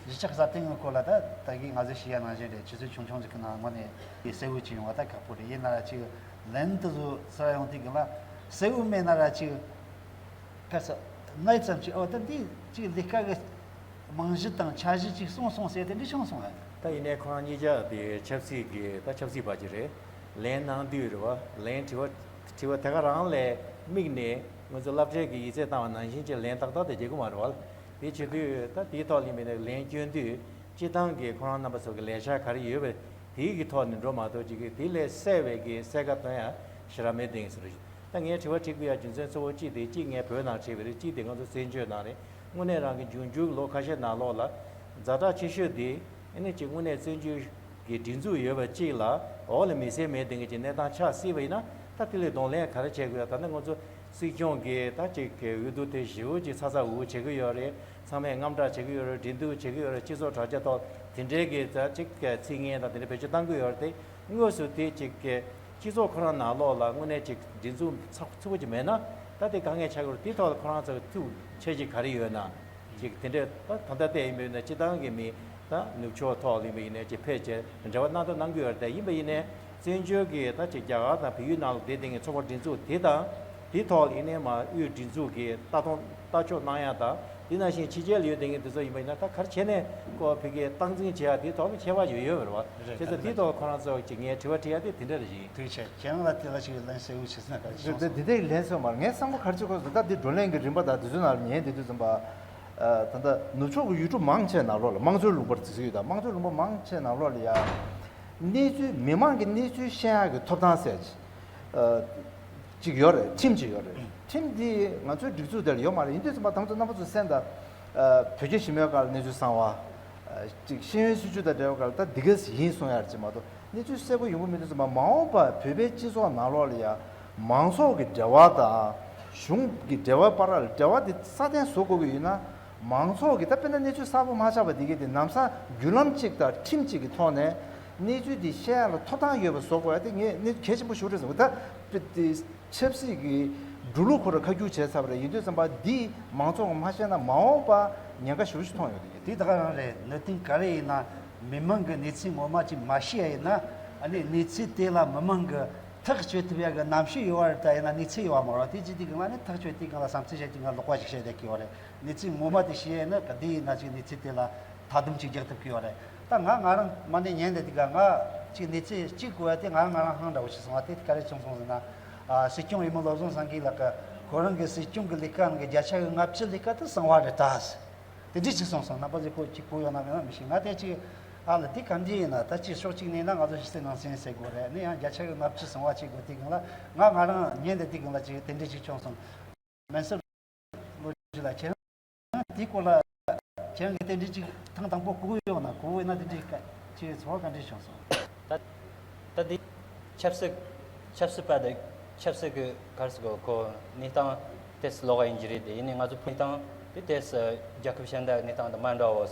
གཞིས་ཆགས་སྲ་བརྟན་གྱི་སྐོར་ལ་ད་ད་གིན་ང་ཚོས་ཞུ་ཡ་ནང་བཞིན་རེད། ཆུ་ཚོད་ཆུང་ཆུང་ཅིག་གི་ནང་ངོ་ནས་དེ་གསལ་བོ་ཅིག་ཡོང་བ་ད་ཁག་པོ་རེད། ཡིན་ན་ར་ཅིག་ལན་དེ་ཚོ་ཚུར་ཡོང་དུས་སྒང་ལ་གསལ་བོ་མེད་ན་ར་ཅིག་ཕལ་ཆེར་གནས་ཙམ་ཅིག་ཨོ་ད་འདི་ཅིག་ལས་ཀ་གི་རྨང་གཞི་དང་འཆར་གཞི་ཅིག་སོང་སོང་ཟེར་དེ་འདྲ་བྱུང་སོང་ཨ། ད་ཡིན་ནའི་ཁོ་རང་གཉིས་ཆ་དེ་ཆབ་སྲིད་ཀྱི་ད་ཆབ་སྲིད་པ་ཅིག་རེད། ལན་གནང་དུས་རེད་བ། ལན་དྲི་བ་དྲི་བ་དེ་ག་རང་ལ་དམིགས་ནས་ང་ཚོ་སློབ་གྲྭའི་གི་ཡིག་ཚད་བཏང་བ་ནང་བཞིན་ཅིག་ལན་ཏག་ཏག་དེ་རྒྱག་གི་མ་རེད་བ། དེ་བྱེད་དུས་ད་དེའི་ཐོག་ལ་མིན་ནས་ལན་སྐྱོན་དུས་སྤྱི་བཏང་གི་ཁོ་རང་རྣམ་པ་ཚོ་གི་ལས་འཆར་ག་རེ་ཡོད་པ་དེའི་གི་ཐོག་ནས་འགྲོ་མ་གཏོགས་ཅིག་གི་དེ་ལས་གསལ་བའི་གི་གསལ་ཁ་སྟོན་ཡ་ཞེ་དྲག་མེད་དེ་ཡིན་ཟེར་རེད། ད་ངས་དྲི་བ་དྲི་དགོས་ཡ་རྒྱུ་མཚན་གཙོ་བོ་གཅིག་དེ་གཅིག་ངས་བོད་ནང་བྱས་པ་རེད། གཅིག་དེ་ང་ཚོ་བཙན་བྱོལ་ནང་རེད། དངོས་གནས་རང་གི་འབྱུང་འགྱུར་ལོ་ཁ་ཤས་ནང་ལོགས་ལ་ཛ་དྲག་ཆེ་ཤོས་དེ་ཨ་ནི་གཅིག་དངོས་གནས་བཙན་བྱོལ་གྱི་སྒྲིག་འཛུགས་ཡོད་པ་གཅིག་ལ་འོག་ལ་མི་སེར་མེད་དེ་འགའ་གཅིག་གནས་སྟངས་ཆགས་སྲིད་པ་ཡིན་ན། ད་དེ་ལ་གདོང་ལེན་ག་རེ་བྱེད་དགོས་ཡ། ད་ནི་ང་ཚོ་སྲིད་སྐྱོང་གིས་ད་གཅིག་གི་འོས་བསྡུ་དེ་ཞེ་པོ་ཅིག་ཚ་ཚ་འུར་འུར་བྱེད་ཀྱི་ཡོད་རེད། ཚང་མས་དངངས་སྐྲག་བྱེད་ཀྱི་ཡོད་རེད། འགྲན་བསྡུར་བྱེད་ཀྱི་ཡོད་རེད། སྤྱི་ཚོགས་དྲ་རྒྱ་ཐོག་དེ་འདྲའི་གི་ད་གཅིག་གི་ཚིག་ངན་དང་དེ་འདྲ་བེད་སྤྱོད་གཏང་གི་ཡོད་རེད་དེ། དངོས་སུ་དེ་གཅིག་གི་སྤྱི་ཚོགས་ཁོ་རང་ནང་ལོགས་ལ་དངོས་གནས་གཅིག་སྒྲིག་འཛུགས་ཚགས་ཚུད་པོ་ཅིག་མེད་ན། ད་དེ་དཀའ་ངལ་ཆགས་ཀྱི་རེད། དེའི་ཐོག་ལ་ཁོ་རང་ཚོ་ཐུགས་འཆར་གཞི་ག་རེ་ཡོད་ན། ཅིག་དེ་འདྲས་ད་ད་ལྟ་བལྟས་ཡིན་པ་ཡིན་ན་སྤྱི་བཏང་གི་མི་ད་ནུབ་ཕྱོགས་ཐོག་ལ་ཡིན་པ་ཡིན་ནའི་ཅིག་ཕལ་ཆེར་འབྲེལ་བ་གནང་དང་གནང་གི་ཡོད་རེད། དེ་ཡིན་པ་ཡིན་ནའི་བཙན་བྱོལ་གྱི་ད་ཅིག་རྒྱ་གར་དང་བལ་ཡུལ་ནང་ལ་བསྡད་བསྡད་མཁན་ཚོགས་པ་སྒྲིག་འཛུགས་དེ་དང་། དེའི་ཐོག་ལ་ཡིན་ནའི་མར་དབུས་སྒྲིག་འཛུགས་ཀྱི་ལྟ་སྟངས་ལྟ་ཕྱོགས་གནང་ཡ་དང་། དེ་ནང་བཞིན་ཕྱི་རྒྱལ་ལ་ཡོད་བསྡད་མཁན་དེ་ཚོ་ཡིན་པ་ཡིན་ན་ད་ག་རེ་བྱས་ནས་ཁོ་ཕ་གིར་སྟངས་འཛིན་བྱེད་ཡ་དེའི་ཐོག་ལ་ཁྱད་པར་ཡོད་ཡོད་པ་རེད་བ། རེད། བྱས་ཙང་དེའི་ཐོག་ལ་ཁོ་རང་ཚོ་ཅིག་ངས་དྲི་བ་དྲི་ཡ་དེ་དེ་འདྲ་རེད་ཡིན། ཐུགས་རྗེ་ཆེ། ཁྱེད་རང་ལ་དེ་ལ་ཞིག་ལན་གསལ་བོ་ཞིག་གསན་ག་རེ་བྱུང་སོང་། དེ་དེ་དེ་ལན་གསལ་བོ་མ་རེད། ངས་བསམ་བློ་ག་རེ་བྱེད་དགོས་སོང་། ད་འདི་བགྲོ་གླེང་གི་རིམ་པ་དང་དེ་ཚོའི་ནང་ལ་ཉན་བསྡད་དུས་ཙམ་པ། ཨ། ད་ལྟ་ནུབ་ཕྱོགས་ཀྱི་ཡུལ་གྲུ་མང་ཆེ་ནང་ལོགས་ལ་དམངས་གཙོའི་ལུང་པར་གཟིགས་ཡོད། ད་དམངས་གཙོའི་ལུང་པ་མང་ཆེ་ནང་ལོགས་ལ་ཡ་གནས་ཚུལ་མི་མང་གི་གནས་ཚུལ་ཤེས་ཡག་གི་ཐོབ་ཐང་ཟེར་ཅིག་ཨ། ཅིག་ཡོད་རེད། ཁྲིམས་ཅིག་ཡོད་རེད། ཁྲིམས་འདི་ང་ཚོའི་སྒྲིག་འཛུགས་དེ་ལ་ཡོད་མ་རེད། ཡིན་དུས་ཙམ་པ་དང་ཚོ་རྣམ་པ་ཚོ་གསན་དང་། ཨ། བོད་རྒྱ་ཞི་མོལ་སྒང་ལ་གནས་ཚུལ་གསང་བ། ཨ། ཅིག་ཤེས་ཡོན་སྲིད་བྱུས་དང་འབྲེལ་བ་སྒང་ལ་ད་འདི་ག་ཡིན་གསུང་ཡ་རེད་ཅེས་མ་གཏོགས་གནས་ཚུལ་གསལ་པོ་ཡོང་གི་མི་འདུག་ཙམ་པ། མ་འོངས་པ་བོད་པའི་སྤྱི་ཚོགས་ནང་ལོགས་ལ་ཡ་མང་ཚོགས་ཀྱི་འབྲེལ་བ་དང་གཞུང་གི་འབྲེལ་བ་བར་ལ་འབྲེལ་བ་དེ་སྲ་བརྟན་བཟོ་དགོས་ཀྱི་ཡོད་ན། མང་ཚོགས་ཀྱི་ད་དཔེར་ན་གནས་ཚུལ་གསལ་པོ་མ་ཆགས་པ་འདི་གའི་དེ་ལམ་སང་བརྒྱུད་ལམ་གཅིག་དང་ཁྲིམས་གཅིག་གི་ཐོག་ནས་གནས་ཚུལ་འདི་བཤད་ཡ་ལ་ཐོབ་ཐང་ཡོད་པ་བཟོ་དགོས་ཡ་དེ་ངས་གནས་ཚུལ་གལ་ཆེན་པོ་ཞིག་རེད་བསམ་གི། ད་དཔེ་དེ་ཆབ་སྲིད་ཀྱི་འགྲོ་ལུགས་ཁོ་ར་ཁ་བསྒྱུར་བྱས་ཚར་བ་རེད། ཡིན་དུས་ཙམ་པ་འདི་མང་ཚོགས་ཀྱིས་མ་ཤེས་ན་མ་འོངས་པ་ཉེན་ཁ་ཞེ་པོ་ཞིག་མཐོང་ཡོང་གི་རེད། དེ་ད་ག་རང་རེད། གནད་དོན་ག་རེ་ཡིན་ན་མི་མང་གི་གནས་ཚུལ་ངོ་མ་ཅིག་མ་ཤེས་ཡ་ཡིན་ན། ཨ་ནི་གནས་ཚུལ་དེ་ལ་མི་མང་གིས་ཐག་གཅོད་ཐུབ་ཡ་གི་རྣམ་དཔྱོད་ཡོད་པ་རེད། ད་ཡིན་ན་གནས་ཚུལ་ཡོད་པ་མ་རེད། དེ་ཅི་དེ་གང་ལ་ནི་ཐག་གཅོད་དེ་གང་ལ་བསམ་ཚུལ་བཤད་དེ་གང་ལ་ལོག་པ་ཞིག་བཤད་བསྡད་ཀྱི་ཡོད་རེད། གནས་ཚུལ་ངོ་མ་དེ་ཤེས་ཡ་ཡིན་ན་ག་དེ་ཡིན་ན་ཅིག་གནས་ཚུལ་དེ་ལ་ཐག་སྡོམ་ཅིག་རྒྱག་ཐུབ་ཀྱི་ཡོད་རེད། ད་ང་ང་རང་མ་ཎི་ཉན་བསྡད་དུས་ཀ་ང་ཅིག་གནས་ཚུལ་གཅིག་གོ་ཡ་དེ་ང་རང་ང་རང་ཧང་འདྲ་བོ་ཞིག་སོང་བ་དེ་ག་རེ་བྱུང་སོང་ཟེར་ན། ཨ། སྲིད་སྐྱོང་འོས་མི་བློ་བཟང་སེང་གེ་ལགས་ཀྱིས་ཁོ་རང་གི་སྲིད་སྐྱོང་གི་ལས་ཀ་ནང་གི་བརྒྱ་ཆ་གི་ལྔ་བཅུ་ལས་ཀ་དེ་གསང་བ་རེད་ད་ཟེར། དེ་འདྲ་ཅིག་གསུངས་སོང་། རྣམ་པ་ཚོས་ཁོ་ཅིག་གོ་ཡོད་ན་མེད་ན་མི་ཤེས། ང་དེ་ཅིག་ ཨ་ལ་དེ་ག་འདྲ་ཡིན་ན། ད་ཅིག་ཕྱོགས་གཅིག་ནས་ན་ང་ཚོ་ཕྱི་གསལ་ནང་གསལ་ཟེར་དགོས་རེད། ནི་ཡང་བརྒྱ་ཆ་གི་ལྔ་བཅུ་སོང་བ་བྱེད་དགོས་དུས་སྒང་ལ། ང་ང་རང་ཉིན་དེ་དུས་སྒང་ལ་ཅིག་དེ་འདྲ་ཅིག་བྱུང་སོང་། མེན་སི་ལོ་ཇི་ལ་ཁྱེད་རང་དེའི་སྐོར་ལ་ཁྱེད་རང་གིས་དེ་འདྲ་ཅིག་ཐེངས་དང་པོ་གོ་གི་ཡོད་ན། གོ་གི་ཡོད་ན་དེ་འདྲའི་སྐད་ཅིག་ཚོར་བ་ག་འདྲ་བྱུང་སོང་། ད་ད་འདི་ཆབ་སྲིད་ཆབ་སྲིད་པ་དང་ཆབ་སྲིད་ཀྱི་ག་རེ་ཟེར་དགོས། ཁོ་གནས་སྟངས་དེ་ལོགས་ཡིན་གྱི་རེད། དེ་ཡིན་ནའི་ང་ཚོ་བོད་གནས་སྟངས་དེ་དེ་རྒྱལ་ཁབ་གཞན་དག་གནས་སྟངས་དང་མ་འདྲ་བོ།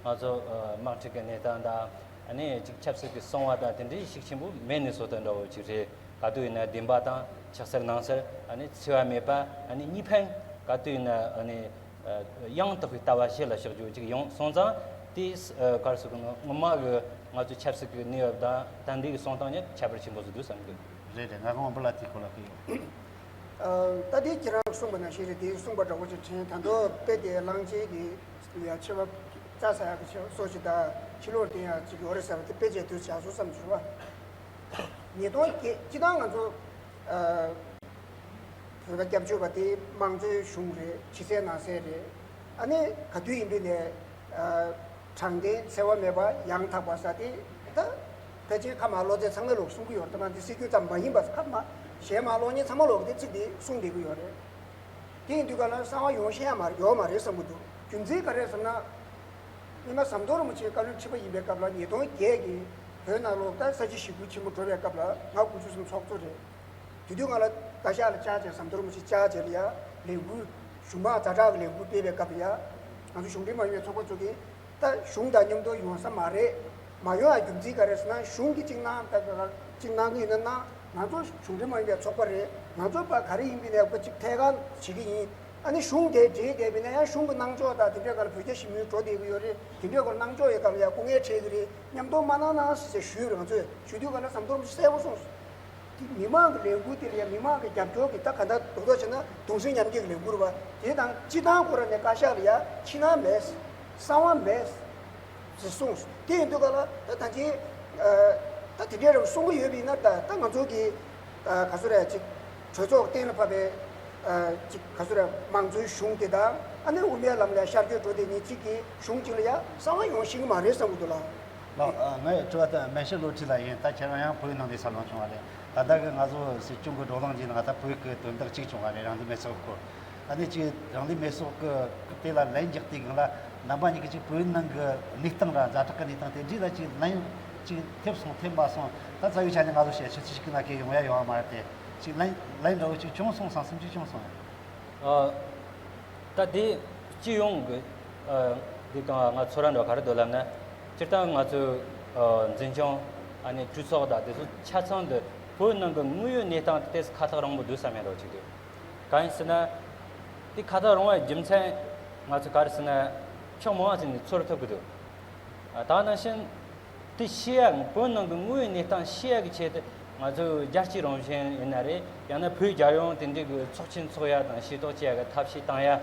ང་ཚོ་དམག་འཁྲུག་གི་གནས་སྟངས་དང་། ཨ་ནི་ཅིག་ཆབ་སྲིད་ཀྱི་སྲུང་བ་དང་དེ་འདྲའི་ཤུགས་ཆེན་པོ་མེད་ནི་བཟོ་ལྟ་འདྲ་བོ་ཅིག་རེད། ག་དུས་ཡིན་ན་བདེན་པ་དང་ཕྱི་གསལ་ནང་གསལ། ཨ་ནི་འཚེ་བ་མེད་པ། ཨ་ནི་གཉིས་ཕན། ག་དུས་ཡིན་ན་ཨ་ནི་ཡང་དག་པའི་ལྟ་བ་ཞིག་ལ་ཕྱག་རྒྱུ་ཅིག་ཡོང་སོང་ཙང་། དེས་ག་རེ་ཟེར་དགོས་ན། སྔོན་མ་གི་ང་ཚོའི་ཆབ་སྲིད་ཀྱི་གནས་བབ་དང་ད་ལྟའི་གི་སོང་སྟངས་ཉིད་ཁྱད་པར་ཆེན་པོ་ཟིག་འདུག་བསམ་གི། རེད་རེད། ང་རང་བུ་ལ་དེའི་སྐོར་ལ་ཤེས་ཡོད། ད་དེ་ཁྱེད་རང་གསུངས་པ་ནང་བཞིན་རེད། དེ་གསུངས་པ་འདྲ་བོ་ཅིག་དྲན། ད་དུང་དཔེ་དེ་གླང་ཆེན་གྱི་ཡ་ཆེ་བ་རྩྭ་ཟ་ཡག་གི་ཆེ་བ་སོགས་ཅིག་དང་། ཕྱི་ལོགས་དེ་ཡང་ཅིག་ཡོད་རེད་ཟེར་བ་དེ་དཔེ་བྱས་དུས་བྱ་སོང་བསམ་བྱུང་བ། ཉིས་སྟོང་བརྒྱད། སྤྱི་བཏང་ང་ཚོ་ཨ་བོད་པ་སྐྱབས་བཅོལ་བ་དེ་དམངས་གཙོའི་གཞུང་རེད། ཕྱི་གསལ་ནང་གསལ་རེད། ཨ་ནི་ག་དུས་ཡིན་དུས་ནས་ཨ་དྲང་བདེན་འཚེ་བ་མེད་པ་ཡང་དག་པ་ཟེར་དེ། ད་ཕལ་ཆེར་ཁ་མ་བློ་རྩེ་ཚང་མས་ལོག་གསུང་གི་ཡོད་རེད། ད་མ་འདི་སྲིད་སྐྱོང་ཙམ་མ་ཡིན་པ། ཁ་མ་གཞན་མ་ལོག་མཁན་ཚང་མ་ལོག་གི་དེ་ཚིག་དེ་གསུང་བསྡད་ཀྱི་ཡོད་རེད། དེ་ཡིན་དུས་ག་ལ་གསང་བ་ཡོང་ཤེས་ཡ་མ་ཡོད་མ་རེད་བསམ་གྱི་འདུག་རྒྱུ་མཚན་ག་རེ་ཟེར་ན། སྔོན་མ་ཟམ་གདོང་རིན་པོ་ཆེ་བཀའ་བློན་ཁྲི་པ་ཡིན་པའི་སྐབས་ལ། ཉིས་སྟོང་བརྒྱད་ཀྱི་བོད་ནང་ལོགས་ད་ས་བྱི་ཞི་རྒོལ་ཆེན་པོ་འགྲོ་བའི་སྐབས་ལ། ང་དགུ་བཅུ་གསུམ་ཚོགས་གཙོ་རེད། དེ་དུས་ང་ལ་བཀའ་ཤག་ལ་བཅར་བྱས། ཟམ་གདོང་རིན་པོ་ཆེ་བཅར་བྱས་ལ་ཡ་ལས་འགུལ། གཞུང་མང་ཛ་དྲག་གི་ལས་འགུལ་སྤེལ་བའི་སྐབས་ལ་ཡ། ང་ཚོ་གཞུང་འབྲེལ་མ་ཡིན་པའི་ཚོགས་པ་ཚོ་གིས་ད་གཞུང་དང་མཉམ་དུ་ཡོང་ས་མ་རེད། མ་ཡོང་ཡ་རྒྱུ་མཚན་ག་རེ་ཟེར་ན། གཞུང་གིས་གཅིག་གནང་། ད་ག་གཅིག་གནང་གི་ཡིན་ན་གནང་། ང་ཚོ་གཞུང་འབྲེལ་མ་ཡིན་པའི་ཚོགས་པ་རེད། ང་ཚོ་ཕར་ག་རེ་ཡིན་པའི་ནས་ཅིག་ཐད་གཏོང་བྱེད་ཀྱི་ཡིན། ཨ་ནི་གཞུང་དེ་འབྲེལ་བསྡད་པ་ཡིན་ན་ཡང་གཞུང་གི་གནང་ཕྱོགས་དང་དེ་འདྲའི་སྐོར་ལ། བོད་རྒྱ་ཞི་མོལ་འགྲོ་བསྡད་ཀྱི་ཡོད་རེད། དེ་འདྲའི་སྐོར་གནང་ཕྱོགས་ཡོད་སྐབས་ལ་ཡང་སྐུ་ངལ་འཕྲད་ཀྱི་རེད། མཉམ་དུ་མ་གནང་གནང་ཟེར་ཞུས་རེད། ང་ཚོས་ཞུ་དུས་ག་ལ་ཟམ་གདོང་རིན་པོ་ཆེས་གསལ་པོ་གསུངས་སོང་། དེ་མི་མང་གི་ལས་འགུལ་དེ་ལ་ཡང་མི་མང་གི་རྒྱབ་སྐྱོར་གྱི། ད་ག་འདྲ་རྡོག་རྡོག་བྱས་ན་གདུང་སེམས་མཉམ་སྐྱེད་ཀྱི་ལས་འགུལ་རེད་པ། དེ་དང་སྤྱི་བཏང་ཁོ་རང་ནས་བཀའ་ཤག་ལ་ཡ་ཕྱི་ནང་མེད། གསང་བ་མེད་ཟེར་གསུངས། དེ་ཡིན་དུས་ག་ལ་ད་ད་ཅི་ད་དེ་འདྲའི་རང་གསུང་གི་ཡོད་པ་ཡིན་ན། ད་ད་ང་ཚོ་གི་ག་ཚོད་རེད། ཅིག་གྲོས་ཚོགས་གཏན་ལ་ཕབ་པའི་ཅིག་ག་ཚོད་རེད། དམངས་གཙོའི་གཞུང་དེ་དང་། ཨ་ནི་དབུ་མའི་ལམ་ལ་ཤར་བསྐྱོད་འགྲོ་དེ་གཉིས་གཅིག་གི་གཞུང་གཅིག་ལ་ཡ་གསང་བ་ཡོང་ཤེས་ཀྱི་མ་རེད་བསམ་གྱི་འདུག་ལགས། ལགས། ཨ། ངའི་དྲི་བ་དེ་སྨན་ཞབས་བློ་གྲོས་ལགས་ཡིན། ད་ཁྱེད་རང་ཡང་བོད་ནང་ནས་འཚར་ལོངས་བྱུང་བ་རེད། ད་ལྟ་གི་ང་ཚོ་སྲིད་སྐྱོང་གི་བགྲོ་གླེང་གི་ནང་ད་བོད་ཀྱི་དོན་དག་གཅིག་བྱུང་བ་རེད། རང་ལུས་མེ་སྲེག་སྐོར། ཨ་ནི་ཅིག་རང་ལུས་མེ་སྲེག་གི་དེ་ལ་ལན་རྒྱག་དུས་སྒང་ལ། རྣམ་པ་གཉིས་ཀྱིས་ཅིག་བོད་ནང་གི་གནས་སྟངས་ར་ཛ་དྲག་གི་གནས་སྟངས་དེ་འདྲ་ལ་ཅིག་ལན་ཅིག་ཐེབས་སོང་ཐེབས་མ་སོང་། ད་རྩ་བའི་ཆ་ནས་ང་ཚོ་བཤད་ཆ་ཅིག་གི་ནང་གི་ཡོང་ཡ་ཡོད་པ་མ་རེད་དེ། ཅིག་ལན་ལན་འདྲ་བོ་ཅིག་བྱུང་སོང་བསམ་སེམས་ཅིག་བྱུང་སོང་། ཨ། ད་དེ་སྤྱི་ཡོངས་ཀྱི། ཨ། འདི་གང་ང་ཚོ་རང་འདྲ་ག་རེ་འདུག་ལབ་ན། སྤྱིར་བཏང་ང་ཚོའི། ཨ། འཛིན་སྐྱོང་། ཨ་ནི་གྲོས་ཚོགས་དང་དེ་ཚོ་ཆ་ཚང་དུ་བོད་ནང་གི་དངོས་ཡོད་གནས་སྟངས་དེ་ཁ་ཐག་རིང་པོ་འདུག་བསམ་ཡ་འདྲ་བོ་ཅིག་འདུག་གང་ཡིན་ཟེར་ན། དེ་ཁ་ཐག་རིང་བའི་རྒྱུ་མཚན་ང་ཚོ་ག་རེ་ཟེར་ན། ཕྱོགས་མང་བ་ཟིན་ནས་ཚོར་ཐུབ་ཀྱི་འདུག་ཨ། ད་ནང་བཞིན། དེ་ཤེས་ཡ། བོད་ནང་གི་དངོས་ཡོད་གནས་སྟངས་ཤེས་ཡ་གི་ཆེད་དུ། ང་ཚོ་རྒྱལ་གཅེས་རང་བཞིན་ཡིན་ན་རེད། ཡང་ན་བོད་རྒྱལ་ཡོངས་དེ་འདྲའི་གི་ཚོགས་ཆེན་འཚོགས་ཡ་དང་ཤེས་རྟོགས་བྱེད་ཡ་གི་ཐབས་ཤེས་བཏང་ཡ།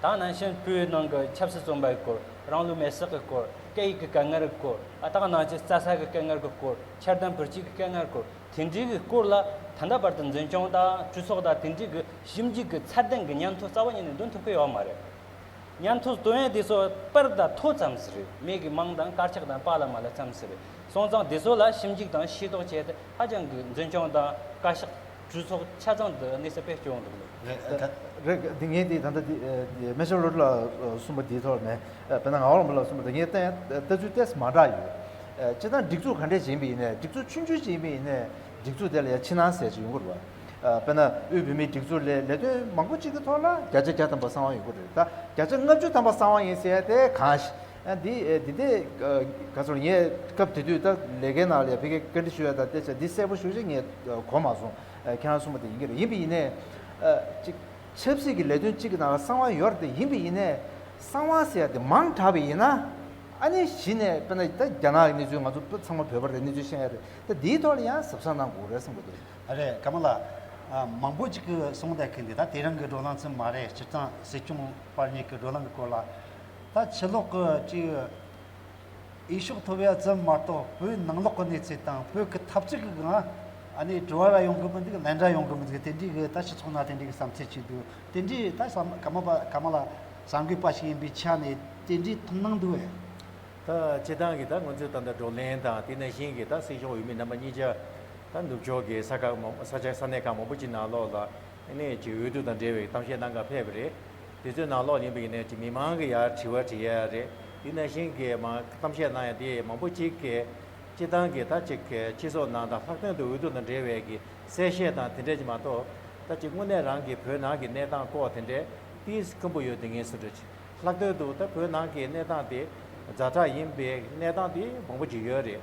ད་ནང་བཞིན་བོད་ནང་གི་ཆབ་སྲིད་བཙོན་པ་གི་སྐོར། རང་ལུས་མེར་སྲེག་གི་སྐོར། སྐད་ཡིག་གི་དཀའ་ངལ་གི་སྐོར། ཨ། ད་ནང་བཞིན་རྩྭ་ས་གི་དཀའ་ངལ་གི་སྐོར། འཆར་ལྡན་བུ་སྐྱེས་གི་དཀའ་ངལ་གི་སྐོར། དེ་འདྲའི་གི་སྐོར་ལ་ད་ལྟ་བར་དུ་འཛིན་སྐྱོང་དང་གྲོས་ཚོགས་དང་དེ་འདྲའི་གི་ཞིབ་འཇུག་གི་ཚད་ལྡན་གི་སྙན་ཐོ་རྩ་བ་ཉིད་ནས་འདོན་ཐུབ་ཀྱི་ཡོད་མ་རེད། སྙན་ཐོ་བཏོན་ཡས་དེ་ཚོ་པར་དང་ཐོ་ཙམ་ཞིག་རེད། མི་གི་མིང་དང་དཀར་ཆག་དང་པཱ་ལགས་མ་ལགས་ཙམ་ཞིག་རེད། སོང་ཙང་དེ་ཚོ་ལ་ཞིབ་འཇུག་དང་ཤེས་རྟོགས་བྱས་ཏེ། ཧ་ཅང་གི་འཛིན་སྐྱོང་དང་བཀའ་ཤག་གྲོས་ཚོགས་ཆ་ཚང་དུ་གནས་ཚུལ་སྤེལ་སྐྱོང་འདུག་ལོ། རེད། ད་རེད། འདི་ངས་འདི་ད་ལྟ་འདི་སྨན་ཞབས་བློ་གྲོས་ལགས་གསུངས་པ་འདིའི་ཐོག་ནས། དཔེར་ན་ངག་དབང་རིན་པོ་ལགས་གསུངས་པ་འདི་ངས་བལྟས་ཡང་ལྟ་ཚུལ་ཏོག་ཙམ་མ་འདྲ་ཡོད། སྤྱིར་བཏང་སྒྲིག་འཛུགས་ག་འདྲས་ཅིག་ཡིན་པ་ཡིན་ནའི། སྒྲིག་འཛུགས་ཆུང་ཆུང་ཅིག་ཡིན་པ་ཡིན་ནའི། སྒྲིག་འཛུགས་དེ་ལ་ཡང་ཕྱི་ནང་ཟེར་ཅིག་ཡོང་གི་རེད་བ། ཨ། དཔེར་ན་དབུས་བོད་མིའི་སྒྲིག་འཛུགས་ལས་ལས་དོན་མང་པོ་ཅིག་གི་ཐོག་ལ་བརྒྱ་ཆ་བརྒྱ་ཐམ་པ་གསང་བ་ཡོང་གི་རེད། ད་བརྒྱ་ཆ་ལྔ་བཅུ་ཐམ་པ་གསང་བ་ཡིན་ཟེར་ཡ་དེ་གང་ཞིག་ཨ། འདི་ཨེ། འདི་དེ་ག་ཚོད་ངས་སྐབས་དེ་དུས་ད་ལས་ཀའི་ནང་ལ་ཡ་ཕ་གིར་བཀའ་འདྲི་ཞུ་ཡ་དང་དེ་བྱས། འདི་གསལ་པོ་ཞེ་པོ་ཅིག་ངས་གོ་མ་སོང་། ཨ། ཁྱེད་རང་གསུངས་པ་དེ་ཡིན་གྱི་རེད། ཡིན་པ་ཡིན་ནའི། ཨ། ཅིག་ཆབ་སྲིད་ཀྱི་ལས་དོན་གཅིག་གི་ནང་ལ་གསང་བ་ཡོད་རེད་དེ། ཡིན་པ་ཡིན་ནའི་གསང་བ་ཟེར་ཡ་དེ་མང་དྲགས་པ་ཡིན་ན། ཨ་ནི་གཞི་ནས་དཔེར་ན་ད་རྒྱ་ནག་གི་གནས་ཚུལ། ང་ཚོ་ཚང་མ་བོད་པ་རེད། གནས་ཚུལ་ཤེས་ཡ་རེད། ད་འདིའི་ཐོག་ལ་ཡང་གཟབ་གཟབ་གནང་དགོས་རེད་བསམ་གྱི་འདུག་ཨ་རེད། ཀརྨ་ལགས། ཨ། མང་པོ་ཅིག་གིས་གསུངས་བསྡད་མཁན་འདི་ད་དེ་རིང་གི་བགྲོ་གླེང་ཙམ་མ་རེད། སྤྱིར་བཏང་སྲིད་སྐྱོང་དཔར་ཉིད་ཀྱི་བགྲོ་གླེང་གི་སྐོར་ལ། ད་ཕྱི་ལོགས་ཀྱི་ཅིག་འོས་ཤོག་ཐོབ་ཡ་ཙམ་མ་གཏོགས། བོད་ནང་ལོགས་ཀྱི་གནས་ཚུལ་དང་བོད་ཀྱི་འཐབ་རྩོད་ཀྱི་སྒང་། ཨ་ནི་དྲི་བ་ར་ཡོང་གི་མི་འདུག་ལན་ར་ཡོང་གི་མི་འདུག་དེ་འདྲའི་གི་ད་སྤྱི་ཚོགས་ནང་དེ་འདྲའི་གི་བསམ་ཚུལ་ཅིག་འདུག་དེ་འདྲའི་ད་བསམ། ཀརྨ་པ། ཀརྨ་ལགས་གསར་འགོད་པ་ཞིག་ཡིན་པའི་ཆ་ནས་དེ་འདྲའི་མཐོང་སྣང་འདུག་གས། ད་སྤྱི་བཏང་གི་ད་ང་ཚོས་ད་ལྟ་བགྲོ་གླེང་དང་དེ་ནང་བཞིན་གྱི་ད་སྲིད་སྐྱོང་འོས་མི་རྣམ་པ་གཉིས་ཆ་ད་ནུབ་ཕྱོགས་ཀྱི་ས་ཁག་མང་ས་ཆ་ས་གནས་ཁག་མང་པོ་ཅིག་ནང་ལོགས་ལ་ཨ་ནི་ཅིག་འོས་བསྡུ་དང་འབྲེལ་བའི་གཏམ་བཤད་གནང་གར་ཕེབས་པ་རེད། དེ་ཚོའི་ནང་ལོགས་ཡིན་པ་ཡིན་ནའི་ཅིག་མི་མང་གི་ཡར་དྲི་བ་དྲི་ཡ་རེད། དེ་ནང་བཞིན་གྱི་མ་གཏམ་བཤད་གནང་ཡ་དེ་མང་པོ་ཅིག་གིས་སྤྱི་བཏང་གི་ད་ཅིག་གི་སྤྱི་ཚོགས་ནང་དང་ལྷག་དོན་དུ་འོས་བསྡུ་དང་འབྲེལ་བའི་གི་གསལ་བཤད་དང་དེ་འདྲས་ཅིག་མ་གཏོགས། ད་ཅིག་དངོས་གནས་རང་གི་བོད་ནང་གི་གནས་སྟངས་སྐོར་དེ་འདྲས་ཏིས་དཀོན་པོ་ཡོད་དེ་ངས་སུ་འདྲ་ཅིག་ལྷག་དོན་དུ་ད་བོད་ནང་གི་གནས་སྟངས་དེ་ཛ་དྲག་ཡིན་པའི་གནས་སྟངས་དེ་མང་པོ་ཅིག་ཡོད་རེད།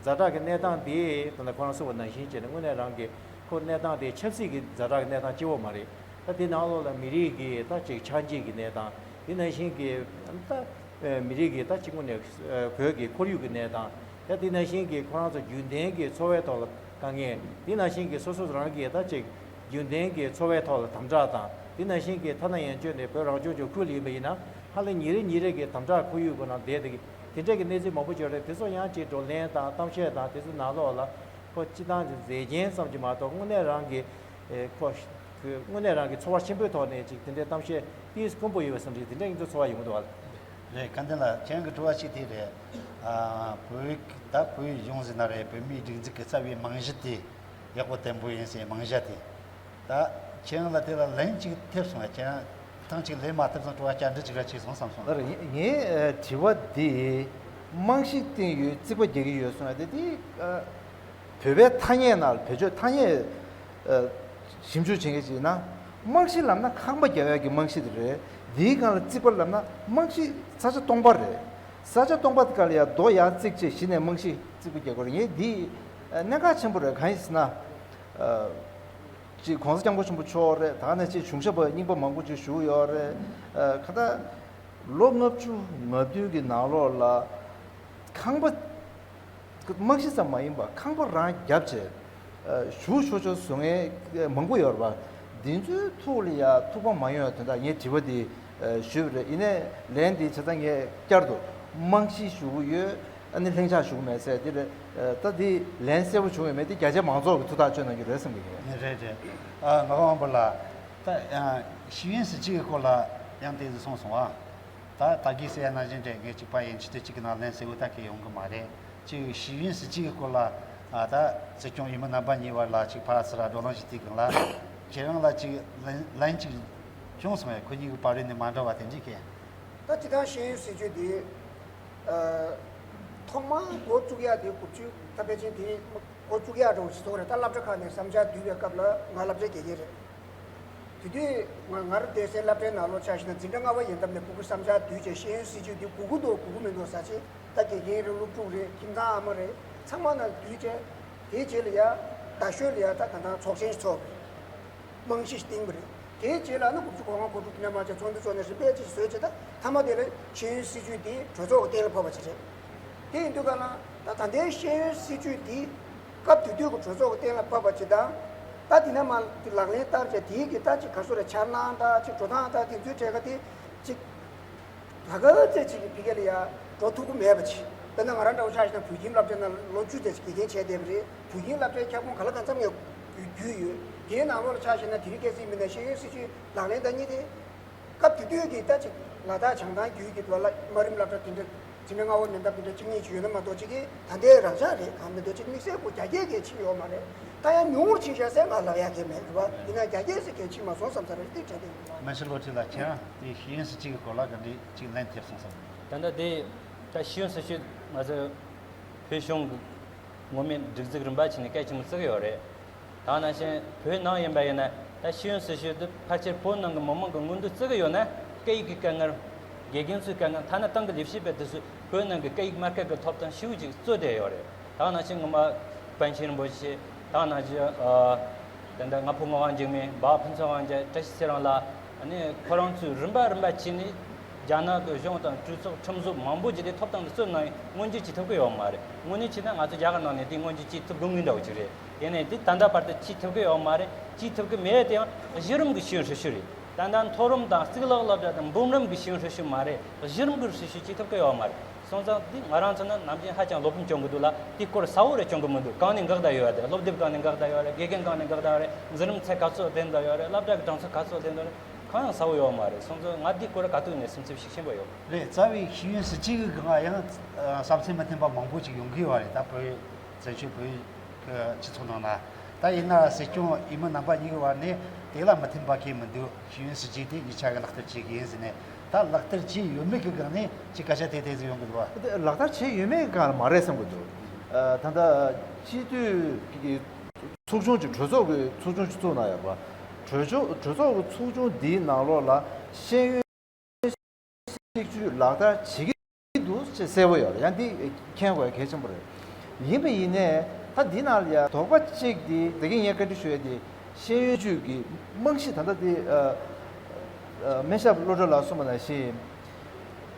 ཛ་དྲག་གི་གནས་སྟངས་དེ་ད་ལྟ་ཁོ་རང་གསུངས་པ་ནང་བཞིན་བྱས་ནས་དངོས་གནས་རང་གི་ཁོ་གནས་སྟངས་དེ་ཆབ་སྲིད་ཀྱི་ཛ་དྲག་གི་གནས་སྟངས་སྐྱེ་བོ་མ་རེད། ད་དེ་ནང་ལོགས་ལ་མི་རིགས་ཀྱི་ད་ཅིག་ཆགས་འཇིག་གི་གནས་སྟངས་དེ་ནང་བཞིན་གྱི་ད་མི་རིགས་ཀྱི་ད་ཅིག་དངོས་གནས་བོད་ཀྱི་ཁོར་ཡུག་གི་གནས་སྟངས་ད་དེ་ནང་བཞིན་གྱི་ཁོ་རང་ཚོ་རྒྱུན་ལྡན་གྱི་འཚོ་བའི་ཐོག་ལ་དཀའ་ངལ་དེ་ནང་བཞིན་གྱི་སོ་སོ་རང་གི་ད་ཅིག་རྒྱུན་ལྡན་གྱི་འཚོ་བའི་ཐོག་ལ་དམ་དྲག་དང་དེ་ནང་བཞིན་གྱི་ཐ་ན་ཡན་ཆོད་ནས་བོད་རང་སྐྱོང་ལྗོངས་ཁུལ་ཡིན་པ་ཡིན་ན་ཧ་ལས་ཉིན་རེ་ཉིན་རེ་གི་དམ་དྲག་ཁོར་ཡུག་གི་ནང་བསྡད་དེ་དེ་འདྲ་གི་གནས་ཚུལ་མང་པོ་ཅིག་ཡོད་རེད། དེ་ཚོ་ཡང་ཅིག་བགྲོ་གླེང་དང་གཏམ་བཤད་དང་དེ་ཚོའི་ནང་ལོགས་ལ་ཁོ་སྤྱི་བཏང་ཅིག་མཛེས་རྒྱན་ཙམ་གྱིས་མ་གཏོགས་དངོས་གནས་རང་གི་ཨེ་ཁོ་དངོས་གནས་རང་གི་ཚོར་བ་ཆེན་པོའི་ཐོག་ནས་ཅིག་དེ་འདྲའི་གཏམ་བཤད་ཏིས་དཀོན་པོ་ཡོད་པ་བསམ་གྱི་དེ་འདྲ་ཡིན་ཚོ་ཚོར་བ་ཡོང་གི་འདུག་བ། རེད། བཀའ་བསྟན་ལགས་ཁྱེད་རང་གི་དྲི་བ་གཅིག་དེ་རེད། ཨ་བོད་ད་བོད་གཞུང་ཟེར་ན་རེད། བོད་མིའི་སྒྲིག་འཛུགས་ཀྱི་རྩ་བའི་རྨང་གཞི་དེ་ཡག་པོ་བརྟན་པོ་ཡིན་ཟེར་རྨང་གཞི་དེ། ད་ཁྱེད་རང་ལ་དེ་ལ་ལན་གཅིག་ཐེབས་སོང་ཡ། ཁྱེད་རང་ཐེངས་གཅིག་ལན་མ་ཐེབས་སོང་དྲི་བ་བསྐྱར་འདྲི་གཅིག་ར་བྱས་སོང་བསམ་སོང་། ལར་ངའི་ངའི་ཨ་དྲི་བ་འདི་རྨང་གཞི་བཏིང་ཡོད་རྩིག་པ་རྒྱག་གི་ཡོད་གསུངས་ཡ་དེ་དེ་ཨ་བོད་པའི་ཐ་སྙད་ནང་བེད་སྤྱོད་ཐ་སྙད་ཨ་ཞིབ་འཇུག་བྱེད་མཁན་ཅིག་ཡིན་ན་རྨང་གཞི་ལབ་ན་ཁང་པ་རྒྱག་ཡ་གི་རྨང་གཞི་དེ་རེད། འདིའི་སྒང་ལ་རྩིག་པ་ལབ་ན་རྨང་གཞི་ས་ཆ་སྟོང་པ་རེད། ས་ཆ་སྟོང་པ་དེ་ག་ལ་ཡ་རྡོ་ཡར་བརྩིགས་བྱས་གཞི་ནས་རྨང་གཞི་རྩིག་པ་རྒྱག་དགོས་རེད། ངས་འདི་ཨ་གནད་འགག་ཆེན་པོ་རེད། གང་ཡིན་ཟེར་ན། ཨ། ཅིག་༸གོང་ས་༸སྐྱབས་མགོན་ཆེན་པོ་མཆོག་རེད། ད་ནས་ཅིག་གཞུང་ཞབས་པ་རྙིང་པ་མང་པོ་ཅིག་བཞུགས་ཡོད་རེད། ཨ་ཁ་ད་ལོ་ལྔ་བཅུ་ང་བདུན་གྱི་ནང་ལོགས་ལ་ཁང་པ་རྨང་གཞི་ཙམ་མ་ཡིན་པ་ཁང་པ་རང་བརྒྱབ་བྱས་ཨ་བཞུགས་ཆོག་ཆོག་བཟོ་མཁན་མང་པོ་ཡོད་རེད་པ། འདི་ཚོའི་ཐུགས་ལ་ཡ་ཐུགས་ཕམ་མ་ཡོང་བ་དོན་དག་ངས་དྲི་བ་འདི་ཨ་ཞུས་པ་རེད། ཡིན་ནའི་ལན་འདི་བྱས་ཙང་ངས་བསྐྱར་དུ་རྨང་གཞི་ཞུ་གི་ཡོད། ཨ་ནི་ལྷིང་འཇགས་བཞུགས་མེད་ཟེར་འདི་རེད། ད་འདི་ལན་གསལ་པོ་བྱུང་ཡོད་མེད་འདི་རྒྱ་ཆེ་མང་ཚོགས་ཀྱི་ཐུགས་ཐག་གཅོད་གནང་རྒྱུ་རེད་བསམ་གྱི་ཡོད། རེད་རེད། ཨ་ང་དབང་པོ་ལགས། ད་ཤེས་ཡོན་སྲིད་བྱུས་ཀྱི་སྐོར་ལ་ཡང་དེ་ཚོ་གསུངས་སོང་ཨ། ད་ད་གིན་ཟེར་ཡ་ནང་བཞིན་རེད། ངས་གཅིག་ཕ་ཡན་ཆད་དུ་གཅིག་གི་ནང་ལན་གསལ་པོ་ད་གི་ཡོང་གི་མ་རེད། གཅིག་ཤེས་ཡོན་སྲིད་བྱུས་ཀྱི་སྐོར་ལ་ཨ་ད་སྲིད་སྐྱོང་འོས་མི་རྣམ་པ་གཉིས་བར་ལ་གཅིག་ཕ་ཚུར་བགྲོ་གླེང་ཞིག་དེ་གང་ལ་ཁྱེད་རང་ལ་གཅིག་ལན་ལན་གཅིག་བྱུང་སོང་བས་ཁོ་གཉིས་ཀྱི་བར་རིང་ནས་མ་འདྲ་བ་དེ་འདྲ་གས། ད་སྤྱི་བཏང་ཤེས་ཡོན་སྲིད་བྱུས་འདི། ཨ། ཐོག་མར་འགོ་བཙུགས་ཡག་དེ་དགུ་བཅུ་ད་ཕལ་ཆེར་དེ་འགོ་བཙུགས་ཡག་འདྲ་བོ་ཞིག་བཟོ་རེད། ད་སློབ་གྲྭ་ཁག་ནས་བསམ་འཆར་བསྡུས་པའི་སྐབས་ལ་ང་སློབ་གྲྭའི་དགེ་རྒན་རེད། དེ་དུས་ང་ང་རང་བསྡད་སའི་སློབ་གྲྭའི་ནང་ལོགས་ཆ་བཞག་ན་འཛིན་གྲྭ་ལྔ་པ་ཡན་འདབས་ནས་ཕྲུ་གུ་བསམ་འཆར་བསྡུས་བྱས་ཤེས་ཡོན་སྲིད་བྱུས་འདི་དགོས་ཀྱི་འདུག་དགོས་ཀྱི་མི་འདུག་ཟེར་བྱས། ད་དགེ་རྒན་རེད། སློབ་ཕྲུག་རེད། ཁྱིམ་ཚང་ཨ་མ་རེད། ཚང་མ་ནང་བསྡུས་བྱས། དེའི་རྗེས་ལ་ཡ་རྡ་ཤོད་ལ་ཡ་ད་ག་ནང་ཚོགས་ཆེན་ཞིག་ཚོགས་པ་རེད། རྨང་གཞི་ཞིག་བཏིང་བ་རེད། དེའི་རྗེས་ལ་ནི་དགུ་བཅུ་གོ་ལྔ་གོ་དྲུག་དེ་ནས་མར་བྱས་ཚོགས་འདུ་ཚོགས་ནས་རིམ་པས་ཅིག་བཟོས་བྱས། ད་མཐའ་མ་དེ་ལ་ཤེས་ཡོན་སྲིད་བྱུས་འདི་གྲོས་ཚོགས་ཀྱི་གཏན་ལ་ཕབ་པ་ཅིག་རེད། དེ་ཡིན་དུས་ག་ལ་ད་ད་ལྟའི་ཤེས་ཡོན་སྲིད་བྱུས་འདི་སྐབས་དེ་དུས་ཀྱི་གྲོས་ཚོགས་ཀྱི་གཏན་ལ་ཕབ་པ་ཅིག་དང་། ད་དེ་ནས་མར་དེ་ལག་ལེན་བསྟར་བྱས་དེའི་གི་ད་ཅིག་ག་ཚོད་རེད། འཆར་སྣང་ད་ཅིག་འགྲོ་སྟངས་ད་དེ་ཚོའི་གྲས་ཀ་དེ་ཅིག་ད་ག་ཚད་ཅིག་གི་ཕི་གེ་ལ་ཡ་འགྲོ་ཐུབ་ཀྱི་མེད་པ་ཅིག་དཔེར་ན་ང་རང་འདྲ་བོ་ཆ་བཞག་ན་བོད་ཁྱིམ་སློབ་གྲྭའི་ནང་ལོ་བཅུ་ཙམ་ཞིག་དགེ་རྒན་བྱས་བསྡད་པ་རེད། བོད་ཁྱིམ་སློབ་གྲྭའི་ཁྱབ་ཁོངས་ག་ལ་གང་འཚམ་ངས་རྒྱུས་ཡོད། དེའི་ནང་ལོགས་ལ་ཆ་བཞག་ན་དེ་རིང་ཁ་སང་ཡིན་ན་ཤེས་ཡོན་སྲིད་བྱུས་ལག་ལེན་བསྟར་མཁན་དེ། སྐབས་དེ་དུས་ཀྱི་ད་ཅིག་ལ་དྭགས་བྱང་ཐང་རྒྱུད་ཀྱི་དུ་བ་ལ་དམའ་རིམ་སློབ་གྲྭ་དེ་འདྲ་འཛིན་གྲྭ་ལྔ་པ་མན་འདབས་དེ་འདྲ་གཅིག་གཉིས་ཅིག་ཡོད་ན་མ་གཏོགས་ཅིག་གིས་ད་ལྟའི་རང་འཇགས་རེད། གང་མི་འདུག་ཅིག་དམིགས་བསལ་གྱི་རྒྱ་སྐྱེད་གལ་ཆེ་ཡོད་མ་རེད། ད་ཡང་ཉུང་ངུར་ཕྱིན་ཤག་ཟེར་ང་ལབ་ཡག་གི་མེད་རེད་པ། ཡིན་ན་རྒྱ་སྐྱེད་ཟེར་གལ་ཆེ་མ་སོང་བསམ་ས་རེད། དེ་དྲན་དེ་ཡོད་མ་རེད། མ་གཞི་བློ་གྲོས་ལགས། ཁྱེད་རང་དེ་ཤེས་ཡོན་སྲིད་བྱུས་ཀྱི་སྐོར་ལ་ག་འདྲ་ཅིག་ལན་ཐེབས་སོང་བསམ། ད་ལྟ་དེ་ད་ཤེས་ཡོན་སྲིད་བྱུས་ང་ཚོ་བོད་གཞུང་གི་ངོ་མའི་སྒྲིག་འཛུགས་རིམ་པ་བྱས་ནས་གལ་ཆེན་པོ་བརྩི་གི་ཡོད་རེད། ད་ནང་བཞིན་བོད་ནང་ཡིན་པ་ཡིན་ན་ད་ཤེས་ཡོན་སྲིད་བྱུས་འདི་ཕལ་ཆེར་བོད་ནང་གི་མི་མང་གི་མངོན་འདོད་བརྩི་གི་ཡོད་ན་སྐད་ཡིག་གི་དཀའ་ངལ། དགེ་རྒན་ཚོའི་དཀའ་ངལ། ཐ་ན་ཏང་གི་ལས་བྱེད་པ་དེ་ཚོས་བོད་ནང་གི་སྐད་ཡིག་མ་སྐད་གི་ཐོབ་ཐང་ཞེ་པོ་ཅིག་རྩོད་བསྡད་ཡོད་རེད། ད་ནང་བཞིན་སྔོན་མ་པཎ་ཆེན་རིན་པོ་ཆེ། ད་ནང་བཞིན་ཨ་ད་ལྟ་ང་ཕོ་ངག་དབང་འཇིགས་མེད། འབའ་ཕུན་ཚོགས་དབང་རྒྱལ། བཀྲ་ཤིས་ཚེ་རིང་ལགས། ཨ་ནི་ཁོ་རང་ཚོས་རིམ་པ་རིམ་པ་བྱས་ནས་རྒྱ་ནག་གི་གཞུང་དང་གྲོས་ཚོགས་ཁྲིམས་བཟོ་མང་པོ་བརྒྱུད་དེ་ཐོབ་ཐང་དེ་ཚོ་ནང་མངོན་འགྱུར་བྱེད་ཐུབ་ཀྱི་ཡོད་མ་རེད། དངོས་གནས་བྱས་ན་ང་ཚོ་རྒྱ་གར་ནང་ནས་དེ་མངོན་འགྱུར་བྱེད་ཐུབ་དགོས་ངེས་འདྲ་བོ་ཅིག་རེད། ཡིན་ནའི་དེ་ད་ལྟ་བར་དུ་བྱེད་ཐུབ་ཀྱི་ཡོད་མ་རེད། བྱེད་ཐུབ་ཀྱི་མེད་དེ་ཡང་གཞི་རིམ་གྱི་ཤེས་ཡོན་སྲིད་བྱུས་རེད། ད་ལྟ་མཐོ་རིམ་དང་གཙུག་ལག་སློབ་གྲྭ་དང་འབུམ་རམས་ཀྱི་ཤེས་ཡོན་སྲིད་བྱུས་མ་རེད། གཞི་རིམ་གྱི་སྲིད་བྱུས་བྱེད་ཐུབ་ཀྱི་ཡོད་མ་རེད། སོང་ཙང་འདི་ང་རང་ཚོ་ནི་ནམ་རྒྱུན་ཧ་ཅང་བློ་ཕམ་བྱུང་གི་འདུག་ལ། དེའི་སྐོར་གསལ་བོ་རེ་བྱུང་གི་མི་འདུག་གང་ནས་འགག་བསྡད་ཡོད་དེ། སློབ་དེབ་གང་ནས་འགག་བསྡད་ཡོད་རེད། དགེ་རྒན་གང་ནས་འགག་བསྡད་ཡོད་རེད། འཛིན་རིམ་ཚད་ག་ཚོད་ལྡན་བསྡད་ཡོད་རེད། སློབ་གྲྭ་གི་གྲངས་ཚད་ག་ཚོད་ལྡན་བསྡད་ཡོད་རེད། གང་ཡང་གསལ་པོ་ཡོད་མ་རེད། སོང་ཙང་ང་འདི་སྐོར་ག་དུས་ནས་སེམས་འཚབ་ཤུགས་ཆེན་པོ་ཡོད། རེད། རྩ་བའི་ཤེས་ཡོན་སྲིད་ཇུས་ཀྱི་སྒང་ཡང་བསམ་ཚུལ་མི་མཐུན་པ་མང་པོ་ཅིག་ཡོང་གི་ཡོད་རེད། ད་བོད་བཙན་བྱོལ་བོད་ཀྱི་སྤྱི་ཚོགས་ནང་ན། ད་ཡིན་ན་སྲིད་སྐྱོང་འོས་མི་རྣམ་པ་གཉིས་ཀྱི་བར་ནས་དེ་ལ་མི་མཐུན་པ་གང་ཡང་མི་འདུག་ཤེས་ཡོན་སྲིད་ཇུས་དེ་གཉིས་ཆ་གི་ལག་བསྟར་བྱེད་ཀྱི་ཡིན་ཟེར་ནས། ད་ལག་བསྟར་བྱས་ཡོད་མེད་ཀྱི་སྒང་ནས་ཅིག་སྐད་ཆ་དེ་དེ་ཚོ་ཡོང་གི་འདུག་བ། ལག་བསྟར་བྱས་ཡོད་མེད་སྒང་ལ་མ་རེད་བསམ་གྱི་འདུག་ད་ལྟ་སྤྱི་འཐུས་ཀྱི་ཚོགས་ཆུང་གཅིག་གྲོས་ཚོགས་ཀྱི་ཚོགས་ཆུང་གཅིག་བཙུགས་གནང་ཡོད་པ། གྲོས་ཆོད་གྲོས་ཚོགས་ཀྱི་ཚོགས་ཆུང་འདིའི་ནང་ལོགས་ལ་ཤེས་ཡོན་སྲིད་ཇུས་ལག་བསྟར་བྱེད་ཀྱི་འདུག་ཅེས་གསལ་པོ་ཡོད་རེད། ཡང་འདི་མཁྱེན་དགོས་གལ་ཆེན་པོ་རེད། ཡིན་པ་ཡིན་ནའི་ད་འདི་ནང་ལ་ཡང་དོགས་པ་གཅིག་འདི་ད་གིན་ངས་བཀའ་འདྲི་ཞུ་ཡ་འདི་ཤེས་ཡོན་སྤྱོད་ཀྱི་རྨང་གཞི། ད་ལྟ་འདི་ཨ་ཨ་སྨན་ཞབས་བློ་གྲོས་ལགས་གསུངས་པ་ནང་བཞིན།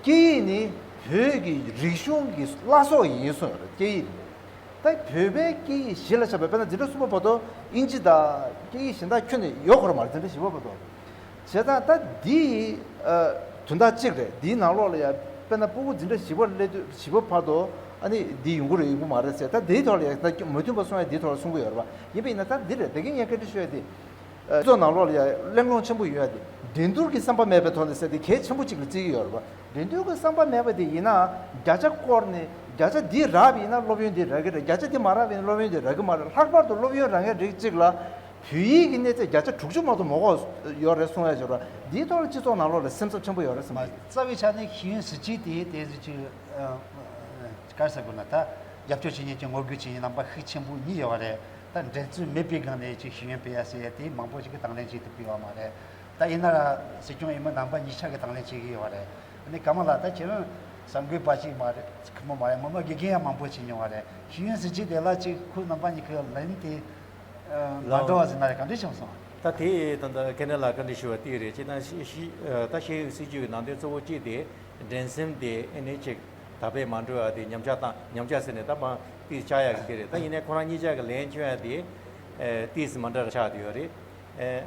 སྐད་ཡིག་ནི་བོད་ཀྱི་རིག་གཞུང་གི་བླ་སྲོག་ཡིན་གསུངས་ཡོད་རེད། སྐད་ཡིག་ནི། ད་བོད་པའི་སྐད་ཡིག་གཞི་ལ་བཞག་པའི། དཔེར་ན་འཛིན་གྲྭ་གསུམ་པ་བར་དུ་ཨིན་ཇི་དང་སྐད་ཡིག་གཞན་དག་ཁྱོན་ནས་ཡོད་དགོས་རེད་མ་རེད། འཛིན་གྲྭ་བཞི་པ་བར་དུ། བྱས་ཙང་ད་འདི་ཨ་དོན་དག་གཅིག་རེད། འདིའི་ནང་ལོགས་ལ་ཡང་དཔེར་ན་སྤུ་གུ་འཛིན་གྲྭ་བཞི་པར་སླེབས་དུས། བཞི་པ་བར་དུ་ཨ་ནི་འདི་ཡོང་གི་རེད་ཡོང་གི་མ་རེད་ཟེར། ད་འདིའི་ཐོག་ལ་ཡང་ད་མོས་མཐུན་པ་གསུང་ཡ་འདིའི་ཐོག་ལ་གསུང་གི་ཡོད་རེད་པ། ཡིན་པ་ཡིན་ན་ད་འདི་རེད། ད་གིན་ངས་བཀའ་འདྲི་ཞུ་ཡ་འདི། སྤྱི་ཚོགས་ནང་ལོགས་ལ་ཡང་གླེང་སློང་ཆེན་པོ་ཡོད་ཡ་དེ། འགྲན་བསྡུར་གྱི་བསམ་པ་མེད་པའི་ཐོག་ནས་ཟེར་དེ་གལ་ཆེན་པོ་གཅིག་ལ་བརྩི་གི་ཡོད་རེད་པ། འགྲན་བསྡུར་གྱི་བསམ་པ་མེད་པ་དེ་ཡིན་ན། བརྒྱ་ཆ་བསྐོར་ནས་བརྒྱ་ཆ་འདི་རག་པ་ཡིན་ན་སློབ་ཡོན་འདི་རག་གི་རེད། བརྒྱ་ཆ་འདི་མ་རག་པ་ཡིན་ན་སློབ་ཡོན་འདི་རག་གི་མ་རེད། ལྷག་པར་དུ་སློབ་ཡོན་རག་མཁན་རིགས་གཅིག་ལ་བོད་ཡིག་གི་གནས་ཚད་བརྒྱ་ཆ་དྲུག་ཅུ་མ་གཏོགས་མ་དགོས་ཡོད་རེད་གསུང་ཡ་ཅིག་ཡོད་རེད་པ། འདིའི་ཐོག་ལ་སྤྱི་ཚོགས་ནང་ལོགས་ལ་སེམས་འཚབ་ཆེན་པོ་ཡོད་རེད་བསམ་གི། རྩ་བའི་ཆ་ནས་ཤེས་ཡོན་སྲིད་ཇུས་དེ་དེ་ཚོ་ཅིག་ཨ་ག་རེ་ཟེར་དགོས་ན། ད་རྒྱབ་སྐྱོར་བྱེད་མཁན་གྱི་ངོ་རྒོལ་བྱེད་མཁན་རྣམ་པ་ཤུགས་ཆེན་པོ་གཉིས་ཡོད་པ་རེད། ད་འགྲན་རྩོད་མེད་པའི་སྒང་ནས་ཅིག་ཤེས་ཡོན་སྤེལ་ཡ་ཟེར་ཡ་དེ་མང་པོ་ཞིག་གིས་དང་ལེན་བྱེད་ཐུབ་ཀྱི་ཡོད་མ་རེད། ད་ཡིན་ན་ར་སྲིད་སྐྱོང་འོས་མི་རྣམ་པ་གཉིས་ཆ་གིས་དང་ལེན་བྱེད་ཀྱི་ཡོད་རེད། ཨ་ནི་ཀ་མ་ལ་ད་ཁྱེད་རང་གསར་འགོད་པ་ཅིག་མ་རེད། ཁེར་མོ་མ་རེད། ངོ་མ་དགེ་རྒན་ཡང་མང་པོ་བྱེད་མྱོང་བ་རེད། ཤེས་ཡོན་སྲིད་ཇུས་དེ་ལ་ཅིག་ཁོ་རྣམ་པ་གཉིས་ཀྱི་ལན་དེ་ཨ་མ་ལགས། འདྲ་བ་ཟེར་ན་རེད། ག་འདྲ་བྱུང་སོང་། ད་དེ་ད་ལྟ་ཁེ་ནེ་ལ་བཀའ་འདྲི་ཞུ་བ་དེ་རེད། སྤྱིར་བཏང་ཤེས་ཤེས་ཨ་ད་ཤེས་ཡོན་སྲིད་ཇུས་ཀྱི་ནང་དོན་གཙོ་བོ་གཅིག་དེ་འགྲན་སེམས་དེ་ཨེ་ནས་ཅིག་དར་སྤེལ་མ་འགྲོ་ཡ་དེ། ཉམས་ཆག་བཏང་། ཉམས་ཆག་ཟེར་ནས་ད་མ་དེ་བཅག་ཡ་གི་དེ་རེད། ད་ཡིན་ནའི་ཁོ་རང་གཉིས་ཆ་གི་ལན་སྐྱོན་ཡ་དེ་ཨེ་ཏིས་མ་འདྲ་ཆགས་བསྡད་ཡོད་རེད། ཨེ་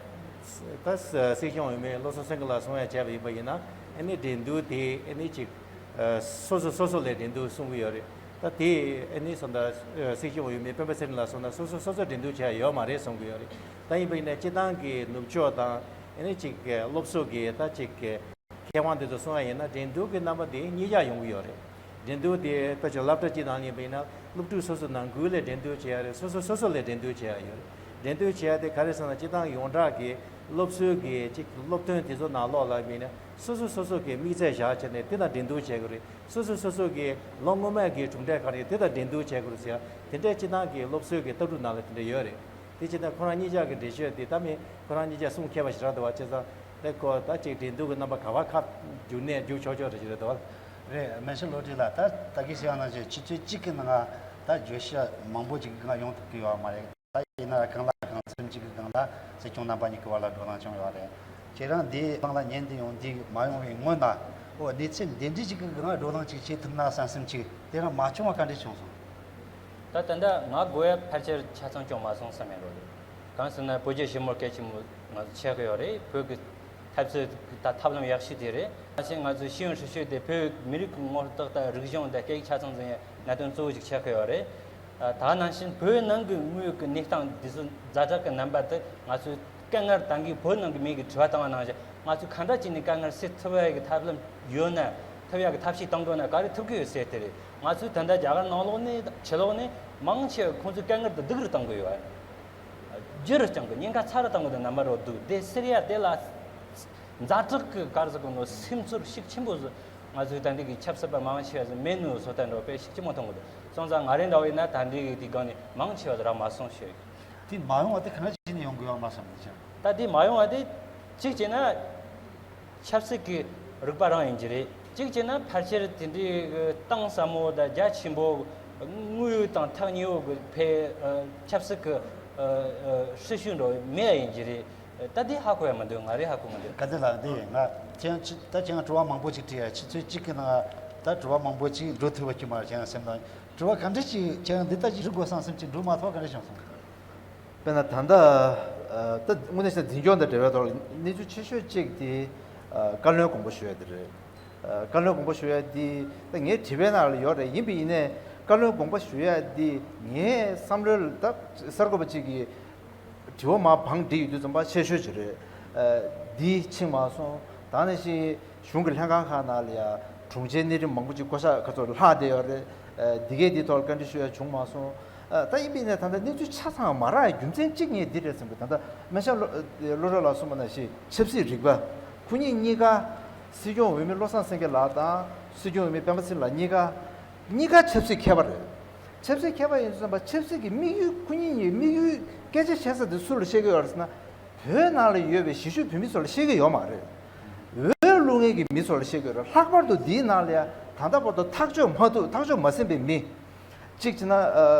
ད་སྲིད་སྐྱོང་འོས་མི་བློ་བཟང་སེང་གེ་ལགས་གསུང་ཡ་བྱས་པ་ཡིན་པ་ཡིན་ན། ཨེ་ནི་འགྲན་བསྡུར་དེ་ཨེ་ནི་ཅིག་ཨེ་སོ་སོ་སོ་སོ་ལས་འགྲན་བསྡུར་གསུང་གི་ཡོད་རེད། ད་དེ་ཨེ་ནི་སོང་ད་སྲིད་སྐྱོང་འོས་མི་སྤེན་པ་ཚེ་རིང་ལགས་གསུངས་ན་སོ་སོ་སོ་སོ་འགྲན་བསྡུར་བྱས་ཡོད་མ་རེད་གསུང་གི་ཡོད་རེད། ད་ཡིན་པ་ཡིན་ན་སྤྱིར་བཏང་གི་ནུབ་ཕྱོགས་དང་ཨེ་ནི་ཅིག་སློབ་གསོ་གི་ད་ཅིག་མཁས་དབང་དེ་ཚོ་གསུང་བ་ཡིན་ན། འགྲན་བསྡུར་གྱི་རྣམ་པ་དེ་གཉིས་ཆ་ཡོང་གི་ཡོད་རེད། འགྲན་བསྡུར་དེ་ཕལ་ཆེར་སློབ་གྲྭ་གཅིག་ནང་ཡིན་པ་ཡིན་ན་སློབ་ཕྲུག་སོ་སོ་ནང་ཁུལ་ལས་འགྲན་བསྡུར་བྱེད་ཡ་རེད། སོ་སོ་སོ་སོ་ལས་འགྲན་བསྡུར་བྱེད་ཡ་ཡོད་རེད། འགྲན་བསྡུར་བྱེད་ཡ་དེ་ག་རེ་ཟེར་ན། སྤྱིར་བཏང་ཡོངས་གྲགས་ཀྱི་སློབ་གསོའི་གི་ཅིག་སློབ་ཐོན་དེ་ཚོ་ནང་ལོགས་ལ་ཡིན་ན་སོ་སོ་སོ་སོ་གི་དམིགས་ཚད་བཞག་བྱས་ནས་དེ་དང་འགྲན་བསྡུར་བྱེད་དགོས་རེད། སོ་སོ་སོ་སོ་གི་ལོ་སྔོན་མའི་གི་གྲུབ་འབྲས་ག་རེ་ཡོད་དེ་དང་འགྲན་བསྡུར་བྱེད་དགོས་རེད་ཟེར་ཡ་དེ་འདྲའི་སྤྱིར་བཏང་གི་སློབ་གསོའི་གི་ལྟ་གྲུབ་ནང་ལ་དེ་འདྲ་ཡོད་རེད། དེ་བྱས་ན་ཁོ་རང་གཉིས་ཆ་གི་འགྲེལ་བཤད་དེ་ད་མི་ཁོ་རང་གཉིས་ཆ་གསུང་མཁས་པ་ཞེ་དྲག་འདུག་བ། བྱས་ཙང་དེ་ཁོ་ད་ཅིག་འགྲན་བསྡུར་གྱི་རྣམ་པ་ག་བ་ཁ་བསྒྱུར་ནས་བསྒྱུར་ཆོག་ཆོག་རེད་ཅེས་རེད་འདུག་བ། རེད། སྨན་ཞབས་བློ་གྲོས་ལགས། ད་ད་གིན་ཟེར་བ་ནང་བཞིན་ཆུ་ཚོད་གཅིག་གི་ནང་ད་བརྗོད་བྱ་མང་པོ་ཅིག་གི་ཡོང་ཐུབ་ཀྱི་ཡོད་མ་རེད། ད་ཡིན་ན་གང་ལ་གང་འཚམ་ཅིག་གི་སྒང་ལ་སྲིད་སྐྱོང་རྣམ་པ་གཉིས་ཀྱི་བར་ལ་བགྲོ་གླེང་བྱུང་ཡོད་རེད། ཁྱེད་རང་འདིའི་སྒང་ལ་ཉན་དུ་ཡོང་འདི་མ་ཡོང་བའི་སྔོན་ན། ཨོ་གནས་ཚུལ་འདི་འདྲ་ཅིག་གི་སྒང་བགྲོ་གླེང་ཅིག་བྱེད་ཐུབ་ན་བསམ་བསམ་ཅིག་དེ་རང་མ་བྱུང་བ་ག་འདྲ་བྱུང་སོང་། ད་ད་ལྟ་ང་དགོས་ཡ་ཕལ་ཆེར་ཆ་ཚང་བྱུང་མ་སོང་བསམ་ཡ་རོ་ལེ། གང་ཟེར་ན་བོད་རྒྱ་ཞི་མོལ་གལ་ཆེན་པོ་ང་ཚོ་ཆགས་ཀྱི་ཡོད་རེད། བོད་ཀྱི་འཐབ་རྩོད་དང་ཐབས་ལམ་ཡག་ཤོས་དེ་རེད། ང་ཚོས་ང་ཚོའི་ཤེས་ཡོན་ཧྲིལ་ཤོས་དེ་བོད་མི་རིགས་ཀྱི་ངོ་རྟགས་དང་རིག་གཞུང་དང་སྐད་ཡིག་ཆ་ཚང་འཛིན་ཡ་གནད་དོན་གཙོ་བོ་ཞིག་ཆགས་ཀྱི་ཡོད་རེད། ད་ནང་བཞིན་བོད་ནང་གི་དངོས་ཀྱི་གནས་སྟངས་འདི་ཚོ་ཛ་དྲག་གི་རྣམ་པ་དེ་ང་ཚོས་དཀའ་ངལ་ད་གིན་བོད་ནང་གི་མི་གི་དྲི་བ་བཏང་བ་ནང་བཞིན་ང་ཚོས་གང་འདྲ་བྱས་ནས་དཀའ་ངལ་སེལ་ཐུབ་ཡ་གི་ཐབས་ལམ་ཡོད་ན། ཐུབ་ཡ་གི་ཐབས་ཤེས་གཏོང་དགོས་ན་ག་རེ་ཐུབ་ཀྱི་ཡོད་ཟེར་དེ་རེད། ང་ཚོས་ད་ལྟ་རྒྱ་གར་ནང་ལོགས་ནས་ཕྱི་ལོགས་ནས་མང་ཆེ་བ་ཁོང་ཚོའི་དཀའ་ངལ་དེ་སྡུག་རུ་གཏོང་གི་ཡོད། རྒྱུ་རུ་བསྐྱང་གི་ཉེན་ཁ་ཚ་རུ་བཏང་གི་འདུག་རྣམ་པ་རོ་འདུག་དེ་སེལ་ཡ་དེ་ལ་ཛ་དྲག་གི་ག་རེ་ཟེར་དགོས་ནོ་སེམས་ཚོར་ཤུགས་ཆེན་པོ་ཟིག་ང་ཚོའི་ད་འདི་གི་ཆབ་སྲིད་པ་མང་ཆེ་བ་ཟིག་མེད་ནོ་བཟོ་ལྟ་འདྲ་བོ་དཔེ་ཤུགས་ཆེན་པོ་མཐོང་གི་འདུག་སོང་ཙང་ང་རང་འདྲ་བོ་ཡིན་ན་ད་འདི་གི་དེའི་སྒང་ནས་མང་ཆེ་བ་ཟིག་རག་མ་སོང་ཞེས། དེ་མ་ཡོང་བ་དེ་ག་འདྲ་བྱས་ནས་ཡོང་དགོས་ཡོད་མ་བསམ་གི་ཅང་། ད་དེ་མ་ཡོང་བ་དེ་གཅིག་བྱས་ན། ཆབ་སྲིད་ཀྱི་རིག་པ་རང་ཡིན་གྱི་རེད། གཅིག་བྱས་ན་ཕལ་ཆེར་དེ་འདྲའི་གི་གཏིང་ཟབ་མོ་དང་རྒྱ་ཆེན་པོ་དངོས་ཡོད་དང་ཐག་ཉེ་བོ་གི་ཕའི་ཆབ་སྲིད་ཀྱི་ཧྲིལ་ཤུལ་འགྲོ་མེད་ཡིན་གྱི་རེད། ད་དེ་ཧ་གོ་ཡ་མི་འདུག་ང་རེ་ཧ་གོ་མི་འདུག་དཀའ་ལས་ལགས། འདི་ང་ཁྱེད་ད་ཁྱེད་ང་དྲི་བ་མང་པོ་ཅིག་དྲིས་ཡ། ཆུ་ཚོད་གཅིག་གི་ནང་ད་དྲི་བ་མང་པོ་ཅིག་འགྲོ་ཐུབ་པ་ཅིག་མ་རེད། ཁྱེད་ང་སེམས་ནང་དྲི་བ་ག་འདྲ་ཅིག་ཁྱེད་ང་འདི་ལྟ་ཅིག་རིག་དགོས་བསམ་བསམ་ཅིག་འགྲོ་མ་ཐུབ་པ་ག་འདྲ་བྱུང་སོང་། དཔེར་ན་ད་ལྟ་ད་དངོས་གནས་བཤད་ན་འཛིན་སྐྱོང་དང་འབྲེལ་བའི་ཐོག་ལ་གནས་ཚུལ་ཆེ་ཤོས་གཅིག་དེ་བཀའ་བློན་དགོངས་པ་ཞུ་ཡ་དེ་རེད། བཀའ་བློན་དགོངས་པ་ཞུ་ཡ་དེ་ད་ངའི་དྲི་བའི་ནང་ལ་ཡོད་རེད། ཡིན་པ་ཡིན་ནའི་བཀའ་བློན་དགོངས་པ་ཞུ་ཡ་དེ་ངའི་བསམ་བློའི་ད་གསར་འགོད་པ་གཅིག་གིས་དྲི་བ་མར་བང་བསྒྲིགས་ཡོད་དུས་ཙམ་པ་ཆེ་ཤོས་ཅིག་རེད། འདི་ཕྱིན་མ་སོང་། ད་ནི་ཞིག་གཞུང་གི་ལྷན་ཁང་ཁག་ནང་ལ་ཡ་དྲུང་ཆེ་གནས་རིམ་མང་པོ་ཅིག་བསྐོ་བཞག་ཁ་ཚོར་ལྷག་བསྡད་ཡོད་རེད། འདི་གས་འདི་ཐོག་ལ་བཀའ་འདྲི་ཞུ་ཡ་བྱུང་མ་སོང་། ད་ཡིན་པའི་ནས་ད་ལྟ་གནས་ཚུལ་ཆ་ཚང་མ་རག་ཡ་རྒྱུ་མཚན་གཅིག་ངས་འདི་རེད་བསམ་གི། ད་ལྟ་སྨན་ཤ་བློ་བློ་གྲོས་ལགས་གསུངས་པ་ནང་བཞིན་ཆབ་སྲིད་རིག་པ་ཁོ་གཉིས་གཉིས་ཀ་སྲིད་སྐྱོང་འོས་མི་བློ་བཟང་སེང་གེ་ལགས་དང་སྲིད་སྐྱོང་འོས་མི་སྤེན་པ་ཚེ་རིང་ལགས་གཉིས་ཀ་གཉིས་ཀ་ཆབ་སྲིད་མཁས་པ་རེད། ཆབ་སྲིད་མཁས་པ་ཡིན་ཙང་ཆབ་སྲིད་ཀྱི་དམིགས་ཡུལ་ཁོ་གཉིས་ཀྱི་དམིགས་ཡུལ་སྐད་ཆ་བཤད་ས་དེ་སུ་ལ་བཤད་ཀྱི་ཡོད་རེད་ཟེར་ན། བོད་ནང་ལ་ཡོད་པའི་གཞིས་བཞུགས་བོད་མི་ཚོ་ལ་བཤད་ཀྱི་ཡོད་མ་རེད། འོས་བླུག་མཁན་གྱི་མི་ཚོ་ལ་བཤད་ཀྱི་ཡོད་རེད། ལྷག་པར་དུ་འདིའི་ནང་ལ་ཡ་ད་ལྟ་བར་དུ་ཐག་གཅོད་མ་ཐུབ་ཐག་གཅོད་མ་ཟིན་པའི་མི། གཅིག་བྱས་ན་ཨ་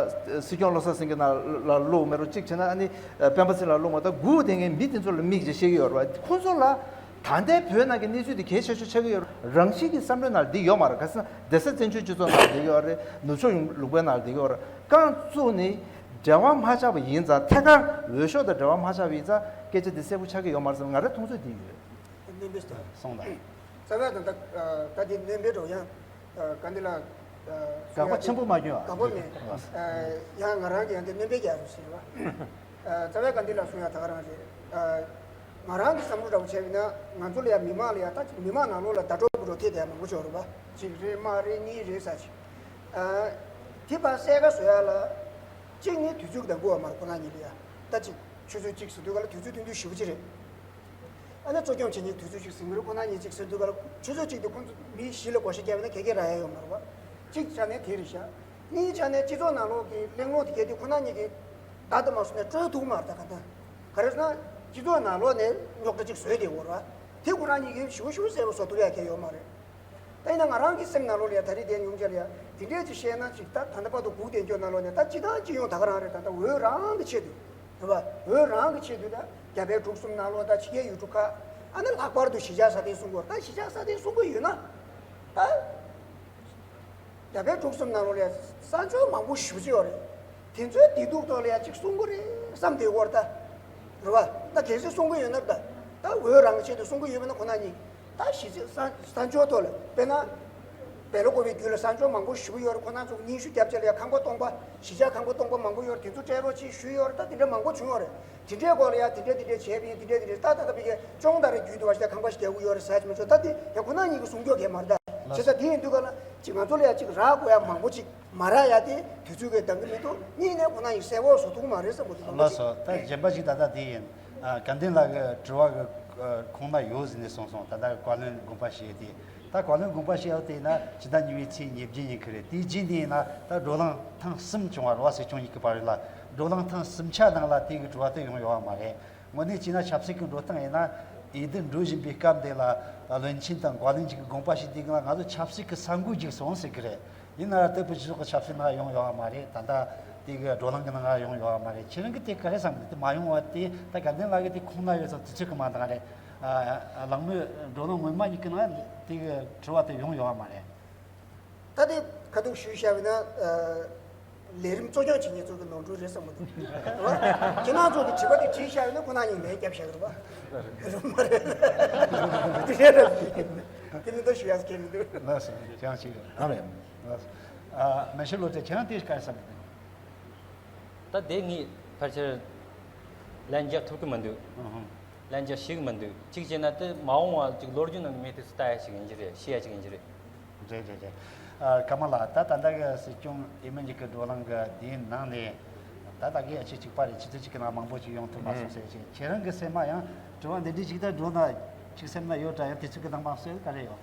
སྲིད་སྐྱོང་བློ་བཟང་སེང་གེ་ནང་ལ་བླུག་མེད་རུང་། གཅིག་བྱས་ན་ཨ་ནི་ཨ་སྤེན་པ་ཚེ་རིང་ལ་བླུག་མ་ཐག་སྒུག་བསྡད་མཁན་མི་དེ་ཚོ་ལ་དམིགས་བྱས་བཤད་ཀྱི་ཡོད་རེད་བ། ཁོང་ཚོ་ལ་ད་ལྟའི་བོད་ནང་གི་གནས་ཚུལ་དེ་གལ་ཆེ་ཤོས་ཆགས་ཀྱི་ཡོད་རེད། རང་བཞིན་གྱི་བསམ་བློའི་ནང་ལ་འདི་ཡོད་མ་རེད། ག་ཟེར་ན་སྡེ་སྲིད་བཙན་བྱོལ་སྤྱི་ཚོགས་ནང་ལ་འདི་ཡོད་རེད། ནུབ་ཕྱོགས་ཡོང་ལུགས་པའི་ནང་ལ་འདི་ཡོད་རེད། རྐང་བཙུགས་ནས་འབྲེལ་བ་མ་ཆགས་པ་ཡིན་ཙང་། ཐད་ཀར་འོས་ཤོག་དང་འབྲེལ་བ་མ་ཆགས་པ་ཡིན་ཙང་སྐད་ཆ་འདི་གསལ་པོ་ཆགས་ཀྱི་ཡོད་མ་རེད་བསམ། ང་རའི་མཐོང་ཚུལ་འདི་ཡོད། སྣོན་པ་ཞིག་སོང་ད། རྩ་བའི་དང་ད་ད་འདི་སྣོན་པའི་འགྲོ་ཡང་དགའ་ལྡན་ལགས། དགག་པ་ཆེན་པོ་མ་བྱུང་བ། དགག་པ་མེད། ཡང་ང་རང་གི་ཡང་འདི་སྣོན་པའི་རྒྱལ་རུ་ཟེར་བ། རྩ་བའི་དགའ་ལྡན་ལགས་གསུང་ཡ་ད་ག་རང་རེད། ང་རང་གི་བསམ་བློ་འདྲ་བོ་བྱས་པ་ན་ང་ཚོ་ལ་ཡང་མི་མང་ལ་ཡང་ད་མི་མང་ནང་ལོགས་ལ་ཟླ་གྲོགས་བུ་གྲོགས་ཐེབས་དེ་ཡང་མང་པོ་ཤོར་རེད་པ། གཅིག་རེད་མ་རེད་གཉིས་རེད་ཟེར་ཅིག་དེ་ཕར་གསལ་ཁ་བཟོ་ཡ་ལ། གཅིག་ནི་དུས་ཚོད་འདང་དགོས་པ་མ་རེད་ཁོ་ན་གཉིས་ལ་ཡ། ད་གཅིག་ཆུ་ཚོད་གཅིག་ཟེར་དུས་ག་ལ་དུས་ཚོད་ཐུང་ཐུང་ཞེ་པོ་ཅིག་རེད། ཨ་ནི་གཙོ་སྐྱོང་བྱེད་མཁན་དུས་ཚོད་གཅིག་ཟིན་གི་རེད་ཁོ་ན་གཉིས་གཅིག་ཟེར་དུས་ག་ལ་ཆུ་ཚོད་གཅིག་དེ་ཁོང་ཚོ་མི་བཞི་ལ་བགོ་བཤའ་བརྒྱབ་ན་ག་གེ་རག་ཡ་ཡོད་མ་རེད་པ། གཅིག་ཆ་ནས་དེ་རེད་ཤག་གཉིས་ཆ་ནས་སྤྱི་ཚོགས་ནང་ལོགས་ཀྱི་གླེང་སློང་དེ་གས་དེ་ཁོ་ན་གཉིས་ཀྱིས་ད་ལྟ་མ་སོང་ནས་སྤྲོད་ཐུབ་མ་རེད། ད་ག་ད་ག་རེ་ཟེར་ན་སྤྱི་ཚོགས་ནང་ལོགས་ནས་རྙོག་དྲ་གཅིག་བཟོས་བསྡད་ཡོད་རེད་པ། དེ་ཁོ་ན་གཉིས་ཀྱིས་ཞུ་ཞུ་གསལ་པོ་བཟོ་ཐུབ་ཡ་གང་ཡང་ཡོད་མ་རེད། ད་ཡིན་ན་ང་རང་གི་སེམས་ནང་ལོགས་ལ་ཡ་ད་རེས་དེ་ཉུང་ཆ་ལ་ཡ་དེ་འདྲས་ཅིག་བཤད་ན་ཅིག་ད་ད་ལྟ་བར་དུ་སྒུག་བསྡད་རྒྱུ་ནང་ལོགས་ནས་ད་སྤྱི་བཏང་སྤྱི་ཡོངས་ད་ག་རང་རེད། ད་ལྟ་འོས་རང་གི་ཆེད་དུ་རེད་པ། འོས་རང་གི་ཆེད་དུ་ད་རྒྱ་བལ་འབྲུག་གསུམ་ནང་ལོགས་ད་ཕྱི་རྒྱལ་ཡུལ་གྲུ་ཁག་ཨ་ནི་ལྷག་པར་དུ་གཞིས་ཆགས་སྲ་བརྟན་སྲུང་དགོས་རེད། ད་གཞིས་ཆགས་སྲ་བརྟན་སྲུང་གི་ཡོད་ན་ད། རྒྱ་བལ་འབྲུག་གསུམ་ནང་ལོགས་ལ་གསར་འབྱོར་མང་པོ་ཞེ་པོ་ཅིག་ཡོད་རེད། དེ་ཚོའི་བདེ་སྡུག་ཐོག་ལ་ཡང་ཅིག་གསུང་གི་རེད་བསམ་བསྡད་ཡོད་རེད་ད། རེད་པ། ད་གལ་སྲིད་གསུང་གི་ཡོད་ན་ད། ད་འོས་རང་གི་ཆེད་དུ་གསུང་གི་ཡོད་པ་ན་ཁོ་ན་གཉིས། ད་གཞི་རྩའི་གསར་གསར་འབྱོར་ཐོག་ལ་དཔེར་ན། བལ་ལོ་ཀོ་བའི་རྒྱུད་ལ་གསར་འབྱོར་མང་པོ་ཞེ་པོ་ཡོད་རེད། ཁོ་ན་ཚོ་སྙན་ཞུ་རྒྱབ་བྱས་ལ་ཡང་ཁང་པ་སྟོང་པ་གཞིས་ཆགས་ཁང་པ་སྟོང་པ་མང་པོ་ཡོད་རེད། དེ་ཚོ་སྤྲད་རོགས་ཅེས་ཞུས་ཡོད་རེད། ད་དེ་འདྲ་མང་པོ་བྱུང་ཡོད་རེད། དེ་འདྲའི་སྐོར་ལ་ཡང་དེ་འདྲ་དེ་འདྲ་བྱས་པ་ཡིན། དེ་འདྲ་དེ་འདྲ་ད་ད་ལྟ་བི་གའི་ཅོང་དང་རེ་རྒྱུད་དུ་བ་ཞིག་ད་ཁང་པ་ཞིག་རྒྱག་གི་ཡོད་རེད་ཟེར་གྱི་མ་ཚོ་ད་དེ་ཡང་ཁོ་ན་གཉིས་ཀྱི་གསུང་སྐྱོ་གས་མ་རེད་ད། བྱས་ཙང་དེ་ཡིན་དུས་ག་ལ་ཅིག་ང་ཚོ་ལ་ཡང་ཅིག་རག་དགོས་ཡ་མང་པོ་ཅིག་མ་རག་ཡ་དེ་དུས་ཚོད་ཀྱི་འདང་གི་མི་འདུག་གཉིས་ནས་ཁོ་ན་གཉིས་གསལ་བོ་བཟོ་ཐུབ་ཀྱི་མ་རེད་བསམ་གི་འདུག་ལགས་སོ། ད་གཞན་པ་ཞིག་ད་ལྟ་དེ་ཡིན། ཨ་དགའ་ལྡན་ལགས་ཀྱི་དྲི་བ་གི་ཁོང་ན་ཡོད་ཟེར་ནས་གསུངས་སོང་། ད་ལྟ་བཀའ་བློན་དགོངས་པ་བཞེས་ཏེ། ད་བཀའ་བློན་དགོངས་པ་བཞེས་ཡོད་དེ་ན་ཕྱི་ཟླ་གཉིས་པའི་ཚེས་ཉེར་བརྒྱད་ཉིན་ཁུལ་རེད། དེའི་རྗེས་ནས་ཡིན་ན་ད་བགྲོ་གླེང་ཐེངས་གསུམ་བྱུང་བ་རེད་པ། སྲིད་སྐྱོང་གཉིས་ཀྱི་བར་ལ་བགྲོ་གླེང་ཐེངས་གསུམ་ཆ་ནང་ལ་དེ་གི་དྲི་བ་དེ་ཡོང་ཡོད་པ་མ་རེད། དངོས་གནས་བྱས་ན་ཆབ་སྲིད་ཀྱི་འགྲོ་སྟངས་ཡིན་ན་འོས་བསྡུ་འགྲོ་བཞིན་པའི་སྐབས་འདི་ལ་བློན་ཆེན་དང་བཀའ་བློན་གཅིག་གི་དགོངས་པ་བཞེས་དུས་ང་ཚོ་ཆབ་སྲིད་ཀྱི་ས་འགུལ་ཅིག་སོང་ཟེར་གི་རེད། ཡིན་ན་ལྟ་བུ་སྤྱི་ཚོགས་ཀྱི་ཆབ་སྲིད་ནང་ཡོང་ཡོད་པ་མ་རེད། ད་ལྟ་དེ་གི་བགྲོ་གླེང་གི་ནང་ཡོང་ཡོད་པ་མ་རེད། ཁྱེད་རང་གིས་དེ་ག་རེ་བསམ་གི། དེ་མ་ཡོང་བ་དེ་ད་དགའ་ལྡན་ལགས་ཀྱིས་དེ་ཁུངས་ན་ཡོད་ཙང་དུས་ཚོད་ཀྱི་མ་འདང་རེད། ཨ་ལགས་མོས་བགྲོ་གླེང་སྔོན་མ་གཉིས་ཀྱི་ནང་དེ་གི་དྲི་བ་དེ་ཡོང་ཡོད་པ་མ་རེད། ད་དེ་ཁ་ཐུག་ཞུས་བཞག་པ་ཡིན་ན་ལས་རིམ་གཙོ་སྐྱོང་བྱེད་མཁན་ཚོ་གི་ནོར་འཁྲུལ་རེད་བསམ་གི་འདུག་ཁྱེད་རང་ཚོ་གི་དྲི་བ་དེ་དྲིས་བཞག་པ་ཡིན་ན་ཁོ་ན་གཉིས་ལན་བརྒྱབ་བཞག་གི་རེད་པ། རེད་མ་རེད། དེ་རེད་རེད། དེ་མི་འདུག་ཞུ་ཡག་གི་མི་འདུག་ལགས་སོ། ཁྱེད་རང་ཞིག་རེད། ཨ་མེད། ལགས་སོ། ཨ་མེ་ཤེལ་བློ་གྲོས། ཁྱེད་རང་དེ་ག་རེ་བསམ་གི་འདུག་ད་དེ་ངས་ཕལ་ཆེར་ལན་རྒྱག་ཐུབ་ཀྱི་མི་འདུག་ཨུ་ཧུམ། ལན་རྒྱག་ཤེས་ཀྱི་མི་འདུག་གཅིག་བྱས་ན་དེ་མ་འོངས་པ་ཅིག་ལོ་རྒྱུས་ནང་གི་མི་དེ་ཚོ་ལྟ་ཡ་ཞིག་ཡིན་གྱི་རེད། ཤེས་ཡ་ཞིག་ཡིན་གྱི་རེད། རེད་རེད་རེད། ཨ་ཀརྨ་ལགས། ད་ད་ལྟ་གི་སྲིད་སྐྱོང་འོས་མི་གཉིས་ཀྱི་བགྲོ་གླེང་གི་དེའི་ནང་ནས་ད་ད་གི་ཨ་ཆེ་གཅིག་པ་རེད། ཆུ་ཚོད་གཅིག་གི་ནང་མང་པོ་ཅིག་ཡོང་ཐུབ་མ་སོང་ཟེར་ཞིང་། ཁྱེད་རང་གི་སེམས་མ་ཡང་དྲི་བ་འདི་འདྲ་ཞིག་ད་འགྲོ་ན་ཅིག་སེམས་ན་ཡོད་འདྲ། ཡང་དུས་ཚོད་ཀྱི་འདང་མ་སོང་ག་རེ་ཡོད།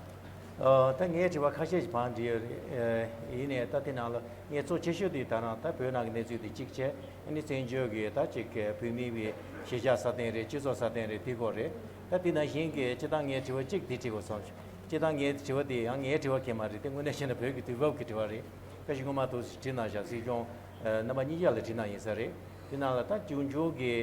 ཨ་ད་ངས་དྲི་བ་ཁ་ཤས་ཤིག་བང་བསྒྲིགས་ཡོད་རེད། ཨ་ཡིན་ནའི་ད་དེ་ནང་ལ་ངས་གཙོ་ཆེ་ཤོས་དེ་ད་རང་ད་བོད་ནང་གི་གནས་ཚུལ་དེ་གཅིག་བྱས། ཨ་ནི་བཙན་བྱོལ་གི་ད་ཅིག་བོད་མིའི་བའི་གཞིས་ཆགས་སྲ་བརྟན་རེད། སྤྱི་ཚོགས་སྲ་བརྟན་རེད། དེ་སྐོར་རེད། ད་དེ་ནང་བཞིན་གྱི་སྤྱིར་བཏང་ངས་དྲི་བ་གཅིག་དེ་དྲི་དགོས་སོང་། སྤྱིར་བཏང་ངའི་དྲི་བ་དེ་ཡང་ངའི་དྲི་བ་གང་ཡང་མ་རེད། དེ་དངོས་གནས་བཤད་ན་བོད་ཀྱི་དུས་བབ་ཀྱི་དྲི་བ་རེད། བཀའ་ཤག་སྔོན་མ་དུ་དྲིས་གནང་བཞག་སྲིད་སྐྱོང་ཨ་རྣམ་པ་གཉིས་ཆ་ལ་དྲིས་གནང་ཡིན་ས་རེད། དེ་ནང་ལ་ད་འབྱུང་འགྱུར་གྱི་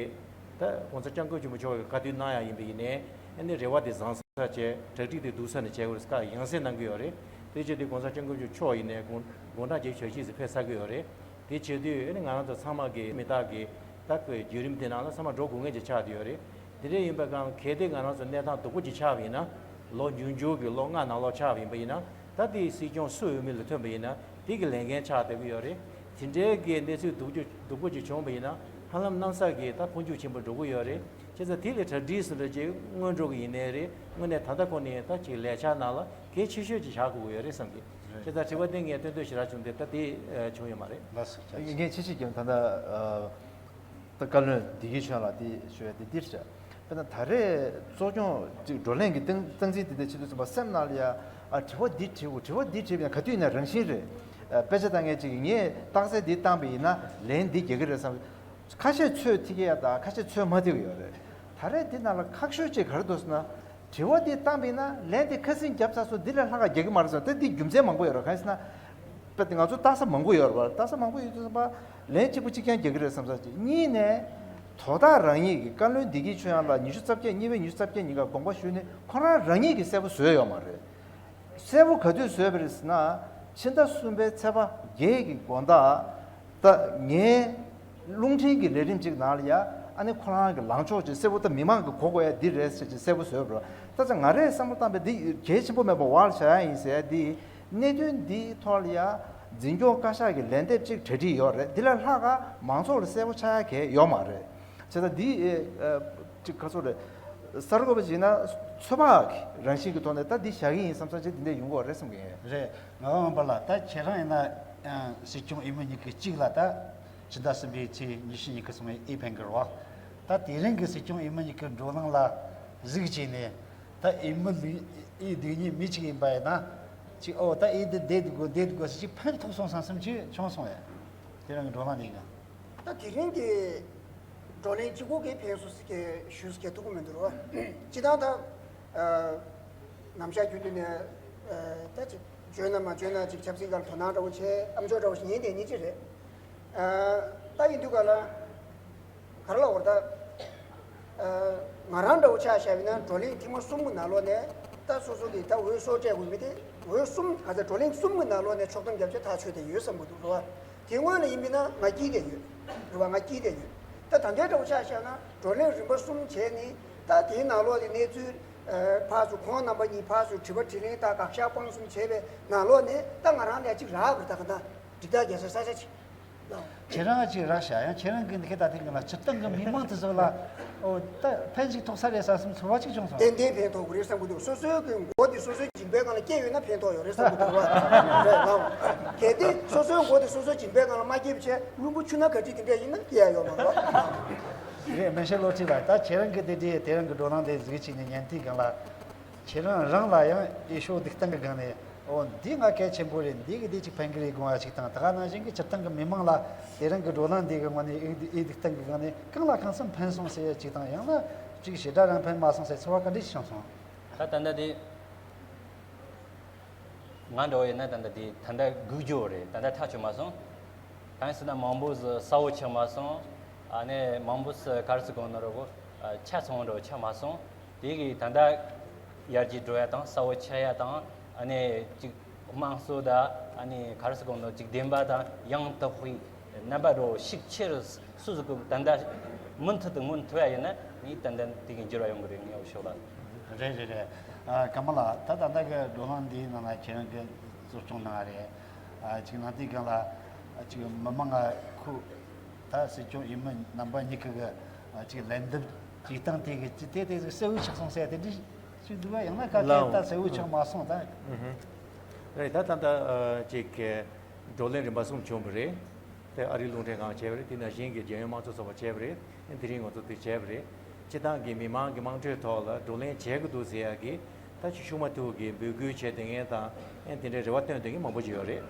ད་༸གོང་ས་༸སྐྱབས་མགོན་ཆེན་པོ་མཆོག་གིས་བཀའ་བསྡུར་གནང་ཡ་ཡིན་པ་ཡིན་ནའི། ཨ་ནི་རེ་བ་དེ་བཟང་ས་བྱས། གྲ་སྒྲིག་དེ་སྡུག་ས་ནས་བྱས་དགོས་རེད། བཀའ་ཡང་སེ་གནང་གི་ཡོད་རེད། དེ་བྱེད་དུས་༸གོང་ས་༸སྐྱབས་མགོན་ཆེན་པོ་མཆོག་ཡིན་ནའི་དགོང་དགོང་གྲངས་ཀྱི་ཞག་ཤས་ཤིག་ཕེབས་ཚར་གི་ཡོད་རེད། དེ་བྱེད་དུས་ཨ་ནི་ང་རང་ཚོ་ཚང་མ་གི་མི་རྟག་གི་ད་ཁོའི་བརྒྱུད་རིམ་དེ་ནང་ལ་ཚང་མ་འགྲོ་དགོས་ངེས་ཀྱི་ཆགས་བསྡད་ཡོད་རེད། དེ་འདྲ་ཡིན་པ་གང་གལ་ཏེ་ང་རང་ཚོ་གནས་སྟངས་སྡུག་པོ་ཅིག་ཆགས་པ་ཡིན་ན། ལོ་འབྱུང་འགྱུར་གྱི་ལོ་ལྔ་ནང་ལོགས་ཆགས་པ་ཡིན་པ་ཡིན་ན། ད་དེའི་སྲིད་སྐྱོང་སུ་འོས་མི་ལ་ཐོན་པ་ཡིན་ན་དེ་གི་ལས་འགན་ཆགས་བསྡད་ཀྱི་ཡོད་རེད། དེ་འདྲའི་གི་གནས་ཚུལ་སྡུག་ཅིག་སྡུག་པོ་ཅིག་བྱུང་བ་ཡིན་ན་ཧ་ལམ་གནམ་ས་གི་ད་འཕོ་འགྱུར་ཆེན་པོ་འགྲོ་གི་ཡོད་རེད། བྱས་ཙང་དེ་ལས་གྲ་སྒྲིག་སུ་འདྲ་ཅིག་སྔོན་འགྲོ་གི་ཡིན་ནའི་རེད། དངོས་གནས་ད་ལྟ་ཁོ་ནས་ད་ཅིག་ལས་འཆར་ནང་ལ་གལ་ཆེ་ཤོས་ཅིག་བཞག་དགོས་ཀྱི་ཡོད་རེད་བསམ་གི། རེད། བྱས་ཙང་དྲི་བ་དེ་ངས་སྟོན་འདོད་ཞེ་དྲག་བྱུང་སྟེ་ད་དེ་བྱུང་ཡོད་མ་རེད། ལགས་སོ། ངས་ཆེ་ཆེ་རྒྱབ་ད་ལྟ་ད་བཀའ་བློན་བདེ་སྐྱིད་ཆོས་དབྱངས་ལགས་དེ་ཞུ་ཡ་དེ་འདིར་བྱ། དཔེར་ན་ད་རེས་གཙོ་སྐྱོང་ཅིག་བགྲོ་གླེང་གི་སྟངས་སྟངས་འཛིན་དེ་འདྲ་བྱེད་དུས་ཙམ་པ་སེམས་ནང་ལ་ཡ་ཨ་དྲི་བ་འདི་དྲིས་དགོས། དྲི་བ་འདི་དྲིས་པ་ཡང་ག་དུས་ཡིན་ན་རང་བཞིན་རེད། ཨ་དཔེ་ཆ་ལྟ་མཁན་ཅིག་གིས་ངས་རྟགས་གསལ་འདི་བཏང་པ་ཡིན་ན་ལན་འདི་རྒྱག་གི་རེད་བསམ། ཁ་ཤས་ཚོད་ཐིག་གི་ཡ་དང་ཁ་ཤས་ཚོད་མ་ཐིག་གི་ཡོད་རེད། ད་རེས་འདི་ནང་ལ་ཁག་ཤོས་ཅིག་ག་རེ་འདུག་ཟེར་ན། དྲི་བ་འདི་བཏང་པ་ཡིན་ན་ལན་འདི་ཁ་སང་རྒྱབ་ཚར་སོང་། འདི་ལས་ལྷག་ག་རྒྱག་གི་མ་རེད་ཟེར། ད་འདི་རྒྱུ་མཚན་མང་པོ་ཡོད་རེད། གང་ཡིན་ཟེར་ན། དཔེ་དེ་ང་ཚོ་ལྟ་ས་མང་པོ་ཡོད་རེད་བ། ལྟ་ས་མང་པོ་ཡོད་དུས་ཙམ་པ་ལན་གཅིག་པུ་གཅིག་རྐྱང་རྒྱག་གི་རེད་བསམ་ས་ཅིག་གཉིས་ནས། དོ་བདག་རང་ཉིད་ཀྱིས་བཀའ་བློན་བདེ་སྐྱིད་ཆོས་དབྱངས་ལགས་ཉི་ཤུ་རྩ་བརྒྱད་གཉིས་པའི་ཉི་ཤུ་རྩ་བརྒྱད་ཉིན་ཀ་དགོངས་པ་ཞུས་ནས་ཁོ་རང་རང་ཉིད་ཀྱིས་གསལ་པོ་བཟོས་ཡོད་མ་རེད། གསལ་པོ་ག་དུས་བཟོས་པ་རེད་ཟེར་ན། ཕྱི་ཟླ་གསུམ་པའི་ཚེས་པ་བརྒྱད་ཀྱི་དགོང་དག་ད་ངའི་རླུང་འཕྲིན་གྱི་ལས་རིམ་ཅིག་ནང་ལ་ཡ་ཨ་ནི་ཁོ་རང་གི་ལངས་ཕྱོགས་ཅིག་གསལ་པོ་ད་མི་མང་གི་གོ་དགོས་ཡ་འདི་རེད་ཟེར་ཅིག་གསལ་པོ་བཟོས་པ་རེད། ད་ཆ་ང་རས་བསམ་བློ་བཏང་པའི་འདི་གལ་ཆེན་པོ་མེད་པ་བར་བྱ་ཡ་ཡིན་ཟེར་ཡ་འདི། གནད་དོན་འདིའི་ཐོག་ལ་ཡ་འཛིན་སྐྱོང་བཀའ་ཤག་གི་ལན་འདེབས་ཅིག་གྲ་སྒྲིག་ཡོད་རེད། འདི་ལས་ལྷག་ག་མང་ཚོགས་ལ་གསལ་པོ་ཆགས་ཡ་གལ་ཡོད་མ་རེད། བྱས་ཙང་འདི་ཨེ་ཨེ་ཅིག་ག་ཚོད་རེད། གསར་འགོད་པ་ཅིག་ཡིན་ན་ཚོད་དཔག་གི་རང་བཞིན་གྱི་ཐོག་ནས་ད་འདི་བཞག་གི་ཡིན་བསམ་བསམ་ཅིག་འདི་འདྲ་ཡོང་གི་ཡོད་རེད་བསམ་གི་ཡིན། རེད། ང་དབང་པ་ལགས། ད་ཁྱེད་རང་ཡིན་ན་ཨ་སྲིད་སྐྱོང་འོས་མི་ཉི་ཤུ་གཅིག་ལ་ད་ཕྱི་ཟླ་གསུམ་པའི་ཚེས་ཉི་ཤུ་ཉི་ཤུ་སོང་བའི་ཨེ་ཕན་གི་རེད་བ། ད་དེ་རིང་གི་སྲིད་སྐྱོང་འོས་མི་ཉི་ཤུ་གི་བགྲོ་གླེང་ལ་གཟིགས་བྱས་ནས། ད་འོས་མི་ལུས་ཨེ་སྡུག་ཉེས་མི་གཅིག་ཡིན་པ་ཡིན་ན་ཅིག་ཨོ་ད་ཨེ་འདི་བསྡད་དགོས་བསྡད་དགོས་ཟེར་ཅིག་ཕན་ཐོགས་སོང་བསམ་བསམ་ཅིག་བྱུང་སོང་ཡ། དེ་རིང་གི་བགྲོ་གླེང་འདི་ཡིན་ན། ད་དེ་རིང་གི་བགྲོ་གླེང་གཅིག་པོ་གིས་ཕན་སོང་ཟེར་གི་ཞུ་ཟེར་གི་ཐུབ་ཀྱི་མི་འདུག་རོ། སྤྱིར་བཏང་ད་ཨ་ནམ་ཞག་རྒྱུན་དུ་ནས་ཨ་ད་ཅིག་འཇོན་ན་མ་འཇོན་ན་ཅིག་ཆབ་སྲིད་སྒང་ལ་དོ་སྣང་འདྲ་བོ་བྱས་ཨམ་ཅོག་འདྲ་བོ་ཞིག་ཉན་བསྡད་མཁན་ཅིག་རེད། ཨ་ད་ཡིན་དུས་ག་ལ། ག་རེ་ལབ་དགོས་རེད་ད། ཨ་ང་རང་འདྲ་བོ་ཆ་བཞག་པ་ཡིན་ན་བགྲོ་གླེང་ཐེངས་མ་གསུམ་གྱི་ནང་ལོགས་ནས་ད་སོ་སོ་གིས་ད་འོས་སོ་སྤྲད་དགོས་མི་དེ་འོས་གསུམ་ག་ཚོད་བགྲོ་གླེང་གསུམ་གྱི་ནང་ལོགས་ནས་ཕྱོགས་བསྡོམས་བརྒྱབ་བྱས་ཐག་ཆོད་བསྡད་ཡོད་བསམ་གྱི་འདུག་རེད་བ། དེ་སྔོན་ལ་ཡིན་པ་ཡིན་ན་ང་སྐྱིད་བསྡད་ཡོད། རེད་བ། ང་སྐྱིད་བསྡད་ཡོད། ད་ད་ལྟའི་འདྲ་བོ་ཆ་བཞག་ན་བགྲོ་གླེང་རིམ་པ་གསུམ་བྱས་ནས་ད་དེའི་ནང་ལོགས་ནས་གནས་ཚུལ་ཨ་ཕར་ཚུར་ཁོང་རྣམ་པ་གཉིས་ཕར་ཚུར་དྲི་བ་དྲིས་ལན་ད་དགག་བཞག་སྤང་གསུམ་བྱས་པའི་ནང་ལོགས་ནས་ད་ང་རང་ལ་ཅིག་རག་གི་རེད། ད་ག་ད་འགྲིག་ཐག་རྒྱལ་ས་ས་ཆ་ཅིག་ཁྱེད་རང་ཅིག་རག་ཤག་ཡང་ཁྱེད་རང་གི་འདི་ག་ད་ཐེངས་ལ་སྤྱིར་བཏང་གི་མི་མང་དེ་ཚོ་ལ་ཨོ་ད་ཕན་ཅིག་ཐོགས་ས་རེད་བསམ་བསམ་ཚོར་བ་ཅིག་བྱུང་སོང་། ཏན་ཏན་ཕན་ཐོགས་ཀྱི་རེད་བསམ་གྱི་འདུག་སོ་སོའི་གི་མགོ་དེ་སོ་སོའི་མཇིང་པའི་སྒང་ལ་སྐྱེས་ཡོད་ན་ཕན་ཐོགས་ཡོད་རེད་བསམ་གྱི་འདུག་རེད་ལགས། གལ་ཏེ་སོ་སོའི་མགོ་དེ་སོ་སོའི་མཇིང་པའི་སྒང་ལ་མ་སྐྱེས་པ་བྱས་བླུན་པོ་ཆུ་ནང་ག་ཅིག་དེ་འདྲ་ཡིན་ན་སྐྱེ་ཡ་ཡོད་མ་རེད། རེད། མི་ཤེས་བློ་ཁྲིད་ལགས། ད་ཁྱེད་རང་གི་དེ་དེ་དེ་རིང་གི་བགྲོ་གླེང་དེ་གཟིགས་བྱས་ནས་ཉན་དུས་སྒང་ལ། ཁྱེད་རང་རང་ལ་ཡང་འོས་ཤོག་སྡུག་གཏང་གི་སྒང་ནས་ཨོ་འདི་ང་གལ་ཆེན་པོ་རེད། འདི་གི་འདི་ཅིག་ཕན་གི་རེད་དགོངས་པ་ཅིག་དང་། ད་ག་ནང་བཞིན་གི་སྤྱིར་བཏང་གི་མི་མང་ལ་དེ་རིང་གི་བགྲོ་གླེང་འདི་གི་ངོས་ནས་འོས་འོས་སྡུག་གཏང་གི་སྒང་ནས་གང་ལ་གང་འཚམ་ཕན་སོང་ཟེར་ཡ་ཅིག་དང་། ཡང་ན་ཅིག་ཞེ་དྲག་རང་ཕན་མ་སོང་ཟེར་ཚོར་བ་ག་འདྲ་ཞིག་བྱུང་སོང་། ད་ད་ལྟ་དེ་ང་འདྲ་བོ་ཡིན་ན་ད་ལྟ་དེ་ད་ལྟ་སྒུག་རྒྱུ་རེད། ད་ལྟ་ཐག་ཆོད་མ་སོང་། གང་ཡིན་ཟེར་ན་མང་པོ་ཟིག་གསལ་བོ་ཆགས་མ་སོང་། ཨ་ནི་མང་པོ་ཟིག་ག་རེ་ཟེར་དགོས་ནི་རེད་གོ། ཆ་ཚང་བོ་འདྲ་བོ་ཆགས་མ་སོང་། དེ་གི་ད་ལྟ་ཡར་རྒྱས་འགྲོ་ཡ་དང་གསལ་བོ་ཆགས་ཡ་དང་། ཨ་ནི་ཅིག་དམངས་གཙོ་དང་ཨ་ནི་ག་རེ་ཟེར་དགོས་ནི། ཅིག་བདེན་པ་དང་ཡང་དག་པའི་རྣམ་པ་འདྲ་བོ་ཞིག་ཆེ་རུ་སུ་ཟིག་གི་ད་ལྟ་མུ་མཐུད་དུ་མངོན་ཐུབ་ཡ་ཡིན་ན་ངས་ཏན་ཏན་དེ་གི་འགྱུར་བ་ཡོང་གི་རེད། ངའི་འོས་ཤོག་ལ། རེད་རེད་རེད། ཨ་ཀརྨ་ལགས། ད་ད་ལྟ་གི་བགྲོ་གླེང་འདིའི་ནང་ལ་ཁྱེད་རང་གི་གཙོ་སྐྱོང་གནང་བ་རེད། ཨ་ཅིག་ནང་དེའི་སྒང་ལ་ཨ་ཅིག་མི་མང་ང་ཁུ་ད་སྲིད་སྐྱོང་འོས་མི་རྣམ་པ་གཉིས་ཀྱི་གི་ཨ་ཅིག་ལན་འདེབས་ཅིག་བཏང་དེ་གི་ཅིག་དེ་དེ་གསལ་བོ་ཆགས་སོང་ཟེར་དེ་འདྲ་ཞིག་འདུག་ག་ཡང་ན་ག་གེ་ལའོ། ད་གསལ་བོ་ཆགས་མ་སོང་ད། ཨུ་ཧུ། རེད། ད་ད་ལྟ་ཨ་ཅིག་གི་བགྲོ་གླེང་རིམ་པ་གསུམ་བྱུང་བ་རེད། དེ་ཨ་རིའི་རླུང་འཕྲིན་ཁང་བྱས་པ་རེད། དེ་ནང་བཞིན་གྱི་རྒྱལ་ཡོངས་དམངས་གཙོ་ཚོགས་པ་བྱས་པ་རེད། དེ་རིང་ང་ཚོ་དེ་བྱས་པ་རེད། སྤྱིར་བཏང་གི་མི་མང་གི་དམངས་ཁྲོད་ཐོག་ལ་བགྲོ་གླེང་བྱེད་དགོས་འདུག་ཟེར་ཡ་གི་ད་ཅིག་ཤུགས་མ་ཐུག་གི་འབོད་སྐུལ་བྱས་བསྡད་མཁན་དང་། ཨེ་དེ་འདྲའི་རེ་བ་བཏོན་བསྡད་མཁན་མང་པོ་ཅིག་ཡོད་རེད།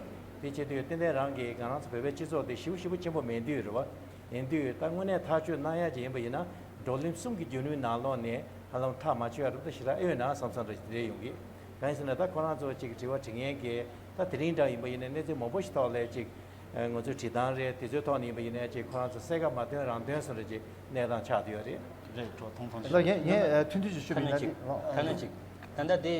དེ་བྱེད་དུས་ཏན་ཏན་རང་གིས་ང་རང་ཚོ་བོད་པའི་སྤྱི་ཚོགས་དེ་ཞེ་པོ་ཞེ་པོ་ཆེན་པོ་མེད་དུས་རེད་བ། ཡིན་དུས་ད་དངོས་གནས་ཐག་གཅོད་གནང་ཡ་ཅིག་ཡིན་པ་ཡིན་ན་བགྲོ་གླེང་གསུམ་གྱི་བརྒྱུད་རིམ་ནང་ལོགས་ནས་ཧ་ལམ་ཐག་མ་ཆོད་ཡ་རུ་ད་ཞེ་དྲག་ཨེ་ཡོད་ན་བསམ་བསམ་འདྲ་ཞིག་རེད་ཡོང་གི། གང་ཡིན་ཟེར་ན་ད་ཁོ་རང་ཚོ་ཅིག་དྲི་བ་དྲི་མཁན་གྱི་ད་དེ་རིང་འདྲ་ཡིན་པ་ཡིན་ན་གནས་ཚུལ་མང་པོ་ཞིག་ཐོག་ལ་ཅིག་ཨ་ང་ཚོའི་བྲིས་ཐང་རེད། དེ་ཚོའི་ཐོག་ནས་ཡིན་པ་ཡིན་ན་ཅིག་ཁོ་རང་ཚོ་གསལ་ཁ་མ་སྟོན་རང་སྟོན་སོང་རེད། ཅིག་གནས་སྟངས་ཆགས་བསྡད་ཡོད་རེད། རེད། གྲོགས་མཐོང་མཐོང་ལ་ཞིག་ངས་ངས་ཨ་ཐུང་ཐུང་ཞིག་ཞུ་ཁ་བ་ན་ཅིག་ཁ་བ་ན་ཅིག་ད་ལྟ་དེ་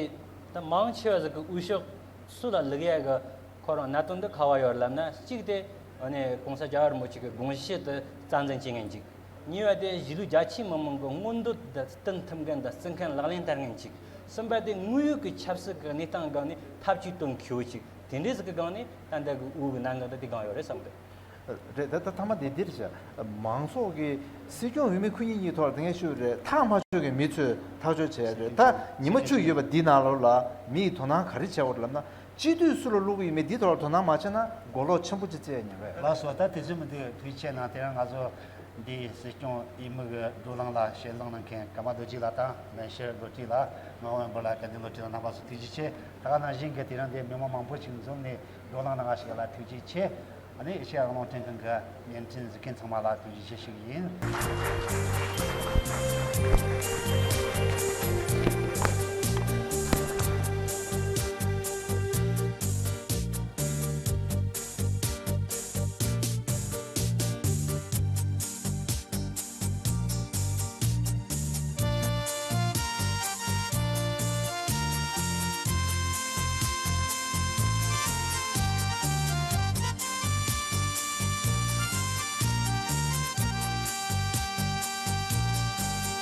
ད་མང་ཆེ་བ་ཟིག་གི་འོས་ཤོག་སུ་ལ་བླུག་ཡ་གི་ཁོ་རང་གནད་དོན་འདི་ག་བ་ཡོད་ལབ་ན། གཅིག་དེ་ཨ་ནི་༸གོང་ས་༸རྒྱལ་བ་རིན་པོ་ཆེ་གི་དགོངས་གཞི་དེ་རྩ་འཛིན་བྱེད་མཁན་གཅིག་གཉིས་པ་དེ་གཞིས་ལུས་རྒྱ་ཆེའི་མི་མང་གི་མངོན་འདོད་དེ་བསྟུན་ཐུབ་མཁན་དང་བརྩི་མཁན་ལག་ལེན་བསྟར་མཁན་གཅིག་གསུམ་པ་དེ་དངོས་ཡོད་ཀྱི་ཆབ་སྲིད་ཀྱི་གནས་སྟངས་སྒང་ནས་ཐབས་ཇུས་སྟོན་མཁས་པོ་གཅིག་དེ་འདྲའི་ཟིག་གི་སྒང་ནས་ད་ལྟ་གི་འོས་ཀྱི་གནད་འགག་དེ་དེ་སྒང་ཡོད་རེད་བསམ་གི། རེད། ད་ད་ཐ་མ་དེ་འདིར་བྱས། མང་ཚོགས་ཀྱི་སྲིད་སྐྱོང་འོས་མི་ཁོ་གཉིས་གཉིས་ཐོག་ལ་དེ་འདྲ་ཞུ་རེད། ཐག་མ་ཆོད་མཁན་མི་ཚོས་ཐག་གཅོད་བྱས་རེད། ད་ཉི་མ་བཅུ་ཡོད་པ་འདི་ནང་ལོགས་ལ་མི་ཡིས་དོ་སྣང་ག་རེ་བྱས་ཡོད་རེད་ལབ་ན། སྤྱི་འཐུས་སུ་ལ་བླུག་གི་ཡོད་མེད་འདིའི་ཐོག་ལ་དོ་སྣང་མ་བྱས་ན་མགོ་ལོག་ཆེན་པོ་ཅིག་བཙལ་ཡ་ཉེན་རེད། ལགས་སོ། ད་དེ་ཚོ་མི་འདུག་ཐུགས་རྗེ་ཆེ་གནང་། དེ་རིང་ང་ཚོ་འདི་སྲིད་སྐྱོང་འོས་མི་གི་བགྲོ་གླེང་ལ་ཞལ་གདམས་གནང་མཁན་ཀརྨ་རྡོ་རྗེ་ལགས་དང་། ལེན་བཤད་རྡོ་རྗེ་ལགས། ངག་དབང་དབོན་པོ་ལགས། སྐལ་ལྡན་བློ་གྲོས་དང་རྣམ་པ་ཚོ་ཐུགས་རྗེ་ཆེ། ད་ག་ནང་བཞིན་གྱི་དེ་རིང་འདི་མི་མང་མང་པོ་ཞིག་འཛོམས་ནས་བགྲོ་གླེང་གནང་བ་ཞིག་ལ་ཐུགས་རྗེ་ཆེ། ཨ་ནི་ཨེ་ཤེ་ཡ་རླུང་འཕྲིན་ཁང་གི་བརྙན་འཕྲིན་གཟིགས་མཁན་ཚང་མ་ལ་ཐུགས་རྗེ་ཆེ་ཞུ་གི་ཡིན།